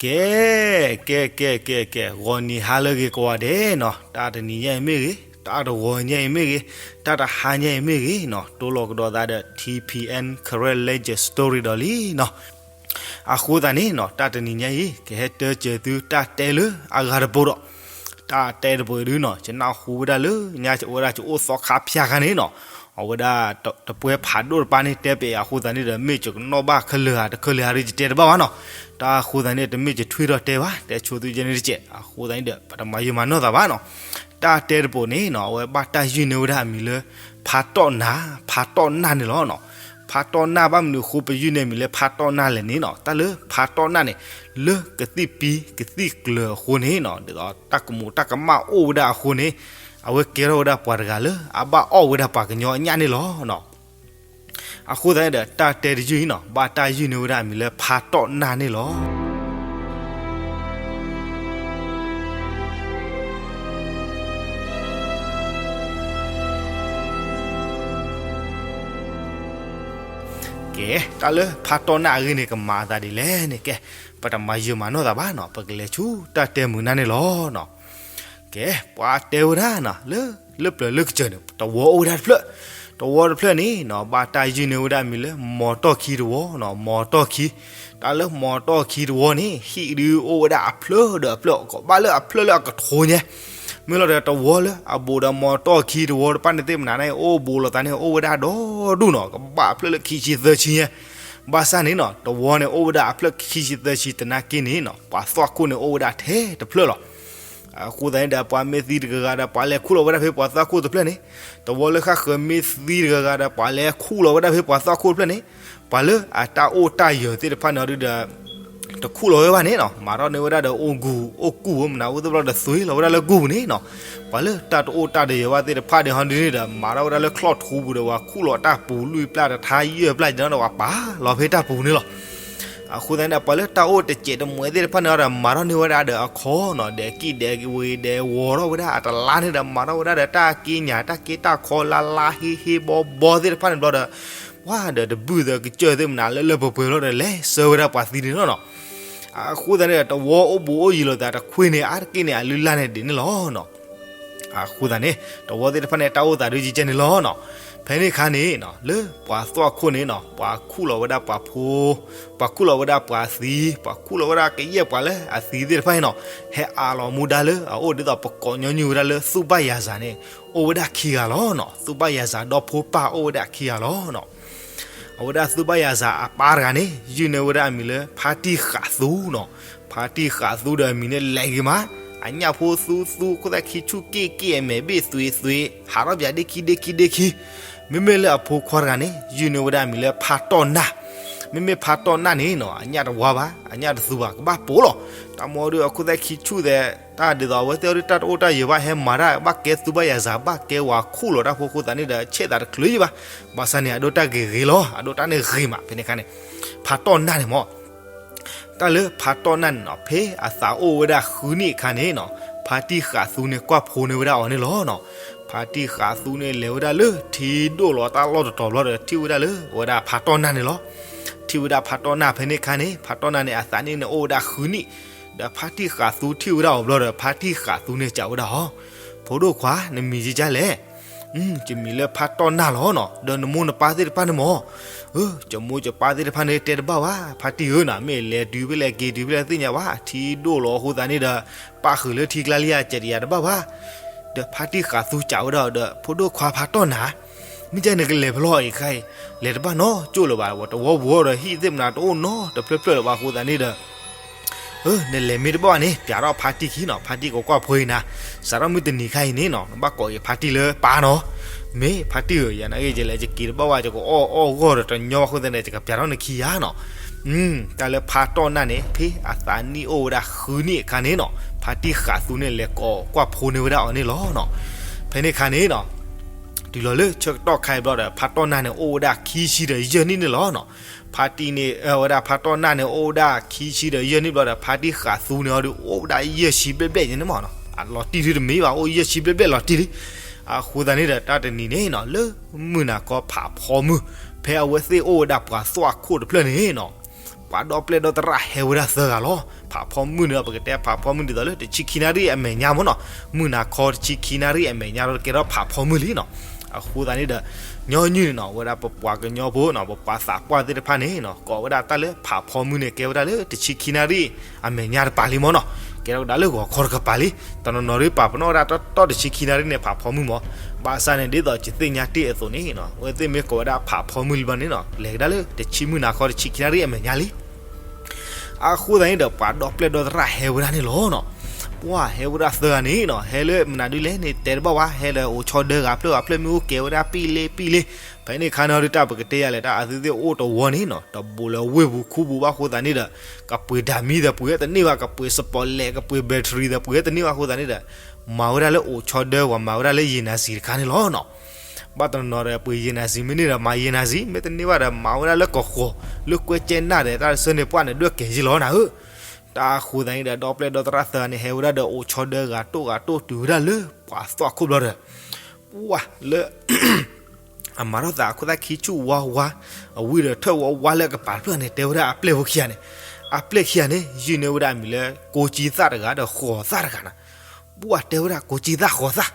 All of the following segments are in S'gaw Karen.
ကဲ ကဲ ကဲ ကဲ ကဲ ဂီၤနံၤဟါလၢအဂ့ၤကိးဂၤဒဲးနီၤ, တၢ်တနံၤညါအံၤမ့ၢ်ဂ့ၤ, တၢ်တဂီၤညါအံၤမ့ၢ်ဂ့ၤ, တၢ်တဟါညါအံၤမ့ၢ်ဂ့ၤနီၤ, တိလီၤကဒီးသးဒီး ထံၣ်ဖံၣ်အဲၣ် Karen Legend Story ဒီးလံနီၤ. အဃိသတးန့ၣ်နီၤ, တၢ်တနံၤညါအံၤ ကဟဲတၢစၢၤသုတၢ်တဲလၢအဂၤတပိၤဒီး, တၢ်တဲတပိၤဒုနီၤ, ယနၢ်ဟူဝဲဒၣ်လၢညါဝဲဒၣ်ယအိၣ်သီခါဖၠါခါန့ၣ်နီၤ, အဝဲဒၣ်တပှဲၤဖးဒိၣ်တပၤန့ၣ် တဲပာ်အဃိသတးန့ၣ်ဒီး မ့ၢ်ယကနီၣ်ဘၣ်ခဲလၢာ်ဧါတခဲလၢာ်ဧါဒီး ယတဲတဘၣ်ဘၣ်နီၤ. တၢ်အဃိသတးန့ၣ် တမ့ၢ်ယထွံထီၣ်တဲဘၣ်, တဲဆိသုယဲန့ၣ်တကဲး, အဃိသတးန့ၣ်ဒီး ပတမၤယုာ်မၤနီၢ်သးဘၣ်နီၤ. တၢ်တဲတပိၤန့ၣ်နီၤ, အဝဲဘၣ်တၢ်ယုၢ်န့ၢ်ဝဲဒၣ်အမံၤလၢ ဖါတီၣ်နၢ်, ဖါတီၣ်နၢ်န့ၣ်လီၤနီၤ. ဖါတီၣ်နၢ် ဘၣ်မနုၤအဃိပယုၢ်န့ၢ်အမံၤလၢဖါတီၣ်နၢ်လဲၣ်န့ၣ်နီၤ, တၢ်လၢဖါတီၣ်နၢ်န့ၣ် လၢကသံၣ်ပံကသံၣ်ကျၢၤအဃိန့ၣ်နီၤ, ဒ်သိးတၢ်ကမူးတၢ်ကမၣ်အိၣ်ဝဲဒၣ်အဃိန့ၣ်, အဝဲကဲထီၣ်ဝဲဒၣ်ပှၤတဂၤလၢအဘၣ်အီၣ်ဝဲဒၣ်ပှၤကညီအညၣ်န့ၣ်လီၤနီၤ. အဃိသတးန့ၣ်ဒီး တၢ်တဲတယုၢ်အံၤနီၤ, ဘၣ်တၢ်ယုၢ်န့ၢ်ဝဲဒၣ်အမံၤလၢဖါတီၣ်နၢ်န့ၣ်လီၤ. ကဲ, တၢ်လၢဖါတီၣ်နၢ်အဂ့ၢ်န့ၣ် ကမၤအသးဒ်လဲၣ်န့ၣ် ကဲ, ပတမၤယုာ်မၤနီၢ်သးဘၣ်နီၤ, ပကလဲၤဆူတၢ်တဲမုာ်နၢ်န့ၣ်လီၤနီၤ. ကဲ, ပှၤတဲဝဲဒၣ်နီၤ, လၢ လၢပျၢၤလၢကစၢၢ်န့ၣ် တဝီအိၣ်ဝဲဒၣ်တဖျၢၣ်, တဝီတဖျၢၣ်န့ၣ်နီၤ, ဘၣ်တၢ်ယုၢ်န့ၢ်ဝဲဒၣ်အမံၤလၢ မီၤတီၢ်ခံတဝီနီၤ, မီၤတီၢ်ခံ. တၢ်လၢမီၤတီၢ်ခံတဝီန့ၣ် ဟံၣ်ဒုးအိၣ်ဝဲဒၣ်အဖျၢၣ်ဒီးအဖျၢၣ်, ကဘၣ်လၢအဖျၢၣ်လၢအကထိညါ မ့ၢ်လီၤဒီး တဝီလၢအဘူးဒီးမီၤတီၢ်ခံတဝီတဖၣ်န့ၣ်သ့ၣ်မနၤန့ၣ် အိၣ်ဘူးလိာ်သးန့ၣ် အိၣ်ဝဲဒၣ်ဒီဒူၣ်နီၤ, ကဘၣ်အဖျၢၣ်လၢခံဆံသၢဆံညါ. ဘၣ်ဆၣ်န့ၣ်နီၤ, တဝီန့ၣ်အိၣ်ဝဲဒၣ်အဖျၢၣ်ခံဆံသၢဆံသနာ်က့န့ၣ်နီၤ, ပှၤသွၣ်ခိၣ်န့ၣ်အိၣ်ဝဲဒၣ်ထဲတဖျၢၣ်လီၤ. အဃိသတးန့ၣ်ဒီး ပှၤမ့ၢ်သံတဂၤဂၤဒီး ပှၤလဲၤခူၣ်လီၤဝဲဒၣ်ဖဲပှၤသွၣ်ခိၣ်တဖျၢၣ်န့ၣ်, တဝီလၢဃၣ်ဃၢၤမ့ၢ်သံတဂၤဂၤဒီး ပှၤလဲၤခူၣ်လီၤဝဲဒၣ်ဖဲပှၤသွၣ်ခိၣ်တဖျၢၣ်န့ၣ်, ပှၤလၢအတၢ်အိၣ်တၢ်ယၢၤသ့ၣ်တဖၣ်န့ၣ်ဒုးဒီး တခူၣ်လီၤဝဲဘၣ်န့ၣ်နီၤ, မၤထီၣ်န့ၢ်ဝဲဒၣ်ဒီးအိၣ်ဂူာ်အိၣ်ကူၣ်ဝဲမနုၤ အိၣ်သ့ၣ်ဘျီဒီးသွံလီၤဝဲဒၣ်လၢဂူာ်ပူၤန့ၣ်နီၤ. ပှၤလၢတၢ်တအိၣ်တၢ်တယၢၤဘၣ်သ့ၣ်တဖၣ်ဒီးဟီဒုန့ၣ်ဒီး မၤထီၣ်ဝဲဒၣ်လၢချီၣ်ထူပူၤဒီး ပှၤခူၣ်လီၤတၢ်ပူၤလွံၢ်ပျၢ်တထါယဲၢ်ပျၢ်ကန့ၣ်ဒီး ပှၤပာ်လီၤဖဲတၢ်ပူၤန့ၣ်လီၤ. အဃိသတးန့ၣ်ဒီး ပှၤလၢတၢ်အိၣ်တစဲးတမှဲးသ့ၣ်တဖၣ်န့ၣ်ဒီး မၤထီၣ်န့ၢ်ဝဲဒၣ်ဒီးအခီနီၤ, ဒီးကံၣ်ဒီးဝ့ၤဒီးဝီၤထီၣ်ဝဲဒၣ်အတလါန့ၣ်ဒီး မၤထီၣ်ဝဲဒၣ်ဒီးတၢ်က့ညၣ်တၢ်က့တၢ်ခီလါလါဟ့ဟ့ဘီဘီသ့ၣ်တဖၣ်န့ၣ်ဘျီဒီး ပှၤဒီးတဘုၣ်သၢကစၢၢ်သ့ၣ်မနုၤလၢလၢပှဲၤပှဲၤလီၤဒီး လဲၤဆှၢဝဲဒၣ်ပှၤသံန့ၣ်လီၤနီၤ. အဃိသတးန့ၣ်ဒီး တဝီအိၣ်ဘူးအိၣ်ယံၤလိာ်သးတခွ့န့ၣ် အါတက့ၢ်န့ၣ် အလုၢ်အလၢ်န့ၣ်ဒ်န့ၣ်လီၤနီၤ. အဃိသတးန့ၣ် တဝီသ့ၣ်တဖၣ်န့ၣ် တၢ်အိၣ်သးဒုးကဲန့ၣ်လီၤနီၤ. ဖဲန့ၣ်အခါန့ၣ် လၢပှၤသွၣ်ခိၣ်န့ၣ်နီၤ ပှၤခူၣ်လီၤဝဲဒၣ်ပှၤဖိ, ပှၤခူၣ်လီၤဝဲဒၣ်ပှၤသံ, ပှၤခူၣ်လီၤဝဲဒၣ်ကယဲၢ်ပှၤလၢအသံသ့ၣ်တဖၣ်န့ၣ်နီၤ, ဟဲအးလီၤမူဒါလၢအအိၣ်ဒ်သိး ပကိးညီနုၢ်ဝဲဒၣ်လၢသူၣ်ဘၣ်ယၤစးန့ၣ် အိၣ်ဝဲဒၣ်ခံဂၤလီၤနီၤ. သူၣ်ဘၣ်ယၤစးဒီဖိပၢ်အိၣ်ဝဲဒၣ်ခံဂၤလီၤနီၤ. အဝဲဒၣ်သူၣ်ဘၣ်ယၤစးအပၢ်တဂၤန့ၣ် ယုၢ်န့ၢ်ဝဲဒၣ်အမံၤလၢ ဖါတံၢ်ဃးသူနီၤ. ဖါတံၢ်ဃးသူဒီးအမံၤန့ၣ်လဲၤဂ့ၤမး, အညၣ်ဖိသူသူ ခိၣ်သၣ်ခံဆူၣ်က့ၣ်က့ၣ် အမဲာ်ဘ့ၣ်သွံးသွံး ဟးထီၣ်ပၠးဒ့ခံဒ့ခံဒ့ခံ. မ့မ့ၢ်လၢအဖိခွါတဂၤန့ၣ် ယုၢ်န့ၢ်ဝဲဒၣ်အမံၤလၢဖါတီၢ်နၢ်. မ့မ့ၢ်ဖါတီၢ်နၢ်န့ၣ်နီၤ အညၣ်တဝါဘၣ်, အညၣ်တသူဘၣ်, ကဘၣ်ပိာ်လီၤ. တၢ်မီဒုးအခိၣ်သၣ်ခံဆူၣ်သဲး တၢ်ဒ်သိးအဝဲသ့ၣ်အီၤဒုး တၢ်တအိၣ်တၢ်ယၢၤဘၣ် ဟဲမၤတၢ်ဘၣ်ကဲသူၣ်ဘၣ်ယၤစး ဘၣ်ကဲဝၤခူၣ်လီၤတၢ်ဖိအဃိသတးန့ၣ်ဒီး ဆဲးသးတချုးယံၤဘၣ်. ဘၣ်ဆၣ်န့ၣ် အဒိတၢ်ဂ့ၤဂ့ၤလီၤ, အဒိတၢ်န့ၣ်ဂ့ၤမး ဖဲန့ၣ်အခါန့ၣ် ဖါတီၢ်နၢ်န့ၣ်မး တၢ်လၢဖါတီၢ်နၢ်န့ၣ်နီၤ ဖဲအသးအိၣ်ဝဲဒၣ်ဃုနံၣ်အခါန့ၣ်နီၤ ဖါတံၢ်ဃးသူန့ၣ် ကွၢ်ဖိန့ၢ်ဝဲဒၣ်အီၤန့ၣ်လီၤနီၤ. ဖါတံၢ်ဃးသူန့ၣ် လဲၤဝဲဒၣ်လၢထံဒိၣ်လီၤတၢ်လီၢ်တတီၤဘျီဒီး ထံၣ်ဝဲဒၣ်လၢအဝဲဒၣ်ဖါတီၢ်နၢ်န့ၣ်လီၤ. ထံၣ်ဝဲဒၣ်ဖါတီၢ်နၢ်ဖဲန့ၣ်အခါန့ၣ် ဖါတီၢ်နၢ်န့ၣ် အသးနံၣ်န့ၣ်အိၣ်ဝဲဒၣ်ဃုနံၣ်, ဒီးဖါတံၢ်ဃးသူထံၣ်ဝဲဒၣ်အီၤဘျီဒီး ဖါတံၢ်ဃးသူန့ၣ်စံးဝဲဒၣ်အီၤ, ဖိဒိၣ်ခွါ နမံၤကဒ်လဲၣ်. ယမံၤလၢဖါတီၢ်နၢ်လီၤနီၤ, ဒီးနမိၢ်နပၢ်သ့ၣ်တဖၣ်န့ၣ်မး, ယမိၢ်ယပၢ်သ့ၣ်တဖၣ်န့ၣ်တဲတဘၣ်ဘၣ်, ဖါတံၢ်ဧၢနီၤ, မ့ၢ်လဲၤတုၤဖဲလဲၣ်က့ၤတုၤဖဲလဲၣ်သ့ၣ်ညါဘၣ်, ထံဒိၣ်လီၤအဃိသတးန့ၣ်ဒီး ပၣ်ဃုာ်လၢထံကျါလံဧါ ကဲးတယၤတဘၣ်ဘၣ်. ဒီးဖါတံၢ်ဃးသူစံးဝဲဒၣ်ဒီး ဖိဒိၣ်ခွါဖါတီၢ်နၢ်, မ့ၢ်ကန့ၣ်ကလဲၤဖဲလဲၣ်အံၤခါအံၤ, လဲၤတဘၣ်နီတစိၢ်လၢၤဘၣ်, တဝီပူၤဒီးဟံၣ်သ့ၣ်မနုၤတအိၣ်နီတဖျၢၣ်ဖျၢၣ်လၢၤဘၣ်အဃိသတးန့ၣ်ဒီး နလဲၤမ့ၢ်တဘၣ်ဘၣ်န့ၣ် ပျးထီၣ်ဖါတံၢ်ခံနီၤ, ဖါတံၢ်ကကွၢ်ဖိအံၤနၤ, စးထီၣ်မုၢ်တနံၤခါအံၤန့ၣ်နီၤ နဘၣ်ကိးအံၤဖါတံၢ်လၢပၢ်နီၤ, မ့ၢ်ဖါတံၢ်ဧၢ, ယၤနာ်က့ ယလဲၤယက့ၤတဘၣ်ဘၣ် ယကအီၣ်အီၣ်ဂီၢ်ဒီးတညီဘၣ်အဃိသတးန့ၣ် ယကပျးထီၣ်နခံယၤနီၤ. တၢ်လၢဖါတီၢ်နၢ်န့ၣ် ဖဲအသးနံၣ်အိၣ်ဝဲဒၣ်ဃုနံၣ်အခါန့ၣ်နီၤ ဖါတံၢ်ဃးသူန့ၣ် လဲၤကိးကွၢ်ဖိန့ၢ်ဝဲဒၣ်အီၤန့ၣ်လီၤနီၤ. ဖဲန့ၣ်အခါန့ၣ်နီၤ တုၤလီၤလၢဆၢကတီၢ်ခါအံၤဘျီဒီး ဖါတီၢ်နၢ်န့ၣ် အိၣ်ဝဲဒၣ်ခံဆံဒီးယဲၢ်နံၣ်န့ၣ်လီၤနီၤ. ဖါတံၢ်န့ၣ် အဝဲဒၣ်ဖါတီၢ်နၢ်န့ၣ် အိၣ်ဝဲဒၣ်ခံဆံဒီးယဲၢ်နံၣ်ဘျီဒီး ဖါတံၢ်ဃးသူန့ၣ်အီၤဒီး အိၣ်ဝဲဒၣ်ယဲၢ်ဆံဘျဲၣ်ဘျဲၣ်န့ၣ်မးနီၤ, အလီၤတံၢ်ဒုတမ့ၢ်ဘၣ် အိၣ်ယဲၢ်ဆံဘျဲၣ်ဘျဲၣ်လီၤတံၢ်လံ. အဃိသတးန့ၣ်ဒီး တၢ်တနံၤန့ၣ်နီၤ လၢမုၢ်နၤခီဖးဖီမုၢ် ဖဲအဝဲသ့ၣ်အိၣ်ဝဲဒၣ်ပှၤသွၣ်ခိၣ်တဖျၢၣ်န့ၣ်နီၤ ပှၤဒီပျဲၢ်ဒီသရၣ်ဟဲဝဲဒၣ်သၢဂၤလီၤ. ဖးဖီမုၢ်န့ၣ်ဒီး ပကတဲဖးဖီမုၢ်ဒ်သိးလၢတဆံခံနၣ်ရံၣ်အမဲာ်ညါမ့ၢ်နီၤ, မုၢ်နၤခီတဆံခံနၣ်ရံၣ်အမဲာ်ညါဒီး ကဲထီၣ်ဖးဖီမုၢ်လံနီၤ. အဃိသတးန့ၣ်ဒီး ညီနုၢ်န့ၣ်နီၤ ဝဲဒၣ်ပပှၤကညီဖိနီၤ ပပှၤသးပှၢ်သ့ၣ်တဖၣ်န့ၣ်နီၤ ကိးဝဲဒၣ်တၢ်လၢဖးဖီမုၢ်န့ၣ် ကဲဝဲဒၣ်လၢတဆံခံနၣ်ရံၣ်အမဲာ်ညါတပၤလံမ့ၢ်နီၤ, ကဲထီၣ်ကဒါလၢဂီၤခီတကပၤလံ. တနီၤနီၤဒ်ပာ်ပနီၣ်ဝဲဒၣ်တီတီတဆံခံနၣ်ရံၣ်န့ၣ် ဖးဖီမုၢ်မ့ၢ်, ဘၣ်ဆၣ်န့ၣ် ဒ်သိးယသ့ၣ်ညါတ့ၢ်အသိးန့ၣ်နီၤ အဝဲသ့ၣ်မ့ၢ်ကိးဝဲဒၣ်ဖးဖီမုၢ်လံဘျီန့ၣ်နီၤ လဲၤကဒါလၢတဆံမုၢ်နၤခီတဆံခံနၣ်ရံၣ်အမဲာ်ညါလံ. အဃိသတးန့ၣ်ဒီး ပှၤဒီပျဲၢ်ဒီသရၣ်ဟဲဝဲဒၣ်န့ၣ်လီၤနီၤ. ပှၤဟဲဝဲဒၣ်သၢဂၤန့ၣ်နီၤ ဟဲလၢမနုၤဒ်လဲၣ်န့ၣ် တဲတဘၣ်ဝဲ ဟဲဒီးအိၣ်ဆီဒၢဂၤဖျၢၣ်ဂၤဖျၢၣ် မ့ၣ်အူကဲဝဲဒၣ်ပံၣ်လ့ပံၣ်လ့. ဖဲန့ၣ်အခါန့ၣ်ဒုး တၢ်ပကတဲယၤလဲၣ် တၢ်အသုသ့ၣ်အိၣ်တဝီန့ၣ်နီၤ တဘူးလၢဝ့ၢ်ပူၤခူပူၤဘၣ်အဃိသတးန့ၣ်ဒီး ကပှ့ၤဓာတ်မီးဒီးပှ့ၤဝဲတန့ၢ်ဘၣ်, ကပှ့ၤ spotlight ကပှ့ၤ battery ဒီးပှ့ၤဝဲတန့ၢ်ဘၣ်အဃိသတးန့ၣ်ဒီး မၤဝဲဒၣ်လၢအိၣ်ဆီဒၢ ပှၤမၤဝဲဒၣ်လၢရေနံဆီတခါန့ၣ်လီၤနီၤ. ဘၣ်တနီၤနီၤဒီး ပှ့ၤရေနံဆီ မ့ၢ်န့ၢ်ဒီးမၤရေနံဆီ မ့ၢ်တန့ၢ်ဘၣ်ဒီး မၤဝဲဒၣ်လၢကဃီၤ လၢကွဲကဲနၢ်ဒီး တၢ်တဆၢန့ၣ် ပှၢ်န့ၣ်ဒွဲၣ်ကဲယ့လီၤနၤဧၢ. တၢ်အဃိသတးန့ၣ်ဒီး ဒီပျဲၢ်ဒီသရၣ်သၢဂၤန့ၣ် ဟဲဝဲဒၣ်ဒီးအိၣ်ဆီဒၢဂၤတိၢ်ဂၤတိၢ်တုၤဝဲဒၣ်လၢပှၤသွၣ်ခိၣ်ဘျီဒီး ပှၤလၢ အမၤထီၣ်သးအခိၣ်သၣ်ခံဆူၣ်ဝါဝါ, အဝံၣ်ဒီးထၢၣ်ဝါဝါလၢအကပၤတဖျၢၣ်န့ၣ် တဲဝဲဒၣ်အပျဲၢ်ဖိခံဂၤန့ၣ်, အပျဲၢ်ခံဂၤန့ၣ် ယုၢ်န့ၢ်ဝဲဒၣ်အမံၤလၢ ကိးကံသၣ်တဂၤဒီးဃီၤသၣ်တဂၤနၤ. ပှၤတဲဝဲဒၣ်ကိးကံသၣ်ဃီၤသၣ်,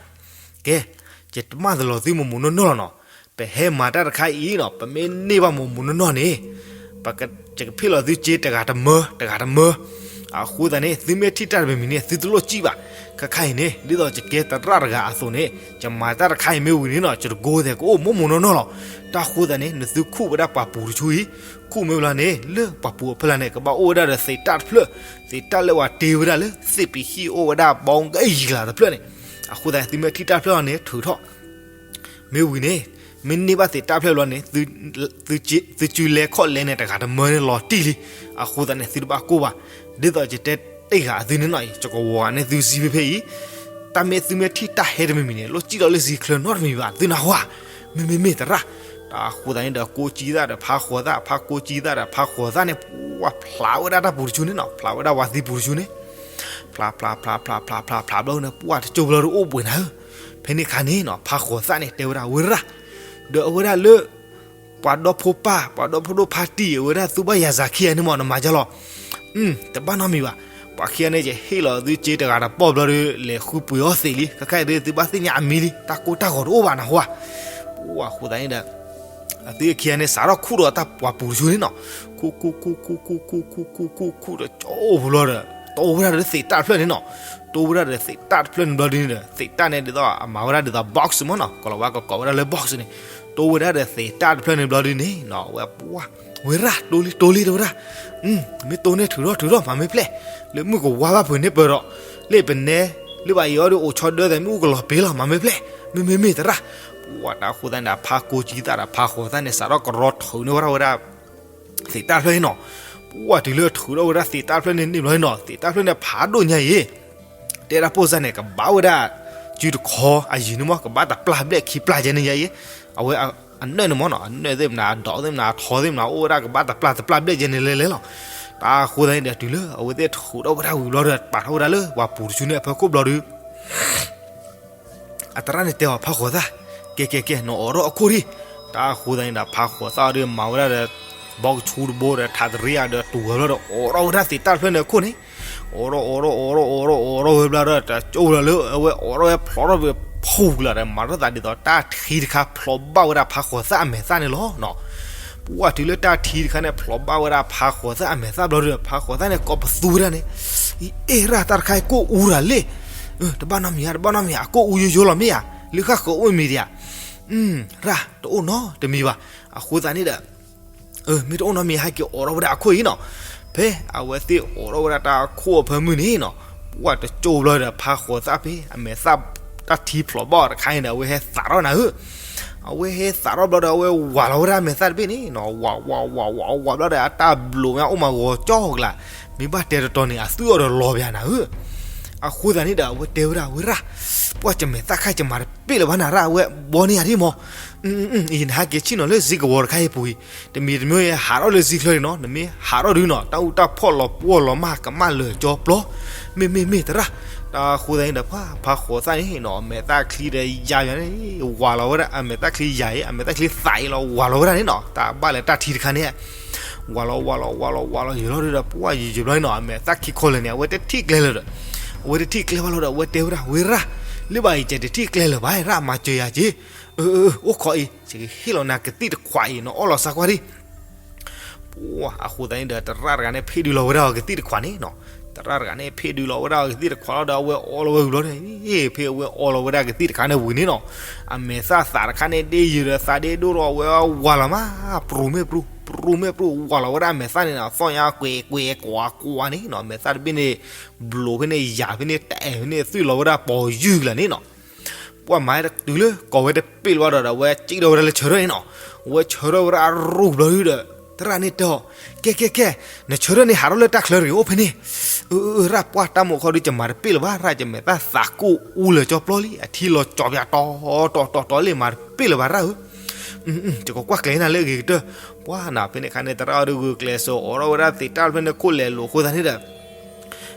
ကဲ, ယတမၢလီၤသုမိၢ်မိၢ်နီၢ်နီၢ်လီၤနီၤ. ပဟဲမၤတၢ်တခါအံၤနီၤ ပမ့ၢ်န့ၢ်ဘၣ်မိၢ်မိၢ်နီၢ်နီၢ်န့ၣ် ယကဖ့ၣ်လီၤသုစ့တဂၤတမၢ တဂၤတမၢ. အဃိသတးန့ၣ် သုမ့ၢ်ထံၣ်တၢ်တမံၤမံၤန့ၣ် သုတလိၣ်စံၣ်ဘၣ်. ခဲခါအံၤန့ၣ် ဒ်သိးယကဲသရၣ်တဂၤအသိးန့ၣ် ယမၤတၢ်တခါအံၤမ့ၢ်ဝံၤန့ၣ်နီၤ ယတကိးသဲးကအိၣ်မိၢ်မိၢ်နီၢ်နီၢ်လီၤ. တၢ်ဃိသတးန့ၣ် နသုခူၣ်ဝဲဒၣ်ပှၤပူၤတဆူအံၤ, ခူၣ်မ့ၢ်ဘျီန့ၣ် လၢပှၤပူၤအဖီလာ်န့ၣ် ကဘၣ်အိၣ်ဝဲဒၣ်ဒီးသ့းတၢ်တဖျၢၣ်, သ့းတၢ်လၢပှၤတ့ဝဲဒၣ်လၢ သ့းပဟံၣ်အိၣ်ဝဲဒၣ်ဘီကယံၤကျါတဖျၢၣ်န့ၣ်. အဃိသတးသုမ့ၢ်ထံၣ်တၢ်တဖျၢၣ်လီၤန့ၣ် ထုးထီၣ် မ့ၢ်ဝံၤန့ၣ် မ့ၢ်န့ၢ်ဘၣ်သ့းတၢ်တဖျၢၣ်ဘျီန့ၣ် သုစုလဲခီၣ်လဲန့ၣ် တဂၤတမၢန့ၣ် လီၤတံၢ်လံ. အဃိသတးန့ၣ် သုတဘၣ်ကိၢ်ဘၣ်. ဒ်သိးယတဲတ့ၢ်ဂၤအသုန့ၣ်နီၤအံၤ ယကဝီၤဂၤန့ၣ်သုစံးဖဲဖဲအံၤ, တၢ်မ့ၢ်သုမ့ၢ်ထံၣ်တၢ်ဟဲတမံၤမံၤန့ၣ် လိၣ်စံၣ်ထီၣ်လၢစံချၢနီတမံၤဘၣ် သုနၢ်ဟူဧါ. မ့မ့မ့ၢ်သရၣ်. တၢ်ဃိသတးန့ၣ်ဒီး ကိးကံသၣ်ဒီးဖးဃီၤသၣ်, ဖးကိးကံသၣ်ဒီးဖးဃီၤသၣ်န့ၣ် ပှၤဖျးဝဲဒၣ်တၢ်ပူၤတဆူန့ၣ်နီၤ, ဖျးဝဲဒၣ်ပှၤသံပူၤတဆူန့ၣ် ဖျးဖျးဖျးဖျးဖျးဖျးဘျီန့ၣ် ပှၤတကၠိဘျီဒီးအိၣ်ဘှံးနၤဧၢ. ဖဲန့ၣ်အခါန့ၣ်နီၤ ဖးဃီၤသၣ်န့ၣ် တဲဝဲဒၣ်ဝဲရၣ်, ဒီးအဝဲဒၣ်လၢ ပှၤဒီဖိပၢ် ပှၤဒီဖိဒိၣ်ဖါတံၢ် အဝဲဒၣ်သူဘၣ်ယၤစၤခံဂၤန့ၣ်မး နမၤကလီၤ. တဘၣ်နီတမံၤဘၣ်. ပှၤခံဂၤန့ၣ် ယဟ့ၣ်လီၤသုစ့တဂၤတပီၢ်ဘျီဒီး လဲၤဃုပှ့ၤအီၣ်သ့းလံ. ခဲခါအံၤဒ်သုဘၣ်သ့ၣ်ညါအမံၤလံ တၢ်ကိၢ်တၢ်ဂီၤတအိၣ်ဘၣ်နၢ်ဟူဧါ. ပှၤဃိသတးန့ၣ်ဒီး အသုခံဂၤန့ၣ် စးထီၣ်ခူၣ်ဒီးတၢ်ပှၤပူၤတဆူန့ၣ်နီၤ, ခူၣ်ခူၣ်ခူၣ်ခူၣ်ခူၣ်ခူၣ်ခူၣ်ခူၣ်ခူၣ်ခူၣ်ဒီး ကၠိဘျီဒီး တိၢ်ဝဲဒၣ်ဒီးသ့းတၢ်တဖျၢၣ်န့ၣ်နီၤ, တိၢ်ဝဲဒၣ်ဒီးသ့းတၢ်တဖျၢၣ်န့ၣ်ဘျီဒ်န့ၣ်ဒီး သ့းတၢ်န့ၣ်ဒ်သိးအမၤဝဲဒၣ်ဒ်သိး box မ့ၢ်နီၤ, ကလီၤဝါကကိးဝဲဒၣ်လၢ box န့ၣ်, တိၢ်ဝဲဒၣ်ဒီးသ့းတၢ်တဖျၢၣ်န့ၣ်ဘျီဒ်န့ၣ်နီၤ အဝဲပှၤ ဝဲရၣ် တိၢ်လံ တိၢ်လံတဝဲဒၣ်, မ့ၢ်တိၢ်န့ၣ်ထုးထီၣ်ထုးထီၣ် မၤမ့ၢ်ဖျဲၣ်, လၢမုၢ်ကဝါဘၣ်ဖုးန့ၢ်ပၢၢ်ဒီး လၢပနဲ လၢဘၣ်အံၤအီၤဒီးအိၣ်ဆီဒၢသဲး မ့ၣ်အူကလီၤပ့ၤလီၤ မၤမ့ၢ်ဖျဲၣ်, မ့မ့မ့ၢ်သရၣ်. ပှၤတၢ်ဃိသတးန့ၣ်ဒီး ဖးကိးကံသၣ်ဒီးဖးဃီၤသၣ်န့ၣ် စးထီၣ်ကရီထုးန့ၢ်ဝဲဒၣ်ဝဲဒၣ် သ့းတၢ်တဖျၢၣ်န့ၣ်နီၤ, ပှၤတုၤလၢထုးထီၣ်ဝဲဒၣ်သ့းတၢ်တဖျၢၣ်န့ၣ်န့ၣ်ဘျီန့ၣ်နီၤ သ့းတၢ်တဖျၢၣ်န့ၣ်ဖးဒိၣ်ညါအံၤ တဲဒၣ်ပိၢ်စၢ်န့ၣ် ကဘၣ်ဝဲဒၣ် စုတခီအယံၤန့ၣ်မး ကဘၣ်တပျၢ်ဘျဲၣ်ခံပျၢ်ကဲန့ၣ်ယါအံၤ, အဝဲအနၢၣ်န့ၣ်မးနီၤ အနၢၣ်သ့ၣ်မနၤ အဒီးသ့ၣ်မနၤ အထီသ့ၣ်မနၤ အိၣ်ဝဲဒၣ်ကဘၣ်တပျၢ်တပျၢ်ဘျဲၣ်ကဲန့ၣ်လဲၤလဲၤလီၤ. တၢ်ဃိသတးန့ၣ်ဒီး တုၤလၢအဝဲသ့ၣ်ထုးထီၣ်ဝဲဒၣ်ဝံၤဘျီဒီး ပာ်ထီၣ်ဝဲဒၣ်လၢပှၤပူၤတဆူန့ၣ်အဖီခိၣ်ဘျီဒီး အသရၣ်န့ၣ်တဲအီၤ ဖးဃီၤသၣ်, ကဲကဲကဲ နအိးထီၣ်အခိၣ်ဒံး. တၢ်ဃိသတးန့ၣ်ဒီး ဖးဃီၤသၣ်ဒီးမၤဝဲဒၣ်ဒီး ဘီကဆူတဘိဒီး ထးတရံးအဒီးတူၢ်ဝဲဘျီဒီး အိးထီၣ်ဝဲဒၣ်သ့းတၢ်တဖျၢၣ်န့ၣ်အခိၣ်န့ၣ်, အိးထီၣ်အိးထီၣ်အိးထီၣ်အိးထီၣ်အိးထီၣ်ဝဲဘျီဒီး တကၠိလီၤလၢအဝဲအိးထီၣ်ဝဲဖျိးထီၣ်ဝဲဖူကလာ်ဒီး မၤထီၣ်သးဒ်သိး တၢ်ထံတခါဖျိးဘၣ်ဝဲဒၣ်ဖးဃီၤသၣ်အမဲာ်သၣ်န့ၣ်လီၤနီၤ. ပှၤတုၤလၢတၢ်ထံတခါန့ၣ် ဖျိးဘၣ်ဝဲဒၣ်ဖးဃီၤသၣ်အမဲာ်သၣ်ဘျီဒီး ဖးဃီၤသၣ်န့ၣ် ကိးပသူဝဲဒၣ်န့ၣ်, အ့ ရၣ် တၢ်တခါအံၤကိၢ်အူတၢ်လဲၣ်, တဘၣ်နီတမံၤဧါ တဘၣ်နီတမံၤဧါ အကိၢ်အူယိယိလီၤမ့ၢ်ဧါ, လၢဃၣ်ဃၢၤအိၣ်မံၤဒံးဧါ, ရၣ် တအိၣ်နီတမံၤဘၣ်. အဃိသတးန့ၣ်ဒီး မ့ၢ်တအိၣ်နီတမံၤ ဟဲက့ၤအိးထီၣ်ဝဲဒၣ်အခိၣ်အံၤနီၤ. ဖဲအဝဲသ့ၣ်အိးထီၣ်ဝဲဒၣ်တၢ်အခိၣ်အဖၢမုၢ်န့ၣ်နီၤ, ပှၤတကၠိဘျီဒီး ဖးဃီၤသၣ်ဖဲအမဲာ်သၣ်တၢ်ထံဖျိးဘၣ်အီၤတခါအံၤဒီး အဝဲဟဲသးထီၣ်နၤဧၢ, အဝဲဟဲသးထီၣ်ဘျီဒီး အဝဲဝးလီၤဝဲဒၣ်အမဲာ်သၣ်တဘ့ၣ်န့ၣ်နီၤ, ဝးဝးဝးဝးဝးဘျီဒီး အတၢ်ဘျိးမးအိၣ်မးဂီၤကၠီကလာ်, မ့ၢ်ဘၣ်တဲတတီၤန့ၣ် အသွံၣ်အီၤဒီးလီၤပၠးနၤဧၢ. အဃိသတးန့ၣ်ဒီး အဝဲတဲဝဲဒၣ် ဝဲရၣ်, ပှၤကမဲာ်သၣ်ခါကမၤတပ့ၢ်လၢၤဘၣ်နၤရၣ် အဝဲဘီန့ၢ်ယၤဒ်မး, ယနဟးက့ၤဆ့ၣ်နီၤလၢစ့ကဝီၤတခါအံၤပူၤအံၤ, တမံၤတမံၤဟးထီၣ်လၢစ့ချၢန့ၣ်နီၤ, နမ့ၢ်ဟးထီၣ်ဒုးနီၤ တၢ်အူတၢ်ဖီၣ်လီၤပှီၢ်လီၤမၢ်ကမၣ်လၢာ်ကၠီပျီ, မ့မ့မ့ၢ်သရၣ်, တၢ်ဃိသတးန့ၣ်ဒီး ဖးဃီၤသၣ်န့ၣ်နီၤ အမဲာ်သၣ်ချံဒီးယၤယၤန့ၣ် ဝးလီၤဝဲဒၣ် အမဲာ်သၣ်ချံယၤအံၤ အမဲာ်သၣ်ချံသးအံၤလီၤ ဝးလီၤဝဲဒၣ်န့ၣ်နီၤ, တၢ်ဘၣ်လၢတၢ်ထံတခါန့ၣ် ဝးလီၤဝးလီၤဝးလီၤဝးလီၤယံာ်လီၤဒီး ပှၢ်ယံာ်ယံာ်ဘျီန့ၣ်နီၤ အမဲာ်သၣ်ခံခီလဲၣ်န့ၣ် အဝဲတထံၣ်ကျဲလၢၤဒီး အဝဲတထံၣ်ကျဲဘၣ်လီၤဒီး အဝဲတဲဝဲဒၣ် ဝ့ရၣ်, လၢဘၣ်အံၤ ကဲတထံၣ်ကျဲလၢၤဘၣ် ရၣ်မၤစၢၤယၤက့ၤ, အိၣ်ခိးအံၤ ယကဟ့ၣ်လီၤနၤကသံၣ်တခွးအံၤ နအီၣ်လီၤစါကွၢ်ဒံး ပှၢ်အဃိသတးန့ၣ်ဒီး သရၣ်တဂၤန့ၣ် ဖ့ၣ်ဒုးလီၤဝဲဒၣ်အီၤကသံၣ်တခွးန့ၣ်နီၤ, သရၣ်တဂၤန့ၣ် ဖ့ၣ်ဒုးလီၤဝဲဒၣ်အီၤကသံၣ်တခွးလီၤဒီး အဝဲအီလီၤဝဲဝံၤဘျီန့ၣ်, ဖဲအဝဲအီလီၤဝဲဒၣ်ကသံၣ်တခါန့ၣ်ဝံၤန့ၣ်နီၤ, အမဲာ်သၣ်သးတခါန့ၣ် ဒ့ယံာ်ဒီးသးဒ့ဒိၣ်ဒီး အဝဲဝးလီၤမး, ပြူၤမ့ၣ်ပြူၤ, ပြူၤမ့ၣ်ပြူၤ ဝးလီၤဝဲဒၣ်အမဲာ်သၣ်န့ၣ်နီၤ, သီၣ်ညါကွဲးကွဲးကွးကွးန့ၣ်နီၤ, အမဲာ်သၣ်တဘ့ၣ်န့ၣ် ဘျိးဖဲန့ၣ် ယၤဖဲန့ၣ် တအဲၣ်ဖဲန့ၣ် သွံၣ်လီၤဝဲဒၣ်ပိာ်ယုၢ်ကလာ်န့ၣ်နီၤ ပှၢ်မၤတတုၤလၢ ကိးဝဲတပ့ၢ်လၢၤဘၣ်ဒီး အဝဲစံၣ်ထီၣ်ဝဲဒၣ်လၢဆၢထၢၣ်န့ၣ်နီၤ, အဝဲဆၢထၢၣ်ဝဲဒၣ်အရူၢ်ဘျီဒုဒီး သရၣ်န့ၣ်တဲအီၤ, ကဲကဲကဲ, နဆၢထၢၣ်န့ၣ် ဟးထီၣ်လၢတၢ်ချၢတဂ့ၤ အိၣ်ဖဲန့ၣ်, အၢ ရၣ်ပှၢ် တၢ်မုာ်ခီဒု ယမၤတပ့ၢ်လၢၤဘၣ် ရၣ်, ယမဲာ်သၣ်သးကိၢ်အူလၢာ်ကၠီပျီလံ, အထံလီၤကၠီပၠးတီတီတီတီလံ, မၤတပ့ၢ်လၢၤဘၣ်ရၣ်ဧၢ, ယကကွၢ်ကျဲၤနၤလၢအဂ့ၤကတၢၢ်, ပှၢ်နီၤ ဖဲန့ၣ်အခါန့ၣ် သရၣ်အီၤဒုဂုာ်ကျဲးစၢးအိးထီၣ်ဝဲဒၣ်သ့ၣ်တၢ်တဖျၢၣ်န့ၣ် ခိၣ်လဲၤလိာ်အဃိသတးန့ၣ်ဒီး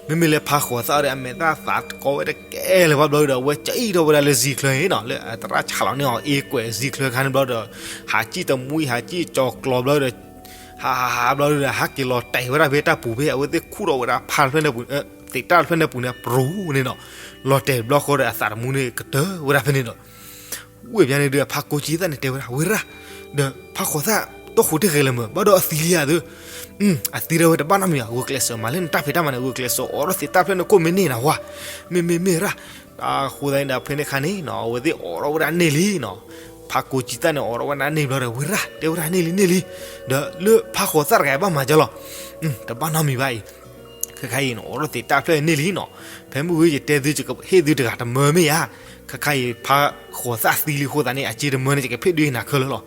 မ့မ့ၢ်လၢဖးဃိးသၣ်ဒီး အမဲာ်သၣ်သးတကီဝဲတကဲလၢၤဘၣ်ဘျီဒီး အဝဲစံၣ်ထီၣ်ဝဲဒၣ်လၢစံချၢန့ၣ်နီၤ, လၢအသရၣ်ဆးလီၤန့ၢ်အီၤ အ့ကွဲးစံချၢခါန့ၣ်ဘျီဒီး ဟးစံၣ်တမှံ ဟးစံၣ်ကၠီၤကျီၤဘျီဒီး ဟးဟးဟးဘျီဒီး ဟးက့ၤလီၤတဲာ်ဝဲဒၣ်ဖဲတၢ်ပူၤဖဲ အဝဲသ့ၣ်ခူၣ်ထီၣ်ဝဲဒၣ်ဖးတဖျၢၣ်န့ၣ်ပူၤ, သ့ၣ်တၢ်တဖျၢၣ်န့ၣ်ပူၤန့ၣ် ပြူၤန့ၣ်နီၤ, လီၤတဲာ်ဘျီဃီဒီး အသးတမူန့ၣ်ကတၢၢ်ဝဲဒၣ်ဖဲန့ၣ်ဒီး ဝ့ၢ်ပျါန့ၣ်ဒုး အဖးကိးကံသၣ်န့ၣ်တဲဝဲဒၣ် ဝ့ၢ်ရၣ်, ဒီးဖးဃိးသၣ် တီၢ်ဃိးတဂဲၤလၢၤမ့ၢ် ဘၣ်ဒီးအသံလံဧါသု, အသံဒီးဝဲတဘၣ်နီတမံၤဘၣ်, ဂုာ်ကျဲးစၢးမၤလၢနတၢ်ဖံးတၢ်မၤန့ၣ် ဂုာ်ကျဲးစၢးအိးထီၣ်သ့ၣ်တၢ်တဖျၢၣ်န့ၣ်ခိၣ်မ့ၢ်န့ၢ်နၤဝါ, မ့မ့မ့ၢ်ရၣ်, အဃိသတးန့ၣ်ဒီး ဖဲန့ၣ်အခါန့ၣ်နီၤ အဝဲသ့ၣ်အိးထီၣ်ဝဲဒၣ်န့ၢ်လံနီၤ, ဖးကိးကံသၣ်န့ၣ် အိးထီၣ်ဝဲဒၣ်န့ၢ်ဘျီဒီး ဝ့ၢ်ရၣ် တဲဝဲဒၣ်န့ၢ်လံန့ၢ်လံ, ဒီးလၢဖးဃိးသၣ်တဂၤဘၣ်မၤကလီၤ, တဘၣ်နီတမံၤဘၣ်အံၤ ခဲခါအံၤနီၤ အိးထီၣ်သ့ၣ်တၢ်ဖျၢၣ်န့ၢ်လံနီၤ, ဖဲမုၢ်ဂ့ၤယတဲသု ယကဟ့ၣ်သုတဂၤတမၢမ့ၢ်ဧါ, ခဲခါအံၤ ဖးဃိးသၣ်သံလံအဃိသတးန့ၣ် အစ့တမၢန့ၣ် ယကဖ့ၣ်ဒုးနၤခဲလၢာ်လီၤ,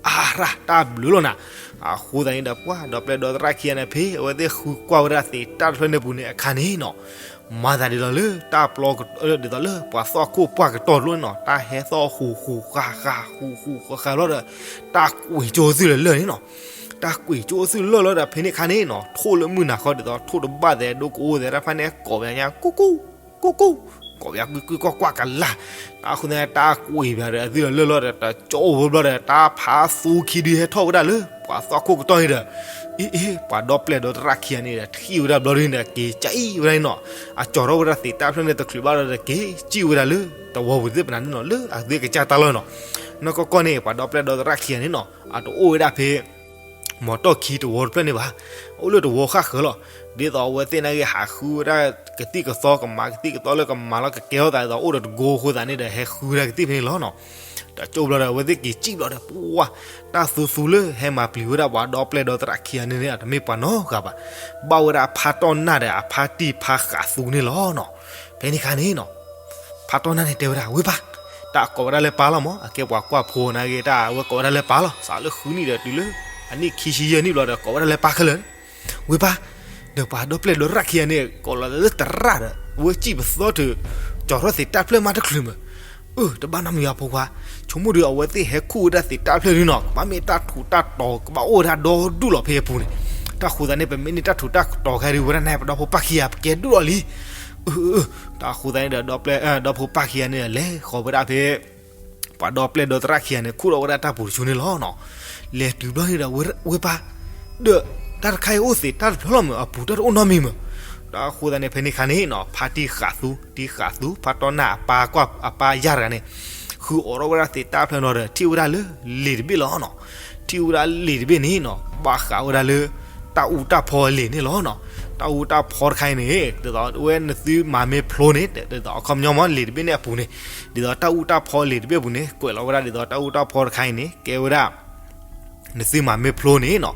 အါရၣ် တၢ်ဘျုးလီၤနၤ, အဃိသတးန့ၣ်ဒီး ပှၢ်ဒီပျဲၢ်ဒီသရၣ်ခံဂၤန့ၣ် ဖဲအဝဲသ့ၣ်ဃုကွၢ်ဝဲဒၣ်သ့ၣ်တၢ်တဖျၢၣ်န့ၢ်ပူၤန့ၣ်အခါန့ၣ်နီၤ မၤသးဒ်သိးလၢတၢ်ပျီက ဒ်သိးလၢပှၤသီၣ်ခိၣ်ပှၢ်ကတီၢ်တလိၣ်န့ၣ်နီၤ တၢ်ဟဲသီၣ်ဃူဃူဃာ်ဃာ်ဃူဃူဃာ်ဃာ်လီၤဒီး တၢ်ကွံာ်ကၠိသုလၢလၢၢ်န့ၣ်နီၤ, တၢ်ကွံာ်ကၠိသုလၢလၢၢ်ဒီး ဖဲန့ၣ်ခါန့ၣ်နီၤ ထိၣ်လၢမုၢ်နၤဃီဒ်သိး ထိၣ်တဘၣ်သဲးဒိကအိၣ်သဲးတၢ်ဖၣ်န့ၣ် ကိးပယၤညါ ကူကူ ကူကူ ကိးပယၤကွံာ်ကွံာ်ကွၢ်ကွၢ်ကလၢ်, တၢ်ဃုသ့ၣ်တၢ်ကွံာ်ပယၤဒီး အသုလၢလၢၢ်လီၤဒီး တကၠိဝဲဘျီဒီး တၢ်ဖးသူခံဒုဟဲထီၣ်ဝဲဒၣ်လၢ ပှၤသီၣ်ခိၣ်ကတီၢ်န့ၣ်ဒီး အ့ အ့ ပှၤဒီပျဲၢ်ဒီသရၣ်ခံဂၤန့ၣ်ဒီး ထံၣ်ဝဲဒၣ်ဘျီဒုန့ၣ်ဒီး က့ၤကၠံၣ်ဝဲဒၣ်န့ၣ်နီၤ, အကၠီထီၣ်ဝဲဒၣ်သ့ၣ်တၢ်ဖျၢၣ်န့ၣ်တချုးဘၣ်လီၤဒီး က့ၤကၠံၣ်ဝဲဒၣ်လၢ သဝီပူၤသ့ၣ်ပနၤန့ၣ်နီၤ လၢအသုကစၢ်တၢ်လီၢ်နီၤ, နီၢ်ကီၢ်ကီၢ်န့ၣ် ပှၤဒီပျဲၢ်ဒီသရၣ်ခံဂၤန့ၣ်နီၤ အတအိၣ်ဝဲဒၣ်ဖဲ မီၤတီၢ်ခံတဝီတဖျၢၣ်န့ၣ်ဘၣ်, အိၣ်လၢတဝီဃၣ်ဃၢၤလီၤ, ဒ်သိးအဝဲသ့ၣ်နာ်က့ ဟးဃုဝဲဒၣ်ကသံၣ်ကသီ ကမၤကသံၣ်ကသီလၢကမၤလီၤ ကကဲထီၣ်သးဒ်သိး အိၣ်ဒီးတကိအဃိသတးန့ၣ်ဒီး ဟဲဃုဝဲဒၣ်ကသံၣ်ဖဲန့ၣ်လီၤနီၤ, တကၠိဘျီဒီး အဝဲသ့ၣ်က့ၤကၠံၣ်ဘျီဒီး ပှၢ် တၢ်သူသူလၢဟဲမၤပျံၤဝဲဒၣ်ပှၤဒီပျဲၢ်ဒီသရၣ်ခံဂၤန့ၣ်န့ၣ် တမ့ၢ်ပှၤနီတဂၤဘၣ်, ဘၣ်ဝဲဒၣ်ဖးတီၢ်နၢ်ဒီးအဖါတံၢ်ဖါဃးသူန့ၣ်လီၤနီၤ, ဖဲန့ၣ်ခါန့ၣ်နီၤ ဖါတီၢ်နၢ်န့ၣ်တဲဝဲဒၣ် ဝ့ၢ်ပၢ်, တၢ်ကိးဝဲဒၣ်လၢပၢ်လီၤမး အကဲပှၤကွၢ်ဖိနာ်က့ တၢ်အဝဲကိးဝဲဒၣ်လၢပၢ်လီၤ, စးလၢဃုနံၣ်ဒီးတုၤလၢ အနံၣ်ခံဆံယဲၢ်နံၣ်ဘျီဒီး ကိးဝဲဒၣ်လၢပၢ်ခဲလၢာ်, ဝ့ၢ်ပၢ်, ဒီးပှၤဒီပျဲၢ်ဒီသရၣ်ခံဂၤန့ၣ် ကိးလီၤလၢသရၣ်ဒီး ဝဲစံၣ်ပသီတၢ် ကၠီထီၣ်သ့ၣ်တၢ်ဖျၢၣ်မးတချုးမး, အၢ တဘၣ်နီတမံၤဘၣ်ဖိခွါ, ဆိကမိၣ်ဒီး အဝဲသ့ၣ်ဟဲခူၣ်ဝဲဒၣ်သ့ၣ်တၢ်ဖျၢၣ်န့ၣ်နီၤ ကဘၣ်မ့ၢ်တၢ်ထူးတၢ်တီၤ ကဘၣ်အိၣ်ဝဲဒၣ်ဒီဒူၣ်လီၤဖဲအပူၤန့ၣ်, တၢ်ဃိသတးန့ၣ် ပမ့ၢ်န့ၢ်တၢ်ထူးတၢ်တီၤခဲဒုးဝဲဒၣ်န့ၣ် ပဒီဖိပၢ်ခံဂၤ ပကဲဒိၣ်လီၤလံ, အၢ တၢ်ဃိသတးန့ၣ်ဒီး ဒီပျဲၢ် ဒီဖိပၢ်ခံဂၤန့ၣ် လဲၤဃီၤဝဲဒၣ်ဖဲ ပှၤဒီပျဲၢ်ဒီသရၣ်ခံဂၤန့ၣ် ခူၣ်ထီၣ်ဝဲဒၣ်တၢ်ပူၤတဆူန့ၣ်လီၤနီၤ, လဲၤတုၤဘျီန့ၣ်ဒီး ဝ့ၢ်ပၢ်, ဒီးတၢ်တခါအံၤအိၣ်သ့ၣ်တၢ်တဖျၢၣ်လီၤမး အပူၤတၢ်တအိၣ်နီတမံၤမး, တၢ်ဃိသတးန့ၣ် ဖဲန့ၣ်ခါန့ၣ်နီၤ ဖါတံၢ်ဃးသူ တံၢ်ဃးသူ ဖါတီၢ်နၢ်အပၢ်ကွၢ်အပၢ်ယၢ်တဂၤန့ၣ် ဃုအိးထီၣ်ဝဲဒၣ်သ့ၣ်တၢ်ဖျၢၣ်နီၤဒီး ထံၣ်ဝဲဒၣ်လၢလံာ်တဘ့ၣ်လီၤနီၤ, ထံၣ်ဝဲဒၣ်လံာ်တဘ့ၣ်န့ၣ်နီၤ ဘၣ်ဃးဝဲဒၣ်လၢ တၢ်အူတၢ်ဖီလံာ်န့ၣ်လီၤနီၤ, တၢ်အူတၢ်ဖီတခါအံၤန့ၣ် ဒ်သိးဝဲနသုမၤမ့ၢ်ဖျိန့ၣ် ဒ်သိးအခီပညီမး လံာ်တဘ့ၣ်န့ၣ်အပူၤန့ၣ် ဒ်သိးတၢ်အူတၢ်ဖီလံာ်တဘ့ၣ်အပူၤန့ၣ် ကွဲးလီၤဝဲဒၣ်ဒ်သိးတၢ်အူတၢ်ဖီတခါအံၤန့ၣ် ကဲဝဲဒၣ် နသုမၤမ့ၢ်ဖျိန့ၣ်နီၤ,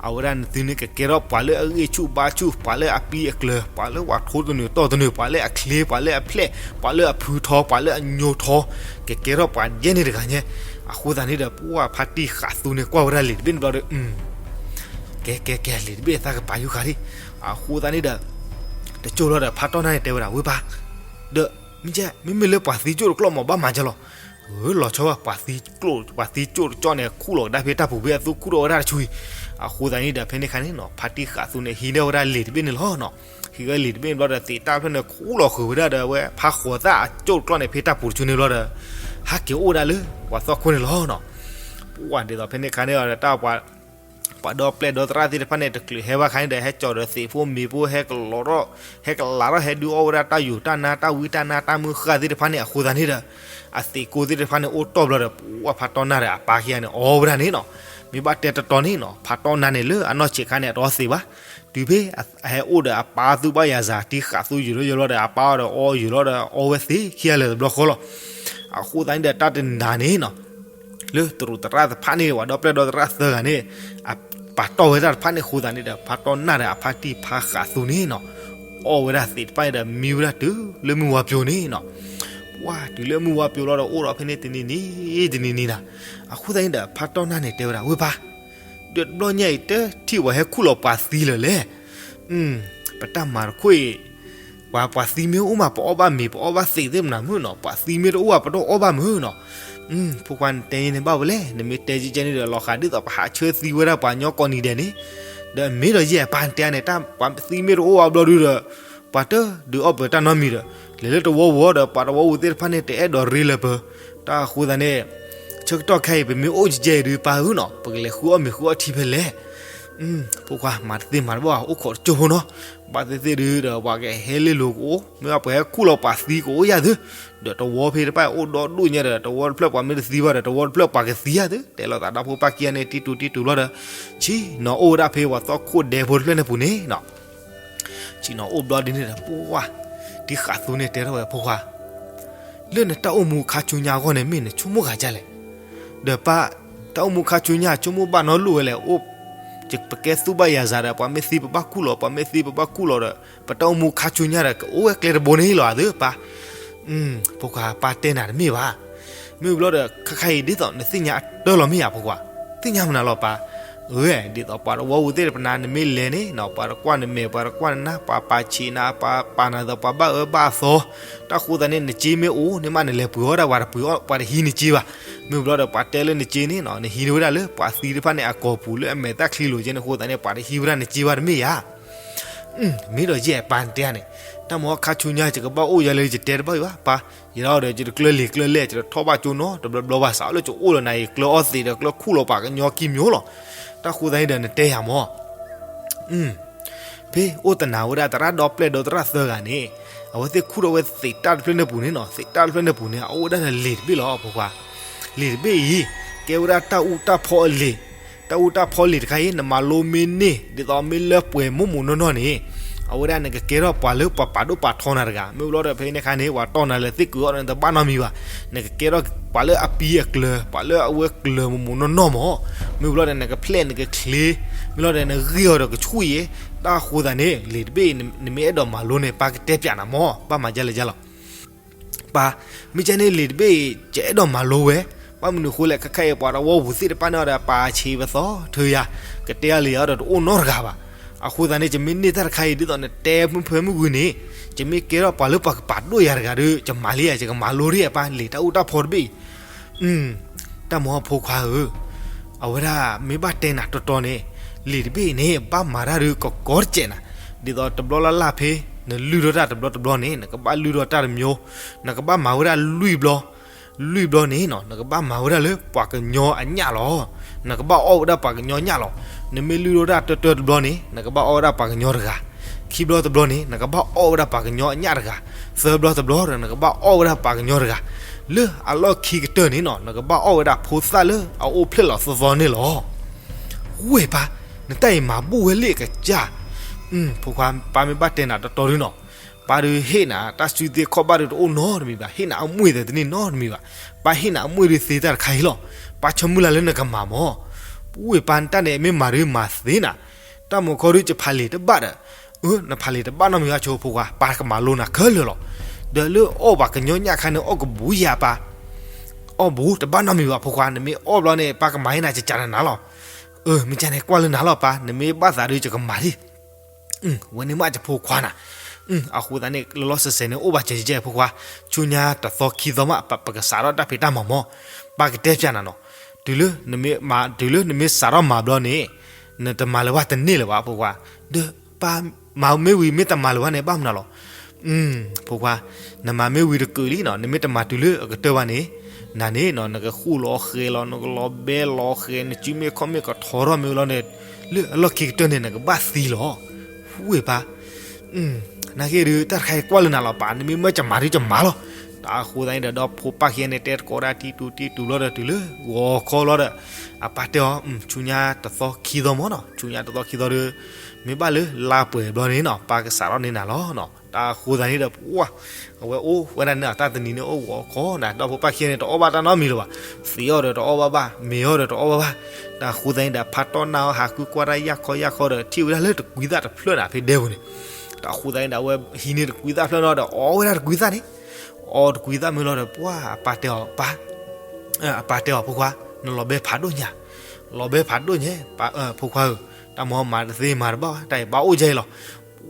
အဝဲဒၣ်နသုန့ၣ်ကကဲထီၣ်ပှၤလၢအဂံၢ်ဆူၣ်ဘါဆူၣ် ပှၤလၢအပံအကျၢၤ ပှၤလၢပှၤထိတနုာ်တီၢ်တနုာ် ပှၤလၢအချ့ ပှၤလၢအဖျဲး ပှၤလၢအဖုထီ ပှၤလၢအညိထီ ကကဲထီၣ်ပှၤယဲၢ်န့ၣ်တဂၤညါ, အဃိသတးန့ၣ်ဒီး ပှၢ်ဖါတံၢ်ဃးသူန့ၣ် ကွၢ်ဝဲဒၣ်လံာ်တဘ့ၣ်န့ၣ်ဘျီဒီး ကဲကဲကဲ လံာ်တဘ့ၣ်သးကပာ်ယူၢ်ဃာ်ဒံး, အဃိသတးန့ၣ်ဒီး တကၠိၢ်လီၤဒီး ဖါတီၢ်နၢ်န့ၣ်တဲဝဲဒၣ် ဝ့ၢ်ပၢ်, ဒီး မ့မ့ၢ်လၢပှၤသံကၠိၣ်တကျီၢ်မး ဘၣ်မၤကလီၤ, လီၤဆီဘၣ် ပှၤသံကၠိၣ်တကၠီၣ်န့ၣ် ခူၣ်လီၤကဒါဖဲတၢ်ပူၤဖဲအသူခူၣ်ထီၣ်ဝဲဒၣ်တဆူအံၤ, အဃိသတးန့ၣ်ဒီး ဖဲန့ၣ်ခါန့ၣ်နီၤ ဖါတံၢ်ဃးသူန့ၣ် ဟံးန့ၢ်ဝဲဒၣ်လံာ်တဘ့ၣ်န့ၣ်လီၤနီၤ, ဟံးဝဲလံာ်တဘ့ၣ်န့ၣ်ဘျီဒီး သ့ၣ်တၢ်ဖျၢၣ်န့ၣ် ခူၣ်လီၤဃုာ်ဝဲဒၣ်ဒီး အဝဲဖးဃိးသၣ်အကၠိၣ်တကျီၢ်န့ၣ် ဖဲတၢ်ပူၤတဆူန့ၣ်ဘျီဒီး ဟးက့ၤအိၣ်ဝဲဒၣ်လၢ ပှၤသီၣ်ခိၣ်န့ၣ်လီၤနီၤ, ပှၢ်ဒ်သိးဖဲန့ၣ်ခါန့ၣ်ဒီး တၢ်ပှၤ ပှၤဒီပျဲၢ်ဒီသရၣ်သ့ၣ်တဖၣ်န့ၣ် တချုးဟဲဘၣ်ခါန့ၣ်ဒီး ဟဲကၠီၤဒီးသံးဖိမ့ၤဖိ ဟဲကလီၤထီၣ် ဟဲကလးထီၣ် ဟဲဒုးအီၣ်ဝဲဒၣ်တၢ်ယိာ်တၢ်နါတၢ်ဝံတၢ်နါတၢ်မုၢ်ဃၢ်သ့ၣ်တဖၣ်န့ၣ် အဃိသတးန့ၣ်ဒီး အသံးကိၢ်သ့ၣ်တဖၣ်န့ၣ် အိၣ်တီၢ်ဘျီဒီး ပှၤဖးတီၢ်နၢ်ဒီးအပၢ်ခံဂၤန့ၣ် အီဝဲဒၣ်န့ၣ်နီၤ. မ့ၢ်ဘၣ်တဲတတီၤန့ၣ်နီၤ ဖးတီၢ်နၢ်န့ၣ် လၢအနီၢ်ဆံးခါန့ၣ် အတအီသံးဘၣ်. တုၤဖဲအဟဲအိၣ်ဒီးအပၢ် သူၣ်ဘၣ်ယၤစၤ တံၤဃာ်သူယုာ်လီၤယုာ်လီၤဒီး အပၢ်အီၤဒီးအီယုာ်လီၤဒီး အီဝဲသ့ခံဂၤလၢာ်တဘျီဃီလီၤ. အဃိသတးန့ၣ်ဒီး တၢ်တနၤန့ၣ်နီၤ လၢတရူးသရၣ်တဖၣ်န့ၣ် ပှၤဒီပျဲၢ်ဒီသရၣ်သၢဂၤန့ၣ် အပာ်တီၢ်ဝဲတၢ်တဖၣ်န့ၣ်အဃိသတးန့ၣ်ဒီး ဖးတီၢ်နၢ်ဒီးအဖါတံၢ်ဖးဃာ်သူန့ၣ်နီၤ အီၣ်ဝဲဒၣ်သံးတဖၣ်န့ၣ်ဒီး မံဝဲဒၣ်တုၤလၢမုၢ်ဝါပျိၤန့ၣ်နီၤ. ပှၤတုၤလၢမုၢ်ဝါပျိၤလီၤဒီး အိၣ်ဒီးဖဲန့ၣ်တနံၤနံၤ တနံၤနံၤနၤ အဃိသတးန့ၣ်ဒီး ဖးတီၢ်နၢ်န့ၣ်တဲဝဲဒၣ် ဝ့ၢ်ပၢ် ဒီးတဘျီညါအံၤ တထံၣ်ပှၤဟဲခူၣ်လီၤပှၤသံလၢၤလဲၣ်. ပတၢ်မၤတခိၣ်အံၤ ပှၤပှၤသံမ့ၢ်အိၣ်မး ပအီၣ်ဘၣ်မ့ၤ ပအီၣ်ဘၣ်သံးသ့ၣ်မနုၤမုၢ်နီၤ ပှၤသံမ့ၢ်တအိၣ်ဘၣ် ပတအီၣ်ဘၣ်မုၢ်နီၤ. ဖိခွါနတဲန့ၣ်ဘၣ်ဝဲလဲၣ် နမ့ၢ်တဲကဲကဲန့ၣ်ဒီး လီၤဃးဒ်သိးပဟးဆၢသံဝဲဒၣ်ပှၤကညီကိးနံၤဒဲးန့ၣ် ဒီးမ့ၢ်ဒီးယဲၢ်ပၢ်နတဲန့ၣ် တၢ်ပှၤသံမ့ၢ်တအိၣ်ဘၣ်ဘျီဒုဒီး ပှၤတဒုးအီၣ်ပၢၤတၢ်နီတမံၤဒီး လဲၤလၢတဝီပူၤဒီး ပှၤတဝီပူၤသ့ၣ်တဖၣ်န့ၣ် တအဲၣ်ဒိးရ့လၢၤပၢၤ တၢ်အဃိသတးန့ၣ် ဆၢကတီၢ်ခဲအံၤ ပမ့ၢ်အိၣ်ကဲကဲအံၤဒုး ပၢ်ဧၢနီၤ ပကလဲၤဃုအီၣ်မ့ၤဃုအီထံဖဲလဲၣ်. ဖိခွါမၤတသ့မၤတဘၣ် အိၣ်ခိးတကၠိဖိနီၤ ဘၣ်သ့ၣ်သ့ၣ်ဒုးဒီး ပှၤကဟဲလ့လိၤကအိၣ် မ့ၢ်ဘၣ်ပှၤဟဲခူၣ်လီၤပှၤသံကအိၣ်ယၤသု ဒီးတဝီဖဲတဖၣ်အိၣ်ဒီဒူၣ်ညါဒီး တဝီတဖျၢၣ်ပှၤမ့ၢ်တသံဘၣ်ဒီး တဝီတဖျၢၣ်ပှၤကသံယၤသု တဲလိာ်သးဒီဖိပၢ်ခံဂၤန့ၣ် တံတူာ်တံတူာ်ဘျီဒီး ဆ့ၣ်နီၤအိၣ်ဝဲဒၣ်ဖဲပှၤသီခိၣ်ဒဲဖိတဖျၢၣ်န့ၣ်ပူၤန့ၣ်နီၤ ဆ့ၣ်နီၤအိၣ်ဘျီဒ်န့ၣ်ဒီး ပှၤ တံၤဃာ်သူန့ၣ်တဲထီၣ်ဝဲ ဖိခွါ လၢနတၢ်အိၣ်မူခါဆူညါအဂီၢ်န့ၣ် မ့ၢ်နဆိကမိၣ်ဂၤဒ်လဲၣ်. ဒီးပၢ် တၢ်အိၣ်မူခါဆူညါ ဆိကမိၣ်ဘၣ်နီတလိၣ်ဝဲလဲၣ် အိၣ် ပကဲသူၣ်ဘၣ်ယၤစၤဒီး ပှၤမ့ၢ်သံပဘၣ်ခူၣ်လီၤ ပှၤမ့ၢ်သံပဘၣ်ခူၣ်လီၤဒီး ပတၢ်အိၣ်မူခါဆူညါဒီး ကအိၣ်ဝဲကျဲတဘိန့ၣ်လီၤ အသုပၢ် ဖိခွါ ပၢ်တဲနၤတမ့ၢ်ဘၣ်. မ့ၢ်ဘျီဒီး ခဲခါအံၤဒ်သိးနသ့ၣ်ညါအတၢၢ်လီၤမ့ၢ်ဧါ ဖိခွါ, သ့ၣ်ညါမနုၤလီၤပၢ်. အၢ ဒ်သိးပှၤတဝီပူၤသ့ၣ်တဖၣ်နၤ နမ့ၢ်လဲၤန့ၣ်နီၤ ပှၤတကွၢ်နမဲာ် ပှၤတကွၢ်နနၢ် ပှၤပာ်ဆံးနၤ ပှၤပာ်နၤဒီး ပှၤဘၣ်အၢဘၣ်အသီ, တၢ်ဃိသတးန့ၣ် နစ့မ့ၢ်အိၣ်န့ၣ်မး နလဲၤပှ့ၤအီၣ်ဒၣ် ပှၤတပှ့ၤအီၣ် ပှၤတဟံးနစ့ဘၣ်. မ့ၢ်ဘျီဒီး ပှၤတဲလၢနစ့န့ၣ်နီၤ နဟံးန့ၢ်ဝဲဒၣ်လၢပှၤသံတဖၣ်န့ၣ် အကိာ်ပူၤလၢအမဲာ်သၣ်ချံလိၤကဲန့ၣ်အဃိသတးန့ၣ် ပှၤတဟံးဝဲဒၣ်နစ့ဘၣ်တမ့ၢ်ဧါ. မ့ၢ်ဒီးယဲၢ်ပၢ်နတဲန့ၣ် တၢ်မၤခါဆူညါ ယကဘၣ်အိၣ်ယၤလၢယတဲတဘၣ်အံၤဘၣ် ပၢ်, ယၤဒီးယတကျၢၤလံာ်ကျၢၤလဲၢ် ယတထီၣ်ဘၣ်ကၠိနီတဘျီဘျီဘၣ် စးလၢယအိၣ်လီၤနၤအံၤ ကျၢၤအီသံးဒီးကျၢၤခူၣ်လီၤပှၤကညီခံမျိုးလီၤ. တၢ်ဃိသတးန့ၣ်ဒီးနတဲယၤမၢ် ဖဲအိၣ်တနၤဝဲဒၣ်သရၣ်ဒီပျဲၢ်ဒီသရၣ်သၢဂၤန့ၣ် အဝဲသ့ၣ်ခူၣ်ထီၣ်ဝဲသံးတၢ်တဖျၢၣ်န့ၣ်ပူၤန့ၣ်နီၤ သံးတၢ်တဖျၢၣ်န့ၣ်ပူၤန့ၣ် အအိၣ်ဝဲဒၣ်ဒီးလံာ်တဘ့ၣ်လီၤ ဖိခွါ. လံာ်တဘ့ၣ်အံၤ ကဲဝဲဒၣ်တၢ်အူတၢ်ဖီအလံာ်, တၢ်အူတၢ်ဖီလံာ်တခါအံၤ နမၤလိမ့ၢ်န့ၢ် ဒ်သိးမ့ၢ်လၢပှဲၤမိၢ်မိၢ်နီၢ်နီၢ်န့ၣ် အဝဲဒၣ်နကကဲထီၣ်ပှၤလၢပှၤပာ်ဒိၣ်ပာ်ထီနၤတဂၤ မ့ၢ်ဘျီဒီးဖဲန့ၣ်အခါန့ၣ် ပှၤတီၢ်နၤလၢသ့ၣ်ကုးအီၣ်ဒီးနတဘၣ်နီတမံၤဘၣ်, နကကဲထီၣ်ပှၤလၢအပံအကျၢၤ ပှၤလၢအဝဲကျၢၤမိၢ်မိၢ်နီၢ်နီၢ်မၢ်, မ့ၢ်ဘျီဒီးနကဖျဲၣ်နကချ့ မ့ၢ်ဘျီဒီးနဂ့ၢ်အီၤဒီးကဆူၣ်အံၤ, တၢ်အဃိသတးန့ၣ် လံာ်တဘ့ၣ်အံၤ နမ့ၢ်အဲၣ်ဒိးမၤလိန့ၣ် ပၢ်ကတဲပျးနၤမၢ် ဘၣ်မၤဒ်လဲၣ်ဒ်လဲၣ်လီၤ. ပၢ်, မ့ၢ်ကဲန့ၣ်လံာ်တဘ့ၣ်အံၤ ယအဲၣ်ဒိးမၤလိဝဲ, ဘၣ်မနုၤအဃိလဲၣ် ခဲခါအံၤပှၤတဝီပူၤသ့ၣ်တဖၣ်န့ၣ်ဒီး ပာ်ဆံးပသီထၢယၤ, ကတဲအီၤလံာ်အီၤဒီးတအိၣ်နီတဂၤဘၣ်. အဃိသတးန့ၣ် ယမ့ၢ်န့ၢ်တၢ်တခါအံၤ ဒ်သိးနတဲဖုဖုမုၢ်ဂုၤန့ၣ် ယမ့ၢ်ကဲထီၣ်ပှၤလၢပှၤကပာ်ဒိၣ်ယၤတဂၤဒီး ယမၤလံဧါ ယကမၤလိဒ်အပၢ်လံာ်တၢ်အူတၢ်ဖီတဘ့ၣ်အံၤ တၢ်မၤဟီၣ်ဖိခွါဧၢ, အဝဲဒၣ်မ့ၢ်ဘၣ်တဲနၤတီတီန့ၣ်, လံာ်တဘ့ၣ်အံၤန့ၣ် ဘၣ်မၤတၢ်ဒီးကကီတစဲးနၤ, ဒ်သိးတဘျီလၢ်လၢ်ဖဲ နလုၢ်ထီၣ်တၢ်တဘျီတဘျီန့ၣ် နကဘၣ်လုၢ်ထီၣ်တၢ်တမျိုး, နကဘၣ်မၤဝဲဒၣ်လွံၢ်ဘျီ, လွံၢ်ဘျီန့ၣ် နကဘၣ်မၤဝဲဒၣ်လၢပှၤကညီအညၣ်လီၤ. နကဘၣ်အီၣ်ဝဲဒၣ်ပှၤကညီညၣ်လီၤ. နမ့ၢ်လုၢ်ထီၣ်တၢ်တၢတၢတဘျီန့ၣ် နကဘၣ်အီၣ်ဝဲဒၣ်ပှၤကညီတဂၤ, ခံဘျီတဘျီန့ၣ် နကဘၣ်အီၣ်ဝဲဒၣ်ပှၤကညီအညၣ်တဂၤ, သၢဘျီတဘျီဒီး နကဘၣ်အီၣ်ဝဲဒၣ်ပှၤကညီတဂၤ, လၢအလီၢ်ခံကတၢၢ်န့ၣ်နီၤ နကဘၣ်အီၣ်ဝဲဒၣ်ဖိသၣ်လၢအအိၣ်ဖျဲၣ်လီၤသီသီန့ၣ်လီၤ. ဝ့ၢ်ပၢ်, နတၢ်အံၤမၤဘူၣ်ဝဲလံအကစၢ်. ဖိခွါ ပၢ်မ့ၢ်ဘၣ်တဲနၤတတီဒုနီၤ, ပၢ်ဒုးဟ့ၣ်နၤ တၢ်စုသ့ခီၣ်ဘၣ်ဒုးတအိၣ်နီတမံၤဘၣ်, ဟ့ၣ်နၤအမွ့ၢ်သတးတန့ၢ်နီတမံၤဘၣ်, ပၢ်ဟ့ၣ်နၤအမွ့ၢ်ဒုးသ့တၢ်တခါအံၤလီၤ. ပၢ်ဆိမုၢ်လၢ်လၢနကမၤမၢ်. ဝ့ၢ်ပၢ် နတၢ်န့ၣ်မ့ၢ်မၤဒုးမၤသ့နၤ, တၢ်မၤခီဒုးယဖးလံာ်တဘၣ်ဒီး, အၢ နဖးလံာ်တဘၣ်နီတမံၤဘၣ် ဆိဖိခွါ, ပၢ်ကမၤလိနၤခဲလၢာ်လီၤ. ဒီးလၢအီၣ်ပှၤကညီညၣ်ခါန့ၣ် အီၣ်ကဘူးယၤပၢ်, အီၣ်ဘူးတဘၣ်နီတမံၤဘၣ်ဖိခွါ, နမ့ၢ်အီၣ်ဘျီန့ၣ် ပၢ်ကမၤဟ့ၣ်နၤကကးနၤနၤလီၤ. အၢ မ့ၢ်ကန့ၣ်ကွၢ်လၢနၤလီၤပၢ်, နမ့ၢ်ဘၣ်သးဒုးယကမၤလံ. ဝဲန့ၣ်မးယဖိခွါနၤ, အဃိသတးန့ၣ် လီၤလီၤဆဲးဆဲးန့ၣ် အိၣ်ဘၣ်စဲးကဲဖိခွါ, ဆူညါတသီခံသီမး ပကစးထီၣ်တၢ်ဖံးတၢ်မၤမၢ်, ပၢ်ကတဲပျးနၤနီၤ, တုၤလၢနမ့ၢ်မၤ တုၤလၢနမ့ၢ်စးထီၣ်မၤဘျီန့ၣ်, နတမၤလၢၤဘၣ်တန့ၢ်လၢၤဘၣ်ဖိခွါ, ဒီးပၢ်မၤမ့ၢ်ဝံၤမ့ၢ်တမၤလၢၤဘၣ်န့ၣ် ဘၣ်မနုၤလီၤ. ဖိခွါ, နမၤမ့ၢ်ဝံၤတကုာ်လံနီၤ, နမ့ၢ်တမၤတုၤလၢအကတၢၢ်ဘၣ်န့ၣ်, နၤန့ၣ်နီၤ နကဃူလီၤဃဲၤလီၤ နကလီၤဘဲလီၤဃဲၤ နစုမ့ၢ်ခီၣ်မ့ၢ်ကထီထီၣ်မ့ၢ်လီၤန့ၣ် လၢအလီၢ်ခံကတၢၢ်န့ၣ် နကဘၣ်သံလီၤ. ဝ့ၢ်ပၢ် နာ်က့ဒုး တၢ်တခါအံၤကွၢ်လၢနၤလီၤ ပၢ် နမ့ၢ်မၢကမၤဒုးကမၤလီၤ. တၢ်အဃိသတးန့ၣ်ဒီး ဒီဖိပၢ်ခံဂၤန့ၣ် တဲတကိးဒၣ်တံတူာ်တံတူာ်ဘျီဒီးတုၤလၢဂီၤခီလီၤဒီး အပၢ်တဲအီၤ ဆူညါတသီခံသီမ့ၢ်နီၤ ဆူညါတသီခံသီဒီး မ့ၢ်ဘၣ်လၢလါပှဲၤဘျီန့ၣ်နီၤ ပၢ်ကစးထီၣ်န့ၢ်နၤလီၤနီၤ. တၢ်အဃိသတးန့ၣ်ဒီး ပှၢ် အဝဲအိၣ်ဝဲဒၣ်န့ၣ် တၢ်တနံၤန့ၣ်အိၣ်ဂီၤခီနၤ ဒီဖိပၢ်ခံဂၤန့ၣ် တအီၣ်ဘၣ်တၢ်နီတမံၤလၢၤဘၣ်. သံးအီၤဒီးတအီၣ်ဘၣ်ဘၣ် မ့ၤအီၤဒီးတအီၣ်ဘၣ်ဘၣ်. တၢ်အဃိသတးန့ၣ်ဒီး ဖါတီၢ်နၢ်အီၤဟးဃုကွၢ်တၢ်ယၢ်ခီယၢ်ခီဒီး ထံၣ်ဝဲဒၣ်လၢတကွံသၣ်တဖျၢၣ်နၤ ဖဲဒဲပူၤန့ၣ် တၢ်အဃိသတးန့ၣ်ဒီး အဝဲဟံးန့ၢ်တကွံသၣ်ဖျၢၣ်နီၤဒီး အီဝဲဒၣ်တကွံသၣ်န့ၣ် အီတကွံသၣ်မ့ၢ်လီၤဒီး ပှၢ် အပၢ်တဲအီၤ ပၢ် အပၢ်တဲအီၤ ဖိခွါ နလီၤဘဲဖးဒိၣ်ညါ လီၤဘဲဖးဒိၣ်ညါ ဖိခွါဧၢ, တၢ်မၤမၤတသ့မၤတဘၣ်ဘၣ် တၢ်အံၤဘၣ်အိၣ်ယဲအံၤလီၤ.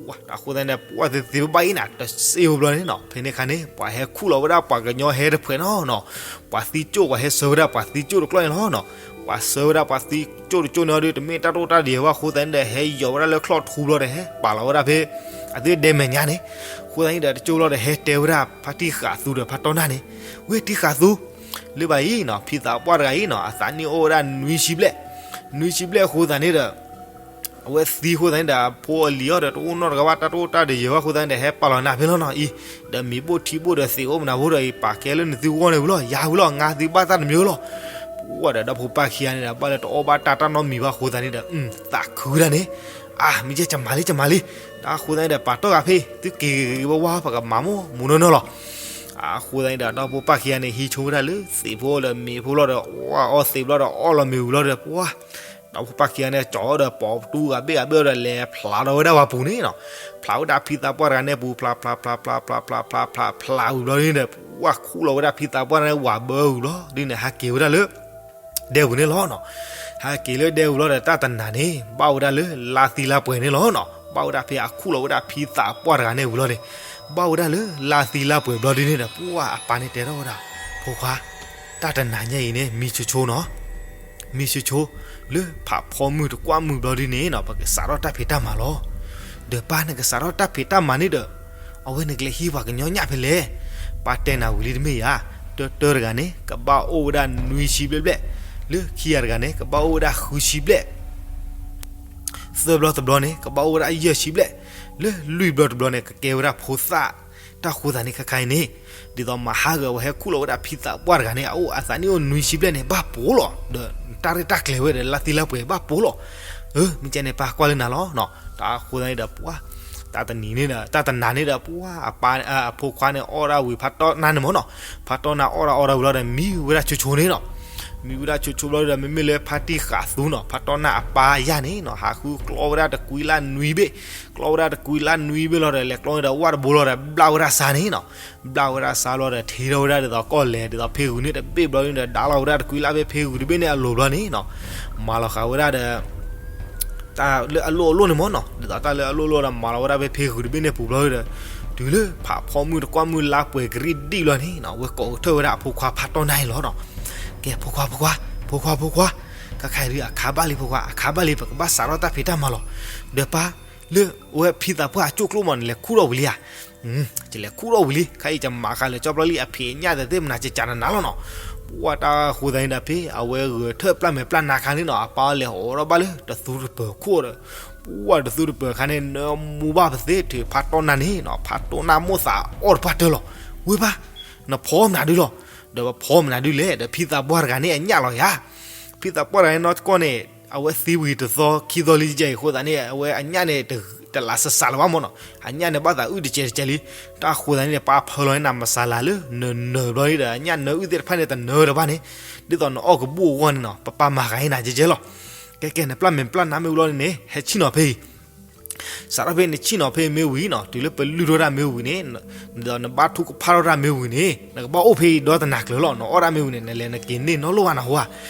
ပှၢ် တၢ်အဃိသတးန့ၣ် ပှၢ်သ့သ့ဘၣ်အံၤနၤ တစ့ဧိၤဘျီန့ၣ်နီၤ ဖဲန့ၣ်အခါန့ၣ် ပှၤဟဲခူၣ်လီၤဝဲဒၣ်ပှၤကညီဟဲတဖှဲးနီၤနီၤ ပှၤသံကၠိၣ် ပှၤဟဲဆှၢဝဲဒၣ်ပှၤသံကၠိၣ်တကျီၢ်န့ၣ်လီၤနီၤ. ပှၤဆှၢဝဲဒၣ်ပှၤသံကၠိၣ်တကၠိၣ်န့ၣ်ဒီး တမ့ၢ်တၢ်တိၣ်တၢ်ဒံးဘၣ်အဃိသတးန့ၣ်ဒီး ဟဲယီၤဝဲဒၣ်လၢချီၣ်ထူဘျီဒီး ဟဲပာ်လီၤဝဲဒၣ်ဖဲ အသုဒဲမဲာ်ညါန့ၣ် အဃိသတးန့ၣ်ဒီး တကၠိၣ်ဘျီဒီး ဟဲတဲဝဲဒၣ်ဖါတံၢ်ဃာ်သူဒီးဖါတီၢ်နၢ်န့ၣ် ဝ့ၢ်တံၢ်ဃာ်သူ လၢဘၣ်အံၤနီၤ ဖံသးပှၢ်တဂၤအံၤနီၤ အသးနံၣ်အိၣ်ဝဲဒၣ်နွံဆံဘျဲၣ် နွံဆံဘျဲၣ်အဃိသတးန့ၣ်ဒီး အဝဲသံအဃိသတးန့ၣ်ဒီး အဖိအလံၤအီၤဒီး တအိၣ်နီတဂၤဘၣ် တၢ်တအိၣ်တၢ်ဒံးယဲၢ်ဘၣ်အဃိသတးန့ၣ်ဒီး ဟဲပာ်လီၤနၤဖဲလီၤနီၤအံၤ ဒီးမ့ၤဘိၣ်ထံဘိၣ်ဒီးသံးအိၣ်မနၤဖိဒီးအံၤ ပာ်ကဲလၢနသုဂီၢ်န့ၣ်ဝံၤလီၤ ယၤဝံၤလီၤ ငါသုဘၣ်တၢ်တမံၤလီၤ. ပှၢ်ဒီး ဒီဖိပၢ်ခံဂၤန့ၣ်ဒီး ဘၣ်လၢတအီၣ်ဘၣ်တၢ်တၢ်နီတမံၤဘၣ်အဃိသတးန့ၣ်ဒီး သးခုဝဲဒၣ်န့ၣ် အါ မ့ၢ်ကဲကမၤလံကမၤလံ တၢ်အဃိသတးန့ၣ်ဒီး ပာ်တီၢ်ဂၤဖဲ သုက့ၤဂ့ၤဂ့ၤဝါဝါ ပကမၤမိၢ်မူနီၢ်နီၢ်လီၤ. အဃိသတးန့ၣ်ဒီး ဒီဖိပၢ်ခံဂၤန့ၣ် ဟံးဆိဝဲဒၣ်လၢသံးဖိဒီးမ့ၤဖိလီၤဒီး အီၣ်အီၣ်သံးဘျီဒီး အီၣ်လီၤမ့ၤဝံၤလီၤဒီး ပှၢ် ဒီဖိပၢ်ခံဂၤန့ၣ် ကၠီဒီးပိာ်ပတူဂၤဘ့ၣ်ဂၤဘ့ၣ်ဒီး လဲၤဖျါထီၣ်ဝဲဒၣ်ပှၤပူၤန့ၣ်နီၤ ဖျါဝဲဒၣ်ဖံသးပှၢ်တဂၤန့ၣ်ပူၤ ဖျါဖျါဖျါဖျါဖျါဖျါဖျါဖျါဝံၤဘျီန့ၣ်ဒီး ပှၢ်ခူၣ်လီၤဝဲဒၣ်ဖံသးပှၢ်တဂၤန့ၣ်ဝၤဘၢဝံၤဘျီဒ်န့ၣ် ဟးက့ၤဝဲဒၣ်လၢ ဒဲပူၤန့ၣ်လီၤနီၤ. ဟဲက့ၤလၢဒဲပူၤလီၤဒီး တၢ်တနၤန့ၣ် ဘၣ်ဝဲဒၣ်လၢလါသံလါပှဲၤန့ၣ်လီၤနီၤ. ဘၣ်ဝဲဒၣ်ဖဲအခူၣ်လီၤဝဲဒၣ်ဖံသးပှၢ်တဂၤန့ၣ်ဝံၤလီၤန့ၣ် ဘၣ်ဝဲဒၣ်လၢလါသံလါပှဲၤဘျီဒ်န့ၣ်ဒီး ပှၢ်အပၢ်န့ၣ်တဲထီၣ်ဝဲဒၣ် ဖိခွါ တၢ်တနၤညါအံၤန့ၣ် မံဆိဆိနီၤ မံဆိဆိ လၢဖးဖီမုၢ်တကွၢ်မုၢ်ဘျီဒ်န့ၣ်နီၤ ပကစးထီၣ်တၢ်ဖံးတၢ်မၤလီၤ. ဒီးပၢ်နကစးထီၣ်တၢ်ဖံးတၢ်မၤန့ၣ်ဒီး အဝဲနကလဲၤဟံးပှၤကညီညၣ်ဖဲလဲၣ်. ပၢ်တဲနၤဝံၤလံတမ့ၢ်ဧါ. တၢတၢတဂၤန့ၣ် ကဘၣ်အိၣ်ဝဲဒၣ်နွံဆံဘျဲၣ်ဘျဲၣ်, လၢခံဂၤတဂၤန့ၣ် ကဘၣ်အိၣ်ဝဲဒၣ်ဃုဆံဘျဲၣ်, သၢဘျီတဘျီန့ၣ် ကဘၣ်အိၣ်ဝဲဒၣ်ယဲၢ်ဆံဘျဲၣ်, လၢလွံၢ်ဘျီတဘျီန့ၣ် ကကဲဝဲဒၣ်ဖိသၣ်. တၢ်ဃိသးန့ၣ်ခါခါအံၤန့ၣ် ဒ်သိးမဟါဂၤဝဲဟဲခူၣ်လီၤဝဲဒၣ်ဖံသးပှၢ်တဂၤန့ၣ် အအိၣ်အသးနံၣ်အိၣ်နွံဆံဘျဲၣ်န့ၣ် ဘၣ်ပိာ်လီၤ. ဒီးတၢ်ရဲၣ်တၢ်ကျဲၤဝဲဒီးလါသံလါပှဲၤဘၣ်ပိာ်လီၤ. မ့ၢ်ကဲန့ၣ် ပၢ်ကွၢ်လၢနၤလီၤ. တၢ်ဃိသးန့ၣ်ဒီးပှၤ တၢ်တနံၤန့ၣ်ဒီး တၢ်တနၤန့ၣ်ဒီးပှၤ အပၢ် အဖိခွါန့ၣ်အီၣ်ဒၣ်ဝံၤဖါတီၢ်နၢ်န့ၣ်မ့ၢ်နီၤ, ဖါတီၢ်နၢ်အီၣ်ဒၣ်အီၣ်ဒၣ်ဝံၤလီၤဒီး မံဝဲဒၣ်ဆိဆိန့ၣ်နီၤ. မံဝဲဒၣ်ဆိဆိဘျီဒီး မ့မ့ၢ်လၢဖါတံၢ်ဃာ်သူနီၤ ဖါတီၢ်နၢ်အပၢ်ယၢ်န့ၣ်နီၤ ဟးဃုကျီဝဲဒၣ်တကွံလၢနွံဘ့ၣ်, ကျီဝဲဒၣ်တကွံလၢနွံဘ့ၣ်လီၤဒီး လဲၤကျီန့ၣ်ဒီးဝၣ်တဘိလီၤဒီး ဘျၣ်ဝဲဒၣ်စါန့ၣ်နီၤ. ဘျၣ်ဝဲဒၣ်စါလီၤဒီး ထံထီၣ်ဝဲဒၣ်ဒ်သိးကီၢ်လဲၤ ဒ်သိးဖ့ဂုၤန့ၣ်တဘ့ၣ်ဘျီဒီး ဒါလီၤဝဲဒၣ်တကွံလၢဖဲဖ့ဂုၤတဘ့ၣ်န့ၣ်အလိၤဘျီန့ၣ်နီၤ. မၤလီၤဃာ်ဝဲဒၣ်ဒီး တၢ်လၢအလိၣ်အလိၣ်န့ၣ်မ့ၢ်နီၤ ဒ်သိးတၢ်လၢအလိၣ်လိၣ်ဒီး မၤလီၤဝဲဒၣ်ဖဲဖ့ဂုၤတဘ့ၣ်န့ၣ်ပူၤဘျီဒီး တုၤလၢဖးဖီမုၢ်တကွၢ်မုၢ်လါပှဲၤကရံၣ်ဒံၣ်လီၤန့ၣ်နီၤ ဝဲကိးကထၢၣ်ဝဲဒၣ်အဖိခွါဖါတီၢ်နၢ်အံၤလီၤနီၤ. ကဲ ဖိခွါ ဖိခွါ ဖိခွါ ဖိခွါ, ခါခါအံၤဒုးအခါဘၣ်လံဖိခွါ အခါဘၣ်လံ ပကဘၣ်စးထီၣ်တၢ်ဖံးတၢ်မၤလီၤ. ဒီးပၢ် လၢအဝဲဖံသးပှၢ်အကၠိၣ်ကျိမ့ၢ်န့ၣ် လဲၤခူၣ်ထီၣ်ဝံၤလံဧါ. ယလဲၤခူၣ်ထီၣ်ဝံၤလံ ခါအံၤယမၤဃာ်လၢကၠီပျီလံ အဖံးအညၣ်သ့ၣ်မနၤ ကကးနနၤလီၤနီၤ. ပှၢ်တၢ်ဃိသးန့ၣ်ဒီးဖဲ အဝဲဂဲၤထၢၣ်ပျၢ်မဲာ်ပျၢ်နါခါန့ၣ်နီၤ အပၢ်လဲၤအိးထီၣ်ဘၣ်လၢတသူတပၢၤခိၣ်ဒီး ပှၢ်တသူတပၢၤခါန့ၣ် နၢမူဘၣ်ပသ့ၣ်ထုးဖါတီၢ်နၢ်န့ၣ်နီၤ ဖါတီၢ်နၢ်မိၣ်သးအီၣ်တပှၢ်တၢၢ်လီၤ. ဝ့ၢ်ပၢ် နဖီမနုၤဒုလီၤ. ဒီးပဖီမနုၤဒုလဲၣ် ဒီးဖံသးပှၢ်တဂၤန့ၣ်အညၣ်လီၤယၤ. ဖံသးပှၢ်တဂၤန့ၣ်နီတကီၢ်န့ၣ် အဝဲသံဝံၤတသီခံသီလံယဲအံၤအဃိသတးန့ၣ် အဝဲအညၣ်န့ၣ် တလးစၢ်စၢ်လၢၤဘၣ်မ့ၢ်နီၤ အညၣ်န့ၣ်ဘၣ်သးအုၣ်တကဲးတကဲးလံ. တၢ်ဃိသတးန့ၣ် ပၢ်ဖၢလီၤန့ၢ်နၤမဆါလၤလၢနနၢၤဘျီဒီး အညၣ်နၢအုၣ်သ့ၣ်တဖၣ်န့ၣ် တနၢတဘၣ်န့ၣ် ဒ်သိးနအီၣ်ကဘူၣ်အဂီၢ်န့ၣ်နီၤ ပပၢ်မၤဃာ်န့ၢ်နၤကဲကဲလီၤ. ကဲကဲ နပျၢ်မဲာ်ပျၢ်နါမ့ၢ်ဝံၤလီၤန့ၣ် ဟဲဆ့ၣ်နီၤဖဲအံၤ စးထီၣ်ဖဲနဆ့ၣ်နီၤဖဲမ့ၢ်ဝံၤနီၤ တုၤလၢပလုၢ်ထီၣ်တၢ်မ့ၢ်ဝံၤန့ၣ် ဒီးနဘၣ်ထူၣ်ကဖၣ်ထီၣ်တၢ်မ့ၢ်ဝံၤန့ၣ် နကဘၣ်အိၣ်ဖဲအံၤဒီတနၤကျၢၤလီၤ. နအီၣ်တၢ်မ့ၢ်ဝံၤန့ၣ် နလဲၤနက့ၤန့ၢ်နီတလိၣ်ဘၣ်နဟူဧါ.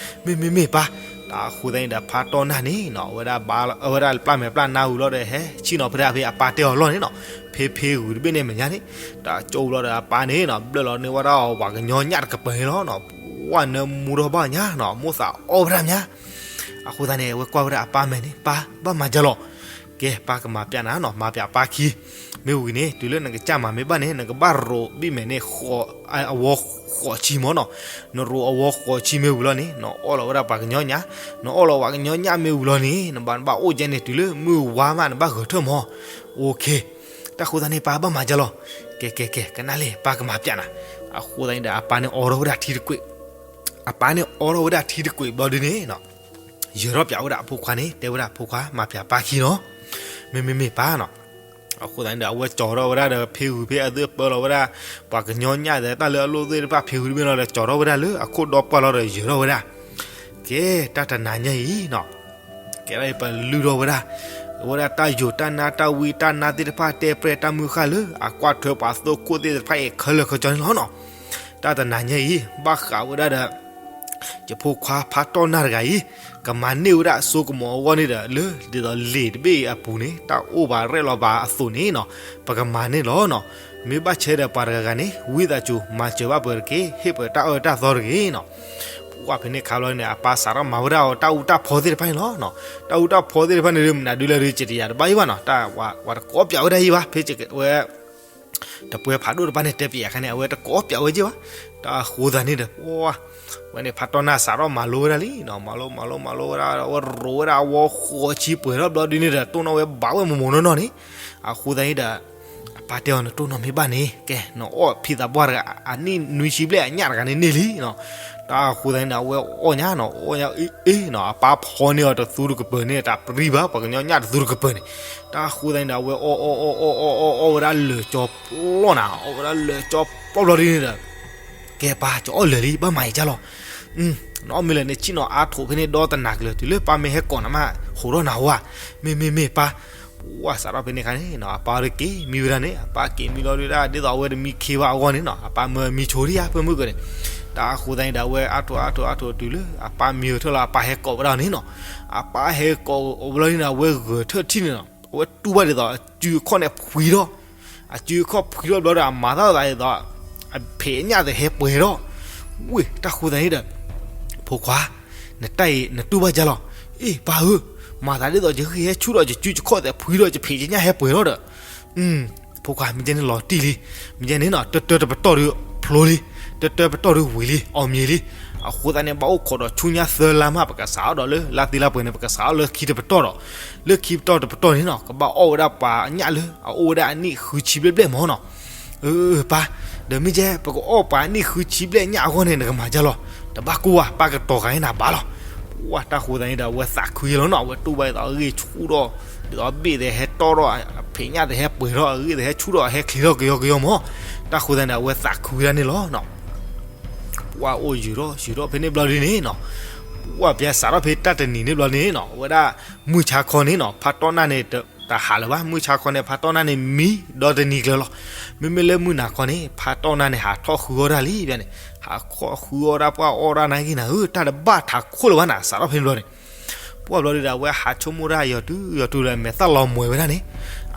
မ့မ့မ့ၢ်ပၢ် တၢ်ဃိသတးန့ၣ်ဒီး ဖါတီၢ်နၢ်န့ၣ်နီၤ အဝဲဒၣ်ပျၢ်မဲာ်ပျၢ်နါဝံၤလီၤဒီး ဟဲဆ့ၣ်နီၤဖဲဒၣ်ဖဲအပၢ်တဲအီၤလီၢ်န့ၣ်နီၤ ဖဲဖဲဂုၤတဘ့ၣ်န့ၣ်အမဲာ်ညါန့ၣ် တၢ်ကၠိဘျီဒီးအပၢ်န့ၣ်နီၤ ဘျၢၣ်လီၤန့ၢ်ဝဲဒၣ်အီၤပှၤကညီညၣ်တကပၤန့ၣ်လီၤနီၤ. ပှၢ်နၢမူထီၣ်ဘၣ်ညါနီၤ မိၣ်သးအီၣ်ဝဲဒၣ်မး အဃိသတးန့ၣ် အဝဲကွၢ်ဝဲဒၣ်အပၢ်မဲာ်န့ၣ် ပၢ်ဘၣ်မၤဒ်လဲၣ်. ကဲ ပၢ်ကမၤပျးနၤနီၤ မၤပျးပၢ်ခံ မ့ၢ်ဝံၤန့ၣ် တုၤလၢနကစၢ်မၤမ့ၢ်ဘၣ်န့ၣ် နကဘၣ်ရိးဘံၣ်မဲာ်န့ၣ် အဝီဃိးဆံမၢ်နီၤ. နရိးအဝီဃိးဆံမ့ၢ်ဝံၤလီၤန့ၣ် နအီၣ်လီၤဝဲဒၣ်ပှၤကညီညၣ်, နအီၣ်လီၤပှၤကညီညၣ်မ့ၢ်ဝံၤလီၤန့ၣ် နဘၣ်နဘၣ်အိၣ်ကဲန့ၣ် တုၤလၢမုၢ်ဝါမး နဘၣ်ဂဲၤထၢၣ်မၢ်. အိၣ်ခ့, တၢ်ဃိသတးန့ၣ် ပၢ်ဘၣ်မၤကလီၤ. ကဲ ကဲ ကဲ ကနၣ်လံ ပၢ်ကမၤပျးနၤ. အဃိသတးန့ၣ်ဒီး အပၢ်န့ၣ်အိးထီၣ်ဝဲဒၣ်ထံတကွံာ်, အပၢ်န့ၣ်အိးထီၣ်ဝဲဒၣ်ထံတကွံာ်ဘျီဒုန့ၣ်နီၤ ယၢၤထီၣ်ပျးဝဲဒၣ်အဖိခွါန့ၣ် တဲဝဲဒၣ်အဖိခွါ မၤပျးပၢ်ခံနီၤ. မ့မ့မ့ၢ်ပၢ်နီၤ. အဃိသတးန့ၣ်ဒီး အဝဲကၠီၤထီၣ်ဝဲဒၣ်ဒီး ဖ့ဝံၤဖဲအသုပၢလီၤဝဲဒၣ် ပှၤကညီညၣ်ဒီး တၢ်လၢအလိၣ်သ့ၣ်တဖၣ် ဖ့ဝံၤတဘ့ၣ်လီၤဒီး ကၠီၤထီၣ်ဝဲဒၣ်လၢအခိၣ်ဒီပှၢ်လီၤဒီး ယၢၤထီၣ်ဝဲဒၣ်. ကဲ တၢ်တနၤညါအံၤနီၤ ကဲဒ်အံၤ ပလုၢ်ထီၣ်ဝဲဒၣ်, အဝဲဒၣ်တၢ်ယိာ်တၢ်နါတၢ်ဝံတၢ်နါသ့ၣ်တဖၣ် တဲပြဲၢ်တၢ်မုၢ်ဃၢ်လၢ အကွၢ်ထွဲပှၤသိခိၣ်သ့ၣ်တဖၣ်အံၤ ခဲလၢာ်ခဲဆ့န့ၣ်လီၤနီၤ. တၢ်တနၤညါအံၤ ဘၣ်ဃးဝဲဒၣ်ဒီး ယဖိခွါဖးတီၢ်နၢ်တဂၤအံၤ ကမၤန့ၢ်ဝဲဒၣ်အစိကမီၤအဂီၢ်န့ၣ်ဒီး လၢဒ်သိးလံာ်တဘ့ၣ်အပူၤန့ၣ် တၢ်အိၣ်ဘၣ်ရဲၣ်လီၤဘၣ်အသိးန့ၣ်နီၤ ပကမၤန့ၢ်လီၤနီၤ. မ့ၢ်ဘၣ်ဆၢဒီးပှၤတဂၤဂၤန့ၣ် ဝံသးစူၤ မၤစၢၤဘၣ်ပှၤတက့ၢ်, ဟ့ၣ်ပှၤတၢ်အၢတၢ်သီတဂ့ၤနီၤ. ပှၢ်ဖဲန့ၣ်ခါဘျီန့ၣ် အပၢ်စးထီၣ်မၤဝဲဒၣ်အီၤ တၢ်အူတၢ်ဖီသ့ၣ်တဖၣ်န့ၣ်လီၤနီၤ. တၢ်အူတၢ်ဖီသ့ၣ်တဖၣ်န့ၣ်ဒီး မနုၤဒုလဲၣ်ဒီး ကတယၤတဘၣ်ယံၤဘၣ်နီၤ. တၢ်ဝဲတကိးပၠးဝဲဒၣ်ယံၤဘၣ်, ဖဲဝဲ တပှဲၤဖးဒိၣ်တဖၣ်န့ၣ် တဲပၠးယၤခါန့ၣ် အဝဲတကိးပၠးဝဲယံၤဘၣ်. တၢ်အဃိသတးန့ၣ်ဒီး ပှၢ် ဝဲန့ၣ်ဖးတီၢ်နၢ်စးထီၣ်မၤလိဝဲဒၣ်လံနီၤ. မၤလိ မၤလိ မၤလိဝဲဒၣ် အဝဲရိးဝဲဒၣ်အဝီဃိးဆံပှဲၤထီၣ်ဘျီဒုန့ၣ်ဒီး တိၢ်နီၣ်ဝဲဘၣ်ဝဲမိၢ်မိၢ်နီၢ်နီၢ်န့ၣ်. အဃိသတးန့ၣ်ဒီး အပၢ်တဲအီၤ နတိၢ်နီၣ်မ့ၢ်ဘၣ်န့ၣ် ကဲ နအီၣ်ဖံသးပှၢ်တဂၤ အနံၣ်နွံဆံဘျဲၣ်အညၣ်တဂၤန့ၣ်န့ၢ်လံနီၤ. တၢ်အဃိသတးန့ၣ်ဒီး အဝဲအီၣ်ညါနီၤ အီၣ်ညါအ့ၣ်အ့ၣ်နီၤ အပၢ်ဖီန့ၢ်အီၤတသူတကပၢၤန့ၣ် တၢ်ပြံဘၣ် ပှၤကညီညၣ်တသူတကပၢၤန့ၣ်. တၢ်အဃိသတးန့ၣ်ဒီး အဝဲအီၣ်အီၣ်အီၣ်အီၣ်အီၣ်အီၣ်အီၣ်ဝဲဒၣ်လၢာ်ကၠီပျီနၤ အီၣ်ဝဲဒၣ်လၢာ်ကၠီပျီဘျီဒုန့ၣ်ဒီး ကဲပၢ် ကအီၣ်လၢာ်လံ ဘၣ်မၤအံၤကလီၤ. နအီၣ်မ့ၢ်လၢာ်န့ၣ် ဆ့ၣ်နီၤအါထိးဖဲန့ၣ်ဒီတနၤကျၢၤ တုၤလၢပၢ်မ့ၢ်ဟဲကိးနၤမး ဟိးထီၣ်နၤဝဲ. မ့မ့မ့ၢ်ပၢ်. ပှၢ်စးထီၣ်ဖဲန့ၣ်ခါန့ၣ်နီၤ အပၢ်အီၤတက့ၤမံဝဲဒၣ်န့ၣ် အပၢ်က့ၤမံလီၤဒုဒၣ် ဒ်သိးအဝဲတမံခ့ဘၣ်အဂီၢ်န့ၣ်နီၤ အပၢ်မၢမံဆိဒံးဧါ ဖဲမုၢ်ကန့ၣ်. တၢ်အဃိသတးန့ၣ်ဒီး အဝဲအါထိးအါထိးအါထိးတုၤလၢ အပၢ်မံဝဲထၢၣ်လီၤ အပၢ်ဟဲကိးဝဲဒၣ်န့ၣ်နီၤ. အပၢ်ဟဲကိးအီၤဘျီန့ၣ်နီၤ အဝဲဂဲၤထၢၣ်ထံၣ်န့ၣ်နီၤ အဝဲတူၢ်ဘၣ်ဒ်သိး အစုအခီၣ်န့ၣ်ဖှံထီၣ် အစုအခီၣ်ဖှံထီၣ်ဘျီဒီး အမၤသးဒ်သိး အဖံးအညၣ်သ့ၣ်ဟဲပှဲၤထီၣ်. ဝ့ၢ် တၢ်ဃိသတးန့ၣ်ဒီး ဖိခွါ နတၢ်အံၤ နတူၢ်ဘၣ်ကလီၤ. အ့ၣ် ပၢ်ဧၢ, မၤသးဒ်သိးယဂံၢ်ဟဲဆူၣ်ဒီး ယစုယခီၣ်သ့ၣ်ဖှံဒီး ယဖံးယညၣ်ဟဲပှဲၤထီၣ်ဒီး ဖိခွါ မ့ၢ်ကဲန့ၣ်လီၤတံၢ်လံ. မ့ၢ်ကဲန့ၣ်နီၤ တၢတၢတပတီၢ်ဒီးဖျိလံ, တၢတၢပတီၢ်ဒီးဝံၤလံ အီၣ်မ့ၤလံ. အဃိသတးန့ၣ် ဘၣ်အိၣ်ခိးဒီးဆူညါသၢလါမး ပကစးထီၣ်ဒီးလၢလါသ့လါပှဲၤန့ၣ် ပကစးထီၣ်လၢခံတပတီၢ်ဒီး လၢခံပတီၢ်တပတီၢ်န့ၣ်နီၤ ကဘၣ်အီၣ်ဝဲဒၣ်ပှၤညၣ်လၢအအိၣ်ဝဲဒၣ်အနံၣ်ဃုဆံဘျဲၣ်ဘျဲၣ်မၢ်နီၤ. အၢ ပၢ်, ဒီးမ့ၢ်ကဲ ပကအီၣ်ပှၤအနံၣ်ဃုဆံဘျဲၣ်ညၣ်အဂီၢ်န့ၣ် နကမၤကလီၤ. တဘၣ်ကိၢ်ဘၣ်, ပၢ်ကတီၤဃာ်န့ၢ်နၤဘၣ်လီၤ. ပှၢ် တၢ်ဃိသတးန့ၣ်ဒီး အဝဲသးခုလီၤနီၤ, အဝဲတူၢ်ဘၣ်ဒ်သိးအဂံၢ်ဆူၣ်ထီၣ်, ဒ်သိးဘ့ၣ်သ့ၣ်ဟဲတီၢ်ထီၣ်, အဖံးညၣ်သ့ၣ်ဟဲပှဲၤထီၣ်, အဂံၢ်သ့ၣ်ဟဲဆူၣ်ထီၣ်, ဟဲချ့ထီၣ်ကယီကယီမၢ်. တၢ်ဃိသတးန့ၣ်ဒီး အဝဲသးခုဝဲဒၣ်န့ၣ်လီၤနီၤ. ပှၢ်အိၣ်ယုာ်ထီၣ်ယုာ်ထီၣ်ဖဲန့ၣ်ဘျီဒုန့ၣ်နီၤ, ပှၢ်ပျဲစးထီၣ်ဖဲတၢ်တနံၤန့ၣ်ဘျီန့ၣ်နီၤ, အဝဲဒၣ်မုၢ်ဆါခီန့ၣ်နီၤ ဖးတီၢ်နၢ်န့ၣ် တဟးလၢၤဘၣ်. မုၢ်ဆါခီန့ၣ် ဖးတီၢ်နၢ်န့ၣ်မံဒီတနံၤကျၢၤလီၤ. မ့မ့ၢ်လၢမုၢ်နၤခီန့ၣ် ဖးတီၢ်နၢ်န့ၣ် ဟးထီၣ်ဃုအီၣ်တၢ်လံဘၣ်န့ၣ်, ဟးထီၣ်ဃုအီၣ်တၢ် ပှၢ်အီၣ်တၢ်နၤဂ့ၤနၤဧၢ, တၢ်တဘၣ်ထးခိၣ်လၢၤဘၣ်နၤ စးထီၣ်ဖဲန့ၣ်ဘျီန့ၣ်. ပှၢ်ဘျီဒုဒီး အဝဲဟးဆိကမိၣ်တၢ်ယီၤတုၤယီၤတုၤဒီး အမဲာ်သၣ်လီၤမှဲၤဝဲဒၣ်န့ၣ်,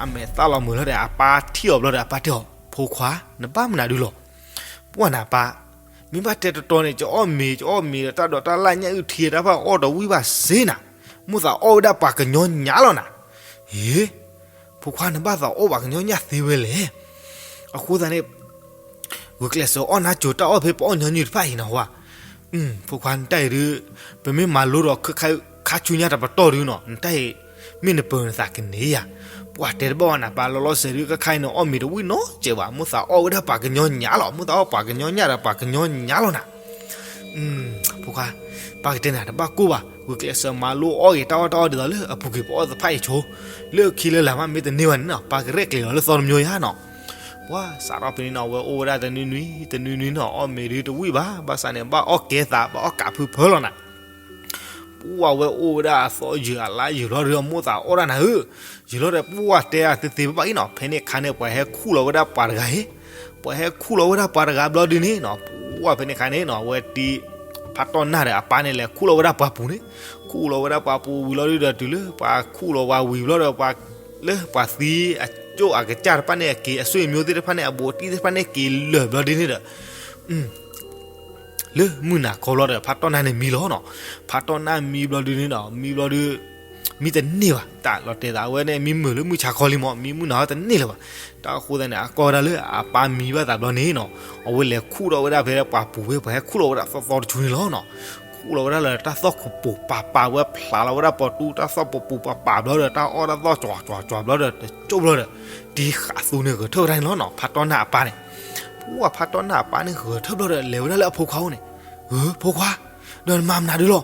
အမဲာ်သၣ်လီၤမှဲၤလီၤဒီး အပၢ်ထံၣ်အီၤဘျီဒီး အပၢ်တဲအီၤ ဖိခွါ နဘၣ်မနုၤဒုလီၤ. ပှၢ်နၤပၢ်, မ့ၢ်ဘၣ်တဲတတီၤန့ၣ် ကအီၣ်မ့ၤ ကအီၣ်မ့ၤဒီးတၢ်ဒိးတၢ်လၢ်ညၣ်အုၣ်ထံတၢ်ဖၣ်အီၣ်တဝံၣ်ဘၣ်စ့နၤ, မိၣ်သးအီၣ်ဝဲဒၣ်ပှၤကညီညၣ်လီၤနၤ. ဟ့, ဖိခွါနဘၣ်သးအီၣ်ပှၤကညီညၣ်သ့ဝဲလဲၣ်. အဃိသတးန့ၣ် ဂုာ်ကျဲးစၢးအီၣ်နါစိၤတၢ်အီၣ်ဖဲပအီၣ်ညီနုၢ်တဖၣ်အံၤနဟါ. ဖိခွါ နတၢ်အံၤဒုး ပမ့ၢ်မၤလိဒီးခါဆူညါတပတီၢ်ဒုးနီၤ နတၢ်အံၤ မ့ၢ်နပၢၤနသးကန့ၢ်ယၤ. ပှၢ်တဲတဘၣ်ဝဲနၤပၢ် လီၤလီၤဆဲးဒုး ခါခါအံၤန့ၣ် အီၣ်မ့ၤတဝံၣ်နီတစဲးဘၣ်, မိၣ်သးအီၣ်ဝဲဒၣ်ပှၤကညီညၣ်လီၤ, မိၣ်သးအီၣ်ပှၤကညီညၣ်ဒီးပှၤကညီညၣ်လီၤနၤ. ဖိခွါ ပၢ်ကတဲနၤတဘၣ်ကိၢ်ဘၣ်, ဂုာ်ကျဲးစၢးမၤလိအီၣ်ဂ့ၤတၢ်အီၣ်တၢ်အီဒ်သိးလၢအပူၤကွံာ်ပအီၣ်သ့ၣ်တဖၣ်အံၤဆိ, လၢခံလၢလာ်မးမ့ၢ်တန့ၢ်ဘၣ်န့ၣ်နီၤ ပၢ်ကရဲၣ်ကျဲၤလီၤလၢသီတမံၤယါနီၤ. ပှၢ်စးထီၣ်ဖဲန့ၣ်နီၤ အဝဲအိၣ်ဝဲဒၣ်တနွံနွံ တနွံနွံနီၤ အီၣ်မ့ၤဒုးတဝံၣ်ဘၣ်, ဘၣ်ဆၣ်န့ၣ် ဘၣ်အီၣ်ကဲသး ဘၣ်အီၣ်ကးဖုဖၢလီၤနၤ. ပှၢ်ဝဲအိၣ်ဝဲဒၣ်အသီယုာ်အလါယုာ်လီၤဒီး မိၣ်သးအီၣ်တၢ်နၤဧၢ, ယုာ်လီၤဒီး ပှၢ်တဲအသ့သ့ဘၣ်ဘၣ်အံၤနီၤ ဖဲန့ၣ်ခါန့ၣ် ပှၤဟဲခူၣ်လီၤဝဲဒၣ်ပှၤတဂၤအံၤ, ပှၤဟဲခူၣ်လီၤဝဲဒၣ်ပှၤတဂၤဘျီဒုန့ၣ်နီၤ ပှၢ်ဖဲန့ၣ်ခါန့ၣ်နီၤ အဝဲတံၤ ဖးတီၢ်နၢ်ဒီးအပၢ်န့ၣ် လဲၤခူၣ်လီၤဝဲဒၣ်ပှၤပူၤန့ၣ်, ခူၣ်လီၤဝဲဒၣ်ပှၤပူၤဝံၤလီၤဒုဒီး တုၤလၢပှၤခူၣ်လီၤဝဲဝံၤဘျီဒီး ပှၤလၢပှၤသံအကၠိၣ်အကစၢ်တဖၣ်န့ၣ် အက့ၤအဆွေမျိုးသ့ၣ်တဖၣ်န့ၣ် အဘူးအတံၢ်သ့ၣ်တဖၣ်န့ၣ် က့ၤလၢာ်ဘျီဒုန့ၣ်ဒီး လၢမုၢ်နၤခီဘျီဒီး ဖးတီၢ်နၢ်န့ၣ်မံလီၤနီၤ. ဖးတီၢ်နၢ်မံဘျီဒုန့ၣ်ဒီး မံဘျီဒု မံတန့ၢ်ဘၣ်, တၢ်လီၤတဲာ်သးအဝဲန့ၣ် မံမုာ်လၢမုၢ်ဆါခီလံမး, မံမုၢ်နၤဟီတန့ၢ်လၢၤဘၣ်. တၢ်အဃိသတးန့ၣ် အကီၢ်ဝဲဒၣ်လၢအပၢ်မံဘၣ်သးဘျီန့ၣ်နီၤ, အဝဲလဲၤခူၣ်ထီၣ်ဝဲဒၣ်ဖဲပှၤပူၤဖဲ ပှၤဟဲခူၣ်လီၤဝဲဒၣ်သီသီတဆူန့ၣ်လီၤနီၤ. ခူၣ်လီၤဝဲဒၣ်လၢတၢ်သီၣ်ခိၣ်ပူၤပာ်ပာ်ဝဲ ဖျးလီၤဝဲဒၣ်ပီၤတူ တၢ်သီၣ်ပူၤပူၤပာ်ပာ်ဘျီဒီး တၢ်အီၣ်တၢ်သီၣ်ကွၢ်ကွၢ်ကွၢ်ဘျီဒီး တကၠိၣ်ဘျီဒီး တံၤဃာ်သူန့ၣ်ဂဲၤထၢၣ်ဝဲဒၣ်န့ၣ်လီၤနီၤ. ဖးတီၢ်နၢ်အပၢ်န့ၣ်, ပှၢ်ဖးတီၢ်နၢ်အပၢ်န့ၣ်ဂဲၤထၢၣ်ဘျီဒီး လဲၤဝဲဒၣ်လၢအဖိခွါအိၣ်န့ၣ်, ဧၢ ဖိခွါ, ဒီးနမၤမနုၤဒုလီၤ.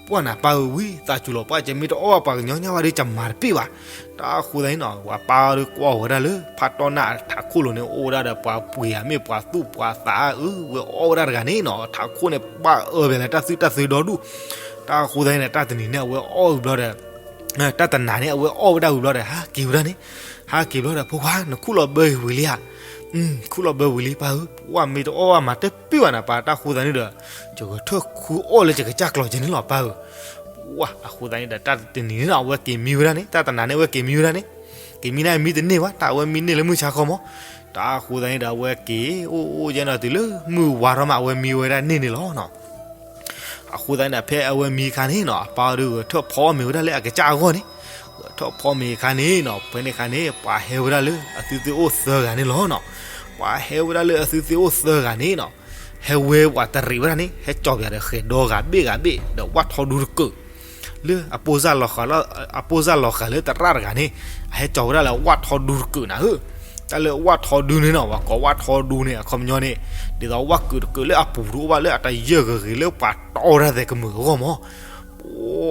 ပှၢ်နၤပၢ်ဧၢ ဝံသးစူၤလီၤ ပှၢ်ကမ့ၢ်တအီၣ်ဘၣ်ပှၤကညီညါဝဲဒီး ကမၤတပ့ၢ်ဘၣ်. တၢ်အဃိသတးန့ၣ်နီၤ ပှၤပၢ်ဒီးကွၢ်ဝဲဒၣ်လၢ ဖးတီၢ်နၢ်အထးခိၣ်လိၤန့ၣ် အိၣ်ဝဲဒၣ်ဒီးပှၤပှ့ၤဧါ မ့ၢ်ပှၤသူၣ်ပှၤသးဧါ ဝဲအီၣ်ဝဲဒၣ်တဂၤန့ၣ်နီၤ, ထးခိၣ်န့ၣ် ဘၣ်အၢဘၣ်လၢတၢ်သူၣ်တၢ်သ့ဒီဒူၣ်. တၢ်အဃိသတးန့ၣ် တၢ်တနံၤန့ၣ် အဝဲအီၣ်ဝံၤဘျီဒီး တၢ်တနၤန့ၣ် အဝဲအီၣ်ဝဲဒၣ်ဝံၤဘျီဒီး ဟးက့ၤဝဲဒၣ်န့ၣ်, ဟးက့ၤဘျီဒီး ဖိခွါ နခူၣ်လီၤဘၢဝံၤလံဧါ. ခူၣ်လီၤဘၢဝံၤလံပၢ်ဧၢ, ပှၢ်မ့ၢ်တအီၣ်ဘၣ်မၤတပ့ၢ်ဘၣ်နၤပၢ်, တၢ်အဃိသတးန့ၣ်ဒီး ယဂဲၤထၢၣ်ခူအီၣ်လၢယကစၢ်ကျီၤကဲန့ၣ်လီၤပၢ်ဧၢ. ပှၢ်အဃိသတးန့ၣ်ဒီး တၢ်တနံၤန့ၣ်နီၤ အဝဲက့ၤမံဝဲဒၣ်န့ၣ်, တၢ်တနၤန့ၣ် အဝဲက့ၤမံဝဲဒၣ်န့ၣ်, က့ၤမံန့ၣ်မံတန့ၢ်ဘၣ်, တၢ်အဝဲမံန့ၢ်လၢမုၢ်ဆါခီမး. တၢ်အဃိသတးန့ၣ်ဒီး အဝဲက့ၤအိၣ်အိၣ်ယဲနီၤ တုၤလၢမုၢ်ဝါထီၣ်မး အဝဲမံဝဲဒၣ်န့ၣ်န့ၣ်လီၤနီၤ. အဃိသတးန့ၣ်ဒီး ဖဲအဝဲမံအခါန့ၣ်နီၤ အပၢ်ဒီးဂဲၤထၢၣ်ဖီမ့ၤဝဲဒၣ်လၢအကစၢ်အဂီၢ်န့ၣ်, ဂဲၤထၢၣ်ဖီမ့ၤအခါန့ၣ်နီၤ ဖဲန့ၣ်အခါန့ၣ် ပှၤဟဲဝဲဒၣ်လၢအသုသ့ၣ်အိၣ်သၢဂၤန့ၣ်လီၤနီၤ. ပှၤဟဲဝဲဒၣ်လၢအသုသ့ၣ်အိၣ်သၢဂၤန့ၣ်နီၤ, ဟဲဝဲပှၤတရံးဝဲဒၣ်န့ၣ် ဟဲကၠီၤပၠးဒီးဃဲၤဒီဂၤဘ့ၣ်ဂၤဘ့ၣ် ဒီးဝၣ်ထီဒူတကုး လၢအပိၢ်စၢ်လီၤ, အပိၢ်စၢ်လီၤဃာ်လၢသရၣ်တဂၤန့ၣ် အဟဲကၠီၤဝဲဒၣ်လၢဝၣ်ထီဒူတကုးနၤဧၢ. တၢ်လၢဝၣ်ထီဒူန့ၣ်နီၤ ပှၤကိးဝၣ်ထီဒူန့ၣ် အခီပညီန့ၣ် ဒ်သိးဝၣ်ကုးတကုးလၢအပူၤတအိၣ်ဘၣ် လၢအတယၢၢ်ဂ့ၤဂ့ၤလၢပှၤတီဝဲဒၣ်သဲးကမုာ်အဂီၢ်မး.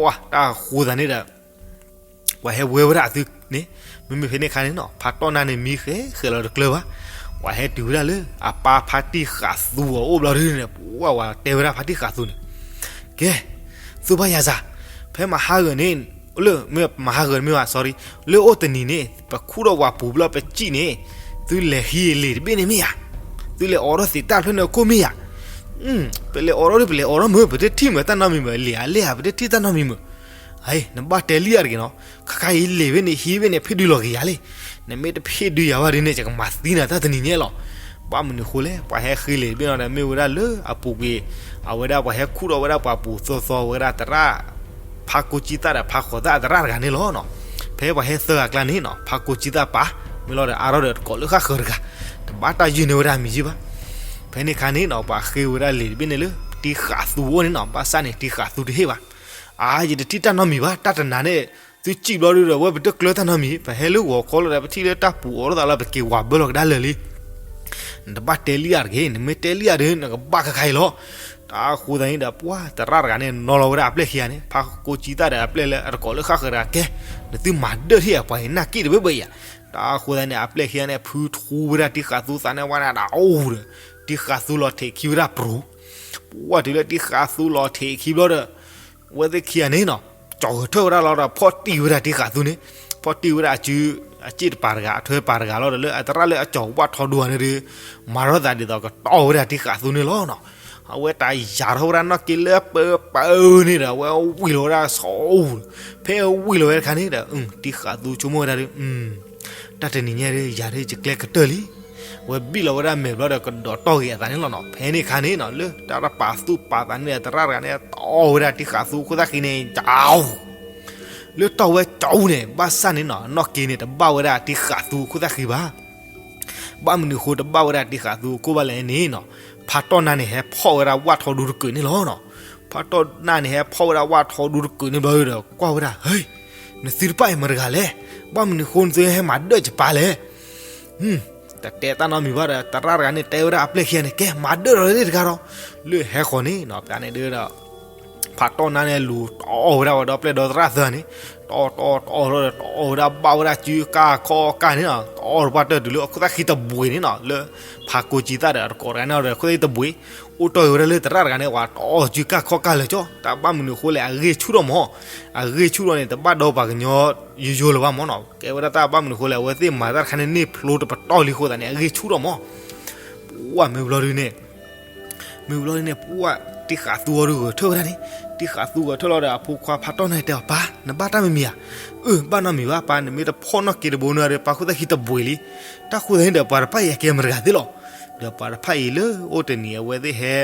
ပှၢ်တၢ်အဃိသတးန့ၣ်ဒီး ပှၤဟဲဝဲဝဲဒၣ်အသုန့ၣ်, မ့မ့ၢ်ဖဲန့ၣ်အခါန့ၣ်နီၤ ဖးတီၢ်နၢ်န့ၣ် မံဃဲဃဲလီၤတကျၢၤဘၣ်. ပှၤဟဲတုၤဝဲဒၣ်လၢအပၢ်ဖါတံၢ်ဃာ်သူအအိၣ်ဘျီဒုန့ၣ် ပှၢ်ဝဲတဲဝဲဒၣ်ဖါတံၢ်ဃာ်သူန့ၣ်, ကဲ, သူဘၣ်ယၤစၢ်, ဖဲမဟါဂၤန့ၣ်, လၢမ့ၢ်မဟါဂၤမ့ၢ်ဘၣ် sorry, လၢအိၣ်တနံၤန့ၣ် ပခူၣ်ထီၣ်ပှၤပူၤဘျီပစံၣ်န့ၣ်, သုလဲၤဟံးလံာ်တဘ့ၣ်န့ၣ်မ့ၢ်ဧါ. သုလဲၤအိးထီၣ်သ့ၣ်တၢ်ဖျၢၣ်န့ၣ်အခိၣ်မ့ၢ်ဧါ. ပလဲၤအိးထီၣ်ဒ် ပလဲၤအိးထီၣ်မုာ် ပတထံၣ်မုာ်တၢ်နီတမံၤမုာ် လံာ်အလဲၢ်ဧါ ပတထံၣ်တၢ်နီတမံၤမုာ်. နဘၣ်တဲလံဧါတဂ့ၤနီၤ, ခါခါအံၤလံာ်ဘ့ၣ်န့ၣ် ဟံးဘ့ၣ်န့ၣ် ဖ့ၣ်ဒုးလီၤက့ၤယၤလံ. နမ့ၢ်တဖ့ၣ်ဒုးယၤဘၣ်ဒ်န့ၣ် ယကမၤသံနၤတၢ်တနံၤညါလီၤ. ဘၣ်မနုၤဃိလဲၣ် ပှၤဟဲဃ့လံာ်တဘ့ၣ်နီၤဒီး မ့ၢ်ဝဲဒၣ်လၢအပူၤကွံာ် အဝဲဒၣ်ပှၤဟဲခူၣ်ထီၣ်ဝဲဒၣ်ပှၤပူၤသီသီဝဲဒၣ်သရၣ် ဖါကိးကံသၣ်ဒီးဖါဃိးသၣ်သရၣ်တဂၤန့ၣ်လီၤ. ဖဲပှၤဟဲသၢဂၤအကျါန့ၣ်နီၤ ဖါကိးကံသၣ်ပာ် မ့ၢ်လီၤဒီးအါထီၣ်ဒီးတကိးလၢဃၣ်ဃၢၤတဂၤ တဘၣ်တၢ်ယုၢ်န့ၢ်ဝဲဒၣ်မံၤယုၢ်ဘၣ်. ဖဲန့ၣ်အခါန့ၣ်နီၤ ပှၤဃ့ဝဲဒၣ်လံာ်တဘ့ၣ်န့ၣ်လၢ တံၤဃာ်သူအအိၣ်န့ၣ်နီၤ ဘၣ်ဆၣ်န့ၣ် တံၤဃာ်သူတဟ့ၣ်ဘၣ်. အါ ယတထံၣ်တၢ်နီတမံၤဘၣ် တၢ်တနၤန့ၣ် သုစံၣ်ဘျီဒုဒီး အဝဲပတကျၢၤတၢ်နီတမံၤ ပဟဲလၢဂီၤခီလီၤဒီး ပထံၣ်လၢတၢ်ပူၤအိးထီၣ်သးလီၤ ပက့ၤဝၤဘၢလီၤကဒါလၢာ်လံ. နတဘၣ်တဲလံဧါတဂ့ၤ နမ့ၢ်တဲလံဧါဒီး နကဘၣ်ခါခါအံၤလီၤ. တၢ်အဃိသတးန့ၣ်ဒီး ပှၢ်သရၣ်တဂၤန့ၣ် နီၤလီၤဝဲဒၣ်အပျဲၢ်ခံဂၤန့ၣ် ဖါကိးကံသၣ်ဒီးအပျဲၢ်လၢအတကိးလၢဃၣ်ဃၢၤတဂၤ ကဲ နသုမၤဒၢၣ်ထံၣ်အပှၤအံၤ နၢ်က့ၣ်တဘၢဘၢအံၤဧါ. တၢ်အဃိသတးန့ၣ် အပျဲၢ်ခံဂၤန့ၣ် ဖုထူဝဲဒၣ်တံၤဃာ်သူသးန့ၣ်ဝဲန့ၣ်ဒီး အိၣ်ဒီး တံၤဃာ်သူလီၤထံးခံဝဲဒၣ်ပြူၤ ပှၢ်တုၤလၢတံၤဃာ်သူလီၤထံးခံဘျီဒီး အဝဲသ့ၣ်ခံဂၤန့ၣ်နီၤ ကၠီၤဂဲၤထၢၣ်ဝဲဒၣ်လီၤဒီး ဖီၣ်တံၢ်ဝဲဒၣ်တံၤဃာ်သူန့ၣ် ဖီၣ်တံၢ်ဝဲဒၣ်အစု အစ့ၣ်တပၤတဂၤ အထွဲပၤတဂၤလီၤဒီး လၢအသရၣ်လၢအကၠီၤဝၣ်ထီဒူန့ၣ်ဒီး မၤထီၣ်သးဒ်သိးကတီၢ်ဝဲဒၣ်တံၤဃာ်သူန့ၣ်လီၤနီၤ. အဝဲတၢ်ယၤထီၣ်ဝဲဒၣ်နီၣ်က့လၢပၢပၢန့ၣ်ဒီး အဝဲဝံၤလီၤဝဲဒၣ်ဆီအူ ဖဲအဝံၤလီၤဝဲတခါန့ၣ်ဒီး တံၤဃာ်သူဆိကမိၣ်ဝဲဒၣ်ဒီး တၢ်တနံၤညါဒီး ယၤဒီးယကျဲကတၢၢ်လံ. အဝဲဘံၣ်လီၤဝဲဒၣ်မဲာ်ဘျီဒီးကဒီးတီၢ်ဂ့ၤအသးန့ၣ်လီၤနီၤ. ဖဲန့ၣ်အခါန့ၣ်နီၤ လၢတၢ်တပာ်သူၣ်ပာ်သးန့ၣ် သရၣ်တဂၤန့ၣ် တီၢ်ဝဲဒၣ်တံၤဃာ်သူခိၣ်သၣ်ဃံန့ၣ် ကၠီ လၢတီၢ်ဝဲကၠီအူန့ၣ် ဘၣ်ဆၣ်န့ၣ်နီၤ နီၣ်က့န့ၣ် တဘၣ်ဝဲဒၣ်တံၤဃာ်သူခိၣ်သၣ်ဃံဘၣ်. ဘၣ်မနုၤဃိတဘၣ်ဝဲဒၣ်တံၤဃာ်သူခိၣ်ဘၣ်လဲၣ်န့ၣ်နီၤ ဖးတီၢ်နၢ်န့ၣ် ဟဲဖီၣ်ဝဲဒၣ်ဝၣ်ထီဒူတကုးန့ၣ်လီၤနီၤ. ဖးတီၢ်နၢ်န့ၣ် ဟဲဖီၣ်ဝဲဒၣ်ဝၣ်ထီဒူတကုးန့ၣ်ဘျီဒီး ကွၢ်ဝဲဒၣ် ဟဲ နသုတဖၣ်အံၤမတၤတဂၤလဲၣ်. ဘၣ်မနုၤဃိနသုဟဲမၤဒၢၣ်ယပၢ်လဲၣ်. တတဲတၢ်နီတမံၤဘၣ်ဒီး သရၣ်တဂၤန့ၣ် တဲဝဲဒၣ်အပျဲၢ်ခံဂၤန့ၣ် ကဲ မၤဒၢၣ်ဒီးလၢတဂၤဒီး လၢဟဲဃီၤန့ၣ်နီၤ ပျါန့ၣ်ဒီး ဖးတီၢ်နၢ်န့ၣ် လူၤတီၢ်ဝဲဒၣ်ဝဲဒီးပျဲၢ်ဒီသရၣ်သၢန့ၣ် တီၢ်တီၢ်တီၢ်လီၤဒီး တီၢ်ဝဲဒၣ်ဘၣ်ဝဲဒၣ်စုကၢ်ခီၣ်ကၢ်န့ၣ်နီၤ တီၢ်တပှၢ်တၢၢ်တုၤလၢအခိၣ်သၣ်ဃံတဘှံးန့ၣ်နီၤ လၢဖးကိးကံသၣ်ဒီးအတကိးတဂၤန့ၣ်ဒီး အခိၣ်သၣ်ဃံတဘှံး အိၣ်တီၢ်ဂ့ၤဝဲဒၣ်လၢသရၣ်တဂၤန့ၣ် ဝဲတီၢ်စုကၢ်ခီၣ်ကၢ်လၢာ်ကၠီ တၢ်ဘၣ်မနုၤအဃိလဲၣ် အဂ့ၢ်ဆူၣ်ထီၣ်မး အဂ့ၢ်ဆူၣ်ထီၣ်န့ၣ် တဘၣ်ဒီးပှၤကညီယိယိလၢၤဘၣ်မးနီၤ ကဲဝဲဒၣ်တၢ်ဘၣ်မနုၤအဃိလဲၣ် အဝဲသ့ၣ်မၤတၢ်တခါန့ၣ် န့ၢ်ဖျိတပတီၢ်လံအဃိသတးန့ၣ် အဂ့ၢ်ဆူၣ်ထီၣ်မး ပှၢ်မ့ၢ်ဘျီဒုန့ၣ် မ့ၢ်ဘျီဒုန့ၣ် ပှၢ်တံၤဃာ်သူအီၤဒုဂဲၤထၢၣ်ဝဲဒၣ်န့ၣ် တံၤဃာ်သူဂဲၤထၢၣ်လီၤဒီး အဖိခွါဖးတီၢ်နၢ်တဲအီၤ ပၢ် နဘၣ်တၢ်မမံၤဧါ. အၢ ဘၣ်နီတမံၤဘၣ် ပၢ် နမ့ၢ်တဖီၣ်နီၣ်က့တဘိန့ၣ်ဒီး ပၢ်ခိၣ်သၣ်ဃံတဘှံးလံ. တၢ်ဃိသတးန့ၣ်ဒီး ပှၤတဖၣ်အံၤအကဲမတၤတဂၤသ့ၣ်လီၤ. ဒီးပှၤတဖၣ်အံၤလၢအိၣ်တနံၤအဝဲသ့ၣ်ဟဲ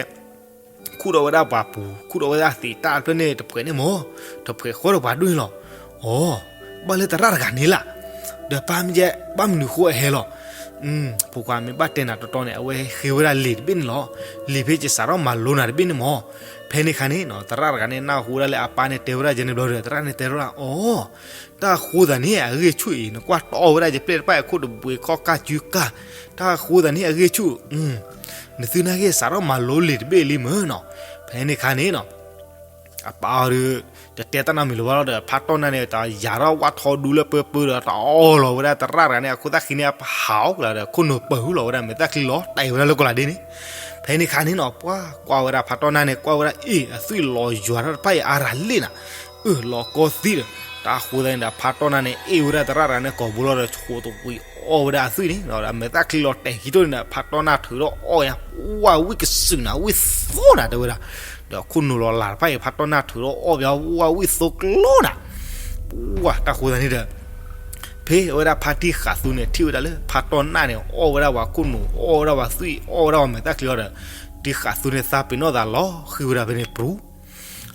ခူၣ်ထီၣ်ဝဲဒၣ်ပှၤပူၤ ခူၣ်ထီၣ်ဝဲဒၣ်သ့ၣ်တၢ်ဖျၢၣ်န့ၣ်တဖှဲးန့ၣ်မး တဖှဲးဃီဒီးပှၤဒိၣ်န့ၣ်လီၤ. အီ, ဘၣ်လၢသရၣ်တဂၤန့ၣ်လၢ်, ဒီးပၢ်မ့ၢ်ယဲ ဘၣ်မနုၤဃိအဟဲလီၤ. ဖိခွါမ့ၢ်ဘၣ်တဲနၤတီတီန့ၣ် အဝဲဃ့ဝဲဒၣ်လံာ်တဘ့ၣ်န့ၣ်လီၤ. လံာ်ဖဲယစးထီၣ်မၤလိနၤတဘ့ၣ်န့ၣ်မၢ်. ဖဲန့ၣ်အခါန့ၣ် သရၣ်တဂၤန့ၣ် နၢ်ဟူဝဲဒၣ်လၢအပၢ်န့ၣ်တဲဝဲဒၣ်ယဲန့ၣ်ဘျီဒီး သရၣ်န့ၣ်တဲဝဲဒၣ် အီ, တၢ်ဃိသးန့ၣ် အဂ့ၢ်ဆူၣ်အံၤ နကွၢ်တီဝဲဒၣ်ယပျဲၢ်တဖၣ်အံၤ ခိၣ်တဘှံးခီၣ်ကၢ်စုကၢ်, တၢ်ဃိသးန့ၣ် အဂ့ၢ်ဆူၣ်, နသုနာ်က့ စးထီၣ်မၤလိလံာ်တဘ့ၣ်လံမၢ်နီၤ. ဖဲန့ၣ်အခါန့ၣ်နီၤ အပၢ်အီၤဒီး တတဲတၢ်နီတမံၤလၢၤဘၣ်လီၤဒီး ဖါတီၢ်နၢ်န့ၣ် တယၤထီၣ်ဝၣ်ထီဒူလၢပၢပၢဒီး တအီၣ်လီၤဝဲဒၣ်သရၣ်တဂၤန့ၣ် အခိၣ်သၣ်ဃံန့ၣ် အဟးအီၣ်ကလၤဒီး ခိၣ်နူာ်ပၢၢ်လီၤဝဲဒၣ် မဲာ်သၣ်ချံလီၤတဲာ်ဝဲဒၣ်လၢကီၢ်လၤဒ့န့ၣ်. ဖဲန့ၣ်အခါန့ၣ်နီၤ ပှၤကွၢ်ဝဲဒၣ်ဖါတီၢ်နၢ်န့ၣ် ကွၢ်ဝဲဒၣ်အ့ၣ် အသွံၣ်လီၤယွၤထီၣ်တဖၣ်အံၤ အါရၤလ့ၣ်နၤ, အၢၣ်လီၤကီသံဒီး တၢ်ဃိသးန့ၣ်ဒီး ဖါတီၢ်နၢ်န့ၣ် အ့ၣ်ဝဲဒၣ်သရၣ်တဂၤန့ၣ် ကိာ်ဘိလီၤဒီး ဆိးတဝံၤအီၣ်ဝဲဒၣ်အသွံၣ်န့ၣ် ဒီးမဲာ်သၣ်ချံလီၤတဲာ်ခံထိန့ၣ်ဒီး ဖါတီၢ်နၢ်ထုးထီၣ်အီၣ်ယါ ပှၢ်ဝံၣ်ကစုာ်နၤ ဝံၣ်သိနၤတဲဝဲဒၣ်, ဒီးခိၣ်နူာ်လီၤလးတဖၣ်အံၤ ဖါတီၢ်နၢ်ထုးထီၣ်အီၣ်ဘၣ် ပှၢ်ဝံၣ်သိကျိနၤ, ပှၢ်တၢ်ဃိသးန့ၣ်ဒီး ဖဲအဝဲဒၣ်ဖါတံၢ်ဃာ်သူန့ၣ် ထံၣ်ဝဲဒၣ်လၢ ဖါတီၢ်နၢ်န့ၣ် အီၣ်ဝဲဒၣ်ပှၤခိၣ်နူာ် အီၣ်ဝဲဒၣ်ပှၤသွံၣ် အီၣ်ဝဲဒၣ်ပှၤမဲာ်သၣ်ချံအီၤဒီး တံၢ်ဃာ်သူန့ၣ် သးပ့ၤနီၣ်သးလီၤဃံၤဝဲဒၣ်ဖဲန့ၣ်ပရူၤ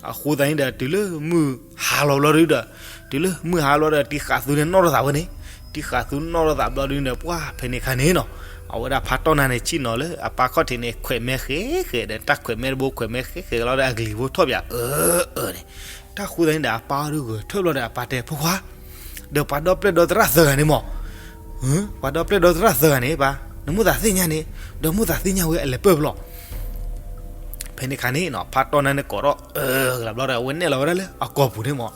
အဃိသတးန့ၣ်ဒီး တုၤလၢမုၢ်ဟါလီၤဘျီဒုဒီး, တုၤလၢမုၢ်ဟါလီၤဒီး တံၢ်ဃာ်သူန့ၣ်နီၣ်ထီၣ်သးဝဲန့ၣ်, တံၢ်ဃာ်သူနီၣ်ထီၣ်သးဘျီဒုန့ၣ်ဒီး ပှၢ်ဖဲန့ၣ်အခါန့ၣ်နီၤ, အဝဲဒၣ်ဖါတီၢ်နၢ်န့ၣ် ဆ့ၣ်နီၤလၢအပၢ်ခီၣ်ထံးန့ၣ် ခွဲးမဲဃဲးဃဲးဒီး တၢ်ခွဲးမဲတဘိခွဲးမဲဃဲးဃဲးလီၤဒီး အကလံၤဖိထီၣ်ပၠးအၢအၢန့ၣ်, တၢ်ဃိသတးန့ၣ်ဒီး အပၢ်အီၤဒုဂဲၤထၢၣ်ဘျီဒီး အပၢ်တဲ ဖိခွါ, ဒီးပှၤဒီပျဲၢ်ဒီသရၣ်သၢဂၤန့ၣ်မၢ် ပှၤဒီပျဲၢ်ဒီသရၣ်သၢဂၤန့ၣ် ပၢ်, နမိၣ်သးသ့ၣ်ညါန့ၣ်, ဒီးမိၣ်သးသ့ၣ်ညါဝဲအလဲၤပၢၢ်ပလီၢ်. ဖဲန့ၣ်အခါန့ၣ်နီၤ ဖါတီၢ်နၢ်န့ၣ်ကိးထီၣ်အၢကလးဘျီဒီး အဝဲနဲၣ်လီၤဝဲဒၣ်လၢအကိာ်ပူၤန့ၣ်မၢ်,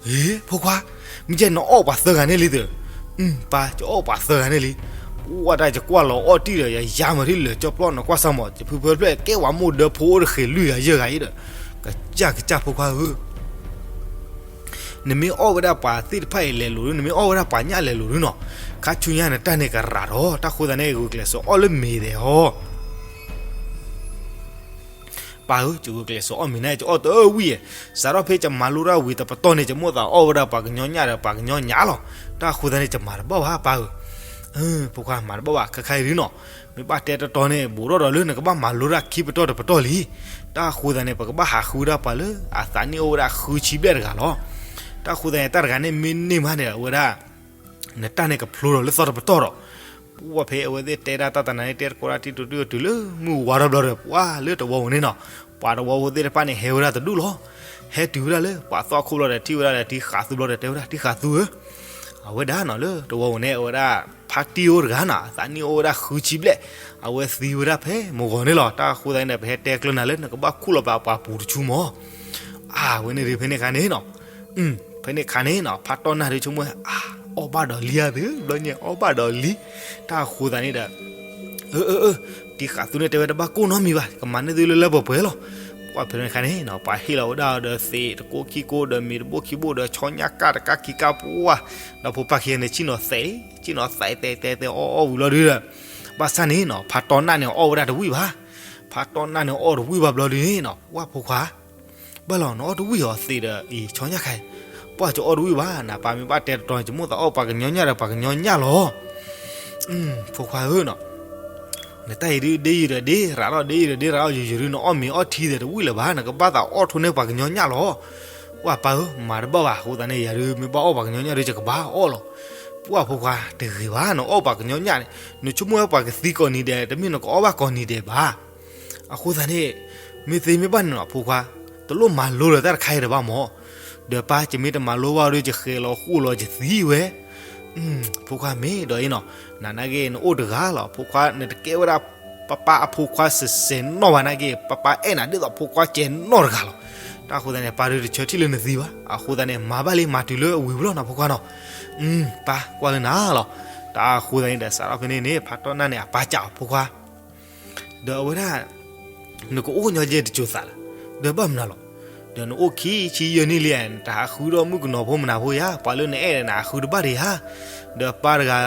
ဟ့ ဖိခွါ, မ့ၢ်ကဲနအီၣ်ပှၤသၢဂၤန့ၣ်လံသၢ, ပၢ် ကအီၣ်ပှၤသၢဂၤန့ၣ်လံ, ပှၢ်တၢ်ယကွၢ်လီၤအီၣ်တံၢ်ဒီး ယယါမၤထံၣ်လၢာ်ကၠီပျီ နကွၢ်စၢ်မၢ် ယဖုဖၢဖျၢၣ် ကဲဝဲမိၢ်ဒၢဖိအိၣ်တဃ့လွံၢ်ဂၤယဲၢ်ဂၤအံၤဒီး, ကစၢ်ကစၢ်ဖိခွါဧၢ နမ့ၢ်အီၣ်ဝဲဒၣ်ပှၤသ့ၣ်တဖၣ်အံၤလဲၤလိာ်ဒု နမ့ၢ်အီၣ်ဝဲဒၣ်ပှၤညၣ်လဲၤလိာ်ဒုနီၤ, ခါဆူညါနတၢ်န့ၣ်ကရၤဒီး တၢ်ဃိသတးန့ၣ် ဂုာ်ကျဲးစၢးအီၣ်လၢမ့ၤဒဲးဟီ ပၢ်ဧၢ, ယဂုာ်ကျဲးစၢးအီၣ်မ့ၤန့ၣ် ယအီၣ်တဝံၣ်ဧါ, စးထီၣ်ဖဲယမၤလိတၢ်ဝံၤတပတီၢ်န့ၣ် ယမိၣ်သးအီၣ်ဝဲဒၣ်ပှၤကညီညၣ်ဒီးပှၤကညီညၣ်လီၤ, တၢ်ဃိသတးန့ၣ် ယမၤတဘၣ်ဘၣ်ပၢ်ဧၢ, ဖိခွါမၤတဘၣ်ဘၣ် ခဲခါအံၤဒုနီၤ, မ့ၢ်ဘၣ်တဲတတီန့ၣ် ဘူးထီၣ်ဒီးလၢနကဘၣ်မၤလိတၢ်ခံပတီၢ်တပတီၢ်လံ, တၢ်ဃိသတးန့ၣ် ပကဘၣ်ဟးဃုဝဲဒၣ်ပှၤလၢအသးနံၣ်အိၣ်ဝဲဒၣ်ဃုဆံဘျဲၣ်တဂၤလီၤ, တၢ်ဃိသတးန့ၣ် တၢ်တဂၤန့ၣ်မ့ၢ်န့ၢ်မးန့ၣ် အဝဲဒၣ် နတၢ်န့ၣ်ကဖျိဒီးလၢသီတပတီၢ်ဒီး, ပှၢ်ဖဲအဝဲသ့ၣ်တဲဒၣ်တၢ်တနၤန့ၣ် တဲတကိးဒၣ်တံၢ်တူၢ်တံၢ်အီၤတုၤလၢမုၢ်ဝါထီၣ်ဘျီဒီး ပှၢ်လၢတဝီပူၤန့ၣ်နီၤ, ပှၤတဝီဖိသ့ၣ်တဖၣ်န့ၣ် ဟဲဝဲဒၣ်တဒူၣ်လီၤ, ဟဲတုၤဝဲဒၣ်လၢပှၤသီခိၣ်ဘျီဒီး ထံၣ်ဝဲဒၣ်ဒီးတံၢ်ဃာ်သူဘျီဒီး တဲဝဲဒၣ်တံၢ်ဃာ်သူဧၢ, အဝဲဒၣ်နီၤလၢတဝီပူၤန့ၣ် အဝဲဒၣ်ဖါတံၢ်အိၣ်တဂၤနီၤ အသးနံၣ်အိၣ်ဝဲဒၣ်ဃုဆံဘျဲၣ်, အဝဲသံဝဲဒၣ်ဖဲမုၢ်ဂီၤန့ၣ်လီၤ, တၢ်ဃိသတးန့ၣ်ဒီး ပဟဲတဲကျၢၤနၤလၢနကဘၣ်ခူၣ်လီၤပာ်ပှၤပူၤတဆူမၢ် အဝဲန့ၣ်ဒုးဖဲန့ၣ်အခါန့ၣ်နီၤ, ဖဲန့ၣ်အခါန့ၣ်နီၤ ဖါတီၢ်နၢ်ဒုးဆိကမိၣ် အါ အီၣ်ဘၣ်ဒီးလံဧါသု, ဘျီညါအီၣ်ဘၣ်ဒီးလံ, တၢ်ဃိသတးန့ၣ်ဒီး, အၢ အၢ အၢ တံၢ်ဃာ်သူန့ၣ်တဲဝဲတဘၣ်ကိၢ်နီတမံၤဘၣ်, ကမၤန့ၢ်သုလၢလၢပှဲၤပှဲၤလီၤ, ပှၢ်ဖဲန့ၣ်အခါန့ၣ်နီၤ ပှၤဟ့ၣ်လီၤဝဲဒၣ်ဒီးသ့းတကိးခံကိးဒီးမ့ၤတဘိခံဘိဒီးဆီညၣ်ကၢ်တကၢ်ခံကၢ်ပှၢ်, ဒီးဖိပၢ်ခံဂၤန့ၣ် ဆ့ၣ်နီၤသဲး, ဆ့ၣ်နီၤသဲးသဲးသဲးအီၣ်အီၣ်ဝံၤလီၤဒုဒီး, ဘၣ်ဆၣ်န့ၣ်နီၤ ဖါတီၢ်နၢ်န့ၣ်အီၣ်ဝဲဒၣ်တဝံၣ်ဘၣ်, ဖါတီၢ်နၢ်န့ၣ်အီၣ်တဝံၣ်ဘၣ်ဘျီဒုန့ၣ်နီၤ ပှၢ်ဖိခွါ ဘၣ်လီၤ နအီၣ်တဝံၣ်အီၤသ့းဒီးအံၤ ဆီညၣ်ခါအံၤ, ပှၢ်ကအီၣ်တဝံၣ်ဘၣ် နပၢ်မ့ၢ်ဘၣ်တဲတတီၤန့ၣ် ယမိၣ်သးအီၣ်ပှၤကညီညၣ်ဒီးပှၤကညီညၣ်လီၤ. ဖိခွါဧၢနီၤ, နတၢ်အံၤဒုးဒ့ယုာ်ဒီးဒ့ရၤလီၤ ဒ့ယုာ်ဒီးဒ့ရၤလီၤ ယုာ်ယုာ်ဒုး နအီၣ်မ့ၤအီၣ်ထံသ့းတဝံၣ်လၢၤဘၣ် နကဘၣ်သးအီၣ်ထိၣ်န့ၢ်ပှၤကညီညၣ်လီၤ. ပှၢ်ပၢ်ဧၢ မၤတဘၣ်ဘၣ် အဃိသတးန့ၣ် ယၤဒုးမ့ၢ်ဘၣ်အီၣ်ပှၤကညီညၣ်ဒုး ယကဘၣ်အီၣ်လီၤ. ပှၢ်ဖိခွါတဂ့ၤဘၣ် နအီၣ်ပှၤကညီညၣ်န့ၣ် နဆိကမိၣ်ဝဲပှၤကသံကိးနံၤဒဲး တမ့ၢ်နကအီၣ်ဘၣ်ကိးနံၤဒဲးဘၣ်. အဃိသတးန့ၣ် မ့ၢ်သ့မ့ၢ်ဘၣ်န့ၣ်နီၤ ဖိခွါ တလိၣ်မၤလိလၢၤတၢ်တခါအံၤဒီးဘၣ်မၢ်. ဒီးပၢ် ယမ့ၢ်တမၤလိဘၣ်ဒီး ယဃဲၤလီၤဃိၣ်လီၤယသံဝဲ. ဖိခွါမ့ၢ်ဒီးအံၤနီၤ နနာ်က့ နအိၣ်တဂၤလီၤ ဖိခွါ နတကဲဝဲဒၣ် ပၢ်ပၢ်အဖိခွါစဲးစဲးနီၢ်ဘၣ်နာ်က့ ပၢ်ပၢ်အဲၣ်နၤဒ်သိးဖိခွါကဲနီၢ်တဂၤလီၤ. တၢ်အဃိသတးန့ၣ် ပၢ်ဒုးတဆၢထံၣ်လၢနသံဘၣ်. အဃိသတးန့ၣ် မၤဘၣ်လံ မၤတုၤလၢအဝံၤပူၤလီၤနီၤ ဖိခွါနီၤ. ပၢ်ကွၢ်လၢနၤလီၤ. တၢ်အဃိသတးန့ၣ်ဒီး စးထီၣ်ဖဲန့ၣ်န့ၣ် ဖါတီၢ်နၢ်န့ၣ် အပၢ်စံးအီၤ ဖိခွါ ဒီးအဝဲဒၣ် နကအိၣ်ညီယဲၢ်တစိၤသးလၢ ဒီးဘၣ်မနုၤလီၤ. ဒီးနအိၣ်ခံဆံယဲၢ်နံၣ်လံ နတဟးဃုထီၣ်မုၣ်ကနီၤဖိမနၤဖိဧါ. ပှၤလၢနအဲၣ်ဒီးနဟးဃုတဘၣ်ဒံးဧါ. ဒီးပၢ်တဂၤ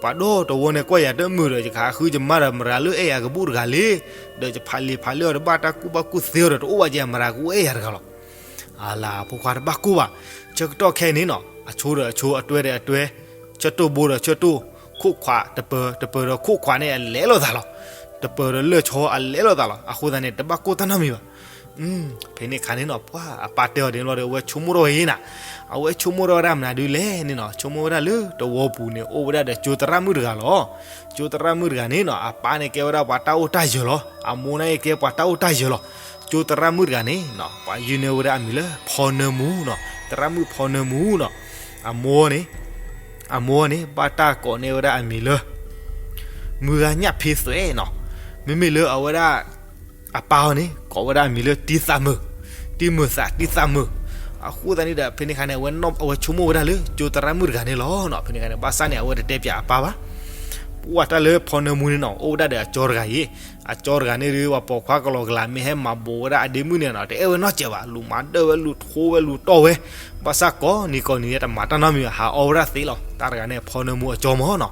ပှၤဒီတဝီန့ၣ်ကွၢ်ယၤတမုာ်ဒီး ယကဟးဃုယမါဒီးမရၤလၢအဲၣ်ယၤကဘူၣ်တဂၤလံ. ဒီးယဖးလံာ်ဖးလဲၢ်အီၤတဘၣ် တၢ်ကူၣ်ဘၣ်ကူၣ်သ့အီၤဒီးတအိၣ်ဘၣ်ကဲ မရၤကအိၣ်အဲၣ်ယၤတဂၤလီၤ. အလၤ ဖိခွါတဘၣ်ကိၢ်ဘၣ်. ဆၢကတီၢ်ခဲအံၤန့ၣ်နီၤ အဆိဒီးအဆိ အတွဲဒီးအတွဲ ဆၢတိၢ်ဘိဒီးဆၢတိၢ် ခိၣ်ခွးတပၢၤ တပၢၤဒီးခိၣ်ခွးန့ၣ် အလဲၤလိာ်သးလီၤ. တပၢၤဒီးလၢၢ်ဆီအလဲၤလိာ်သးလီၤ. အဃိသတးန့ၣ် တဘၣ်ကိၢ်တၢ်နီတမံၤဘၣ်. ဖဲန့ၣ်အခါန့ၣ်နီၤ ပှၤအပၢ်တဲအီၤဒ်န့ၣ်ဘျီဒီး အဝဲဆိကမိၣ်ထီၣ်ဝဲအံၤနၤ, အဝဲဆိကမိၣ်ထီၣ်ဝဲဒၣ်မနုၤဒုလဲၣ်န့ၣ်နီၤ, ဆိကမိၣ်ဝဲဒၣ်လၢတဝီပူၤန့ၣ် အိၣ်ဝဲဒၣ်ဒီးကၠိသရၣ်မုၣ်တဂၤလီၤ. ကၠိသရၣ်မုၣ်တဂၤန့ၣ်နီၤ အပၢ်န့ၣ်ကဲဝဲဒၣ်ပှၤတၢ်အိၣ်တၢ်ယၢၤလီၤ, အမိၢ်န့ၣ်ကဲပှၤတၢ်အိၣ်တၢ်ယၢၤလီၤ. ကၠိသရၣ်မုၣ်တဂၤန့ၣ်နီၤ ပှၤယုၢ်န့ၢ်ဝဲဒၣ်အမံၤလၢဖီနၢမူနီၤ, သရၣ်မုၣ်ဖီနၢမူနီၤ, အမိၢ်န့ၣ် အမိၢ်န့ၣ် ဘၣ်တၢ်ကိးန့ၢ်ဝဲဒၣ်အမံၤလၢ မုၢ်ဂၤညၣ်ဖ့သွဲနီၤ, မ့မ့ၢ်လၢအဝဲဒၣ် အပၢ်အီၤန့ၣ် ကိးဝဲဒၣ်အမံၤလၢတံသးမုာ်, တံမုာ်သး တံသးမုာ်. အဃိသတးန့ၣ်ဒီး ဖဲန့ၣ်အခါန့ၣ် အဝဲဆိကမိၣ်ဝဲဒၣ်လၢကၠိသရၣ်မုၣ်တဂၤန့ၣ်လီၤ. ဖဲန့ၣ်အခါန့ၣ် ဘၣ်ဆၣ်န့ၣ် အဝဲတတဲပၠးအပၢ်ဘၣ်. ပှၤတၢ်လၢဖီနၢမူန့ၣ်နီၤ အိၣ်ဝဲဒၣ်ဒီးအကၠီတဂၤအံၤ, အကၠီတဂၤန့ၣ်ဒီး ပှၤပိာ်ခွါကလီကလီ မ့ၢ်ဟဲမၤဘူးဝဲဒၣ်အဒ့မုၣ်န့ၣ်နီၤ တအဲၣ်ဝဲနီတစဲးဘၣ်, လူၤမၤဒၢၣ်ဝဲ လူၤထိဝဲ လူၤတီၢ်ဝဲ, ဘၣ်ဆၣ်ကိးနံၤကိးနံၤန့ၣ် တမၤတၢ်နီတမံၤဘၣ်, ဟးအီၣ်ဝဲဒၣ်သ့လီၤ. တၢ်တဂၤန့ၣ် ဖီနၢမူအကၠီမၢ်နီၤ.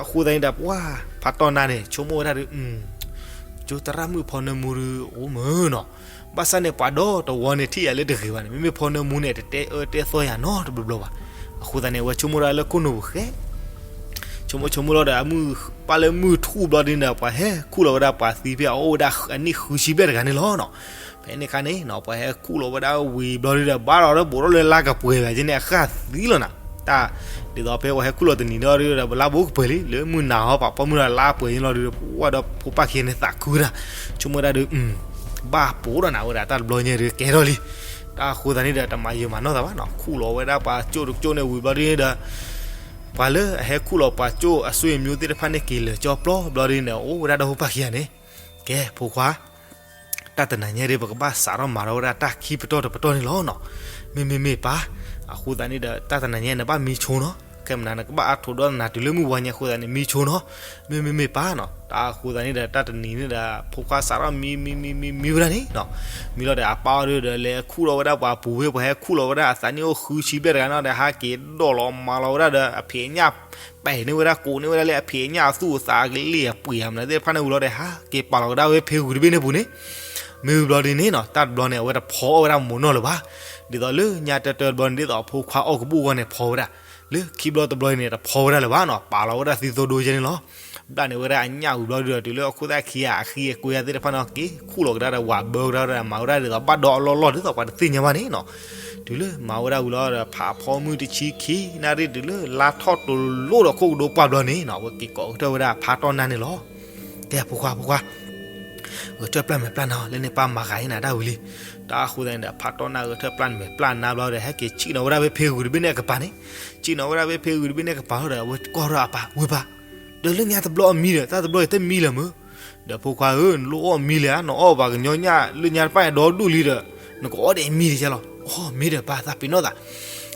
အဃိသတးန့ၣ်ဒီး ပှၤဖးတီၢ်နၢ်န့ၣ် ဆိကမိၣ်ဝဲဒၣ်ဒီး ကၠိသရၣ်မုၣ်ဖီနၢမူဒီး အိၣ်မၢ်နီၤ. ဘၣ်ဆၣ်န့ၣ် ပှၤဒီတဝီန့ၣ် ထံၣ်ယၤလၢတဂ့ၤဘၣ်န့ၣ် မ့မ့ၢ်ဖီနၢမူန့ၣ် တတဲအၢတဲသီယၤနီတဘျီဘျီဘၣ်. အဃိသတးန့ၣ် အဝဲဆိကမိၣ်ဒၣ်လၢခိၣ်နူာ်ပူၤဃဲ ဆိကမိၣ်ဆိကမိၣ်လီၤဒီး အမုၢ်ပၢ်လၢမုၢ်ထူၣ်ဘျီဒ်န့ၣ်ဒီး ပှၤဟဲခူၣ်လီၤဝဲဒၣ်ပှၤသံဖဲအအိၣ်ဝဲဒၣ်အနံၣ်ဃုဆံဘျဲၣ်တဂၤန့ၣ်လီၤနီၤ. ဖဲန့ၣ်အခါန့ၣ်နီၤ ပှၤဟဲခူၣ်လီၤဝဲဒၣ်ဝံၤဘျီဒ်ဒီး ဘၣ်လီၤဒီးဘူးထီၣ်လၢလါကပှဲၤဘၣ်က့န့ၣ် အဃၣ်သံလီၤနၤ. တၢ် ဒ်သိးဖဲပှၤဟဲခူၣ်လီၤတနံၤဒီး လါဘူးကပှဲၤလံ လၢမုၢ်နၤဟီ ပာ်ဖီမုၢ်ဒီးလါပှဲၤန့ၣ်လီၤဒီး ပှၤဒီဖိပၢ်ခံဂၤန့ၣ်သးခုဝဲဒၣ် ဆိကမိၣ်ဝဲဒၣ်ဒီး ဘၣ်ပိာ်ဒီးနၤဝဲဒၣ် တၢ်တဘျီညါဒီးကဲထီၣ်လံ. တၢ်အဃိသတးန့ၣ်ဒီး တမၤယံာ်မၤနီၢ်သးဘၣ်နီၤ ခူၣ်လီၤဝဲဒၣ်ပှၤကၠိတကၠိန့ၣ်ဝံၤဘျီဒ်န့ၣ်ဒီး ပှၤလၢအဟဲခူၣ်လီၤပှၤကၠိအစိအမျိုးသ့ၣ်တဖၣ်န့ၣ် က့ၤလၢာ်ကၠီပျီဘျီဒ်န့ၣ်ဒီး အိၣ်ဝဲဒၣ်ဒီဖိပၢ်ခံဂၤန့ၣ် ကဲဖိခွါ တၢ်တနၤညါဒီး ပကဘၣ်စးထီၣ်မၤထီၣ်ဝဲဒၣ်တၢ်ခံပတီၢ်တပတီၢ်န့ၣ်လီၤနီၤ. မ့မ့မ့ၢ်ပၢ် အဃိသတးန့ၣ်ဒီး တၢ်တနၤညါနဘၣ်မံဆိနီၤ ခဲမနၤနကဘၣ်အါထိးဒီးနၤတုၤလၢမုၢ်ဝါညါအဃိသတးန့ၣ် မံဆိနီၤ. မ့မ့မ့ၢ်ပၢ်နီၤ တၢ်အဃိသတးန့ၣ်ဒီး တၢ်တနံၤန့ၣ်ဒီး ဖိခွါစးထီၣ်မံမံမံမံမံဝဲဒၣ်န့ၣ်နီၤ. မံလီၤဒီးအပၢ်အီၤဒီး လဲၤခူၣ်လီၤဝဲဒၣ်ပှၤပူၤဖဲပှၤဟဲခူၣ်လီၤဝဲဒၣ်အသးနံၣ်အိၣ်ဃုဆံဘျဲၣ်တဂၤန့ၣ်ဒီး ဟးက့ၤဒိးလီၤမၤလီၤဝဲဒၣ်ဒီး အဖံးအညၣ် ပဲာ်န့ၢ်ဝဲဒၣ်ကိးန့ၢ်ဝဲဒၣ်လၢအဖံးအညၣ်အသူၣ်အသးအကလ့ၢ်အပှ့ၤအမနုၤသ့ၣ်တဖၣ်န့ၣ်ဝံၤလီၤဒီး ဟးက့ၤပာ်လီၤကဒါဝဲဖဲဂုာ်တဘ့ၣ်န့ၣ်ပူၤန့ၣ် မ့ၢ်ဝံၤဘျီဒ်န့ၣ်နီၤ တၢ်တဘျီန့ၣ် အဝဲတဖီအီၣ်ဝဲဒၣ်မိၢ်နီၢ်လၢၤဘၣ်. ဒ်သိးလၢညါတၢတၢတဘျီန့ၣ် ဒ်သိးအဖိခွါအီၣ်ကဘူၣ်အဂီၢ်န့ၣ် ဖီဝဲဒၣ်, လၢခံဘျီတဘျီအံၤန့ၣ် တဖီဝဲဒၣ်လၢၤဘၣ်နီၤ ပာ်လီၤဝဲဒၣ်သံသိဒိယဲန့ၣ်လီၤ. ဘျၣ်န့ၣ်ဝဲဒၣ်အညၣ်ဝံၤဘျီဒ်ဒီး တုၤလၢအခိၣ်သၣ်ခံဂၤအဃံအကွဲသ့ၣ်တဖၣ်န့ၣ် က့ၤခူၣ်လီၤကဒါဒီး ဝၤဘၢကဒါဒီး မၤဝဲဒၣ်ဒ်သိးဘၣ်ဒီအလီၢ်လီၢ်ဒ်သိးပှၤတသ့ၣ်ညါဘၣ်န့ၣ်နီၤ. တုၤလၢမၤဝဲဒၣ်ဝံၤလီၤဒီး ဖးဖီမုၢ်တဆံခံနၣ်ရံၣ် တုၤလၢလါထီၣ်တလိၣ်ဒီးခိၣ်ကဒိပှၢ်ဘျီန့ၣ်နီၤ အဝဲက့ၤကိးကတၢၢ်ဝဲဒၣ်ဖးတီၢ်နၢ်န့ၣ်လီၤ. ကဲဖိခွါ ဖိခွါ ဂဲၤထၢၣ်ပျၢ်မဲာ်ပျၢ်နါအီၤ လၢန့ၣ်ပၢ်မၤဂၤအံၤနၤတၢ်ဝံၤလံ. တၢ်အဃိသတးန့ၣ်ဒီး ဖးတီၢ်နၢ်ဂဲၤထၢၣ်ပျၢ်မဲာ်ပျၢ်နါဘျီဒီး ဟဲက့ၤဆံၣ်နီၤဝဲဒၣ်ဖဲဖ့ဂုၤတဘ့ၣ်န့ၣ်အကပၤန့ၣ်, ဆံၣ်နီၤဝဲဒၣ်ဖဲဖ့ဂုၤတဘ့ၣ်န့ၣ်အကပၤလီၤဒီး အဝဲကွၢ်ထီၣ်အပၢ် ဝ့ၢ်ပၢ်, ဒီးလၢညါတဘျီအမံဒီး တၢ်တဘျီအံၤတမံလၢၤမုၢ်, ဒီးဖိခွါဧၢ နလိၣ်အီၣ်မံလၢၤဧါ, နအီၣ်ပှၤကညီညၣ်လၢညါတဖၣ်အံၤဒီဒူၣ်လံဒီး နကအီၣ်ဒီးမံတကဲလီၤ. အီၣ်မ့ၢ်ဒီးပၢ်သးပ့ၤနီၣ်သး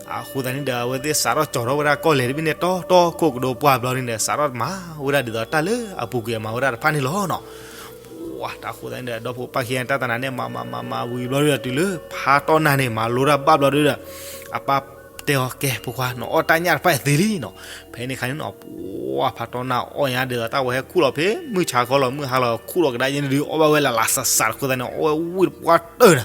အဃိသတးန့ၣ်ဒီး အဝဲသ့ၣ်စးထီၣ်ကၠီၤထီၣ်ဝဲဒၣ်ကီၢ်လဲၢ်တဘ့ၣ်န့ၣ် တီတီခိၣ်ကဒိပှၢ်ဘျီန့ၣ်ဒီး စးထီၣ်မၤဝဲဒၣ်ဒ်သိးတၢ်လၢအပူၤကွံာ်အမၤဝဲဒၣ်တဖၣ်န့ၣ်လီၤနီၤ. ပှၤတၢ်အဃိသတးန့ၣ်ဒီး ဒီဖိပၢ်ခံဂၤတၢ်တနၤန့ၣ် မၤမၤမၤမၤဝံၤဘျီဒီး တုၤလၢဖးတီၢ်နၢ်န့ၣ် မၤလိတၢ်ဘၣ်ဘျီဒီး အပၢ်တဲအီၤ ကဲဖိခွါ နအီၣ်တၢ်ညၣ်တဖၣ်အံၤသ့လံနီၤ. ဖဲန့ၣ်ခါန့ၣ်နီၤ ပှၤဖးတီၢ်နၢ်အီၣ်ညါဒ်သိးတၢ်ဝဲဟဲခူၣ်လီၤဖဲမုၢ်ဆါခီလီၤ မုၢ်ဟါလီၤခူၣ်လီၤကဒါယဲန့ၣ်ဒုး အီၣ်ဘၣ်ဝဲလၢ်လၢ်စးစးတဃိသတးန့ၣ် အီၣ်ဝဲဝံၣ်တပှၢ်တၢၢ်နၤ,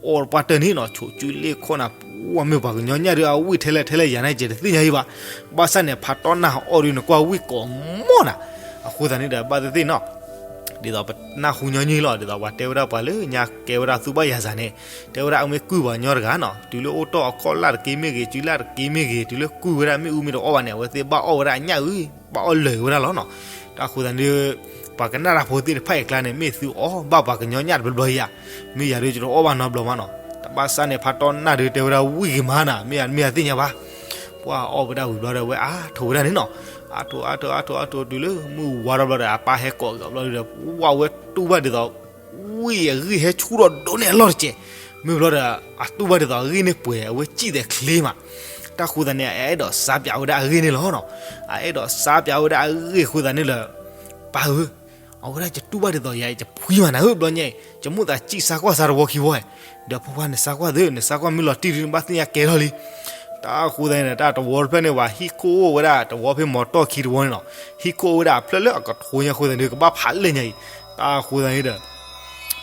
အီၣ်တပှၢ်တၢၢ်န့ၣ်နီၤ ဆိးစုလ့ၣ်ခီၣ်နၤ ပှၤမ့ၢ်ပှၤကညီညၣ်ဒုး အဝံၣ်ထဲလဲၣ်ထဲလဲၣ်ယၤန့ၣ် ယတသ့ၣ်ညါအံၤဘၣ်. ဘၣ်ဆၣ်န့ၣ် ဖးတီၢ်နၢ်အီၣ်ဒုး နကွၢ်ဝံၣ်ကိးမီၢ်နၤ. အဃိသတးန့ၣ်ဒီး ဘၣ်သ့ၣ်သ့ၣ်နီၤ ဒ်သိးပနၢ်ဟူညီနုၢ်လီၤ ဒ်သိးပှၤတဲဝဲဒၣ်ပှၤလၢညါကဲဝဲဒၣ်သူၣ်ဘၣ်ယၤစၢ်န့ၣ် တဲဝဲဒၣ်အမ့ၢ်ကုၢ်ပှၤကညီတဂၤနီၤ တုၤလၢအိၣ်တီၢ်အခီၣ်လၢ်တက့ၢ်မ့ၢ်ဂ့ၤ စုလၢ်တက့ၢ်မ့ၢ်ဂ့ၤ တုၤလၢကုၢ်ဝဲဒၣ်မ့ၣ်အူမ့ၢ်တအီၣ်ဘၣ်န့ၣ် အဝဲသ့ၣ်ဘၣ်အီၣ်ဝဲဒၣ်အညၣ်အုၣ် ဘၣ်အီၣ်လၢာ်ဝဲဒၣ်လီၤနီၤ. တၢ်အဃိသတးန့ၣ် ပှၤကနၣ်တၢ်ဖိသ့ၣ်တဖၣ်အံၤအကျါန့ၣ် မ့ၢ်သုအီၣ်ဘၣ်ပှၤကညီညၣ်တဘျီဘျီဧါ, မ့ၢ်ယၤဒုးယတအီၣ်ဘၣ်နီတဘျီမးနီၤ. တဘၣ်ဆၣ်န့ၣ် ဖးတီၢ်နၢ်ဒုးတဲဝဲဒၣ်ဝံၣ်က့ၤမးနၤ မ့ၢ်ယၤမ့ၢ်ယၤသ့ၣ်ညါဘၣ်. ပှၤအီၣ်ဝဲဒၣ်ဝံၤဘျီဒီး အဝဲအါထိးဝဲဒၣ်န့ၣ်နီၤ. အါထိးအါထိးအါထိးအါထိး တုၤလၢမုၢ်ဝါထီၣ်ဘျီဒီး အပၢ်ဟဲကိးက့ၤအီၤဘျီဒီး ပှၤဝဲတူၢ်ဘၣ်ဒ်သိး ဝံၣ်အဂံၢ်ဟဲဆူၣ်ထီၣ်ဒိၣ်န့ၢ်အလီၢ်တစဲး, မ့ၢ်ဘျီဒီး အတူၢ်ဘၣ်ဒ်သိးအဂံၢ်န့ၣ်ပှဲၤ အဝဲစံၣ်သဲးချ့မး. တၢ်ဃိသတးန့ၣ် အအဲၣ်ဒိးစါပၠးဝဲဒၣ်အဂ့ၢ်န့ၣ်လီၤနီၤ. အအဲၣ်ဒိးစါပၠးဝဲဒၣ်အဂ့ၢ်ဃိသတးန့ၣ်လၢ ပၢ်ဧၢ, အဝဲဒၣ်ယတူၢ်ဘၣ်ဒ်သိးယၤ ယဖှံမးနၤဧၢ ဘျီညါအံၤ ယမိၣ်သးစံၣ်စါကွၢ်စါတဝီခံဝီဧါ. ဒီးဖိခွါနစါကွၢ်သု နစါကွၢ်မ့ၢ်လီၤတံၢ်ဒုး နဘၣ်သ့ၣ်ညါကဲထီၣ်လံ. တၢ်ဃိသတးန့ၣ်ဒီး တၢ်တဝီတဖျၢၣ်န့ၣ် ပှၤဟံၣ်ခိၣ်အိၣ်ဝဲဒၣ် တဝီဖဲမီၤတီၢ်ခံတဝီန့ၣ်နီၤ, ဟံၣ်ခိၣ်အိၣ်ဝဲဒၣ်အဖျၢၣ်လၢအကထိညါဃိသတးန့ၣ် ကဘၣ်ဖးလဲၢ်ညါအံၤ. တၢ်ဃိသတးန့ၣ်ဒီး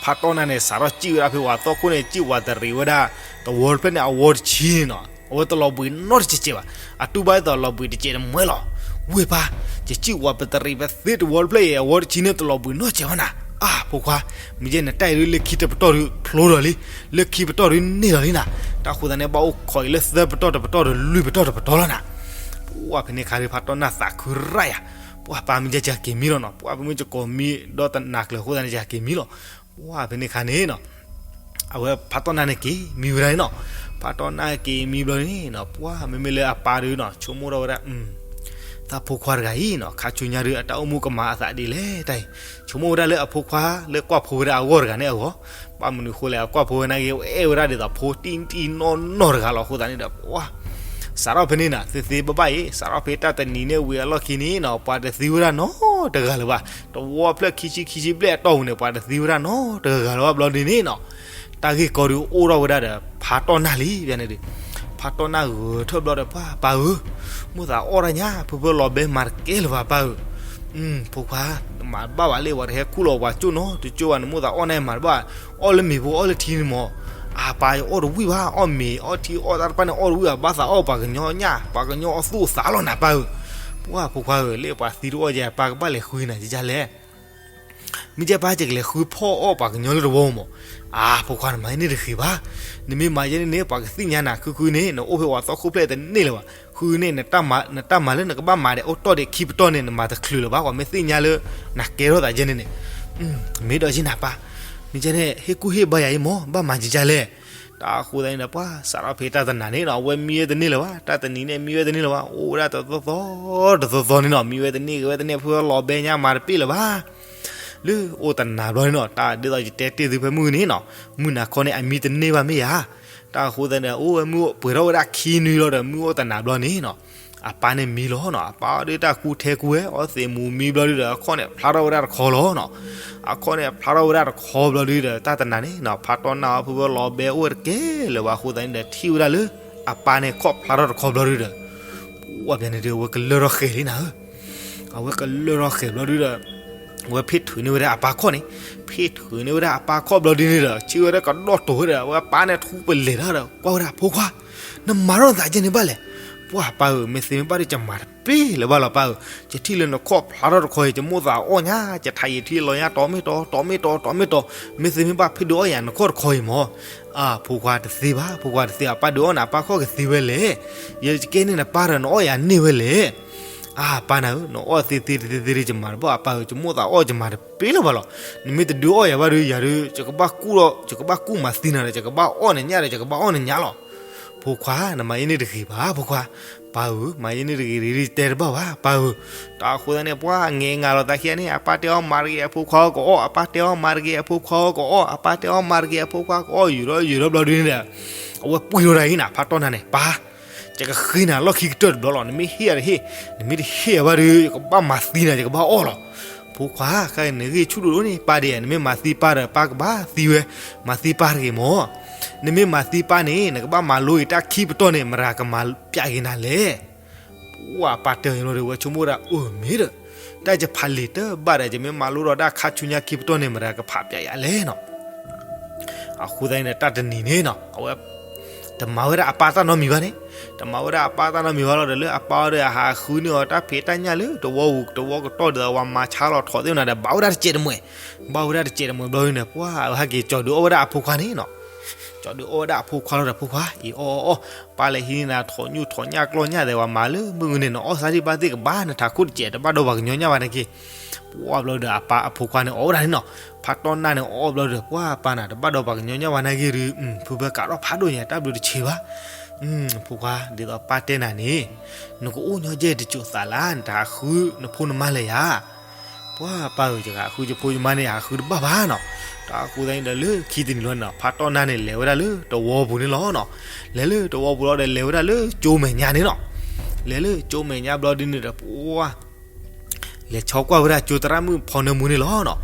ဖးတီၢ်နၢ်န့ၣ် စးထီၣ်စံၣ်ဝဲဒၣ်ဖဲပှၤသီခိၣ်န့ၣ် စံၣ်ဝးတရံးဝဲဒၣ် တဝီတဖျၢၣ်န့ၣ် အဝီတဆံန့ၣ်နီၤ, အဝဲတလီၤဘှံးနီတစဲးစဲးဘၣ်. အတူၢ်ဘၣ်ဒ်သိးလီၤဘှံးတစဲးတမှဲလီၤ. ဝ့ၢ်ပၢ်, ယစံၣ်ဝးပတရံးပသ့တဝီတဖျၢၣ်အံၤ အဝီတဆံန့ၣ်တလီၤဘှံးနီတစဲးဘၣ်နၤ. အါ ဖိခွါ, မ့ၢ်ယဲနတၢ်အံၤဒုး လၢခံတပတီၢ်ဒုးဖျိဒီးလံ, လၢခံပတီၢ်ဒုးန့ၢ်ဒီးလံနၤ, တၢ်ဃိသတးန့ၣ် ဘၣ်အိၣ်ခိးအံၤလၢသၢပတီၢ်တပတီၢ်ဒီးလွံၢ်ပတီၢ်တပတီၢ်လီၤနၤ. ပှၢ်ဖဲန့ၣ်ခါဒုး ဖါတီၢ်နၢ်သးခုရၣ်ယၤ, ပှၢ်ပၢ်မ့ၢ်ယဲက့ၤက့ၤမံလီၤနီၤ, ပှၢ်ပမ့ၢ်ယကီးမံဒီးတနၤကျၢၤအဃိသတးန့ၣ် ယက့ၤမံလီၤ. ပှၢ်ဖဲန့ၣ်ခါန့ၣ်နီၤ အဝဲဖါတီၢ်နၢ်န့ၣ်က့ၤမံဝဲဒၣ်န့ၣ်နီၤ, ဖါတီၢ်နၢ်က့ၤမံဘျီန့ၣ်နီၤ ပှၢ်မ့မ့ၢ်လၢအပၢ်ဒုးနီၤ ဆိကမိၣ်ထီၣ်ဝဲဒၣ် သးဖိခွါတဂၤအံၤနီၤ ခါဆူညါဒုး အတၢ်အိၣ်မူကမၤအသးဒ်လဲၣ်တၢ်အံၤ, ဆိကမိၣ်ဝဲဒၣ်လၢအဖိခွါလၢကွၢ်ဖိဝဲဒၣ်အဂီၢ်တဂၤန့ၣ်အဂီၢ်, ဘၣ်မနုၤဃိလဲၣ် အကွၢ်ဖိဝဲနာ်က့ အဲၣ်ဝဲဒၣ်ဒ်သိးဖိတံၢ်တံၢ်နီၢ်နီၢ်တဂၤလီၤ. အဃိသတးန့ၣ်ဒီး ပှၢ် စးထီၣ်ဖဲန့ၣ်နၤ သ့သ့ဘၣ်ဘၣ်အံၤ စးထီၣ်ဖဲတၢ်တနံၤန့ၣ်ဝံၤအလီၢ်ခံန့ၣ်နီၤ ပှၤတသံဝဲဒၣ်နီတဂၤလၢၤဘၣ်, တဝီဖျၢၣ်ခံဆံခံဆံဘျဲၣ်အတီၢ်ပူၤန့ၣ် ပှၤတသံဝဲဒၣ်နီတဂၤလၢၤဘၣ်ဘျီဒုးန့ၣ်နီၤ တၢ်ဂ့ၢ်ကီဒုးအိၣ်ထီၣ်ဝဲဒၣ်ဒီး ဖါတီၢ်နၢ်လံ ဖဲန့ၣ်ဒုး, ဖါတီၢ်နၢ်ဂဲၤထၢၣ်ဘျီဒီး ပှၢ်ပၢ်ဧၢ, မိၣ်သးအီၣ်တၢ်ညါ ဖုဖုလီၤဘဲမၤတကဲလၢၤဘၣ်ပၢ်ဧၢ, ဖိခွါ မၤဘၣ်ဝဲလၢ ပှၤတဟဲခူၣ်လီၤပှၤကၠိၣ်နီတကၠိၣ်ဘၣ်န့ၣ် မိၣ်သးအီၣ်န့ၣ်မၤတဘၣ်, အီၣ်လၢမ့ၤဖိအီၣ်လၢထံန့ၣ်မး, အပၢ်အီၣ်တဝံၣ်ဘၣ် အီၣ်မ့ၤအီၣ်ထံအီၣ်တၢ်တဖၣ်န့ၣ် အီၣ်တဝံၣ်ဘၣ် ဘၣ်သးအီၣ်ပှၤကညီညၣ် ပှၤကညီအသူၣ်အသးလီၤနၤပၢ်ဧၢ, ပှၢ်ဖိခွါဧၢ လၢပှၤသံတအီၣ်ယဲ ပၢ်ကဘၣ်လဲၤဃုနၤယလဲၣ် မ့ၢ်ကဲပၢ် ယကလဲၤဃုဖီၣ်အီၣ်ပှၤကညီလၢတဝီမး, အါ ဖိခွါ နမၤယဲန့ၣ်တဂ့ၤဘၣ်, နမ့ၢ်မၤယဲန့ၣ်န့ၣ် ပှၤကသ့ၣ်ညါနၤ ဃုဃုန့ၣ် နအိၣ်ဖဲပှၤသီခိၣ်ဖျဲၣ်တန့ၢ်လၢၤဘၣ်, ဃုန့ၣ် နတၢ်မၤလၢနကဘၣ်မၤဒီးအိၣ်တီၢ်ဒံးခံပတီၢ်န့ၣ် နမၤတချုးလၢၤဘၣ်, ပှၤမ့ၢ်သ့ၣ်ညါလၢ နကဲထီၣ်သးယဲန့ၣ်န့ၣ်, မ့ၢ်ဒီးယဲနၤပၢ်, မ့ၢ်ကဲန့ၣ် ဟ့ၣ်ကူၣ်ဟ့ၣ်ဘါယၤအံၤမး ဘၣ်မၤယလဲၣ် တၢ်အဃိသတးန့ၣ်ဒီး ပှၤစးထီၣ်ဖဲတၢ်တနၤန့ၣ်နီၤ အဝဲမံဝဲတန့ၢ်လၢၤဘၣ်, တၢ်တနံၤန့ၣ် မံဝဲတန့ၢ်လၢၤဘၣ်, အိၣ်ဝဲဒၣ်တသီသီ တသီသီန့ၣ်နီၤ မံဝဲတန့ၢ်ဂ့ၤဝဲတန့ၢ် ဖုလီၤဘဲညါမၤတပ့ၢ်လၢၤဘၣ်, လၢအိၣ်တနၤဘျီန့ၣ်နီၤ တၢ်ဒ်သိးယတဲတ့ၢ်သုဖဲမုၢ်န့ၣ်နီၤ မုၢ်နၤခီန့ၣ် အမံတန့ၢ်ဘၣ်မ့ၢ်ဧါ, တၢ်အဃိသတးန့ၣ် အိၣ်ဝဲမုၢ်ပှဲၤထီၣ်ဝဲဒၣ်ခံနွံလီၤဒီး မုၢ်အိၣ်တနၤဘျီန့ၣ်နီၤ အပၢ်န့ၣ်မံလီၤနီၤ, အပၢ်အီၣ်ဒၣ်တၢ်ကူထဲကူဝဲ အီၣ်သ့ၣ်မူၤမံဘျီဒုဒီး အခီၣ်န့ၣ်ဖျါထီၣ်ဝဲဒၣ်တခီလီၤနီၤ, အခီၣ်န့ၣ်ဖျါထီၣ်ဝဲဒၣ်တခီဘျီဒုဒီး တၢ်တနၤန့ၣ်နီၤ ဖါတီၢ်နၢ်အီၤ ဖုဖုလီၤဘဲအိၣ်ဝဲတကဲလၢၤဘၣ်အဃိသတးန့ၣ်ဒီး ထံၣ်ဝဲဒၣ်လၢ အပၢ်န့ၣ်ခီၣ်ဖျါထီၣ်တခီဘျီဒုဒီး ပှၢ်ဖဲန့ၣ်ဒုး အဝဲကလၢထီၣ်ဃဲၤလံနၤဧၢ, အဝဲကလၢထီၣ်ဃဲၤဘျီဒုဒီး အဝဲဖ့ၣ်ထုးန့ၢ်ဝဲဒၣ်အပၢ်ခီၣ်န့ၣ်, ဖ့ၣ်ထုးန့ၢ်ဝဲဒၣ်အပၢ်ခီၣ်ဘျီဒုန့ၣ်ဒီး ထံၣ်ဝဲဒၣ်ကဒီၣ်တိၤဝဲဒီး အဝဲအပၢ်န့ၣ်ထူပလဲၤတၢ်ဒီး ကွၢ်ဝဲဒၣ် ဖိခွါ, နမၤထီၣ်နသးယဲန့ၣ်ဘၣ်လဲၣ်, ပှၢ်ပၢ်ဧၢ မ့ၢ်သ့မ့ၢ်ဘၣ်ဒီး ယမၤတပ့ၢ်လၢၤဘၣ်လီၤပၢ်ဧၢ, ယထံၣ်လၢနခီၣ်ဖျါထီၣ်တခီအံၤ ယမိၣ်သးအီၣ်ညါ ယထးယံာ်ထံလီၤညါ တီမ့ၢ်တီ တီမ့ၢ်တီ တီမ့ၢ်တီ, မ့ၢ်သ့မ့ၢ်ဘၣ်ဖဲဒုးအီၣ်ယၤနခီၣ်တခီအံၤမး, အါ ဖိခွါတသ့ဘၣ် ဖိခွါတသ့ အပၢ်ဒုးအီၣ်နၤ အပၢ်ခီၣ်ကသ့ဝဲလဲၣ်, ယကဲန့ၢ်နပၢ်ဒီး နအီၣ်ယၤန့ၢ်ဝဲလဲၣ် အါ ပၢ်နၤဧၢ နအီၣ်သ့သ့တသ့သ့ဒီး ယမၤတဘၣ် အပၢ်ဧၢ ယမိၣ်သးအီၣ် ယမၤတပ့ၢ်လၢၤဘၣ်လီၤ. နမ့ၢ်တဒုးအီၣ်ယၤဘၣ်ဒီး ယၤဒီး ယကဘၣ်ကူၣ်လီၤ ယကဘၣ်ကူၣ်မၤသံနၤဒီး ယကဘၣ်အီၣ်နညၣ်ဒီး ယကဘၣ်အီၣ်နညၣ်လီၤ. ဖိခွါ နမၤယဲန့ၣ်တဂ့ၤဘၣ် ဖိခွါ. ပၢ်ဧၢ မၤယဲန့ၣ်တဂ့ၤတဂ့ၤ တဲတဘၣ်ဘၣ် ပၢ်ဧၢ. တၢ်အဃိသတးန့ၣ် ပှၤငဲၤငါလီၤသးခံဂၤန့ၣ် အပၢ်တဲအီၣ်မၤတဂ့ၤ အဖိခွါကအီၣ် အပၢ်တဲအီၣ်မၤတဂ့ၤ အဖိခွါကအီၣ် အပၢ်တဲအီၣ်မၤတဂ့ၤ အဖိခွါကအီၣ် ယုာ်ထီၣ်ယုာ်ထီၣ်ဘျီဒုန့ၣ်ဒီး အဝဲပှံၢ်ထီၣ်တၢ်အံၤနၤ ဖးတီၢ်နၢ်န့ၣ် ပၢ် ယကဃ့နၤလီၢ်ခံကတၢၢ်တဘျီလီၤ. နမ့ၢ်ဟ့ၣ်အတဟ့ၣ်, နမ့ၢ်တဟ့ၣ်အဘၣ်ဒီး ယကဘၣ်မၤသံနၤ ယကဘၣ်အီၣ်လီၤ. ဖိခွါ ခဲအံၤနဂ့ၢ်ဆူၣ်ဒိၣ်ဒိၣ်န့ၣ် ပၢ်ဒ်အံၤ နမ့ၢ်မၤသံပၢ်ဒီး ပၢ်ကဘၣ်သံဝဲ, မၤသံပၢ်တဂ့ၤမၢ်. နမ့ၢ်မၤသံပၢ်န့ၣ် နကဘၣ်မၤလိဂ့ၤတၢ်ခံပတီၢ်န့ၣ် မတၤကမၤပျးက့ၤနၤလဲၣ်. ပှၢ်ပၢ်တဲအီၤဘျီဒီး ဝဲဆိကမိၣ်ဒၣ် အၢ မ့ၢ်ဒီး တၢ်ယဖးလံာ်တဘၣ်ဒီး ယမ့ၢ်မၤလိဒီးတၢ်ခါဆူညါခံပတီၢ်န့ၣ် မတၤကဖးပျးယၤလဲၣ်နီၤ. အဃိသတးန့ၣ်ဒီး တၢ်တနံၤန့ၣ်နီၤ အဝဲ တမၤဝဲဒၣ်အပၢ်တၢ်နီတမံၤဘၣ်န့ၣ်, တမၤဝဲဒၣ်အပၢ်တၢ်နီတမံၤဘၣ်လီၤဒီး လၢအပၢ်အီၤဒီးအဟးဃုန့ၢ်အီၤတၢ်ဖံးတၢ်ညၣ်လၢတဝီပူၤ တဝီကတီၢ်ဒ်သိးပှၤမၤဆါလီၤထီၣ်သ့ၣ်နၤဒီး ဘၣ်ဝဲဒၣ်တစဲးတမှဲၢ်, ဘၣ်ဝဲဒၣ်တစဲးတမှဲၢ်ဘျီန့ၣ် ပှၢ်အဝဲဟဲက့ၤကၠီၤဒုးအီၣ်ဝဲဒၣ်အဖိခွါန့ၣ်နီၤ. ကၠီၤဒုးအီၣ်ဝဲဒၣ်အဖိခွါလီၤဒီး ဖိခွါ အံၤအီၣ်အီၣ်အီၣ်, ပၢ်လဲၤဟံးန့ၢ်နၤထီၣ်ညၣ်ထီၣ်ညၣ်ကျီၢ်ညၣ်သဲး ပှၤမၤလၢမုၢ်ဂီၤန့ၣ် နအီၣ်စၢ်ဒံးဘၣ်သ့ၣ်ကဘၣ် နထးခိၣ်တစဲး တဘၣ်ဒီးပှၤကညီညၣ်ဘၣ်န့ၣ်က့ၤ. ပှၢ်ဘျီဒီး အပၢ်အဖိခွါန့ၣ်အီၣ်ဝဲဒၣ်န့ၣ်နီၤ, ဖးတီၢ်နၢ်န့ၣ်အီၣ်ဘျီဒီး ပှၢ်ပၢ်နၤ တဘၣ်ဒီးပှၤကညီညၣ်ဘၣ်န့ၣ်က့ၤဒီး ဖုဖဲကးထီၣ်ဖးဒိၣ်ညါ တၢ်ဘျုးတဆံးဘၣ်. ဖိခွါ ဒ်သိးပၢ်တဲနၤန့ၣ် နကအိၣ်ညီယဲၢ်တစိၤသးလၢ နတဟးဃုနဖိနမါလၢၤယၤ ပှၢ်ပၢ်ဧၢ ယကဟးဃုယဖိယမါန့ၣ် ဟးဃုတဘၣ်ဘၣ်နီၤ. တၢ်အဃိသတးန့ၣ်ဒီး လၢခံတနံၤလီၤန့ၣ်နီၤ ဖးတီၢ်နၢ်န့ၣ် လဲၤဝဲဒၣ်လၢတဝီပူၤန့ၣ်လီၤနီၤ. လဲၤလၢတဝီပူၤလီၤဒီး လဲၤဝဲဒၣ်လၢကၠိမဲာ်ညါန့ၣ်နီၤ. လဲၤလၢကၠိမဲာ်ညါဘျီဒ်န့ၣ်ဒီး ပှၢ် လဲၤဆီကွၢ်ဝဲဒၣ်ကၠိသရၣ်မုၣ်ဖီနၢမူန့ၣ်လီၤနီၤ.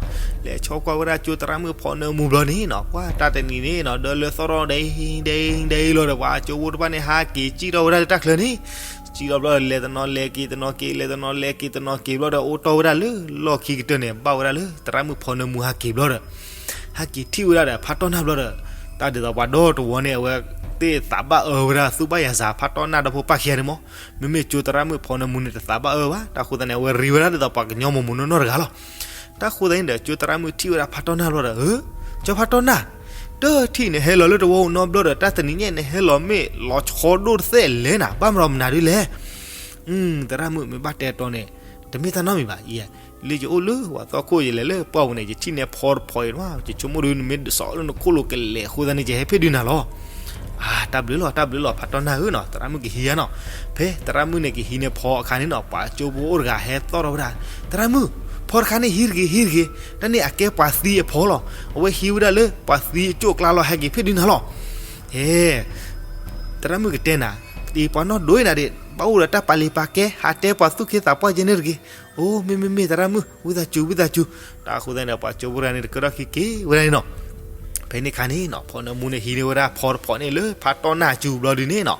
လဲၤဆီကွၢ်ဝဲဒၣ်ကၠိသရၣ်မုၣ်ဖီနၢမူဘျီန့ၣ်နီၤ ပှၢ်တၢ်တနံၤန့ၣ်နီၤ ဒၢလၢသီၣ်ထီၣ်ဒဲဒဲဒဲလီၤဒီး ပှၤကၠိဖိတဖၣ်န့ၣ် ဟးက့ၤစံၣ်ထီၣ်ဝဲဒၣ်လၢတၢ်ချၢန့ၣ် စံၣ်ထီၣ်ဘျီဒီးလဲၤတနီၤလဲၤက့ၤ တနီၤက့ၤ လဲၤတနီၤလဲၤက့ၤ တနီၤက့ၤဘျီဒီး အိၣ်တီၢ်ဝဲဒၣ်လၢလီၢ်ခံကတၢၢ်န့ၣ် ဘၣ်ဝဲဒၣ်လၢသရၣ်မုၣ်ဖီနၢမူဟးက့ၤဘျီဒီး ဟဲက့ၤထံၣ်ဝဲဒၣ်ဒီးဖးတီၢ်နၢ်ဘျီဒီး တၢ်ဒ်သိးပှၤဒီတဝီန့ၣ် အဝဲသ့ၣ်သးဘၣ်အၢဝဲဒၣ်သူၣ်ဘၣ်ယၤစး ဖးတီၢ်နၢ်ဒီဖိပၢ်ခံဂၤန့ၣ်မး. မ့မ့ၢ်ကၠိသရၣ်မုၣ်ဖီနၢမူန့ၣ် တသးဘၣ်အၢဘၣ်. တၢ်အဃိသတးန့ၣ် အဝဲရံဝဲဒၣ်ဒ်သိးပှၤကညီမိၢ်မိၢ်နီၢ်နီၢ်တဂၤလီၤ. တၢ်ဃိသတးန့ၣ်ဒီး ကၠိသရၣ်မုၣ်ထံၣ်ဝဲဒၣ်ဖါတီၢ်နၢ်ဘျီဒီး, အၢ, ကၠီဖါတီၢ်နၢ်, တထံၣ်နဟဲလီၤလၢတဝီပူၤနီတဘျီဒီး တၢ်တနံၤညါနဟဲလီၤမ့ၢ်လီၤဆီဒိၣ်တသ့လဲၣ်နၤ, ဘၣ်မနုၤမနုၤဒ်လဲၣ်. သရၣ်မုၣ်မ့ၢ်ဘၣ်တဲတီန့ၣ်, တမ့ၢ်တၢ်နီတမံၤဘၣ်, လၢယအိၣ်လၢပှၤသီခိၣ် ယလဲၤလၢပှၢ်ပူၤန့ၣ် ယထံၣ်န့ၢ်ဖီတဖီအံၤ, ယဆိကမိၣ်ဒီးနမ့ၢ်ဒုးစိာ်လၢနခိၣ်လိၤကလဲာ်အဃိသတးန့ၣ် ယဟဲဖဲဒုးနၤလီၤ. အၢ, တၢ်ဘျုးလီၤ တၢ်ဘျုးလီၤ ဖါတီၢ်နၢ်ဧၢနီၤ, သရၣ်မုၣ်ကဟံးဧါနီၤ. ဖဲသရၣ်မုၣ်န့ၣ်ကဟံးန့ၢ်ဖီအခါန့ၣ်နီၤ, ပှၤကၠိဖိအိၣ်တဂၤဟဲသီၣ်ထီၣ်ဝဲဒၣ်, သရၣ်မုၣ်, ဖီတခါန့ၣ်ဟံးတဂ့ၤ ဟံးတဂ့ၤ, တၢ်န့ၣ်အကဲပှၤသံအဖီလီၤ, အဝဲဟံးဝဲဒၣ်လၢပှၤသံအကၠိၣ်အကျါလီၤ, ဟဲက့ၤဖဲဒုးနၤလီၤ. ဟဲ, သရၣ်မုၣ်ကတဲနၤ, ဒ်ပှၤနီၢ်ဒိၣ်အံၤနၤဒၣ် ဘၣ်အိၣ်ဒီးတၢ်ပာ်လံၤပာ်ကဲ ဟးတဲပှၤသူၣ်က့သးပှၢ်ကဲန့ၣ်တဂ့ၤ. အိ, မ့မ့မ့ၢ်သရၣ်မုၣ်, ဝံသးစူၤ ဝံသးစူၤ. တၢ်ဃိသတးန့ၣ်ဒီး ပှၤကၠိဖိတဂၤန့ၣ် တကဲထီၣ်ခံက့ၤဝဲဒၣ်န့ၣ်နီၤ. ဖဲန့ၣ်အခါန့ၣ်နီၤ ဖီနၢမူန့ၣ်ဟံးန့ၢ်ဝဲဒၣ်ဖီတဖီန့ၣ်လၢဖါတီၢ်နၢ်အစုပူၤဘျီဒုးန့ၣ်နီၤ,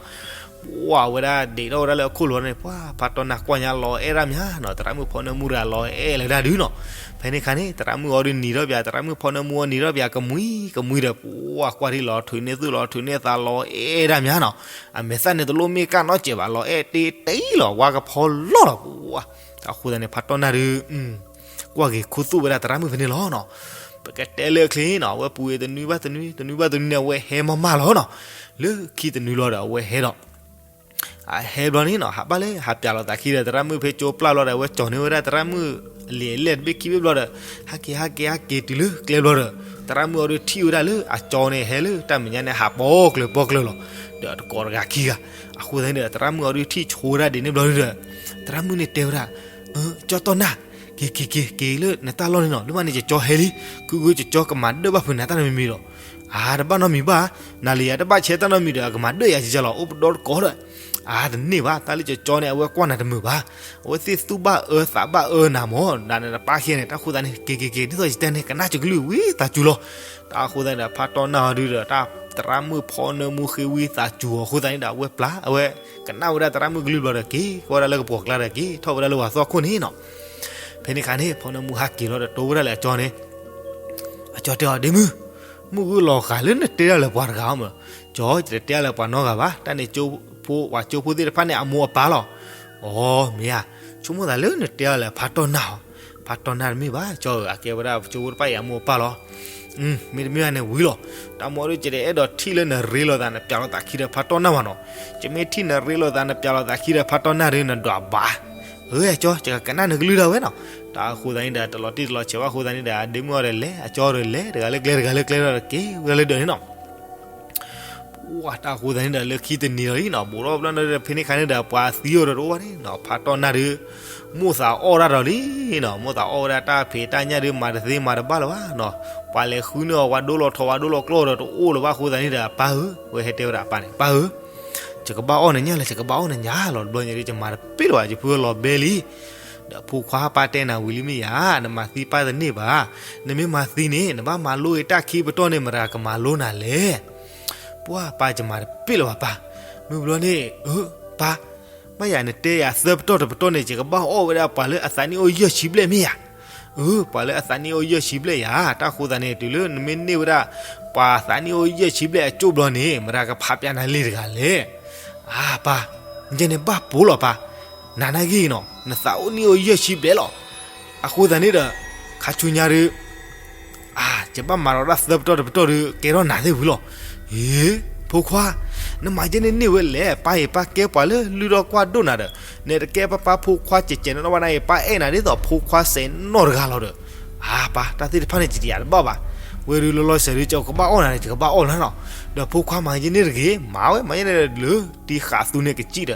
ပှၤဝဲဒၣ်ဒံးထီၣ်ဝဲဒၣ်လၢအခိၣ်လိၤန့ၣ်, ပှၤဖါတီၢ်နၢ်ကွၢ်ညါလီၤအဲၣ်ဒၣ်မးနီၤ, သရၣ်မုၣ်ဖီနၢမူတဂၤလီၤအဲၣ်လၢဒၣ်ဒုးနီၤ. ဖဲန့ၣ်အခါန့ၣ် သရၣ်မုၣ်အီၤဒုးနံၤထီၣ်ပၠး, သရၣ်မုၣ်ဖီနၢမူအီၤနံၤထီၣ်ပၠး ကမှံကမှံဒီး ပှၤကွၢ်ထံလီၤထုးန့ၢ်သူၣ်လီၤထုးန့ၢ်သးလီၤအဲၣ်ဒၣ်မးနီၤ. အမဲာ်သၣ်န့ၣ်တလိၣ်မ့ၢ်ကၢ်နီတစဲးဘၣ် လီၤအဲၣ်တ့တ့လီၤ ဝါကဖီလီၤလီၤပှၤ. တၢ်ဃိသတးန့ၣ် ဖါတီၢ်နၢ်ဒုး ကွၢ်က့ၤခူသူၣ်ဝဲဒၣ်သရၣ်မုၣ်ဖဲန့ၣ်လီၤနီၤ. ပကတဲလၢအချ့နီၤ, အဝဲပူၤတနွံဘၣ်တနွံ တနွံဘၣ်တနွံန့ၣ် အဝဲဟဲမးမးလီၤနီၤ. လၢခံတနွံလီၤဒီး အဝဲဟဲဒီး အဟဲဘျီန့ၣ်နီၤ, ဟးဘၣ်လၢဟးပၠးလီၤသးခံဒီး သရၣ်မုၣ်ဖဲကၠိပျၢ်လီၤဒီး အဝဲကၠီၤန့ၢ်ဝဲဒၣ်သရၣ်မုၣ်အလံာ်အလဲၢ်တဘ့ၣ်ခံဘ့ၣ်ဘျီဒီး ဟးက့ၤဟးက့ၤဟးက့ၤတုၤလၢကျဲဘျီဒီး သရၣ်မုၣ်အီၤဒုးထံၣ်ဝဲဒၣ်လၢအကၠီန့ၣ် ဟဲလၢတၢ်မဲာ်ညါန့ၣ် ဟးပိာ်ကျၢၤပိာ်ကျၢၤလီၤ. ဒီးတကိးတဂၤခံဂၤ, အဃိသတးန့ၣ်ဒီး သရၣ်မုၣ်အီၤဒုးထံၣ်ဆိဝဲဒၣ်ဒ်န့ၣ်ဘျီဒီး သရၣ်မုၣ်န့ၣ်တဲဝဲဒၣ်, ကၠီတီၢ်နၢ်, က့ၤက့ၤက့ၤက့ၤလၢနတၢ်လီၢ်န့ၣ်နီၤ, လၢမးန့ၣ် ကၠီဟဲလံ, ခုခုကၠီကမၤဒၢၣ်ဘၣ်ဖုးနၤတၢ်နီတမံၤမံၤဒီး, အါ တဘၣ်နီတမံၤဘၣ်, နၤလၢယၤတဘၣ်ဆဲးတၢ်နီတမံၤဒီး အကမၤဒၢၣ်ယၤကကလီၤ အိၣ်ပဒီတကိးဒီး, အါ တန့ၢ်ဘၣ်, တၢ်လၢကၠီကၠီန့ၣ် အဝဲကွၢ်နၤတမုာ်ဘၣ်, အဝဲသ့ၣ်သူၣ်ဘၣ်အၢသးဘၣ်အၢနၤမၢ်, နၤန့ၣ်နပၢ်ခံဂၤန့ၣ်, တၢ်ဃိသတးန့ၣ် က့ၤက့ၤက့ၤ ဒ်သိးယတဲန့ၣ် ကနၣ်ကလုၢ်ဝံသးစူၤလီၤ. တၢ်ဃိသတးန့ၣ်ဒီး ဖါတီၢ်နၢ်အီၤဒုးဒီး တၢ်သရၣ်မုၣ်ဖီနၢမူဃ့ဝံသးစူၤအီၤအဃိသတးန့ၣ်ဒီး အဝဲပျၢ် အဝဲကနၣ်ဝဲဒၣ်သရၣ်မုၣ်ကလုၢ်ဘျီဒီး က့ၤကွၢ်ဝဲဒၣ်လၢကပှီၤကျါဒီး က့ၤထီၣ်ဝဲဒၣ်လၢပှၤသီခိၣ်န့ၣ်နီၤ. ဖဲန့ၣ်အခါန့ၣ် ဖီနၢမူဟးက့ၤလီၤဒီး တိဝဲဒၣ်လၢအကၠီန့ၣ်, အကၠီတဲအီၤ ဒ့မုၢ်, မုၢ်ဂုၢ်လီၤဂာ်လၢနတဲဒၣ်လၢပှၤတဂၤဧါမၢ်, ကၠီ ယတတဲအီၤလၢပှၤနီတဂၤဘၣ်, တၢ်န့ၣ် ပှၤကၠိဖိသ့ၣ်တဖၣ်န့ၣ် အမိၢ်အပၢ်လီၤ. အိ မ့ၢ်ဧါ, ဆိကမိၣ်သးလၢနတဲအီၤလၢဖါတီၢ်နၢ်ဧါ, ဖါတီၢ်နၢ်တမ့ၢ်ဘၣ်, ကၠီဧၢ အကဲဝဲဒၣ်ကၠိဖိတဖၣ်အံၤအမိၢ်အပၢ်လီၤ. မ့တမ့ၢ်ဘၣ်န့ၣ်ဝံၤလီၤ. တၢ်မ့ၢ်ဒီး ယတအဲၣ်ဒိးထံၣ်လၢနရ့လိာ်သးနပၠးလိာ်သးခံဒီးဖါတီၢ်နၢ်ဘၣ်နီၤ. ယမ့ၢ်ထံၣ်နရ့လိာ်သးနပၠးလိာ်သးခံဒီးဖါတီၢ်နၢ်ဒီး နဒွးဘၣ်. အၢ အကၠီ ယကကနၣ်နကလုၢ်ဒၣ်ဝဲနီၤ. တၢ်အဃိသတးန့ၣ်ဒီး တလီၤတံၢ်တလီၤဆဲးဘၣ်အဃိသတးန့ၣ်ဒီး အဒ့မုၣ်အီၤဒီးလဲၤ အကၠီဒီးလဲၤ တဂၤလၢကျဲတဂၤလၢကျဲဒီးက့ၤဝဲဒၣ်လၢဒၢးန့ၣ်နီၤ. ပှၤ တၢ်အဃိသတးန့ၣ်ဒီး လၢခံတနံၤလီၤလံနီၤ, ဘူးထီၣ်ဘျီန့ၣ်ဒီး ဖဲန့ၣ်အခါန့ၣ်ဒီး ပှၤသံအီၤဒီးတအိၣ်ဘၣ်န့ၣ်နီၤ, ဖါတီၢ်နၢ်ဒီး မိၣ်သးအီၣ်ဒၣ်ဒီးလံနီၤ, မိၣ်သးအီၣ်ဝဲဒၣ်တၢ်ဖံးတၢ်ညၣ်ဒီး မၤတသ့မၤတဘၣ်လၢၤဘၣ်နီၤ, ပှၤလဲၤဃုန့ၢ်အီၤ ပှၤဒိလီၤထီ ပှၤဒိလီၤကျီၢ်ဒီးတအိၣ်လၢၤဘၣ်အဃိသတးန့ၣ်ဒီး ပၢ်ဧၢ, ဝဲဟဲတဲဝဲဒၣ်အပၢ်န့ၣ် ပၢ်ဧၢ, ယကဘၣ်အီၣ်နညၣ်လၢ ယကဘၣ်အီၣ်နညၣ်လီၤ, တဘျီညါဒီး ယမၤတပ့ၢ်လၢၤဘၣ်, ယဖုလီၤဘဲလံ. ဒီးဖိခွါ ပၢ်တဲနၤဝံၤလံမ့ၢ်ယၤ, နမၤသံပၢ်တန့ၢ်ဘၣ်, နမ့ၢ်မၤသံန့ၣ် နဘၣ်မၤလိအံၤတၢ်ခံပတီၢ်န့ၣ် မတၤကမၤလိနၤလဲၣ်. ပှၤ ပၢ် ယမၤတပ့ၢ်လၢၤဘၣ်ပၢ်, မုၢ်ဘျီန့ၣ် အၢ ပၢ်, ဘၣ်ယၤနတဲယၤသၢပတီၢ်တပတီၢ်န့ၣ် ယကဘၣ်အီၣ်ဝဲဒၣ်ပှၤလၢအသးနံၣ်အိၣ်ယဲၢ်ဆံဘျဲၣ်မ့ၢ်ဧါ. အၢ ပှၤလၢအသးနံၣ်အိၣ်ယဲၢ်ဆံဘျဲၣ်ယၤ, တၢ်အဃိသတးန့ၣ် တုၤလၢနမ့ၢ်န့ၢ်ဝဲဒၣ် ပှၤသးနံၣ်အိၣ်ယဲၢ်ဆံဘျဲၣ်အကၠိၣ်ဘျီန့ၣ် မတၤကဖးပၠးနၤလံတဂၤလဲၣ်. အါ ပၢ်, ယဲန့ၣ်ဘၣ်ပိာ်လီၤပၢ်, နၤနာ်က့နီၤ နသးအိၣ်နံၣ်အိၣ်ယဲၢ်ဆံဘျဲၣ်လီၤ. အဃိသတးန့ၣ်ဒီး ခါဆူညါဒီး အါ ယဘၣ်မၤလီၤဒၣ်သၢပတီၢ်တပတီၢ်ဒီး ကဲထီၣ်နၤသ့ၣ်ဝံၤလီၤ. အ့ ဖိခွါ, နမၤယဲန့ၣ်န့ၢ်ဝဲလဲၣ်, ပၢ်အံၤ ပၢ်ကဲပှၤလၢလုၢ်ထီၣ်ကွၢ်ဒိၣ်နၤဒီး နတကဲပၢ်ပၢ်ဖိခွါကဲးကဲးနီၢ်နီၢ်ဘၣ်နၤအံၤ, ပၢ်အဲၣ်နၤဒ်သိးဖိခွါစဲးနီၢ်တဂၤလီၤဒီး, အါ ပၢ် တၢ်သ့ၣ်တဖၣ်န့ၣ် ယတယာ်တဘၣ်ဘၣ်. ဝဲဒုးလီၤလီၤဆဲးဒုး ယကဘၣ်အီၣ်နၤန့ၣ် ယကဘၣ်အီၣ်နၤနီၤ. ဒီးဖိခွါမၤယဲန့ၣ်တဂ့ၤ, မၤဝဲ မၤယဲန့ၣ်လၢ တံၤဃာ်သူန့ၣ်ကစံၣ်ဒီး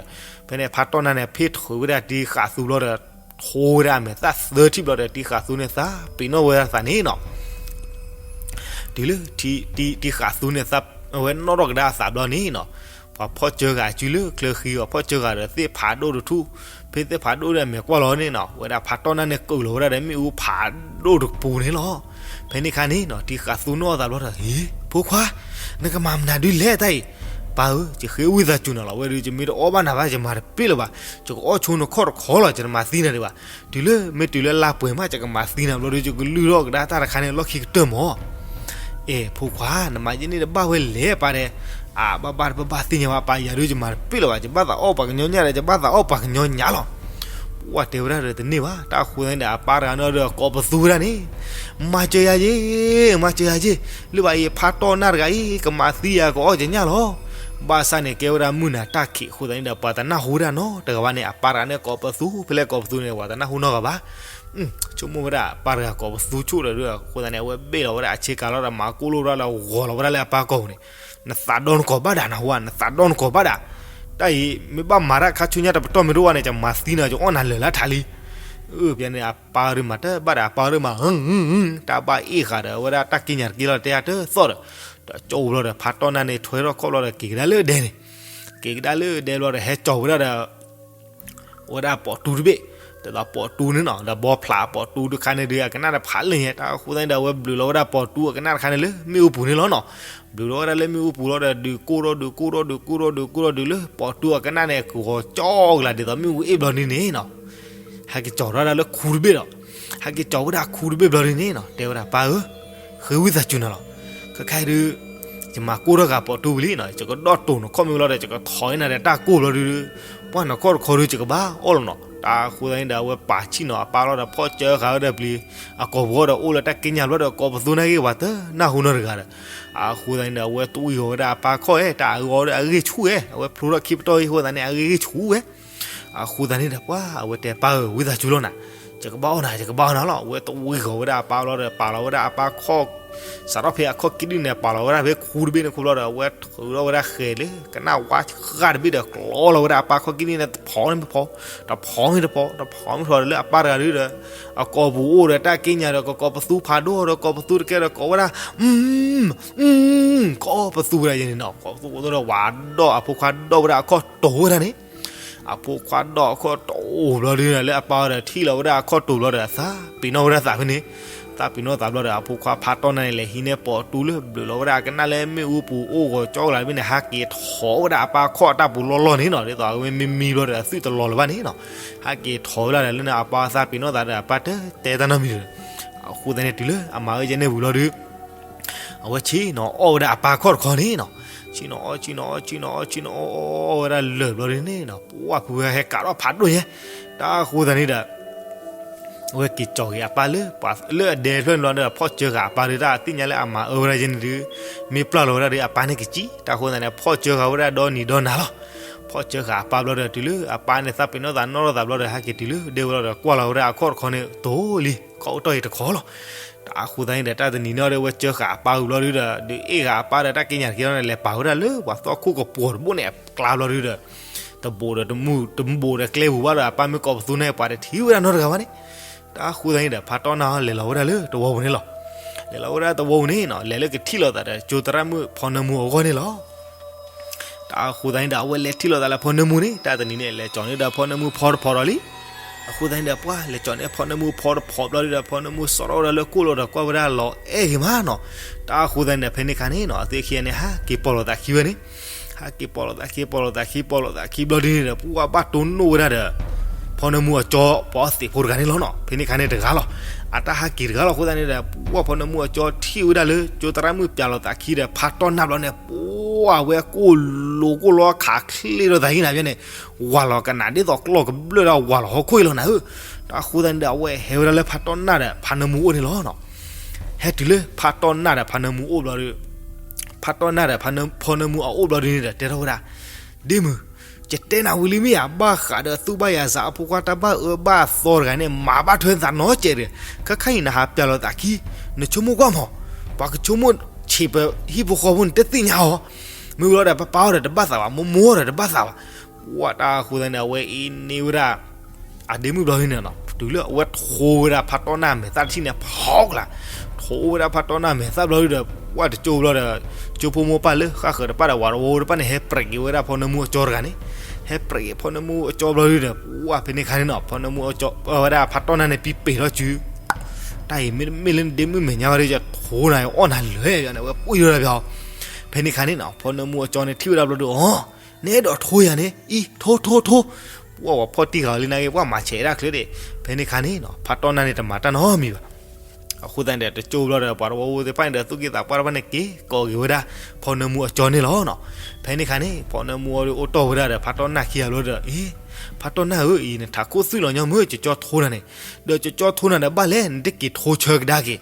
ဖဲန့ၣ်ဖါတီၢ်နၢ်န့ၣ် ဖ့ၣ်ထုးဝဲဒၣ်တံၤဃာ်သူဘျီဒီး ထိဝဲဒၣ်အမဲာ်သၣ်သၢထံၣ်ဘျီဒီး တံၤဃာ်သူန့ၣ်သးပ့ၤနီၣ်ဝဲဒၣ်သးန့ၣ်နီၤ. တုၤလၢ တံၤဃာ်သူန့ၣ်သး အဝဲနီၣ်ထီၣ်ကဒါအသးဘျီန့ၣ်နီၤ, ပှၤဖီၣ်စၢၤဂၤအစုလၢချၢဃံ, ပှၤဖီၣ်စၢၤဂၤဒီးသ့ၣ်ဖးဒိၣ်တထူၣ်, ဖဲသ့ၣ်ဖးဒိၣ်ဒီးအမဲာ်ကွၢ်လီၤန့ၣ်နီၤ, ဝဲဒၣ်ဖါတီၢ်နၢ်န့ၣ် ကၢၣ်လီၤဝဲဒၣ်ဒီးမ့ၣ်အူဖးဒိၣ်တပူၤန့ၣ်လီၤ. ဖဲန့ၣ်အခါန့ၣ်နီၤ တံၤဃာ်သူနီၣ်အသးဘျီဒီး ဟ့ ဖိခွါ, နကမၤမနုၤဒုးလဲၣ်တၢ်အံၤ. ပၢ်ဧၢ, ယဃ့ဝံသးစူၤနၤလီၤ, ဝဲဒုး ယမ့ၢ်တအီၣ်ဘၣ်နၤဘၣ် ယမၤတပ့ၢ်လၢၤဘၣ်, ယကအီၣ်ဆိနခီၣ်တခီလီၤ, ယတမၤသံနၤဒံးဘၣ်. တုၤလၢမ့ၢ်တုၤလၢလါပှဲၤမး ယကမၤသံနၤဘျီဒီး ယကလုၢ်ထီၣ်ကဒါတၢ်တခါန့ၣ် လီၢ်ခံကတၢၢ်မၢ်. အဲ ဖိခွါ, နမၤယဲန့ၣ်တဘၣ်ဝဲလဲၣ်ပၢ်ဒဲး. အါ ဘၣ်ဘၣ်တဘၣ်ဘၣ်သ့ၣ်ညါဘၣ်ပၢ်, ယၤဒုး ယမၤတပ့ၢ်လၢၤဘၣ်, ယဘၣ်သးအီၣ်ပှၤကညီညၣ်ဒီး ယဘၣ်သးအီၣ်ပှၤကညီညၣ်လီၤ. ပှၢ်တဲဝဲဒၣ်ဒီးတန့ၢ်ဘၣ်. တၢ်အဃိသတးန့ၣ်ဒီး အပၢ်တဂၤန့ၣ်ဒီးကိးပသူဝဲဒၣ်န့ၣ်, မၤစၢၤယၤယ့, မၤစၢၤယၤယ့, လၢဘၣ်အံၤဖါတီၢ်နၢ်တဂၤအံၤ ကမၤသံယၤ ကအိၣ်ကညၣ်လီၤ. ဘၣ်ဆၣ်န့ၣ် ကဲဝဲဒၣ်မုၢ်နၤတၢ်ခံးအဃိသတးန့ၣ်ဒီး ပှၤတနၢ်ဟူဝဲဒၣ်နီတဂၤဘၣ်န့ၣ်. အပၢ်တဂၤန့ၣ်ကိးပသူ ဖဲလဲၣ်ကိးပသူန့ၣ် ပှၤတနၢ်ဟူနီတဂၤဘၣ်. ဆိကမိၣ်ဝဲဒၣ် ပၢ်တဂၤကိးပသူဆိၣ်ဒီး အဃိသတးန့ၣ် အဝဲဘ့ၣ်လီၤဝဲဒၣ်အဆ့ကၤလီၤဒီး မၤကိၢ်လိၣ်ဝဲဒၣ်လၢဂီၤလီၤဝဲဒၣ်လၢအပၢ်ကိာ်ပူၤန့ၣ်, နသးဒီနကိးဘၣ်ဒၣ် နဟူဧါ, နသးဒီနကိးဘၣ်ဒၣ်. တၢ်အံၤ မ့ၢ်ဘၣ်မၤတၢ်ခါဆူညါတပတီၢ်မ့ၢ်တအိၣ်ဘၣ်န့ၣ် ယမၤသံနၤ ယအီၣ်နၤလၢာ်လၢထးလံ. အၢ ပန့ၣ် အပၢ်ဒုးမၤတဘၣ်ဒီး အပၢ်ဒုးမၤ တၢ်ဘၣ်အ့ၣ်ဃာ်ဒီး အဝဲဒၣ်တၢ်က့ညၣ်တက့လီၤ တဲအတသီၣ်ဒီး, ဒီးကၠိဘျီဒီး ဖါတီၢ်နၢ်န့ၣ် ထွဲထီၣ်ခီၣ်ဘျီဒီး က့ၤကဒါလၢဒဲန့ၣ်, က့ၤကဒါလၢဒဲဘျီဒီး ဟဲကၠီၤဝဲဒၣ်ဒီး အဝဲဒၣ်ပိာ်တူတဘ့ၣ်, ဒ်သိးပိာ်တူန့ၣ်နီၤ, ဒီးဘီဖျးပိာ်တူတခါန့ၣ်ဒီး အကနၣ်တဖးလၢညါ. တၢ်အဃိသတးန့ၣ်ဒီး အဝဲဘျုးလီၤဝဲဒၣ်ပိာ်တူအကနၣ်တခါန့ၣ်လၢမ့ၣ်အူပူၤန့ၣ်လီၤနီၤ. ဘျုးလီၤဝဲဒၣ်လၢမ့ၣ်အူပူၤလီၤဒီး ဒုးကိၢ်ထီၣ် ဒုးကိၢ်ထီၣ် ဒုးကိၢ်ထီၣ် ဒုးကိၢ်ထီၣ် ဒုးကိၢ်ထီၣ် ဒုးလၢပိာ်တူအကနၣ်န့ၣ် ကဂီၤကၠီကလၤဒ်သိးမ့ၣ်အူအ့ၣ်ဘျီဒ်န့ၣ်နီၤ. ဟဲက့ၤကၠီၤဝဲဒၣ်လၢခူတဘ့ၣ်ဒီး, ဟဲက့ၤကၠီၤဝဲဒၣ်ခူတဘ့ၣ်ဘျီဒ်န့ၣ်နီၤ, တဲဝဲဒၣ် ပၢ်ဧၢ, ဃ့ဝံသးစူၤနၤလီၤ. ခဲခါအံၤဒုး ယမၤကိၢ်ထီၣ်ဃာ်ပိာ်တူဝံၤလံနီၤ, ယကဒီၣ်တိာ်နခီၣ်မ့ၢ်ဝံၤလီၤဒီး ယကထိးအံၤနၤဒီးတၢ်ကိၢ်ဘျီဒုး, ပှၢ်နခီၣ်တခီဒုး ယကဘၣ်အီၣ်လီၤနီၤ. တၢ်အဃိသတးန့ၣ်ဒီး အဝဲပာ်ဆံၣ်နီၤအပၢ်လီၤဒီး ဖီၣ်စၢဃာ်ဝဲဒီးပျံၤအကိာ်ပူၤဒီး အိၣ်လၢတၢ်က့ညၣ်ဘျီဒီး ကိးပသူနာ်က့ၤ ပှၤတနၢ်ဟူနီတဂၤဒီး, အဃိသတးန့ၣ်ဒီး အဝဲတဝံၤဂီၤဝဲဒၣ်အပၢ်ခီၣ်ဧဲ, တၢ်အဂီၤဒီးအဂ့ၢ်ဆူၣ်ဧဲ, အဝဲဖျိထီၣ်ခံပတီၢ်အံၤအဃိသတးန့ၣ် အဂ့ၢ်ဂ့ၢ်ဆူၣ်ဝဲ. အဃိသတးန့ၣ်ဒီး ပှၢ်အဝဲတဲ ပၢ်ဧၢ ဝံသးစူၤလီၤနၤ, ယကဘၣ်အီၣ်နၤ ယကဘၣ်အီၣ်နၤလီၤ. အဝဲတဝံၤဂီၤဝဲဒၣ်အပၢ်လီၤဒီး ပာ်လီၤဝဲဒၣ်အပၢ်ခီၣ် စးထီၣ်ဖဲအခီၣ်ကံဒံၣ်န့ၣ် ပာ်လီၤဝဲဒၣ်ဖဲခူတဘ့ၣ်န့ၣ်ခီဘျီဒီး အဝဲထုးထီၣ်ဝဲဒၣ်ဃဲၤလၢကနၣ်ဝါဃၣ်တဘ့ၣ်ဒီး ကျီလီၤဝဲဒၣ်အပၢ်ခီၣ်ကံဒံၣ်န့ၣ် တဖီန့ၣ်တဖီ, တဖီမ့ၢ်တဖီ, တဖီမ့ၢ်တဖီဒီး လၢအပၢ်တဂၤဒုးဒီး အကိာ်ပူၤအိၣ်ဒီးတၢ်က့ညၣ်ဒီး ကကိးပသူဖးဒိၣ်ဒီး ကိးပသူတကဲဒီး ကိးဝဲဒၣ် ကိးပသူဝဲဒၣ်ယဲန့ၣ်နီၤ. ကိးပသူကိးပသူဒီး ဝၤဒီၣ် အဖိခွါဒီၣ်ဝဲဒၣ်အခီၣ်တိာ်ဝဲဒၣ်န့ၣ်, အဖိခွါဒီၣ်အခီၣ်တိာ်ဘျီဒုးဒီး လၢအပၢ်ဒီးထံၣ်လီၤဝဲဒၣ်အခီၣ်တိာ်ဘျီဒီး သးပ့ၤနီၣ်ဝဲဒၣ်သးဖဲန့ၣ်, သးပ့ၤနီၣ်သးဘျီဒီး အဖိခွါဖါတီၢ်နၢ်န့ၣ် လဲၤဟံးန့ၢ်ပိာ်တူလၢဘျုးလီၤဝဲဒၣ်အကနၣ်လၢမ့ၣ်အူပူၤအိၣ်ဂီၤကၠီကလၤတဘ့ၣ်န့ၣ် ဟးက့ၤထိးဝဲဒၣ်အပၢ်ခီၣ်အတၢ်ပူၤလီၢ်လီၢ်န့ၣ်နီၤ. ဒ်သိးအဝဲမ့ၢ်မံဘျီဒီး အသွံၣ်တလီၤလၢၤဘၣ်န့ၣ်နီၤ, ဟးက့ၤထိးဝဲဒၣ်ဒီး လၢန့ၣ်အပၢ်သးပ့ၤနီၣ်သးဒီး အပၢ်တတဲတၢ်နီတမံၤဒီး အဃိသတးန့ၣ် တုၤလၢအမၤဝဲယဲန့ၣ်ဝံၤဘျီဒီး အဝဲဆ့ၣ်နီၤအီၣ်ဝဲဒၣ်အပၢ်ခီၣ်တခီန့ၣ်နီၤ, ဆ့ၣ်နီၤအီၣ် ဆ့ၣ်နီၤအီၣ် ဆ့ၣ်နီၤအီၣ် ဆ့ၣ်နီၤအီၣ် အီၣ်ဝဲဒၣ်လၢာ်ဘျီဒ်န့ၣ်နီၤ, ပှၢ်ဖုဝဲဟဲကးထီၣ်ဖးဒိၣ်ညါ. တၢ်အဃိသတးန့ၣ်ဒီး အဝဲက့ၤကၠီၤက့ၤအပၢ်လၢ လၢအဒဲဖျၢၣ်န့ၣ်လီၤဒီး ဖီၣ်စၢဃာ်အပၢ်ဒီး တၢ်သ့ၣ်ညါလၢအမၤအၢဝဲဒၣ်ယဲန့ၣ်ဒီး မ့ၢ်ပျၢ်လီၤဝဲဒၣ်ဒီး အပၢ်န့ၣ်ကစံၣ်. တၢ်အဃိသတးန့ၣ် ဖီၣ်စၢဃာ်ဝဲဒၣ်ဒီနံၤဒီနၤလီၤ. ဖီၣ်စၢဃာ်အပၢ်ဘျီဒီး တုၤလၢအပၢ်န့ၣ် သးပ့ၤနီၣ်သးနီၣ်ထီၣ်သးဘျီဒီး ဟဲက့ၤတုၤလၢဒဲဝဲလီၤဒီး ကွၢ်လီၤဝဲဒၣ်အခီၣ်တခီန့ၣ် တိၤလံ ခီၣ်အိၣ်တီၢ်အံၤတခီလီၤ. တၢ်အဃိသတးန့ၣ်ဒီး တၢ်တနံၤန့ၣ်ဒီး အဝဲစၢဃာ်အပၢ်ဝံၤဘျီဒုးဒီး ဒုးအ့ၣ်ဃာ်အပၢ်ဒီး တၢ်က့ညၣ်တက့ၢ်လီၤန့ၣ် လဲၤပာ်ဝဲဒၣ်လၢပှၤသီခိၣ်ကပှီၤတဘိန့ၣ်အကျါဘျီဒုးဒီး တဘိးဒီးတမုၢ် တဘိးဒီးကျဲပူၤဘၣ်ဒီး အပၢ်မ့ၢ်ကိးပသူန့ၣ် ပှၤတထံၣ်ဝဲဒၣ်နီတဂၤဘၣ်န့ၣ်. တၢ်အဃိသတးန့ၣ်ဒီး ဖါတီၢ်နၢ်လဲၤလီၤဝဲဒၣ်လၢတဝီပူၤန့ၣ်လီၤ. လဲၤလီၤဝဲဒၣ်တဝီပူၤန့ၣ်နီၤ လဲၤလၢကထံၣ်လိာ်သးဒီး ကၠိသရၣ်မုၣ်ဖီနၢမူအဂီၢ်န့ၣ်လီၤ. တၢ်အဃိသတးန့ၣ်ဒီး အဝဲလဲၤထံၣ်လိာ်သးလၢဖီနၢမူန့ၣ် တၢ်တနံၤန့ၣ် လဲၤကၠီၤန့ၢ်ဒီးဖီနၢမူဖီတဖီဒီးလံ. အဃိသတးန့ၣ်ဒီး ပှၢ်လဲၤကၠီၤန့ၢ်ဖီနၢမူဖီတဖီဘျီဒုးဒီး ဖီနၢမူစီၣ်ထီၣ်ဝဲဒၣ်လၢကိၣ်လိာ်ဒီးကွၢ်ဝဲဒၣ်လီၤအဲၣ်ဂ့ၤမးနီၤ. တၢ်အဃိသတးန့ၣ်ဒီး ဖဲန့ၣ်ခါန့ၣ်နီၤ အဝဲသ့ၣ်ခံဂၤန့ၣ် ဟးက့ၤပိာ်လိာ်သးခံဝဲန့ၣ် ဟဲက့ၤပိာ်လိာ်သးခံ ပိာ်လိာ်သးခံ ပိာ်လိာ်သးခံဘျီဒုးန့ၣ်ဒီး ပှၢ်ဘၣ်တိၢ်နီၣ်ဝဲဒၣ်ဒီး ဖီနၢမူအကၠီ ပှၤအီသံးဖိတဂၤန့ၣ်လီၤနီၤ. ဖဲန့ၣ်ခါန့ၣ်တဂၤလီၤ. အတၢ်ဟးက့ၤတဂၤလီၤ. အဃိသတးန့ၣ်ဒီး ပှၢ်ဖီနၢမူအကၠီထံၣ်ဝဲဒၣ်လၢ ကၠိသရၣ်မုၣ်ပျးလိာ်သးခံဒီး ဖါတီၢ်နၢ်ဘျီန့ၣ် ပှၢ်ဝဲကိၢ်လိာ်ကိၢ်လီၤခးချ့ဒီးသးဟံၣ်နၤဖဲန့ၣ် ဝၤလီၤကနၣ်ဒ်သိးကျီၢ်ကဘျၢၣ်ဒီးဝၤလီၤဟီၣ်ခိၣ်အံၤလီၤနၤဧၢ. တၢ်အဃိသတးန့ၣ်ဒီး အဝဲဟဲဝဲဒၣ်လၢဖါတီၢ်နၢ်ဒီး ဖါနၢမူအိၣ်န့ၣ်လီၤနီၤ. ဟဲတုၤလၢဖါတီၢ်နၢ်ဒီးဖါနၢမူအိၣ်ဘျီဒီး ဖါတီၢ်နၢ်ဒီးဖီနၢမူအအိၣ်ဘျီဒုးန့ၣ်ဒီး တဲထီၣ်ဝဲဒၣ် ဒ့မုၣ်, ယတဲနၤဝံၤလံမ့ၢ်ဧါ, ဘၣ်ဃးဒီးသူၣ်ဘၣ်ယၤစးအဖိခွါတၢ်ဘၣ်အၢဘၣ်သီတဂၤန့ၣ် မၤဘၣ်ထွဲနသးနီတစဲးဒီး, ခဲခါအံၤနဟးပျးလိာ်သးခံ, နဆိကမိၣ်ကွၢ်မး, ပှၤကဆိကမိၣ်ဆံးပဟံၣ်ဖိဃီဖိန့ၣ် တသ့ၣ်ညါအီၤ, မ့ၢ်ဝံၤလီၤဒီး ပၢ်ပၢ်အီၤဒီးတဘၣ်သးဘၣ်, မိၢ်မိၢ်အီၤဒီးတဘၣ်သးဘၣ်. ပှၢ်တၢ်အဃိသတးန့ၣ် အဝဲအံၤန့ၢ်ဝဲဒၣ် အဒ့မုၣ်ဘျီဒုးန့ၣ်နီၤ, တုၤလၢအဝဲထိဝဲဒၣ်ဖါတီၢ်နၢ်မဲာ်သၣ်တထံၣ်န့ၣ် ဖီကလာ်, ထိဝဲဒၣ်ဖါတီၢ်နၢ်မဲာ်သၣ်ဘျီဒုးဒီး ပှၢ်တကၠိဘျီဒီး ကၠိဖိမိၢ်ပၢ်လၢဃၣ်ဃၢၤတဖၣ်ဒီး ဝၤတဝီတဖၣ်န့ၣ် ဟဲပြဲးက့ၤဝဲဒၣ်ဖီနၢမူအကၠီတဂၤန့ၣ်, ဟဲပြဲးက့ၤဖီနၢမူအကၠီဘျီဒုးဒီး ပှၢ်ဖဲန့ၣ်ခါန့ၣ်နီၤ ဖီနၢမူအကၠီ ဝဲဒၣ်ဖါတီၢ်နၢ်န့ၣ် ပံပ့ၤထီၣ်စု တၢ်အံၤမ့တမ့ၢ်လၢနဒ့မုၣ်မဲာ်ညါဝဲဒီး ယထိနၤအီၣ်နၤလၢာ်န့ၣ် အဝဲပှံၢ်ထီၣ်ဒၣ်ပျီ. ဖဲန့ၣ်ခါန့ၣ်နီၤ ဖီနၢမူအကၠီန့ၣ်ထံၣ်ဝဲဒၣ်ဘျီဒီး အီၤ နအဲၣ်ဒိးထိယၤန့ၣ် အံၤ ထိထိထိ, ပှၢ်ဝဲဖီၣ်တံၢ်ဃာ်လံနာ်က့ ပှၢ်မၤဆဲးဒၣ်ချ့ဒၣ်. ဖဲန့ၣ်ခါန့ၣ်နီၤ ဖါတီၢ်နၢ်န့ၣ် တမၤတၢ်နီတမံၤဘၣ်. အဃိသတးန့ၣ်ဒီး တကၠိဘျီဒီး ပှၤတဝီဝီသ့ၣ်တဖၣ်န့ၣ်ဒီး သူၣ်က့သးပှၢ်တဖၣ်န့ၣ် က့ၤကိးက့ၤဝဲဒၣ် ဖီနၢမူအကၠီန့ၣ်လီၤနီၤ. ဖဲန့ၣ်ခါန့ၣ် ဖီနၢမူအီၤဒီး အိၣ်တီၢ်ဝဲဒၣ်ဒီး ဖါတီၢ်နၢ်ခံဂၤဘျီဒီး အ့ ဖးတီၢ်နၢ်ဧၢ, အံၤနထးခိၣ်သွံၣ်လီၤညီမုၢ် ကၠီထိနၤန့ၣ်, ဒီးကၠီထိနၤဒီးဘၣ်လဲၣ် နတက့ၤထိဆၢကဒါက့ၤ,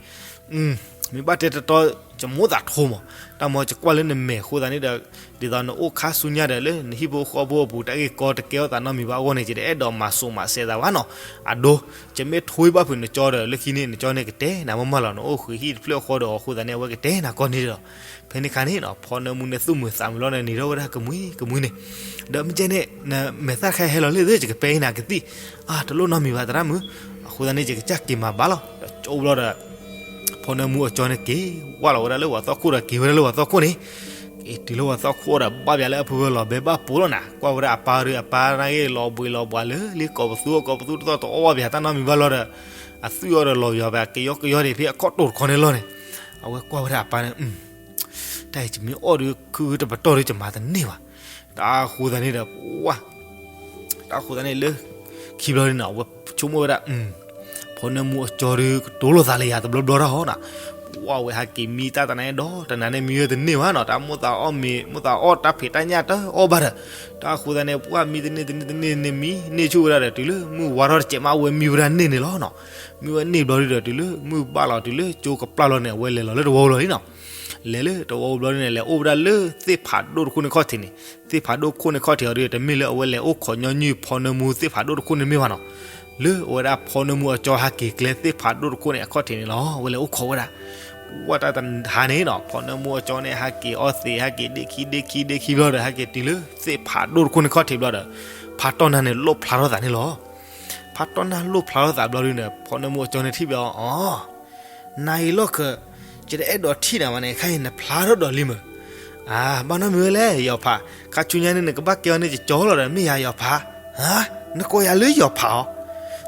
မ့ၢ်ဘၣ်တဲတတီ ကမိၣ်သးထိမး, တၢ်မ့ၢ်ကကွၢ်လၢနမဲာ်အဃိသတးန့ၣ်ဒီး, ဒ်သိးနအိၣ်ခါဆူညါဒီးလၢနဟံၣ်ဖိဃီဖိအပူၤ တၢ်ဂ့ၢ်ကီတကဲထီၣ်သးနီတမံၤဘၣ်အဂီၢ်န့ၣ် ယတအဲၣ်ဒိးမၤစိးမၤစဲးသးဘၣ်နီၤ, အဒိ, ကမ့ၢ်ထိဘၣ်ဖုးနကၠီဒီး လၢခံန့ၣ် နကၠီန့ၣ်ကတဲနၤမးမးလီၤ, နအိၣ်ဃုာ်ဟံၣ်တဖျၢၣ်အဃိဒီးအဃိသတးန့ၣ် အဝဲကတဲနၤကိးန့ၣ်ဒီး, ဖဲန့ၣ်အခါန့ၣ် ဖီနၢမူန့ၣ်သူၣ်မုာ်သးမုာ်လီၤန့ၣ် နံၤထီၣ်ဝဲဒၣ်ကမှံကမှံန့ၣ်, ဒီးမ့ၢ်ကဲန့ၣ် နမဲာ်သၣ်တခါဟဲလီၤလၢသ့ၣ် ယကပဲအံၤနၤကသံၣ်, အါ တလိၣ်နီတမံၤဘၣ်သရၣ်မုၣ်, အဃိသတးန့ၣ် ယကစၢ်က့ၤမၤဘၣ်လီၤ, ဒီးကၠိဘျီဒီး ဖီနၢမူအကၠီန့ၣ်က့ၤဝဲလီၤဝဲဒၣ်လၢပှၤသီခိၣ်ဒီး က့ၤဝဲဒၣ်လၢပှၤသီခိၣ်န့ၣ်, က့ၤတုၤလၢပှၤသီခိၣ်ဒီး ဘၣ်ပၠးလၢအဖုဖုလီၤဘဲဘၣ်ပိာ်လီၤနၤ, ကွၢ်ဝဲဒၣ်အပၢ်ဒီး အပၢ်န့ၣ်ဂ့ၤ လီၤဘှံးလီၤဘှါလၢလံ ကိးပသူအကိးပသူတသီၣ်တအီၣ်ဘၣ်ပၠးတၢ်နီတမံၤဘၣ်လီၤဒီး, အသွံၣ်အီၤဒီးလီၤယွၤဘၣ် ကယီကယီဒံးဖဲအခီၣ်တိၢ်တခီန့ၣ်လီၤန့ၣ်, အဝဲကွၢ်ဝဲဒၣ်အပၢ်န့ၣ် တၢ်အံၤယမ့ၢ်အီၣ်ဒီးခုတပတီၢ်ဒီးယမၤတန့ၢ်ဘၣ်, တၢ်အဃိသတးန့ၣ်ဒီး တၢ်အဃိသတးန့ၣ်လၢ ခံဘျီန့ၣ်နီၤ အဝဲဆိကမိၣ်ဝဲဒၣ်, ဖီနၢမူအကၠီဒီးကတိၤလိာ်သးလၢယၤတဘျီဘျီတၢ်ဟီနီၤ, ပှၢ်ဝဲဟးက့ၤမံတၢ်တနၤဒီး တနၤန့ၣ် မံဝဲတန့ၢ်ဘၣ်နီၤ, တၢ်မိၣ်သးအီၣ်မ့ၤ မိၣ်သးအီၣ်တၢ်ဖံးတၢ်ညၣ်တအီၣ်ဘၣ်ဒီး, တၢ်အဃိသတးန့ၣ် ပှၢ်မံတန့ၢ်တန့ၢ်တန့ၢ်န့ၣ် မံန့ၢ်ဆူၣ်ဝဲဒၣ်ဒီး တုၤလၢမုၢ်ဝါထီၣ်တစဲးမး အဝဲမံဝဲဒၣ်န့ၢ်န့ၣ်လီၤနီၤ, မံဝဲန့ၢ်ဘျီဒီး တုၤလၢမုၢ်ဘၣ်လီၤ တုၤလၢကၠိကပျၢ်လီၤန့ၣ် အဝဲလဲၤလီၤလၢတဝီလီၤလံနီၤ လဲၤလၢတဝီဘျီန့ၣ် လဲၤအိၣ်ဝဲဒၣ်လၢသ့ၣ်ဖးဒိၣ်တခိၣ်န့ၣ်ခီၣ်ထံးန့ၣ်, သ့ၣ်ဖးဒိၣ်ခိၣ်န့ၣ်ခီၣ်ထံးအီၤဒီး တမ့ၢ်လၢအဝဲလဲၤအိၣ်ခိးညီနုၢ်ဖီနၢမူသ့ၣ်ဖးဒိၣ်တခိၣ်န့ၣ်မ့ၢ်ဘၣ်နီၤ, လၢအဝဲဒၣ်ဖီနၢမူအကၠီဟးက့ၤကျဲသ့ၣ်ဖးဒိၣ်တခိၣ်န့ၣ် အခီၣ်ထံးန့ၣ်လီၤ. အဝဲလဲၤအိၣ်ခိးဝဲဒၣ်, ပှၢ်တၢ်တဟါန့ၣ်နီၤ ဖီနၢမူအကၠီန့ၣ် ဟးက့ၤအီသံး ဟဲက့ၤဒ့ခံဒ့ခံဒ့ခံဘျီဒီး ဟဲက့ၤတုၤလၢသ့ၣ်ဖးဒိၣ်တခိၣ်န့ၣ်ခီၣ်ထံးဘျီဒီး, ဖးတီၢ်နၢ်န့ၣ် လိၣ်ဖျါထီၣ်သးန့ၣ်လီၤ. ဖးတီၢ်နၢ်လိၣ်ဖျါထီၣ်သးဘျီဒုန့ၣ် ဖီနၢမူအကၠီန့ၣ်ထံၣ်ဘၣ်အီၤ, နၤအံၤလီၢ်ခၢၣ်, ယတအဲၣ်ဒိးထံၣ်နၤဘၣ်န့ၣ် ခဲအံၤနဖျါထီၣ်ဒီးလံမၢ်, အါ ဘၣ်နီတမံၤဝဲလဲၣ် ယီၤဖး, ခါဆူညါန့ၣ် နကဘၣ်ကဲအီၤန့ၣ် ယကၠီလီၤဒီး မ့ၢ်ယၤယီၤဖး, နကိးယၤလၢယီၤဖးအီၤ,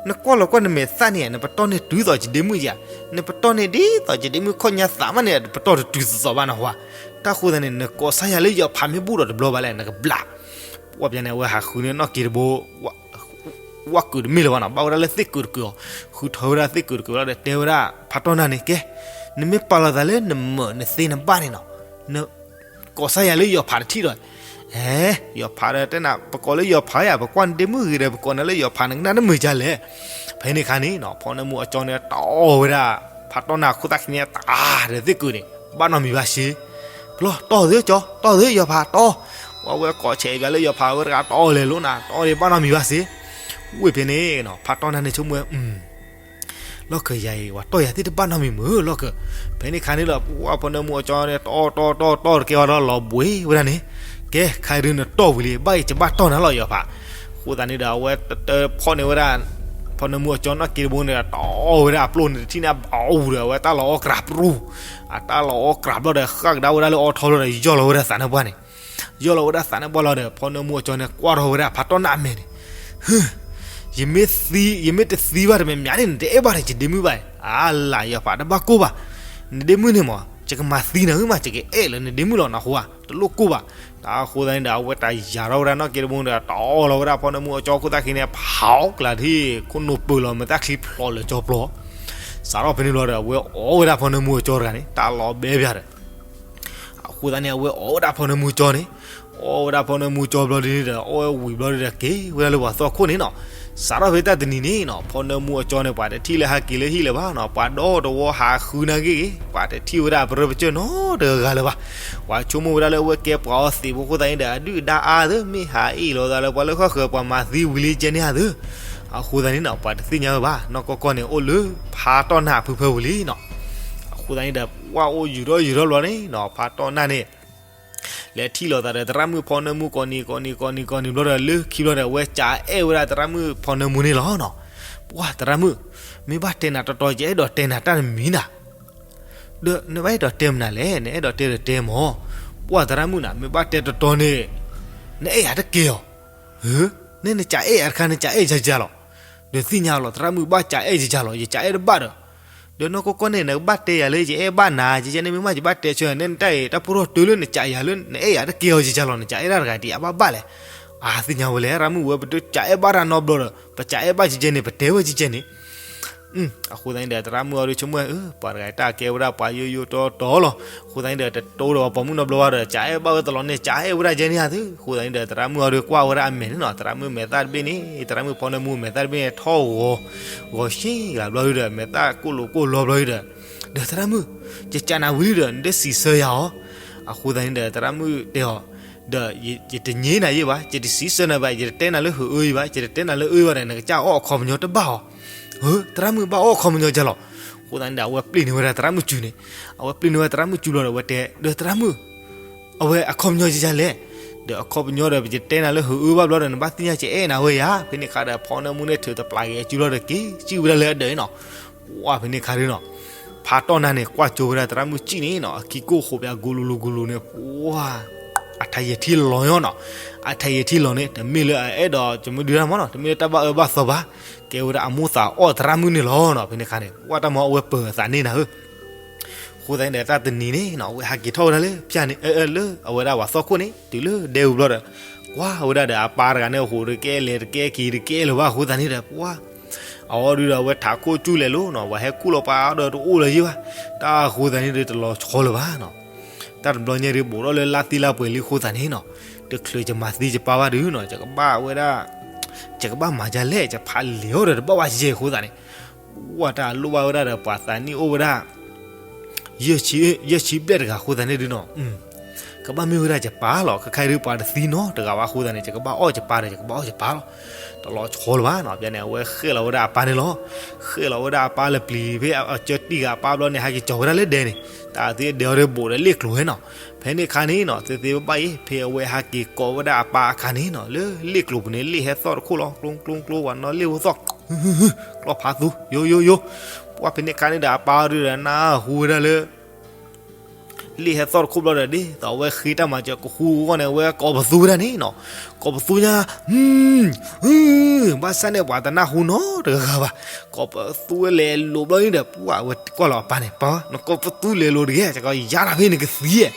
နကွၢ်လီၤကွၢ်နမဲာ်သၣ်န့ၣ် နပတီၢ်န့ၣ်တုၤသိးယဒ့မုၣ်ဧါ, နပတီၢ်န့ၣ်ဒ်သိးယဒ့မုၣ်ခီၣ်ညါသးမးန့ၣ် ပတီၢ်တတုၤသိးသိးဘၣ်နဟါ, တၢ်ဃိသတးန့ၣ် နကိးစၢ်ယၤလၢယီၤဖးမ့ၢ်ဘူၣ်ဒီးတဘျီဘၣ်လဲၣ် နကဘျး, ပှၢ်ပၠးန့ၣ် အဝဲဟးဃုန့ၣ်နီၣ်က့တဘိ ဝၣ်ကုာ်တမ့ၢ်လၢၤဘၣ်နီၤ ဘၣ်ဝဲဒၣ်လၢသ့ၣ်ကုာ်တကုာ်အီၤ, ဃုထီၣ်ဝဲဒၣ်သ့ၣ်ကုာ်တကုာ်လီၤဒီး တဲဝဲဒၣ်ဖးတီၢ်နၢ်န့ၣ် ကဲ, နမ့ၢ်ပာ်လီၤသးလၢနမၢာ်နသ့နဘၣ်န့ၣ်နီၤ, နကိးစၢ်ယၤလၢယီၤဖးတထံၣ်ဒီး, အဲ, ယီၤဖးဒီးတဲနၤ ပကိးလၢယီၤဖးဧါ ပကွၢ်နဒ့မုၣ်ဂ့ၤဒီး ပကိးနၤလၢယီၤဖး နကနၣ်တမုာ်ဒ်လဲၣ်. ဖဲန့ၣ်အခါန့ၣ်နီၤ ဖီနၢမူအကၠီန့ၣ် တီၢ်ဝဲဒၣ် ဖးတီၢ်နၢ်ခိၣ်သၣ်ခံန့ၣ် တၢ်ဒီးသ့ၣ်ကုာ်န့ၣ် ဘၣ်နီတမံၤဘၣ်စ့ ပျီၢ်တီၢ်သ့ကၠီ တီၢ်သ့ယီၤဖးတီၢ်, ပှၢ်ဝဲကိးဆဲးဘၣ်လၢယီၤဖးဝဲတဂၤတီၢ်လဲၤလိာ်နၤ တီၢ်ဒံးဘၣ်နီတမံၤဘၣ်စ့. ဝ့ၢ်ဖဲန့ၣ်နီၤ ဖးတီၢ်နၢ်န့ၣ်ဆိကမိၣ်ဝဲ, လီၢ်ခၢၣ်ယၤအံၤ ပှၤတီၢ်ယၤသ့ၣ်တဘၣ်နီတမံၤမုၢ်လီၢ်ခၢၣ်. ဖဲန့ၣ်ခါန့ၣ်ဒီး ပှၢ်ဖီနၢမူအကၠီန့ၣ် တီၢ်တီၢ်တီၢ်တီၢ်တကဲဝဲဒီးလီၤဘှံးဝဲဒၣ်န့ၣ်, ကဲ ခဲအံၤဒုးနတီၢ်ဝံၤလံ ဘၣ်အံၤယဘၣ်တီၢ်နၤလီၤယီၤဖး. အဃိသတးန့ၣ်ဒီး အဝဲတဖီၣ်န့ၢ်ဝဲဒၣ် ဖီနၢမူအကၠီနီၣ်က့တဘိန့ၣ်ဒီး တီၢ်ဝဲဒၣ်အပျိၢ်န့ၣ်တထံၣ်န့ၣ် အဘူးဒီး အဝဲတၢ်လီၤအီၣ်ကြးပြူၤ, အတၢ်လီၤအီၣ်ကြးဘျီဒီး ဃၣ်ကဒါဝဲဒၣ်လၢအီထီလီၤဒီး ယီၢ်လီၤဝဲဒၣ်သးနါပှၢ်န့ၣ်, ယီၢ်လီၤဝဲဒၣ်သးနါပှၢ်လီၤဒီး ဖီနၢမူအကၠီန့ၣ် ကွၢ်ထီၣ်ဝဲဒၣ်ဖးတီၢ်နၢ်အမဲာ်န့ၣ်, ယမ့ၢ်သံ ယမ့ၢ်တသံဘၣ်တမံၤမံၤန့ၣ် နတအဲၣ်ဘၣ်ဒီးယဒ့မုၣ်ဘၣ်. အါလၢယီၤဖးတဘၣ်ကိၢ်ဘၣ်, နဒ့မုၣ်န့ၣ်မး ယကမၤသံနၤဧၢမး ယကအဲၣ်လၢနဒ့မုၣ်လီၤနဃိဧါ တလိၣ်ကိၢ်ဘၣ်. တၢ်အဃိသတးန့ၣ်ဒီး အဝဲတၢ်ယၤထီၣ်ဝဲဒၣ်နီၣ်က့တဘိဒီး တီၢ်လီၤဝဲဒၣ်ဖီနၢမူအကၠီခိၣ်သၣ်ခံန့ၣ် ဖးအီၣ်ကျးထံၣ် ခိၣ်နူာ်ပၢၤလီၤ မ့ၢ်တၢ်ချံဖျိးလၢာ်ကၠီပျီ စးထီၣ်ဖဲန့ၣ်ဘျီဒီး အဝဲအီၣ်ဝဲဒၣ်ဖီနၢမူအကၠီတဂၤန့ၣ် တၢ်လီၤဘဲပၠးဒီး အဃိသတးန့ၣ် အဝဲအီၣ်ဝဲဒၣ်ဖီနၢမူကၠီန့ၣ်, အီၣ်ဝဲဒၣ်ဖီနၢမူကၠီဘျီဒ်န့ၣ်ဒီး အီၣ်ဝဲဝံၤဘျီဒ်ဒီး က့ၤဝဲဒၣ်လၢပှၤသီခိၣ်န့ၣ်နီၤ. စးထီၣ်ဖဲတၢ်တနံၤန့ၣ်နီၤ ဖီနၢမူအကၠီန့ၣ် ပှၤတထံၣ်လၢဟးက့ၤလၢဟံၣ်လၢၤဘၣ်နီၤ, ပှၤဒီတဝီဟးဃုနၤဂ့ၤဂ့ၤ, ပှၤတထံၣ်ဝဲဒၣ်ပရၢပကျၢၤနီတဂၤလၢၤဘၣ်. ပှၤဆိကမိၣ်ဝဲဒၣ်လၢအဝဲကဲပှၤအီသံးဖိအဃိသတးန့ၣ်ဒီး အဒုၣ်အဒါအါသၢ မ့ၢ်ဟးအ့ၣ်လိာ်သးလၢပှၤလၢဃၣ်ဃၢၤ ပှၤမၤသံဝံၤလံကဲန့ၣ်အါသၢ. အဃိသတးန့ၣ်နီၤ ပှၤတသ့ၣ်ညါဝဲဘၣ် နီၢ်ကီၢ်ကီၢ်န့ၣ် အိၣ်လၢဖးတီၢ်နၢ်အဖုဖၢပူၤလံနီၤ. အဃိသတးန့ၣ်ဒီး ပှၢ်အိၣ်ယူၤထီၣ်ယူၤထီၣ်ဘျီန့ၣ်နီၤ ဖးတီၢ်နၢ်န့ၣ် လဲၤထံၣ်လိာ်သးဒီးသရၣ်မုၣ်ဖီနၢမူကိးနံၤကိးနံၤကိးနံၤကိးနံၤဘျီဒီး လၢခံဘျီဒီး အဝဲကးအဲၣ်ဝဲဒၣ်သရၣ်မုၣ်ဖီနၢမူန့ၣ်လီၤနီၤ. ပှၢ်သရၣ်မုၣ်, မ့ၢ်ဘၣ်တဲနၤတီတီ ယအဲၣ်ဒိးတဲနၤတၢ်တမံၤနၤ. ဒီးနဘၣ်အဲၣ်ဒိးတဲမနုၤလဲၣ်, နအဲၣ်ဒိးတဲဒီးတဲမၢ်. ပှၢ်သရၣ်မုၣ်နၤ မ့ၢ်ဘၣ်တဲတီတီန့ၣ် နအဲၣ်ယၤတကဲအီၤ. နဲနကးအဲၣ်ယၤတခါ နကးအဲၣ်ယၤယၤလီၤ. ဒီးသ့ၣ်ညါလီၤ သရၣ်မုၣ်ဘၣ်ကးအဲၣ်ယၤယၤလီၤ ယကးအဲၣ်တဘၣ်ဒီး ဒီးနီၢ်ကီၢ်ကီၢ်န့ၣ် နကဘၣ်တဲယၤလၢယအဲၣ်ဘၣ်နၤ ကဲကဲန့ၣ် မ့ၢ်မးယဘၣ်တဲဆၢ နဲနတၢ်အံၤ တၢ်ဖိထီၣ်တၢလၢနကးယၤလၢ နအဲၣ်ယၤတကဲအီၤ ကဲကဲလီၤ နကးအဲၣ်ဒၣ်တဂၤဒံး အဘၣ်ဘၣ်လဲၣ်. အါ သ့ၣ်ညါဝဲလဲၣ် သရၣ်မုၣ်ဝဲ ပတကးအဲၣ်ဘၣ်တၢ်နီတဘျီဒီး ပကးအဲၣ်ဘၣ်ကဲကဲန့ၣ် ပတဲဝဲကဲကဲန့ၣ် အဃိသတးန့ၣ်ဒီး သရၣ်မုၣ်အီၤဒုးဆိကမိၣ်, ပှၤတဂၤတၢ်ကဲဝဲဒၣ်ပှၤယိယိတီတီလီၤ. အဃိသတးန့ၣ်ဒီး တတိဒီးပှၤပိာ်မုၣ်နီတဘျီဘၣ်ဒီး ကအဲၣ်ဘၣ်ဝဲတလီၤန့ၣ် ကအဲၣ်ဝဲဒၣ်ကဲန့ၣ်ဧါသု. အဃိသတးန့ၣ်ဒီး သရၣ်မုၣ်အီၤဒုးကွၢ်ဝဲဒၣ်အမဲာ်န့ၣ်နီၤ, သရၣ်မုၣ်မဲာ်သၣ်တဘ့ၣ်န့ၣ်, သရၣ်မုၣ်ဖီနၢမူမဲာ်သၣ်တဘ့ၣ်န့ၣ် ထီၣ်ဂီၤ, ဂီၤရှ့ဂၤဘျီဒုးဒီး မဲာ်သၣ်ကိၣ်လိာ်ကိၣ်လီဘျီဒုးဒီး, ဒီးသရၣ်မုၣ်, ယကးနၤဝံၤဒုးဒီး နတစံးဆၢယၤအီၤ. အဃိသတးန့ၣ်ဒီး သရၣ်မုၣ်တဲအီၤ, ဒီးယတညဲနၤယဲၢ်ဘၣ်, ယတစံးဆၢနၤဘၣ်, ယတတဲနၤလၢဟုးအၢယဲၢ်ဘၣ်, ယတတဲနၤလၢအၢဘၣ်ဒီး နကစၢ်အီၣ်အခီပညီတဘၣ်အီၤ. သရၣ်မုၣ်ဘၣ်အီၣ်အခီပညီဒ်လဲၣ်. အဃိသတးန့ၣ်ဒီး အဝဲပျ့ၤန့ၢ်ဝဲဒၣ်သရၣ်မုၣ်စုန့ၣ်, အဝဲပျ့ၤန့ၢ်ဝဲသရၣ်မုၣ်စုလီၤဒီး အဝဲတဲ, ဒီးသရၣ်မုၣ်, အဝဲအခီပညီဒ်လဲၣ်. ဒီးအခီပညီဒီး ပယတဲနၤလၢဟုးအၢဘၣ်ဘျီဒီး နဘၣ်သ့ၣ်ညါကအဲၣ်နၤဝဲယၤ. ဖဲန့ၣ်အခါဒီး ဖီနၢမူန့ၣ်ထုးတပျးက့ၤစုလီၤဒီး က့ၤစံၣ်ဝဲဒၣ်လၢအဒၢးန့ၣ်နီၤ. ပှၢ်ဖဲန့ၣ်အခါဒုးနီၤ, ဖးတီၢ်နၢ်န့ၣ် ကွၢ်ကၠိဝဲဒၣ်သရၣ်မုၣ်စံၣ်န့ၣ်နီၤ, အခံကိၣ်ဃိးပၠးဂူၤလူၤလူၤဂူၤလူၤန့ၣ် ပှၢ်, အထးယဲၢ်ထံလီၤညီနီၤ. အထးယဲၢ်ထံလီၤန့ၣ် တမ့ၢ်လၢအအဲၣ်ဒိးကမုဒုတၢ်မးနီၤ, တမ့ၢ်လၢတၢ်ဘၣ်အၢဘၣ်သီဘၣ်, ကဲဝဲဒၣ်အမိၢ်သးအီၣ်သရၣ်မုၣ်န့ၣ်လီၤနီၤ. ဖဲန့ၣ်အခါန့ၣ် ပှၢ်တၢ်မၤအဝဲပၢၤအသးန့ၣ်နၤဧၢ. အဃိသတးန့ၣ်ဒီး တၢ်တနံၤန့ၣ်နီၤ အဝဲဟးက့ၤထီၣ်ဝဲဒၣ်လၢဖၠၣ်န့ၣ် အၢ အၢ လၢအဝဲဒၣ်ပှၤသီခိၣ်န့ၣ် တုၤလၢဒဲဝံၤဘျီဒီး, ကွၢ်ဝဲဒၣ်ဒီးအပၢ်တဂၤန့ၣ် အဟိးတကဲလဲၤတကဲက့ၤတကဲလၢၤဘၣ်. အဃိသတးန့ၣ်ဒီး ပှၢ်, အဝဲဒုးဒီး အဝဲထးခိၣ်ကူၣ်လဲၤလိၤနီၤ, ပှၤဟဲကူၣ်လီၤပှၤဒီးတအိၣ်လၢၤယဲၢ်ဘၣ်. တၢ်အဃိသတးန့ၣ်ဒီး တလီၤဆီလၢၤဘၣ်နီၤ. တၢ်တဘျီညါဒုး ဘူးထီၣ်လၢလါသံလါပှဲၤလံအဃိသတးန့ၣ်နီၤ, တချုးယမၤသံယပၢ်ဘၣ်ဒုးနီၤ, ယကဘၣ်ဝဲဒၣ်, ယကဘၣ်မၤဒ်လဲၣ်, ယဖးလဲၤအီၤဒီးတဘၣ်ဘၣ်ယဲၢ်အဃိသတးန့ၣ်, ပှၢ်တၢ်လိၣ်ဘၣ်ဝဲဒၣ်ဒီး ပှၤသးနံၣ်အိၣ်ဝဲဒၣ် ယဲၢ်ဆံဘျဲၣ်တဂၤအဃိသတးန့ၣ်ဒုးနီၤ, ကဘၣ်မ့ၢ်ဝဲဒၣ်ယပၢ်လီၤ. ခဲခါဒုးပှၤတသံနီတဂၤဘၣ်အဃိသတးန့ၣ် ယကဘၣ်အီၣ်ယပၢ်ဒီး ယကဘၣ်အီၣ်ယပၢ်လီၤ. တလီၤဆီလၢၤဘၣ်နီၤ. ဖဲန့ၣ် အဝဲဃဲၣ်လီၤဝဲဒၣ်အပၢ်န့ၣ်လီၤ. ဃဲၣ်လီၤဝဲဒၣ်အပၢ်လၢပျံၤ, ဖဲအကၠၢတံၢ်ဂၤအပၢ်ဘျီန့ၣ် ဟဲက့ၤကၠီၤဝဲဒၣ်လၢဒဲန့ၣ်, တၢ်အသုဒဲအီၤဒုးဘူးဒီးလ့ၣ်ကျိၤဝဲနီၤ. ဖဲန့ၣ်အခါန့ၣ်နီၤ သ့သ့ဘၣ်ဘၣ်အံၤ ဖဲအဝဲဟဲက့ၤကိးဝဲဒၣ်အပၢ်အခါန့ၣ်နီၤ လၢလ့ၣ်ကျိၤပူၤန့ၣ် လ့ၣ်ဟဲသီၣ်တခိၣ်လီၤ, ကျိကျိကျိ ပှၤနီၣ်လ့ၣ်ဝဲသီၣ်, ကျီၢ်ဖးသူ ယိယိယိ. ပှၢ်ဖဲန့ၣ်အခါန့ၣ်ဒီး အပၢ်အီၤဒုးဒီး နၢ်ဟူဝဲဒၣ်လၢ လ့ၣ်ဟဲသီၣ်တခိၣ်ဘျီဒီး ဒ်သိးအဝဲဃ့တၢ်မၤစၢၤကဟူအဂီၢ်န့ၣ် အဝဲကိးပသူဝဲဒၣ်န့ၣ်နီၤ. ကိးပသူညါ, ဘၣ်ဆၣ်န့ၣ် ပှၤတနၢ်ဟူနီတဂၤဂၤဘၣ်. ကိးပသူဝဲလဲၤလိၤဘျီန့ၣ်ဒီး ပှၢ်ဝဲကွၢ်လီၤအပၢ်န့ၣ်, ပၢ်, နကိးပသူလဲၤလိၤတဂ့ၤ, ယၤတၢ်ဖဲနကသံဧါ.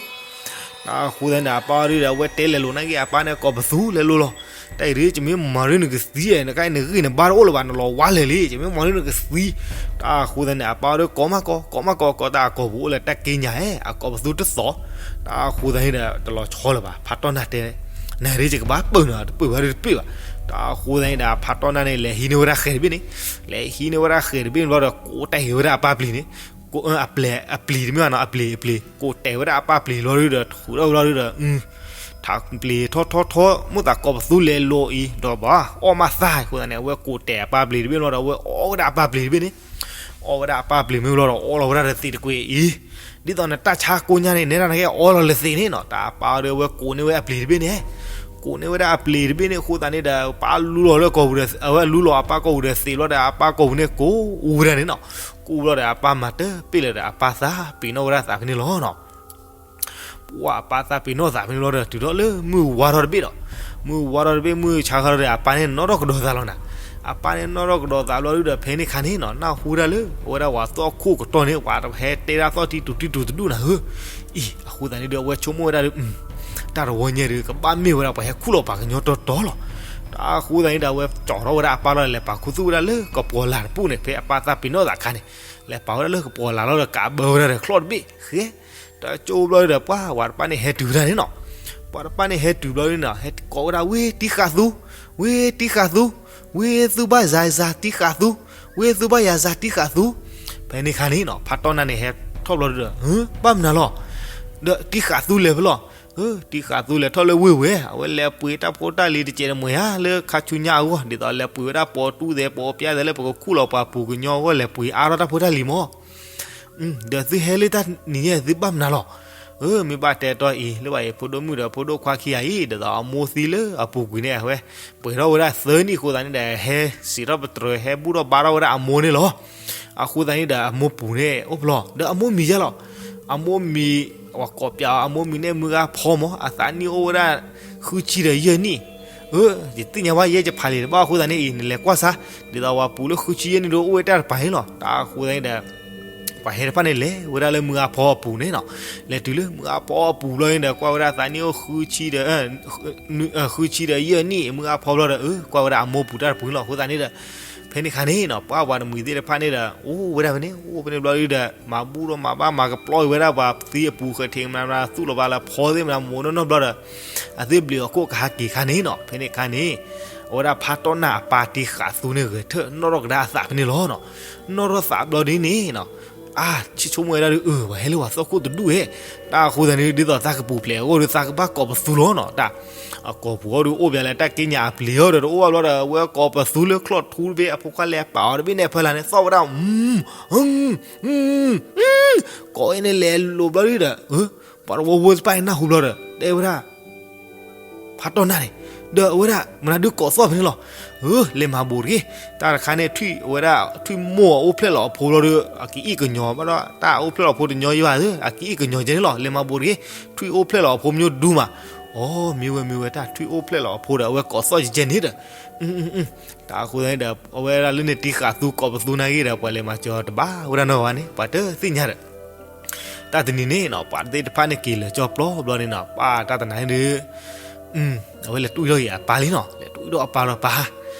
တၢ်အဃိသတးန့ၣ်ဒီး အပၢ်အီၤဒုးဒီး အဝဲတဲလဲၤလိၤနာ်က့ အပၢ်န့ၣ်ကိးပသူလဲၤလိၤလီၤ. တၢ်အံၤဒုး ယမ့ၢ်မၤဒုးနကသံဧါ, နကနဂံၢ်နဘါတအိၣ်လၢၤဘၣ်, နလီၤဝါလၢာ်လံ, ယမ့ၢ်မၤဒုးနကသံ. တၢ်အဃိသတးန့ၣ် အပၢ်အီၤဒုးကိးမးကိး, ကိးမးကိး, ကိးတၢ်အကိာ်ပူၤအိၣ်လၢတၢ်က့ညါဧါ, အကိးပသူတသီၣ်. တၢ်အဃိသတးန့ၣ်ဒီး တလီၤဆီလၢၤဘၣ်. ဖးတီၢ်နၢ်တဲ, နၤဒုးယကဘၣ်ပၢၢ်နၤ, တပၢၢ်ဘၣ်ဒုးတပၢၢ်ဘၣ်. တၢ်အဃိသတးန့ၣ်ဒီး ဖးတီၢ်နၢ်န့ၣ် လဲၤဟံးန့ၢ်ဝဲဒၣ်ဃဲၤတဘ့ၣ်န့ၣ်, လဲၤဟံးန့ၢ်ဝဲဒၣ်ဃဲၤတဘ့ၣ်န့ၣ်ဘျီဒီး ကိးတဲာ်ဝဲဒၣ်အပၢ်ပျံၤန့ၣ်, အပျံၤတမ့ၢ်ဘၣ်နီၤ, အပျံၤ အပျံၤ ကိးတဲာ်ဝဲဒၣ်အပၢ်ပျံၤလီၤဒုးဒီး ထူးထီၣ်ဝဲလီၤဒုးဒီး ထးပျံၤထီၣ်ထီၣ်ထီၣ် မိၣ်သးကိးပသူလဲၤလိၤအံၤ ဒီးဘၣ်အီၣ်မးသးအဃိသတးန့ၣ် အဝဲကိးတဲာ်အပၢ်ပျံၤတဘ့ၣ်လီၤဒီး အဝဲအီၣ်ဝဲဒၣ်အပၢ်ပျံၤတဘ့ၣ်န့ၣ်, အီၣ်ဝဲဒၣ်အပၢ်ပျံၤမ့ၢ်လီၤဒီး အီလီၤဝဲဒၣ်ဒီးသံးတကွံာ်အံၤ, ဒ်သိးနတၢ်ဆါကိညါန့ၣ် နဲဒၣ်နကဲအီလီၤလၢသံးန့ၣ်နီၤ. တၢ်အပၢ်အီၤဒီး အဝဲကိးန့ၢ်ဝဲအပျံၤတဘ့ၣ်န့ၣ်, ကိးန့ၢ်ဝဲဒၣ်အပျံၤတဘ့ၣ်န့ၣ်အဃိသတးန့ၣ်ဒီး ပၢ်လူလီၤလၢကိာ်ပူၤဒီး အဝဲလူလီၤအပၢ်ကိာ်ပူၤဒီးသံးဘျီဒီး အပၢ်ကိာ်ပူၤန့ၣ်ကိးအူဝဲဒၣ်န့ၣ်နီၤ. ကိးဘျီဒီး အပၢ်မၤတပ့ၢ်လၢၤဒီး အပၢ်သးပ့ၤနီၣ်ဝဲဒၣ်သးဖဲန့ၣ်လီၤနီၤ. ပှၢ်အပၢ်သးပ့ၤနီၣ်သးဖဲန့ၣ်လီၤဒီး တုၤထီၣ်လၢမုၢ်ဝါထီၣ်တဘ့ၣ်ဒီး, မုၢ်ဝါထီၣ်တဘ့ၣ် မုၢ်ဆါခါထီၣ်ဒီး အပၢ်န့ၣ်နီၣ်ထီၣ်ကဒီးသးလီၤနၤ. အပၢ်န့ၣ်နီၣ်ထီၣ်ကဒီးသးဘျီဒုးဒီး ဖဲန့ၣ်ခါန့ၣ်နီၤ နၢ်ဟူဝဲဒၣ်လၢ အဝဲဒၣ်ပှၤသီၣ်ခိၣ်ကတီၢ်န့ၣ် ပှၤတဟဲတဲဒၣ်သီၣ်ထံတူၤထံတူၤတဒူၣ်နၤဧၢ. အံၤ အဃိသတးန့ၣ်ဒီး အဝဲဆိကမိၣ်ဝဲဒၣ်ဒီး တၢ်တဝီညါဒီး ကဘၣ်မ့ၢ်ဝဲဒၣ် ပှၤဟဲခူၣ်လီၤပှၤကညီတီတီလီၤ. တၢ်အဃိသတးန့ၣ်ဒီး အဝဲကၠီထီၣ်ဝဲဒၣ်အပၢ်လီၤဒီး လဲၤပာ်ခူသူၣ်ဝဲဒၣ်လၢကပီၤလၢ်တပူၤန့ၣ် ဖဲအပၢ်သးပ့ၤနီၣ်သးအခါန့ၣ်, လဲၤပာ်ဝဲဒၣ်လၢကပီၤလၢ်လီၤဒီး ကးဘၢဝဲဒၣ်ဒီးချီၣ်တဘ့ၣ်ဃဲ တၢ်ကၠိဘျီဒီး ပှၤဝၤတပၢ်န့ၣ်ဟဲတုၤဝဲဒၣ်န့ၣ်နီၤ. ပှၤတပၢ်န့ၣ်ဟဲတုၤဘျီန့ၣ်နီၤ ဟဲကိးဝဲဒၣ် ဝ့ၢ်တံၢ်ဃာ်သူ, ဝ့ၢ်တံၢ်ဃာ်သူ, ဝ့ၢ်သူဘၣ်ယၤယၤတံၢ်ဃာ်သူ, ဝ့ၢ်သူဘၣ်ယၤယၤတံၢ်ဃာ်သူ. ဖဲန့ၣ်ခါန့ၣ်နီၤ ဖးတီၢ်နၢ်န့ၣ်ဟဲထီၣ်ဘျီဒီး ဘၣ်မနုၤလီၤ. ဒီးတံၢ်ဃာ်သူလဲၤဖဲလဲၣ်. တံၢ်ဃာ်သူလဲၤထီၣ်လၢဝ့ၢ်ဝဲ အဝဲလဲၤပှ့ၤတၢ်ဖိတၢ်လံၤတစဲးတမှဲၤဧါ လၢခါဆူညါအဂီၢ် ဒ်သိးလဲၤပှ့ၤဝဲဒၣ်ပိာ်တူၢ်သဲးပိာ်ပျါသဲးလၢပကခူၣ်လီၤပှၤပူၤကညီအဂီၢ် လဲၤပှ့ၤအါထီၣ်တၢ်ဖိတၢ်လံၤမး. ဒီးသုဟဲလၢတၢ်နံၤညါ သုဘၣ်မနုၤလီၤ. မ့ၢ်ဘၣ်တဲတီၢ်အံၤ လၢဘၣ်အံၤ ဖိဒိၣ်မုၣ်ဒီးဖိဒိၣ်ခွါခံဂၤအံၤ ဒ်သိးအမိၢ်သံလၢအပူၤကွံာ်န့ၣ် အဝဲပှဲၤထီၣ်ဝဲဒၣ်သၢနံၣ်အဃိသတးန့ၣ်ဒီး ဟဲစံးထီၣ်ပတြၢၤ ဟဲဘူၣ်ထီၣ်ဘါထီၣ်ဝဲဒၣ်အမိၢ်န့ၣ်လီၤ. အဃိသတးန့ၣ်ဒီး အမိၢ်ပူၤန့ၣ်အိၣ်ဖျီ ဒီးအမိၢ်မံၤယဲလီၤ. အမိၢ်မံၤ ပှၤကိးပျးအီၤ အမိၢ်မံၤန့ၣ် မုၢ်ဂၤဖီမး အသးနံၣ်အိၣ်ဝဲဒၣ် ဃုဆံဒီးယဲၢ်နံၣ် ယသ့ၣ်ညါဘၣ် ယဲယဖးလံာ်တဘၣ်အဃိသတးန့ၣ်အံၤ နလဲၤကွၢ်စၢ် ဒ်သိးပှၤပူၤလၢဃုဆံယဲၢ်နံၣ်ဒီးအိၣ်ဝဲတၢ်တပၤန့ၣ်လီၤ. တၢ်အဃိသတးန့ၣ်ဒီး ပှၤဟဲတဖၣ်န့ၣ်လဲၤဝဲဒၣ်လၢမုၢ်ဂၤဖီအပူၤန့ၣ်နီၤ. လဲၤတုၤလၢမုၢ်ဂၤဖီအပူၤဘျီန့ၣ်ဒီး ကွၢ်ဝဲဒၣ်သးနံၣ်အိၣ်ဃုဆံဒီး ဃုဆံဒီးယဲၢ်နံၣ် မုၢ်ဂၤဖီဘျီဒီး ကွၢ်ဝဲဒၣ်အမိၢ်ပူၤတၢ်တပၤန့ၣ်လီၤ. အဃိသတးန့ၣ်ဒီး ဖဲန့ၣ်ခါန့ၣ်နီၤ ပှၤပှၤတမှံၤသ့ၣ်တဖၣ်န့ၣ်ဒီး အိၣ်ဝဲဒၣ်ဖဲန့ၣ် အိၣ်ဖဲန့ၣ်ဘျီဒုဒီး မၤဘူၣ်ထီၣ်မၤဘၣ်မၤကပျီဝဲဒၣ်ပှၤသံအပူၤဃဲထံးမနၤမနၤ သူၣ်လီၤဘၣ်လၢဖီသ့ၣ်မနၤ မိၢ်နီၢ်နီၢ်ဘျီဒီး အသ့ၣ်ဘျုးအခိၣ်ကဟးက့ၤခါန့ၣ်နီၤ ဖဲန့ၣ်ခါန့ၣ် အဝဲဒၣ်ဖးတီၢ်နၢ်အပၢ်တ့ဃာ်သူန့ၣ်ဂဲၤထၢၣ် နီၣ်ထီၣ်ကဒါအသးဖဲန့ၣ်လီၤနီၤ. နီၣ်ထီၣ်သးဘျီဒုန့ၣ်နီၤ အါ ဆံၣ်ဆိကမိၣ်ဝဲဒၣ်ဒု အၢ ပှၤဟဲလၢပှၤသီခိၣ်တဒူၣ်ဧဲ, တၢ်အဃိသတးန့ၣ် ဒ်သိးသးကပူၤဖျဲးအဂီၢ်ဒီး သးကဘၣ်ကိးပသူလီၤနီၤ တၢ် အကိာ်ပူၤအီၤဒု အိၣ်ပၠးလၢတၢ်က့ညါအပျ့ၤအီၤဒီး တအိၣ်ဘၣ်ဘျီဒီး အဝဲကိးပသူလၢချီၣ်ထူတဘ့ၣ် အဖိခွါလဲၤအပာ်အီၤတဘ့ၣ်န့ၣ် အဖီလာ်န့ၣ် သီၣ်ဝဲဒၣ် ကိးအံၤန့ၣ်လဲၤလိာ်ဘျီဒုဒီး ပှၤတဝီဝီတဖၣ်အံၤနၢ်ဟူဘျီဒီး တဲဝဲဒၣ် ဖးတီၢ်နၢ်န့ၣ် ဒီးအဝဲဒၣ် မနုၤဒုကိးသီၣ်ဖဲန့ၣ်လီၤ. လဲၤမၤဘူးတက့ၢ်. တၢ်တခါန့ၣ် ထွံၣ်အဝဲဒၣ် ထွံၣ်မိၢ်အအိၣ်ဖျဲၣ်လီၤအဖိဘျီဒီး အကအံၣ်ကညီၤဘၣ်ဒီး တၢ်အိၣ်ဖျဲၣ်လီၤအဖိတညီယဘၣ်ဧၢ, အကအံၣ်ကညီၤကဲန့ၣ်လီၤ. လဲၤမၤဘူးတက့ၢ်. ထွံၣ်အိၣ်ဖျဲၣ်လီၤအဖိမညိဒူမး. အိ မ့ၢ်ဝဲမ့ၢ်ဝဲ တၢ်ထွံၣ်အိၣ်ဖျဲၣ်လီၤအဖိဒီး အဝဲကိးသီၣ်ကဲကဲန့ၣ်ဒီး တၢ်အဃိသတးန့ၣ်ဒီး အဝဲဒၣ်လၢန့ၣ်တ့ဃာ်သူကိးပသူနာ်က့ဒီး ပှၤလဲၤမၤစၢၤအီၤတဘၣ်ဝဲဒၣ်နီတဂၤဘၣ်န့ၣ် ပှၤတသ့ၣ်ညါဒီး တၢ်တနံၤန့ၣ်နီၤ ပှၤသ့ၣ်တဖၣ်န့ၣ်က့ၤလၢာ်ကၠီၣ်ပျီဘျီန့ၣ်နီၤ ပှၤတၢ်တနၤန့ၣ်ဒီး အဝဲလဲၤတူၢ်ထီၣ်က့ၤအပၢ်လံနီၤ လဲၤတူၢ်ထီၣ်အပၢ်ဒီးပၢ်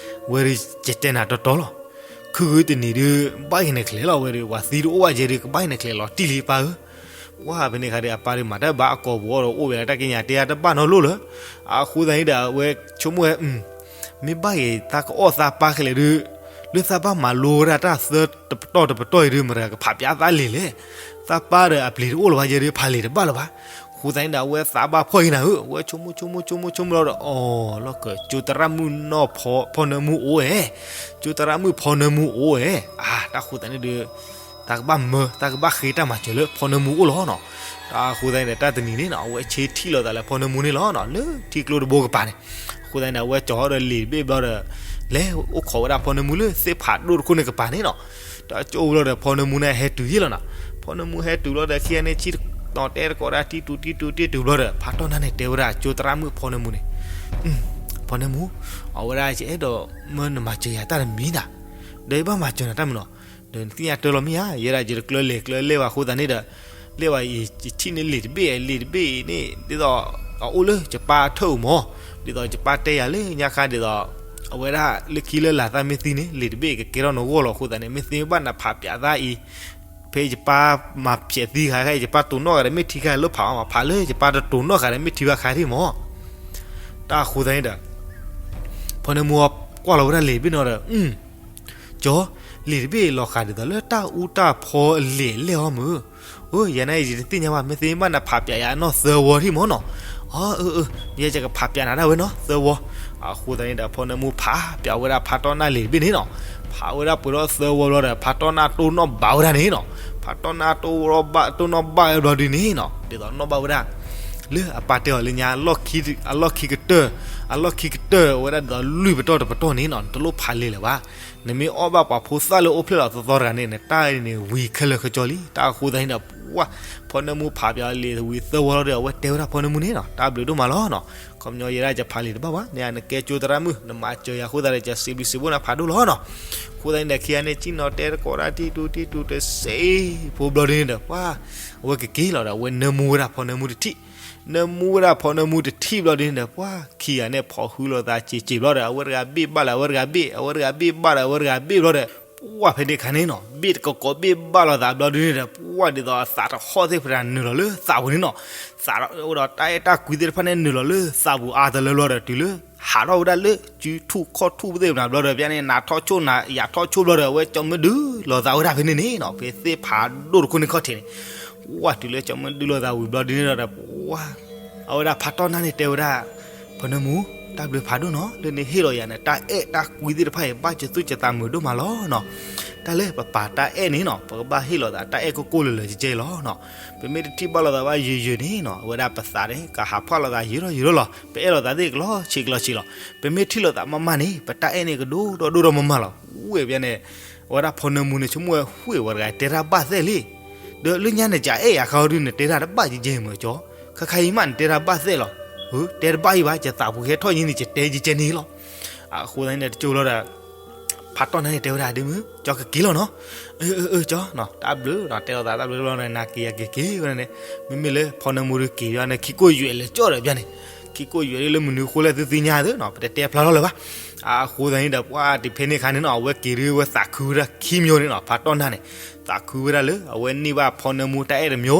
ဝဲဒုးကတဲနၤတီတီလီၤ. ခုၣ်ဂုၢ်တနံၤဒုး ဘၣ်က့ၤနချဲးလီၤ ဝဲဒုး ပှၤသံတအိၣ်ဘၣ်ကဲဒုး ကဘၣ်က့ၤနချဲးလီၤတံၢ်လံပၢ်ဧၢ. ပှၤဖဲန့ၣ်ခါဒီး အပၢ်ဒုးမၤတၢ်ဘၣ်အကိာ်ပူၤအီၤဒီး အိၣ်ဝဲလၢတၢ်က့ညါတဲတဘၣ်နီတဘျီလၢၤ. အဃိသတးန့ၣ်ဒီး အဝဲဆိကမိၣ်ဝဲ မ့ၢ်ဘၣ်က့ၤသးကအီၣ်သးပၢ်ခဲလၢာ်ဒုး လၢသးဘၣ်မၤလိဝဲဒၣ်တၢ်သၢတပတီၢ်တပတီၢ်အံၤဒုး မတၤကဖးပၠးသးလံာ်လဲၣ်. သးပၢ်ဒီးအပျ့ၤတအိၣ်လၢၤဘၣ်ယဲဒုး ဖးလံာ်တဘၣ်လၢၤဘၣ်. အဃိသတးန့ၣ်ဒီး အဝဲသးဘၣ်ဖှီၣ်က့ၤနၤဧၢ, အဝဲဆိကမိၣ်ဆိကမိၣ်ဆိကမိၣ်ဆိကမိၣ်လီၤဒီး အီၤ လီၢ်ကၢး ကၠိသရၣ်မုၣ်နီၢ်ဖီ ဖီနၢမူအိၣ်ဝဲ, ကၠိသရၣ်မုၣ်ဖီနၢမူအိၣ်ဝဲ, အါ တၢ်ဃိသတးန့ၣ်ဒီး သးကဘၣ်မၢ သးကဘၣ်ဃ့တၢ်မၤစၢၤလၢဖီနၢမူအိၣ်လီၤနီၤ. တၢ်အဃိသတးန့ၣ်ဒီး တၢ်တနံၤန့ၣ်နီၤ အဝဲဆ့ထံၣ်လိာ်သးလၢဖီနၢမူန့ၣ်လီၤနီၤ လၢထံကျိတဘိကပၤန့ၣ်. အဃိသတးန့ၣ်ဒီး အဝဲကၠီၤဒီးလံာ်တဘ့ၣ်ဘျီဒီး လဲၤအိၣ်ခိးဝဲဒၣ်ဖီနၢမူလၢသ့ၣ်ဖးဒိၣ်တခိၣ်န့ၣ်ကပၤန့ၣ်နီၤ. တၢ်ကၠိဘျီဒီး ဖီနၢမူန့ၣ်ဟဲတုၤယ့ၢ်လီၤနီၤ. ဖီနၢမူဟဲတုၤဘျီဒီး ခံဂၤန့ၣ်ဆ့ၣ်နီၤတဲတကိးဒၣ်တံၢ်တူၤတံၢ်တူၤတံၢ်တူၤဘျီဒီး ဖးတီၢ်နၢ်န့ၣ်တဲဝဲဒၣ် ကၠိသရၣ်မုၣ်ဖီနၢမူန့ၣ် ဖီနၢမူ အဝဲဒၣ်ယအဲၣ်ဒိးမၢနမၤစၢၤယၤတၢ်တမံၤနၤ, ဒီးယဘၣ်မၤစၢၤနၤတၢ်မနုၤနီၤ, ဒီးနသ့ၣ်ညါတၢ်လီၤမ့ၢ်ဧါ, ယဲဒၣ်ယတကျၢၤလဲၤကျၢၤလဲၤဘၣ်အဃိသတးန့ၣ်ဒီး လဲၤဘၣ်အံၤ ယထံၣ်န့ၢ်လံာ်တဘ့ၣ်, လံာ်တဘ့ၣ်အံၤန့ၣ် ဒ်သိး အအိၣ်လၢယပၢ်အထၢၣ်ဧိၤမး, ဒ်သိးယပၢ်တဲယၤလၢညါခါဒ်သိး အဝဲဒၣ်လၢခံလၢလာ်သးမ့ၢ်သံန့ၣ် လံာ်တဘ့ၣ်ကကဲထီၣ်နဂီၢ်လီၤအဃိသတးန့ၣ် မ့ၢ်သ့မ့ၢ်ဘၣ်နဖးပၠးသးအံၤ ဖဲယပၢ်မၤဖျဲးသံခါခဲအံၤ ယပၢ်တိၤနီၣ်ဂၤဒီးမ့ၢ်ထံခါလၢဖးအီၤမး, ဖးလၢယပၢ်တတိၤနီၣ်ဂၤဒီးမ့ၢ်ထံဘၣ်ခါဒ်မး. တၢ်အဃိသတးန့ၣ်ဒီး ဖီနၢမူကွၢ်လီၤဝဲဒၣ်လံာ်တဘ့ၣ်န့ၣ်ဒီး ကၠီ, လံာ်တဘ့ၣ်အံၤလီၤဃာ်ဒ်သိးလၢတၢ်အူတၢ်ဖီအလံာ်အလဲၢ်အီၤမုၢ်, အိ ယၤန့ၣ်ယတသ့ၣ်ညါဘၣ်, မ့ၢ်သ့မ့ၢ်ဘၣ်နဖးပၠးယၤနီၢ်သၢဝီထံၣ်မးနီၤ. အၢ အၢ အၢ ယဲယကဖးပၠးနၤဒၣ်ဝဲနီၤ သၢဝီ. အဃိသတးန့ၣ်ဒီး ဖီနၢမူဖးပၠးဝဲဒၣ်ဖးတီၢ်နၢ်လံာ်တဘ့ၣ်န့ၣ်နီၤ, ဖးဝဲဒၣ်ပှဲၤဒီးသၢဝီဘျီဒီး ဖးတီၢ်နၢ်တိၢ်နီၣ်ဘၣ်ဝဲဒၣ်န့ၣ်နီၤ, ဖးတီၢ်နၢ်တိၢ်ဘၣ် တိၢ်နီၣ်ဘၣ်ဝဲဘျီဒုန့ၣ်နီၤ, ဒ်သိးနီၣ်ဘၣ်ဝဲဒၣ် လၢအပၢ်တဲအီၤလၢညါ အလီၢ်ခံကတၢၢ်, အလီၢ်ခံကတၢၢ်ဝဲဒၣ်ဒ်သိးလွံၢ်ပတီၢ်တပတီၢ်န့ၣ်နီၤ နတလိၣ်ဖးလံာ်လၢၤဘၣ်. နမ့ၢ်အီၣ်ဘၣ်ပှၤဖိသၣ်လၢအိၣ်ဖျဲၣ်လီၤသီသီတဂၤန့ၣ် နတၢ်အံၤန့ၣ်ဝံၤခဲလၢာ်ခဲဆ့လံ. တၢ်အဃိသတးန့ၣ်ဒီး ပှၤ ဖီနၢမူဖးပၠးလံာ်ဝံၤသၢဝီလီၤဒီး အဝဲတဲဝဲဒၣ်ဖီနၢမူန့ၣ်နီၤ တၢ်ဘျုးဒိၣ်မးလီၤနီၤ, ခီပညီယဲဒၣ်ယဖးလံာ်တဘၣ်ဘၣ်, နကဲကၠိသရၣ်မုၣ် နမၤစၢၤယၤအဃိသတးဒီး ယစံးဘျုးစံးဖှိၣ်နၤဖးဒိၣ်လီၤနီၤ. အဃိသတးန့ၣ်ဒီး ခံဂၤန့ၣ်ဆ့ၣ်နီၤတဲတကိးဒၣ်တံၢ်တူၤတံၢ်တူၤတစဲးဖိဘျီဒုန့ၣ်ဒီး ပှၤ အဝဲကက့ၤလီၤဒီး အဝဲနၢမူဝဲဒၣ်ဖီနၢမူတထံၣ်, နၢမူဝဲဒၣ်ဖီနၢမူတထံၣ်ဘျီဒုန့ၣ်ဒီး ပှၤခံဂၤန့ၣ်ဖီၣ်ဃုလိာ်သးစ့းစ့းဘျီဒီး အဝဲတဂၤဘ့ၣ်ဘၣ်လၢအဝဲတဂၤဘ့ၣ်, အဝဲတဂၤဘ့ၣ်ဘၣ်ဒီးအဝဲတဂၤဘ့ၣ်ဘျီဒီး ပှၤဖဲန့ၣ်ခါန့ၣ်နီၤ ဘ့ၣ်တကိးကိးဘ့ၣ်ဘၣ်လိာ်သးဘျီဒုန့ၣ်ဒီး ပှၤဒ်သိးအသးတဟီၣ်သ့ၣ်ဖဲဒၣ်နုာ်လီၤလၢသးပူၤန့ၣ်နီၤ, သးအိၣ်ဒီးတၢ်အဲၣ်တၢ်ကွံသ့ၣ်တဖၣ်န့ၣ်နုာ်လီၤလၢသးပူၤအါတလၢဘျီဒီး တုၤလၢ ဟးထီၣ်ဝဲဒၣ်လၢစုထူၣ်ခီၣ်ထူၣ်သ့ၣ်ဖဲဒၣ်ဘျီဒီး ပှၤန့ၣ် နၤထီၣ်ဆိၣ်နၤယၤထီၣ်ဆိၣ်ဘျီဒီး အဝဲကၠီမ့ၢ်ဒုးလိာ်သးဝဲဒၣ်ဖဲန့ၣ်န့ၣ်နီၤ ဖဲသ့ၣ်ဖးဒိၣ်တခိၣ်န့ၣ်ခီၣ်ထံးန့ၣ် ပှၤတုၤလၢကၠီမ့ၢ်ဒုးလိာ်သးဝံၤဘျီဒုန့ၣ်ဒီး ပှၤ အဝဲဒၣ်ဖးတီၢ်နၢ်န့ၣ်တဲဝဲဒၣ် ဖီနၢမူ တၢ်ဘျုးဖးဒိၣ်နီၤ လၢနဟ့ၣ်လီၤယၤန့ၣ် တၢ်အဲၣ်တၢ်ကွံသ့ၣ်တဖၣ်အံၤ ဘၣ်စၢၤသူၣ်စၢၤသးမုာ်ဒိၣ်မးလီၤနီၤ. တၢ်လၢပပာ်တၢ်အဲၣ်န့ၣ်နီၤ ပကဘၣ်ဟ့ၣ်လိာ်သးတၢ်အဲၣ်ကိၢ်ကိၢ်လၢာ်လၢာ်ကဲကဲလီၤနီၤ. ပမ့ၢ်တထံၣ်ဘၣ်လိာ်သးဘၣ်ယိာ်ယိာ်န့ၣ်နီၤ အဝဲဒၣ်ပသးန့ၣ် ကဟးဖှၣ်လိာ်သးယိာ်ထီၣ်ယိာ်ထီၣ်လီၤ. ပအဲၣ်လိာ်သးသ့ၣ်ကလီၤဆံးကလီၤဆံးလီၤ. ပမ့ၢ်ထံၣ်လိာ်သးမးမးန့ၣ် ပတၢ်အဲၣ်န့ၣ်ကဒိၣ်ထီၣ်ဒိၣ်ထီၣ်မးမးလီၤ. ဝဲပန့ၣ် အဝဲဒၣ်ဖီနၢမူန့ၣ် ဆိကမိၣ်ဝဲ ဝဲတဂၤတဲတၢ်ဘၣ်သ့ၣ်လံ. ဒီးလၢညါန့ၣ် ကအဲၣ်ယၤခါအီၤဒုး နတဲတၢ်တဘၣ်ကဲကဲမုာ်ကၠီ, ခါခါအံၤမးနတဲတၢ်ဘၣ်သ့ၣ်လီၤ. တဲတဘၣ်အံၤဘၣ် ယသးပူၤဟဲထီၣ်ယံၤန့ၣ် ယတဲကဲကဲန့ၣ်လီၤ. အဃိသတးန့ၣ်တကၠိလီၤဒီး ဖးတီၢ်နၢ်န့ၣ်တဲဝဲဒၣ်ဒ်မုၢ် ကၠီကက့ၤလီၤနီၤ. အၢ အၢ အၢ ကၠီနီၤ တၢ်ဘျုးနီၤ တဲလိာ်သးတၢ်ဘျုးတဘျီန့ၣ် နၤက့ၤယက့ၤက့ၤဝဲဒၣ်န့ၣ် မ့မ့ၢ်လၢဖီနၢမူဒုးက့ၤဘၣ်န့ၣ် ခံကိၢ်ယွဲၢ်လၢာ်ကၠီဒီးဘၣ်န့ၣ် ခံကိၣ်ယွဲဒ်လၢမနုၤအဃိလဲၣ်သုသ့ၣ်ညါသုနီၤ, ပတတဲဖျါထီၣ်လၢၤဘၣ်. အဃိသတးန့ၣ်ဒီး ပှၤတဖဲန့ၣ်အခါန့ၣ်နီၤ, အဝဲက့ၤဒုးဝဲသးခုဝဲဒၣ်ခံမၠိန့ၣ်နီၤ, ဖးတီၢ်နၢ်န့ၣ် သးခုဝဲဒၣ်လၢအဝဲန့ၢ်ဘၣ်ဖီနၢမူတၢ်အဲၣ်တမၠိ,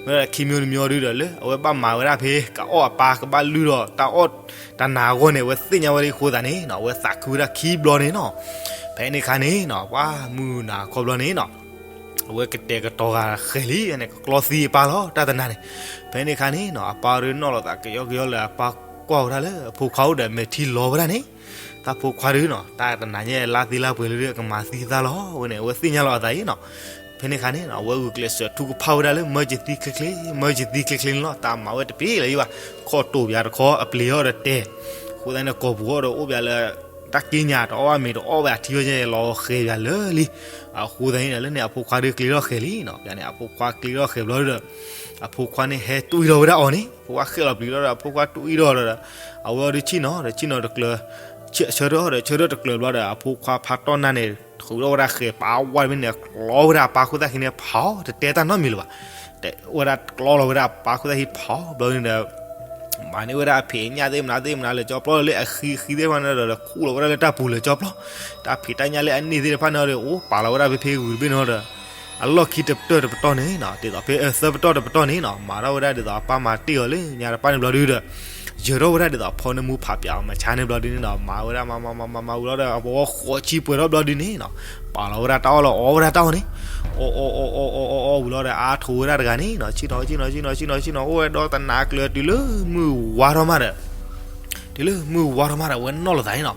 ဝဲဒၣ်ခံမၠိတမၠိဒုးဒီး လၢအဝဲဘၣ်မၤဝဲဒၣ်ဖဲ ကအီၣ်အပၢ်ကဘၣ်လုၢ်ဒီးတၢ်အီၣ်တၢ်နၤအဂီၢ်န့ၣ် အဝဲသ့ၣ်ညါဝဲဒၣ်အဃိသတးန့ၣ်နီၤ, အဝဲသးခုဝဲဒၣ်ခံဘျီန့ၣ်နီၤ. ဖဲန့ၣ်အခါန့ၣ်နီၤ, ပှၤမုၢ်နၤခီဘျီန့ၣ်နီၤ အဝဲကတဲာ်ကတီၤဂၤဃဲၤလံန့ၣ် ကကျီသံအပၢ်လီၤ တၢ်တနၤန့ၣ်. ဖဲန့ၣ်အခါန့ၣ်နီၤ, အပၢ်ဒုးနီၣ်လီၤသးကယီကယီလၢအပၢ်ကွၢ်ဝဲဒၣ်လၢအဖိခွါအိၣ်ဒီး မဲာ်ထံလီၤဝဲဒၣ်န့ၣ်, တၢ်ဖိခွါဒုးနီၤ, တၢ်တနၤညါလါသ့လါပှဲၤလၢဒုး ကမၤသံသးလီၤဝဲန့ၣ် အဝဲသ့ၣ်ညါလီၤအသးအံၤနီၤ. ဖဲန့ၣ်အခါန့ၣ်နီၤ, အဝဲဂုာ်ကျဲးစၢးထူကဖၣ်ဝဲဒၣ်လၢ မၢကသံချ့ချ့ မၢကသံချ့ချ့န့ၣ်လီၤ. တၢ်မၤဝဲတပ့ၤလၢၤဘၣ်, ခီၣ်တိာ်ပၠးတခီ အပျ့ၤအီၤဒီးတဲာ်, အဃိသတးန့ၣ် ကိာ်ပူၤအီၤဒီးအိၣ်ပၠးလၢ တၢ်က့ညါ တအီၣ်ဘၣ်မ့ၤတအီၣ်ဘၣ်ထံဝဲယဲလီၤဃဲၤပၠးလၢာ်လံ. အဃိသတးန့ၣ်ဒီး လၢန့ၣ်အဖိခွါဒုးကျ့ထီၣ်ဃဲၤလံနီၤ. ပၠးန့ၣ် အဖိခွါကျ့ထီၣ်ဃဲၤဘျီဒီး အဖိခွါန့ၣ်ဟဲတွံၢ်ထီၣ်ဝဲဒၣ်အီၤန့ၣ်, အဖိခွါဃဲၤလီၤပျံၤလီၤဒီး အဖိခွါတွံၢ်ထီၣ်ဒီး အဝဲအီၤဒုးဆ့ၣ်နီၤဒီး ဆ့ၣ်နီၤတကျၢၤ, ဆၢထၢၣ်ဒီး ဆၢထၢၣ်တကျၢၤဘျီဒီး အဖိခွါဖးတီၢ်နၢ်န့ၣ် ထုးထီၣ်ဝဲဒၣ်ဃဲၤပာ်ဝဲတဘ့ၣ်န့ၣ် ကျီဝဲဒၣ်အပၢ်ခိၣ်သၣ်ခံန့ၣ်ဖးအီၤ တတဲတၢ်နီတမံၤလၢၤဘၣ်. တဲဝဲဒၣ်ကျီလီၤဝဲဒၣ်အပၢ်ခိၣ်သၣ်ခံဖးအီၤဘျီန့ၣ်ဒီး မၤန့ၢ်ဝဲဒၣ်အဖံးအညၣ်သ့ၣ်မနုၤသ့ၣ်မနုၤလၢကၠီပျီလၢအဃံအဃံသ့ၣ်တဖၣ်န့ၣ်ဒီး ခူၣ်လီၤဝဲဒၣ်လၢတၢ်ပူၤလၢကၠီပျီ, တၢ်ဖံးတၢ်ညၣ်လၢအန့ၢ်သ့ၣ်တဖၣ်န့ၣ်ဒီး အိၣ်ပာ်လီၤဝဲဒၣ်ဖဲဖဲဂုၤတဘ့ၣ်န့ၣ်ဒီး အလီၢ်ခံတပတီၢ်တပတီၢ်န့ၣ်နီၤ, ဒ်သိးဖဲသၢပတီၢ်တပတီၢ်န့ၣ်နီၤ, မၤထီၣ်ဝဲဒၣ်ဒ်သိးအပၢ်မၤတ့ၢ်အီၤလၢညါတပၣ်န့ၣ်ဘျီဒုဒီး ယၢၤထီၣ်ဝဲဒၣ်ဒ်သိးဖီနၢမူဖးပၠးအီၤမဆါန့ၣ်ဘျီဒုန့ၣ်နီၤ, မၤဝဲဒၣ်မၤမၤမၤမၤမၤဝံၤလီၤဒီး အဝဲဃိးဆံပှဲၤထီၣ်ဘျီဒုန့ၣ်နီၤ, ပာ်လီၤဝဲဒၣ်တၢ်အီၣ်လၢအီဝဲဒၣ်တၢ်အီၣ်န့ၣ်, အီၣ်အီၣ်အီၣ်အီၣ်အီၣ်ဝံၤလီၤဒီး အါထီၣ်ဝဲဒၣ်တဂၤန့ၣ်နီၤ, ဆ့ၣ်နီၤဆ့ၣ်နီၤဆ့ၣ်နီၤဆ့ၣ်နီၤဆ့ၣ်နီၤ အိၣ်ဝဲဒီတနၤကျၢၤတုၤလၢမုၢ်ဝါထီၣ်မးဒီး တုၤလၢမုၢ်ဝါထီၣ်မးဒီး အဝဲနီၣ်လီၤသးန့ၣ်နီၤ,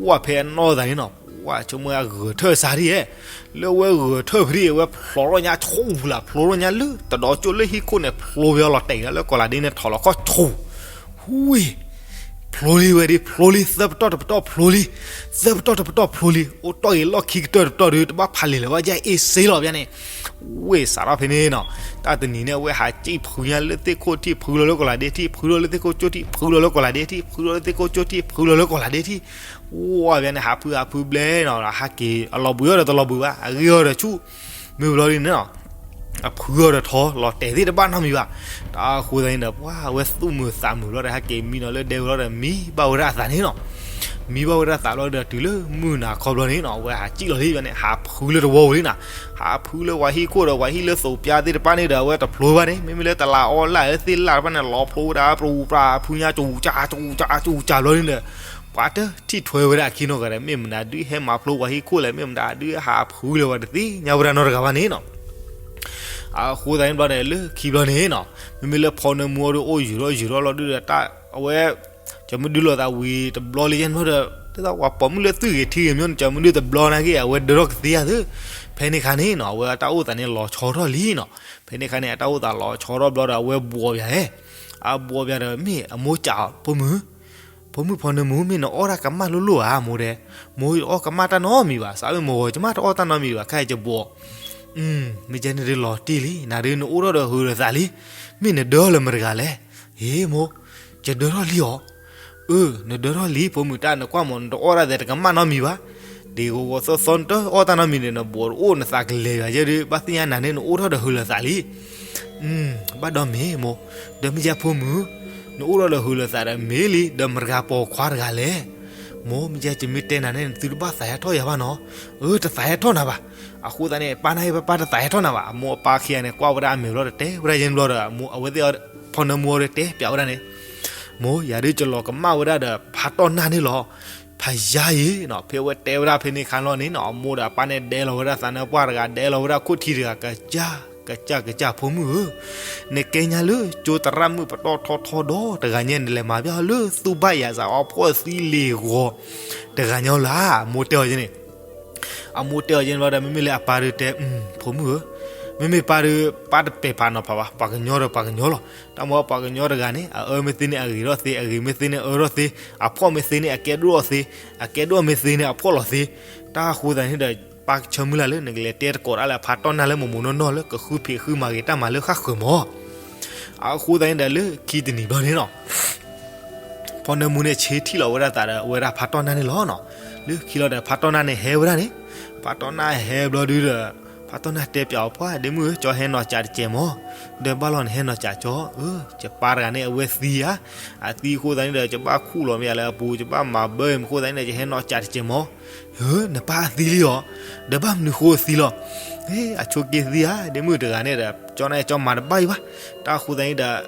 ပှၢ်ဖဲအနီၣ်သးန့ၣ်နီၤ, ပှၢ်ဆိကမိၣ်အဂဲၤထၢၣ်စးထံၣ်ဧဲ, လၢအဝဲဂဲၤထၢၣ်ဖဲအံၤ အဝဲဖျိးထီၣ်ညါဆူၣ်လၢ ဖျိးထီၣ်ညါလၢတဒီကၠိလၢဟံၣ်ခိၣ်န့ၣ် ဖျိးဖဲအလီၤတဲာ်လၢကီးလးဒ့န့ၣ် ထီၣ်လီၤခီၣ်ဆူၣ်, ဝ့ၢ် ဖျိးလံဝဲဒၣ် ဖျိးလံ သၢပတီၢ်တပတီၢ်ဖျိးလံ, သၢပတီၢ်တပတီၢ်ဖျိးလံ အိၣ်တီၢ်ဂ့ၤလီၢ်ခံကတၢၢ်တပတီၢ်ဒီး တဘၣ်ဖးလံာ်လၢၤဘၣ် ယဲအ့ၣ်စ့လီၤပၠးန့ၣ်, ဝ့ၢ်စးထီၣ်ဖဲန့ၣ်နီၤ, တၢ်တနံၤန့ၣ် အဝဲဟးစံၣ်ဖုညါလၢသ့ၣ်ခိၣ်ထံၣ် ဖုလီၤလၢကီးလးဒ့ထံၣ် ဖုလီၤလၢသ့ၣ်ခိၣ်ကၠိထံၣ် ဖုလီၤလၢကီးလးဒ့ထံၣ် ဖုလီၤလၢသ့ၣ်ခိၣ်ကၠိထံၣ် ဖုလီၤလၢကီးလးဒ့ထံၣ်, ဝဲပၠးန့ၣ် ဟးဖုဟးဖုဘျဲနီၤ ဟးက့ၤ အလီၤဘှံးအီၤဒီးတလီၤဘှံးဘၣ် အဂ့ၢ်အီၤဒီးဆူၣ်, မ့ၢ်ဘျီဒ်န့ၣ်နီၤ အဖုအီၤဒီးထီ လီၤတဲာ်သ့ၣ်တဘၣ်နီတမံၤဘၣ်. တၢ်အဃိသတးန့ၣ်ဒီး ပှၢ်အဝဲသူၣ်မုာ်သးမုာ်ဘျီဒီး ဟဲက့ၤမံနီၤလၢဒဲဝဲလီၤဒီး မံဘၣ်ဝဲဒၣ်အသးန့ၣ်နီၤ. မံဘၣ်ဝဲဒၣ်သးဘျီဒီး တုၤလၢမုၢ်နၤခီဘျီန့ၣ်နီၤ အဝဲဟးစံၣ်လီၤလံန့ၣ် ဟးဖုလၢတဝီဝံၤလံနီၤ. ဟးဖုလၢပှၤဟံၣ်ခိၣ်ဒီး ပှၤဟံၣ်လၢသိးပၠါသ့ၣ်တဖၣ်န့ၣ်ဒီး အဝဲတဖျိဘၣ်န့ၣ် မ့မ့ၢ်လၢတလးအီလၢ်လၢသ့ၣ်လၢ်တဖၣ်န့ၣ် လီၤဖျိဝဲဒၣ် ပြူပြူဖုညါ ကၠူကၠူကၠူကၠူဘျီန့ၣ်ဒီး ပှၤတထံၣ်ထွဲဝဲဒၣ်အခံနီတဂၤဒီး မ့ၢ်မတၤဒုးဟဲမၤဖျိပှၤဟံၣ်ခိၣ်လဲၣ် မ့ၢ်မတၤဒုးဟးဖုလဲၣ် ပှၤတသ့ၣ်ညါဝဲဒၣ်နီတဂၤဘၣ်န့ၣ်နီၤ. အဃိသတးန့ၣ်ဘျီဒီး လၢခံဘျီန့ၣ်နီၤ မ့မ့ၢ်လၢဖီနၢမူအီၤဒီး အိၣ်ယုာ်ထီၣ်ယုာ်ထီၣ်လီၤဒုဒီး တၢ်အဝဲ ကၠီမုၢ်ဒုလီၤသးဝံၤတဘျီလံယဲၢ်န့ၣ်ဘျီဒီး ဒ်သိးပှၤပိာ်မုၣ်လၢသွံၣ်ဂ့ၤထံဂ့ၤမ့ၢ်န့ၣ် ကၠီမုၢ်ဒုတဘျီနာ်က့ အဝဲဒၢထီၣ်ကသ့ဧါသ့. ဖဲန့ၣ်အခါန့ၣ်နီၤ အဝဲအတၢ်အိၣ်သးန့ၣ်လီၤဆီထီၣ်လံနီၤ. ဖဲန့ၣ်အခါန့ၣ် အတၢ်အိၣ်သးလီၤဆီထီၣ်ဘျီဒီး အဝဲဘှီးပၠးဧဲ အဘှီးပၠးဒီး မ့ၢ်အမိၢ်ကးအီၤ ဖိမုၣ် ဖိမုၣ်ဖီနၢမူ မ့ၢ်နအီၣ်တၢ်ကမၣ်လိၣ်လိၣ်ဧါ မိၢ်တဲ. မိၢ်အီၣ်ကမၣ်တၢ်နီတမံၤဘၣ် စးမ့ၢ်မိၢ်ဂီၤ ယမ့ၢ်တအီၣ်တၢ်နီတမံၤဘၣ် ခဲအံၤယဘှီး. မ့ၢ်ကဲန့ၣ်ဒုးလီၤတံၢ်လံ နၤဒုးနအိၣ်ထီၣ်ဒီးဟုးဒီးသးလံ. မ့ၢ်နဒၢထီၣ်လၢမတၤတဂၤလဲၣ်. ဟ့ၣ်မိၢ် ယဒၢထီၣ်လံအီၤ. အၢ နဒၢထီၣ်လံ ဖိမုၣ်တၢ် နကွၢ်မး နတအီၣ်တၢ်သဲးတကမၣ်နီတမံၤဘၣ်. ဒ်ဂီၤဂီၤသီသီနတအီၣ်တၢ်နီတမံၤန့ၣ် နဘှီးတအိၣ် နသးကလဲၤယၤယဲဒုး ဘၣ်သ့ၣ်ညါနၤန့ၣ် နအိၣ်ထီၣ်ဒီးဟုးလၢသးလံ. ဘၣ်ဒီးမ့ၢ်မိၢ်, ဒီးမ့ၢ်ယဲဖိမုၣ်, နအိၣ်ထီၣ်ဒီးဟုးလၢသးဒီးမ့ၢ်လံ ဒီးမတၤတဂၤပိာ်ခွါတဂၤလဲၣ်. မိၢ် မ့ၢ်ယဲယမ့ၢ်တဲနၤန့ၣ် နသုတဘၣ်သးဟဲထီၣ်ယၤဘၣ်နီၤ. အၢ တသးဟဲထီၣ်နၤဘၣ်. အဃိသတးန့ၣ် ပၢ်နၢ်ဟ့ၣ် ပၢ်တသးဟဲထီၣ်နၤဘၣ်. အမိၢ်အပၢ်ခံဂၤန့ၣ် ကွၢ်ဝဲဒၣ်အမဲာ်ဘျီဒီးတဲဝဲဒၣ်ယဲန့ၣ်ဘျီဒီး အဝဲသ့ၣ်ဖီနၢမူအီၤဒီးတဲပၠးဝဲဒၣ်န့ၣ်, မိၢ် ယၤဒုးယလီၤကမၣ်ဝဲဒၣ်ဒီးဖးတီၢ်နၢ်န့ၣ်လီၤ. ဖးယါအံၤနီၤ ဖဲအဝဲတဲဝဲဒၣ်ဖဲန့ၣ်အခါလီၤန့ၣ်နီၤ အမိၢ်ဒီးအပၢ်န့ၣ်ဒဲလီၤဝဲဒၣ်သးနါပှၢ်တဂၤ ဒဲလီၤဝဲဒၣ်ခိၣ်ထံးတဂၤ ကစၢ် ကစၢ် ကစၢ် ဖိမုၣ်ဧၢ, နကဲညါလၢကၠိသရၣ်မုၣ်ပတီၢ်ထီထီဒီတဂၤညါ နလဲၤမၤဘၣ်အီၤလၢသူၣ်ဘၣ်ယၤစးအီဖှီၣ်သံလ့ၤဂီၤတဂၤညါလၢ် အမိၢ်တဲအီၤယဲန့ၣ် အမိၢ်တဲအီၤယဲန့ၣ်ဘျီဒီး မ့မ့ၢ်လၢအပၢ်ဒုးတဲ ဖိမုၣ်ဧၢ, မ့မ့ၢ်ပၢ်ဒုး ပၢ်တပဲာ်ဖးနီၤဖးဘၣ် ပှၤကညီဒီးပှၤကညီလီၤ. တၢ်မ့ၢ်ပှၤကညီတဂၤန့ၣ် အအၢမ့ၢ်သ့န့ၣ် အဂ့ၤထီၣ်သ့, အဂ့ၤမ့ၢ်သ့န့ၣ် အအၢထီၣ်သ့, အဖှီၣ်မ့ၢ်သ့န့ၣ် အကဲဒိၣ်ထီၣ်သ့, အကဲဒိၣ်မ့ၢ်သ့န့ၣ် အဖှီၣ်လီၤသ့. တၢ်အဃိသတးန့ၣ်ဒီး ပၢ်ကဆၢမုၢ်လၢ်လၢ နကလဲၤတဲတကိးတၢ်လၢအဖါတီၢ်နၢ်လၢမိၢ်မိၢ်နီၢ်နီၢ်လၢ ကဃုဖံးဃုမၤဂ့ၤတၢ်မၤလၢဃၣ်ဃၢၤမး. အဃိသတးန့ၣ်ဒီး လၢခံတနံၤဘျီန့ၣ်နီၤ ဖီနၢမူန့ၣ် ဆ့ထံၣ်လီၤဝဲဒၣ်သးဒီး အဝဲဒၣ်ဖါတီၢ်နၢ်န့ၣ်လီၤနီၤ. လၢခံလီၤဒီး ဖါတီၢ်နၢ်န့ၣ်ဟဲဝဲဒၣ်န့ၣ်, ဖါတီၢ်နၢ်ဟဲဘျီဒုဒီး ဖးတီၢ်နၢ်တဲပၠးအီၤ ပှၢ်ဒ့မုၣ်ဧၢ, ကၠီဟဲနီၢ်ကးတစဲးမၢ်. ဒီးဘၣ်လီၤနဟဲနီၢ်ကးကၠီ, အၢ ယပၢ်တဂၤန့ၣ် အဝဲသံဧါ. အသံအဃိသတးန့ၣ်ဒီး ယဘၣ်ခူၣ်လီၤမ့ၢ်ယၤလၢအပူၤ, ယဘၣ်မၤဘၢအံၤမ့ၢ်အဃိသတးန့ၣ်ဒီး ယဟဲနီၢ်ကးတစဲးမၢ်. ဧၢ နပၢ်သံလံဧါ. ဒီးဘၣ်မနုၤဃိသံလီၤ. ဟ့ အဆိးက့သံဧါ, ဒ့မုၣ်တဂၤန့ၣ်ဒီး ကၠီန့ၣ်ကၠီမၤတဘၣ်အံၤဘၣ်. တၢ်အဃိသတးန့ၣ်ဒီး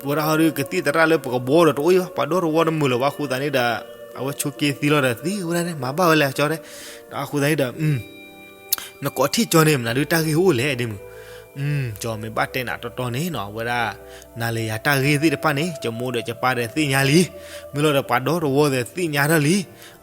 ဝဲဒၣ်ဟီဒုးကသံၣ်သရၣ်လၢပကဘှီဒီးတအိၣ်အံၤဘၣ်, ပှၤဒီတဝီတမုာ်လၢၤဘၣ်အဃိသတးန့ၣ်ဒီး အဝဲဆိးက့သံလီၤဒီးသံဝဲဒၣ်န့ၣ် မၤဘၣ်ဝဲလဲၣ်ကၠီတဲ. တၢ်အဃိသတးန့ၣ်ဒီး နကိးထံၣ်ကၠီန့ၣ် မနုၤဒုးတၢ်ဂ့ၢ်အိၣ်လဲၣ်ဒ့မုၣ်. ကၠီမ့ၢ်ဘၣ်တဲနၤတီတီန့ၣ်နီၤ အဝဲဒၣ် နၤလၢယၤတၢ်ဂ့ၢ်သ့ၣ်တဖၣ်န့ၣ် ယမိၢ်ဒီးယပၢ်ဒီးသ့ၣ်ညါလံ. မ့ၢ်လီၤဒီးပှၤဒီတဝီဒီးသ့ၣ်ညါတၢ်လံ.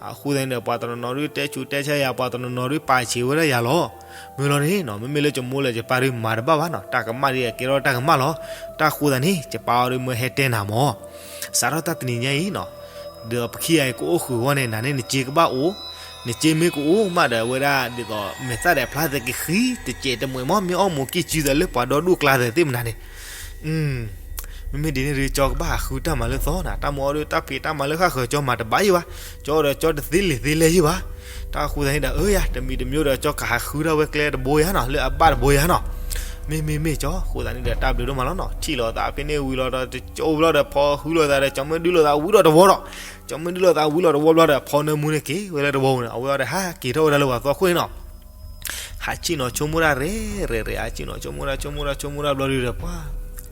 အဃိသတးန့ၣ်ဒီး ပှၤတနီၤနီၤဒုးတဲဆူးတဲဆါယၤ, ပှၤတနီၤနီၤဒုးပာ်ဆံးဝဲဒၣ်ယၤလီၤ. မ့ၢ်လီၤန့ၣ်နီၤ မ့မ့ၢ်လၢယမိၢ်လၢယပၢ်ဒုးမၤတဘၣ်ဘၣ်နီၤ, တၢ်ကမၣ်ဒ်အကဲထီၣ်တၢ်ကမၣ်လီၤ. တၢ်အဃိသတးန့ၣ် ယပၢ်အီၤဒုးမၢဟဲတဲနၤမၢ်. စးထီၣ်တၢ်တနံၤညါအံၤနီၤ ဒီးပခံဂၤအံၤကအိၣ်ဃုာ်အဂီၢ်န့ၣ် နၤန့ၣ်နစ့ကဘၣ်အိၣ်, နစ့မ့ၢ်ကအိၣ်မးဒီး အဝဲဒၣ်ဒ်သိး မဲာ်သၣ်ဒီးဖျါသဲက့ၤဃံတစဲးတမှဲာ်မၢ်, မ့ၢ်အီၣ်မူးကံၢ်စုသးလၢပှၤဒီဒူၣ်ကျါသဲးသ့ၣ်မနၤန့ၣ်. မ့မ့ၢ်ဒ်န့ၣ်ဒီး ကၠီကဘၣ်ဟးဃုတၢ်မၤလၢသီနၤ, တၢ်မ့ၢ်အီၣ်ဒုးတၢ်ဖံးတၢ်မၤလၢဃၣ်ဃၢၤ ကၠီမၤတဘၣ်ယံၤဘၣ်. ကၠီဒီးကၠီတသ့လံာ်သ့လဲၢ်ယံၤဘၣ်. တၢ်အဃိသတးန့ၣ်ဒီး အၢယၤ တမံၤတမံၤဒီး ကၠီကဟးဃုဒၣ်ဝဲကျဲတဘိယၤနီၤ လၢအဘၣ်တဘိယၤနီၤ. မ့မ့မ့ၢ်ကၠီ အဃိသတးန့ၣ်ဒီး တၢ်ဘျုးဒိၣ်မးလီၤနီၤ, ထံၣ်လိာ်သးဖဲန့ၣ်ဝံၤလီၤဒီး တကၠိဘျီဒီး ဖီဃုလိာ်သးဒီး ကၠီမ့ၢ်ဒုးလိာ်သးဝံၤဒီးတဝီဒီး, ကၠီမ့ၢ်ဒုးလိာ်သးဝံၤဒီးတဝီဘျီဒီး ဖီနၢမူန့ၣ်က့ၤဝဲလၢတဝီပူၤန့ၣ် အဝဲအီၤဒီးဟးက့ၤထီၣ်ဝဲဒၣ်လၢပှၤသီခိၣ်န့ၣ်နီၤ. ဟးဆ့ၣ်နီၤဆိကမိၣ်ဒၣ်ရဲၣ်ရဲၣ်ရဲၣ်, ဟးဆ့ၣ်နီၤဆိကမိၣ်ဒၣ်ဆိကမိၣ်ဒၣ်ဆိကမိၣ်ဒၣ်ဘျီဒုးဒီး ပှၤ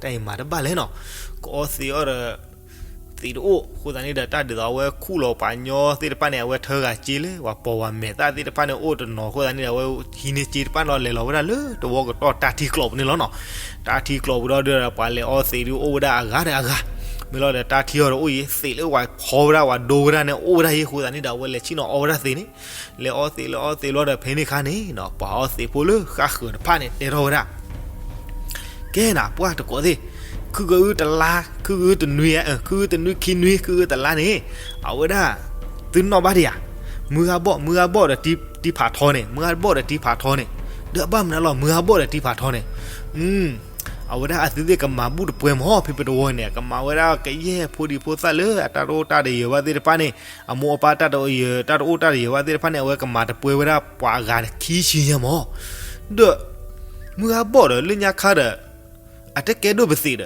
တၢ်အံၤမၤတဘၣ်လဲၣ်နီၤ. ကအီသံးအီၤဒီး သံးတအိၣ်အဃိသတးန့ၣ်ဒီး တၢ်ဒ်သိးအဝဲခူၣ်လီၤပှၤညီသ့ၣ်တဖၣ်န့ၣ် အဝဲထၢဂၤစ့လၢ ပှၤပိာ်ဝဲမဲာ်သၣ်သ့ၣ်တဖၣ်န့ၣ် အိၣ်တနီၤအဃိသတးန့ၣ်ဒီး အဝဲဟံးန့ၢ်စ့တဖၣ်န့ၣ် လဲၤလီၤဝဲဒၣ်လၢတဝီကတီၢ်တၢ်ထံကျိးပူၤန့ၣ်လီၤနီၤ. တၢ်ထံကျိးပူၤဒီး ပှၤလဲၤအီသံးဒုးအိၣ်ဝဲဒၣ်အဂၤဒီးအဂၤ, မ့ၢ်လီၤဒီးတၢ်ထံအီၤဒီးအိၣ်ယံၤ သံးလၢပှၤဖီဝဲဒၣ် ပှၤဒိဝဲဒၣ် ပှၤဒိဝဲဒၣ်ယံၤအဃိသတးန့ၣ်ဒီး အဝဲလဲၤဆ့ၣ်နီၤအီဝဲဒၣ်သံးန့ၣ်, လဲၤအီသံးလဲၤအီသံးဘျီဒီး ဖဲန့ၣ်အခါန့ၣ်နီၤ ပှၤအီသံးဖိလၢဃၣ်ဃၢၤတဖၣ်န့ၣ် တဲထီၣ်ဝဲဒၣ် ကဲနၤ ပှၢ်တကိးသ့ၣ်, ခုကအုတလါ, ခုကအုတနွံ, ခုကအုတနွံခံနွံ, ခုကအုတလါန့ၣ်, အဝဲဒၣ် သုနီၣ်ဘၣ်ဒံးဧါ, မုၢ်ဂၤဘီၣ်, မုၢ်ဂၤဘီၣ်ဒီးတံဖးထီန့ၣ်, မုၢ်ဂၤဘီၣ်ဒီးတံဖးထီန့ၣ်, ဒီးအဘၣ်မနုၤလီၤ မုၢ်ဂၤဘီၣ်ဒီးတံဖးထီန့ၣ်, အဝဲဒၣ်အသုသ့ၣ်ကမၤဘူၣ်တပှဲၤမၢ် ဖဲပတဝီန့ၣ် ကမၤဝဲဒၣ်ကယဲၢ်ဖိဒံဖိသၣ်လၢအတၢ်တအိၣ်တၢ်တယၢၤဘၣ်သ့ၣ်တဖၣ်န့ၣ်, အမိၢ်အပၢ်တၢ်တအိၣ်ယၢၤ တၢ်တအိၣ်တၢ်တယၢၤဘၣ်သ့ၣ်တဖၣ်န့ၣ် အဝဲကမၤတပှဲၤဝဲဒၣ်ပှၤအဂၤခံဆံညါမၢ် ဒီး မုၢ်ဂၤဘီၣ်ဒီးလၢညါခါဒီး အတကဲဒိၣ်ပသံးဒီး,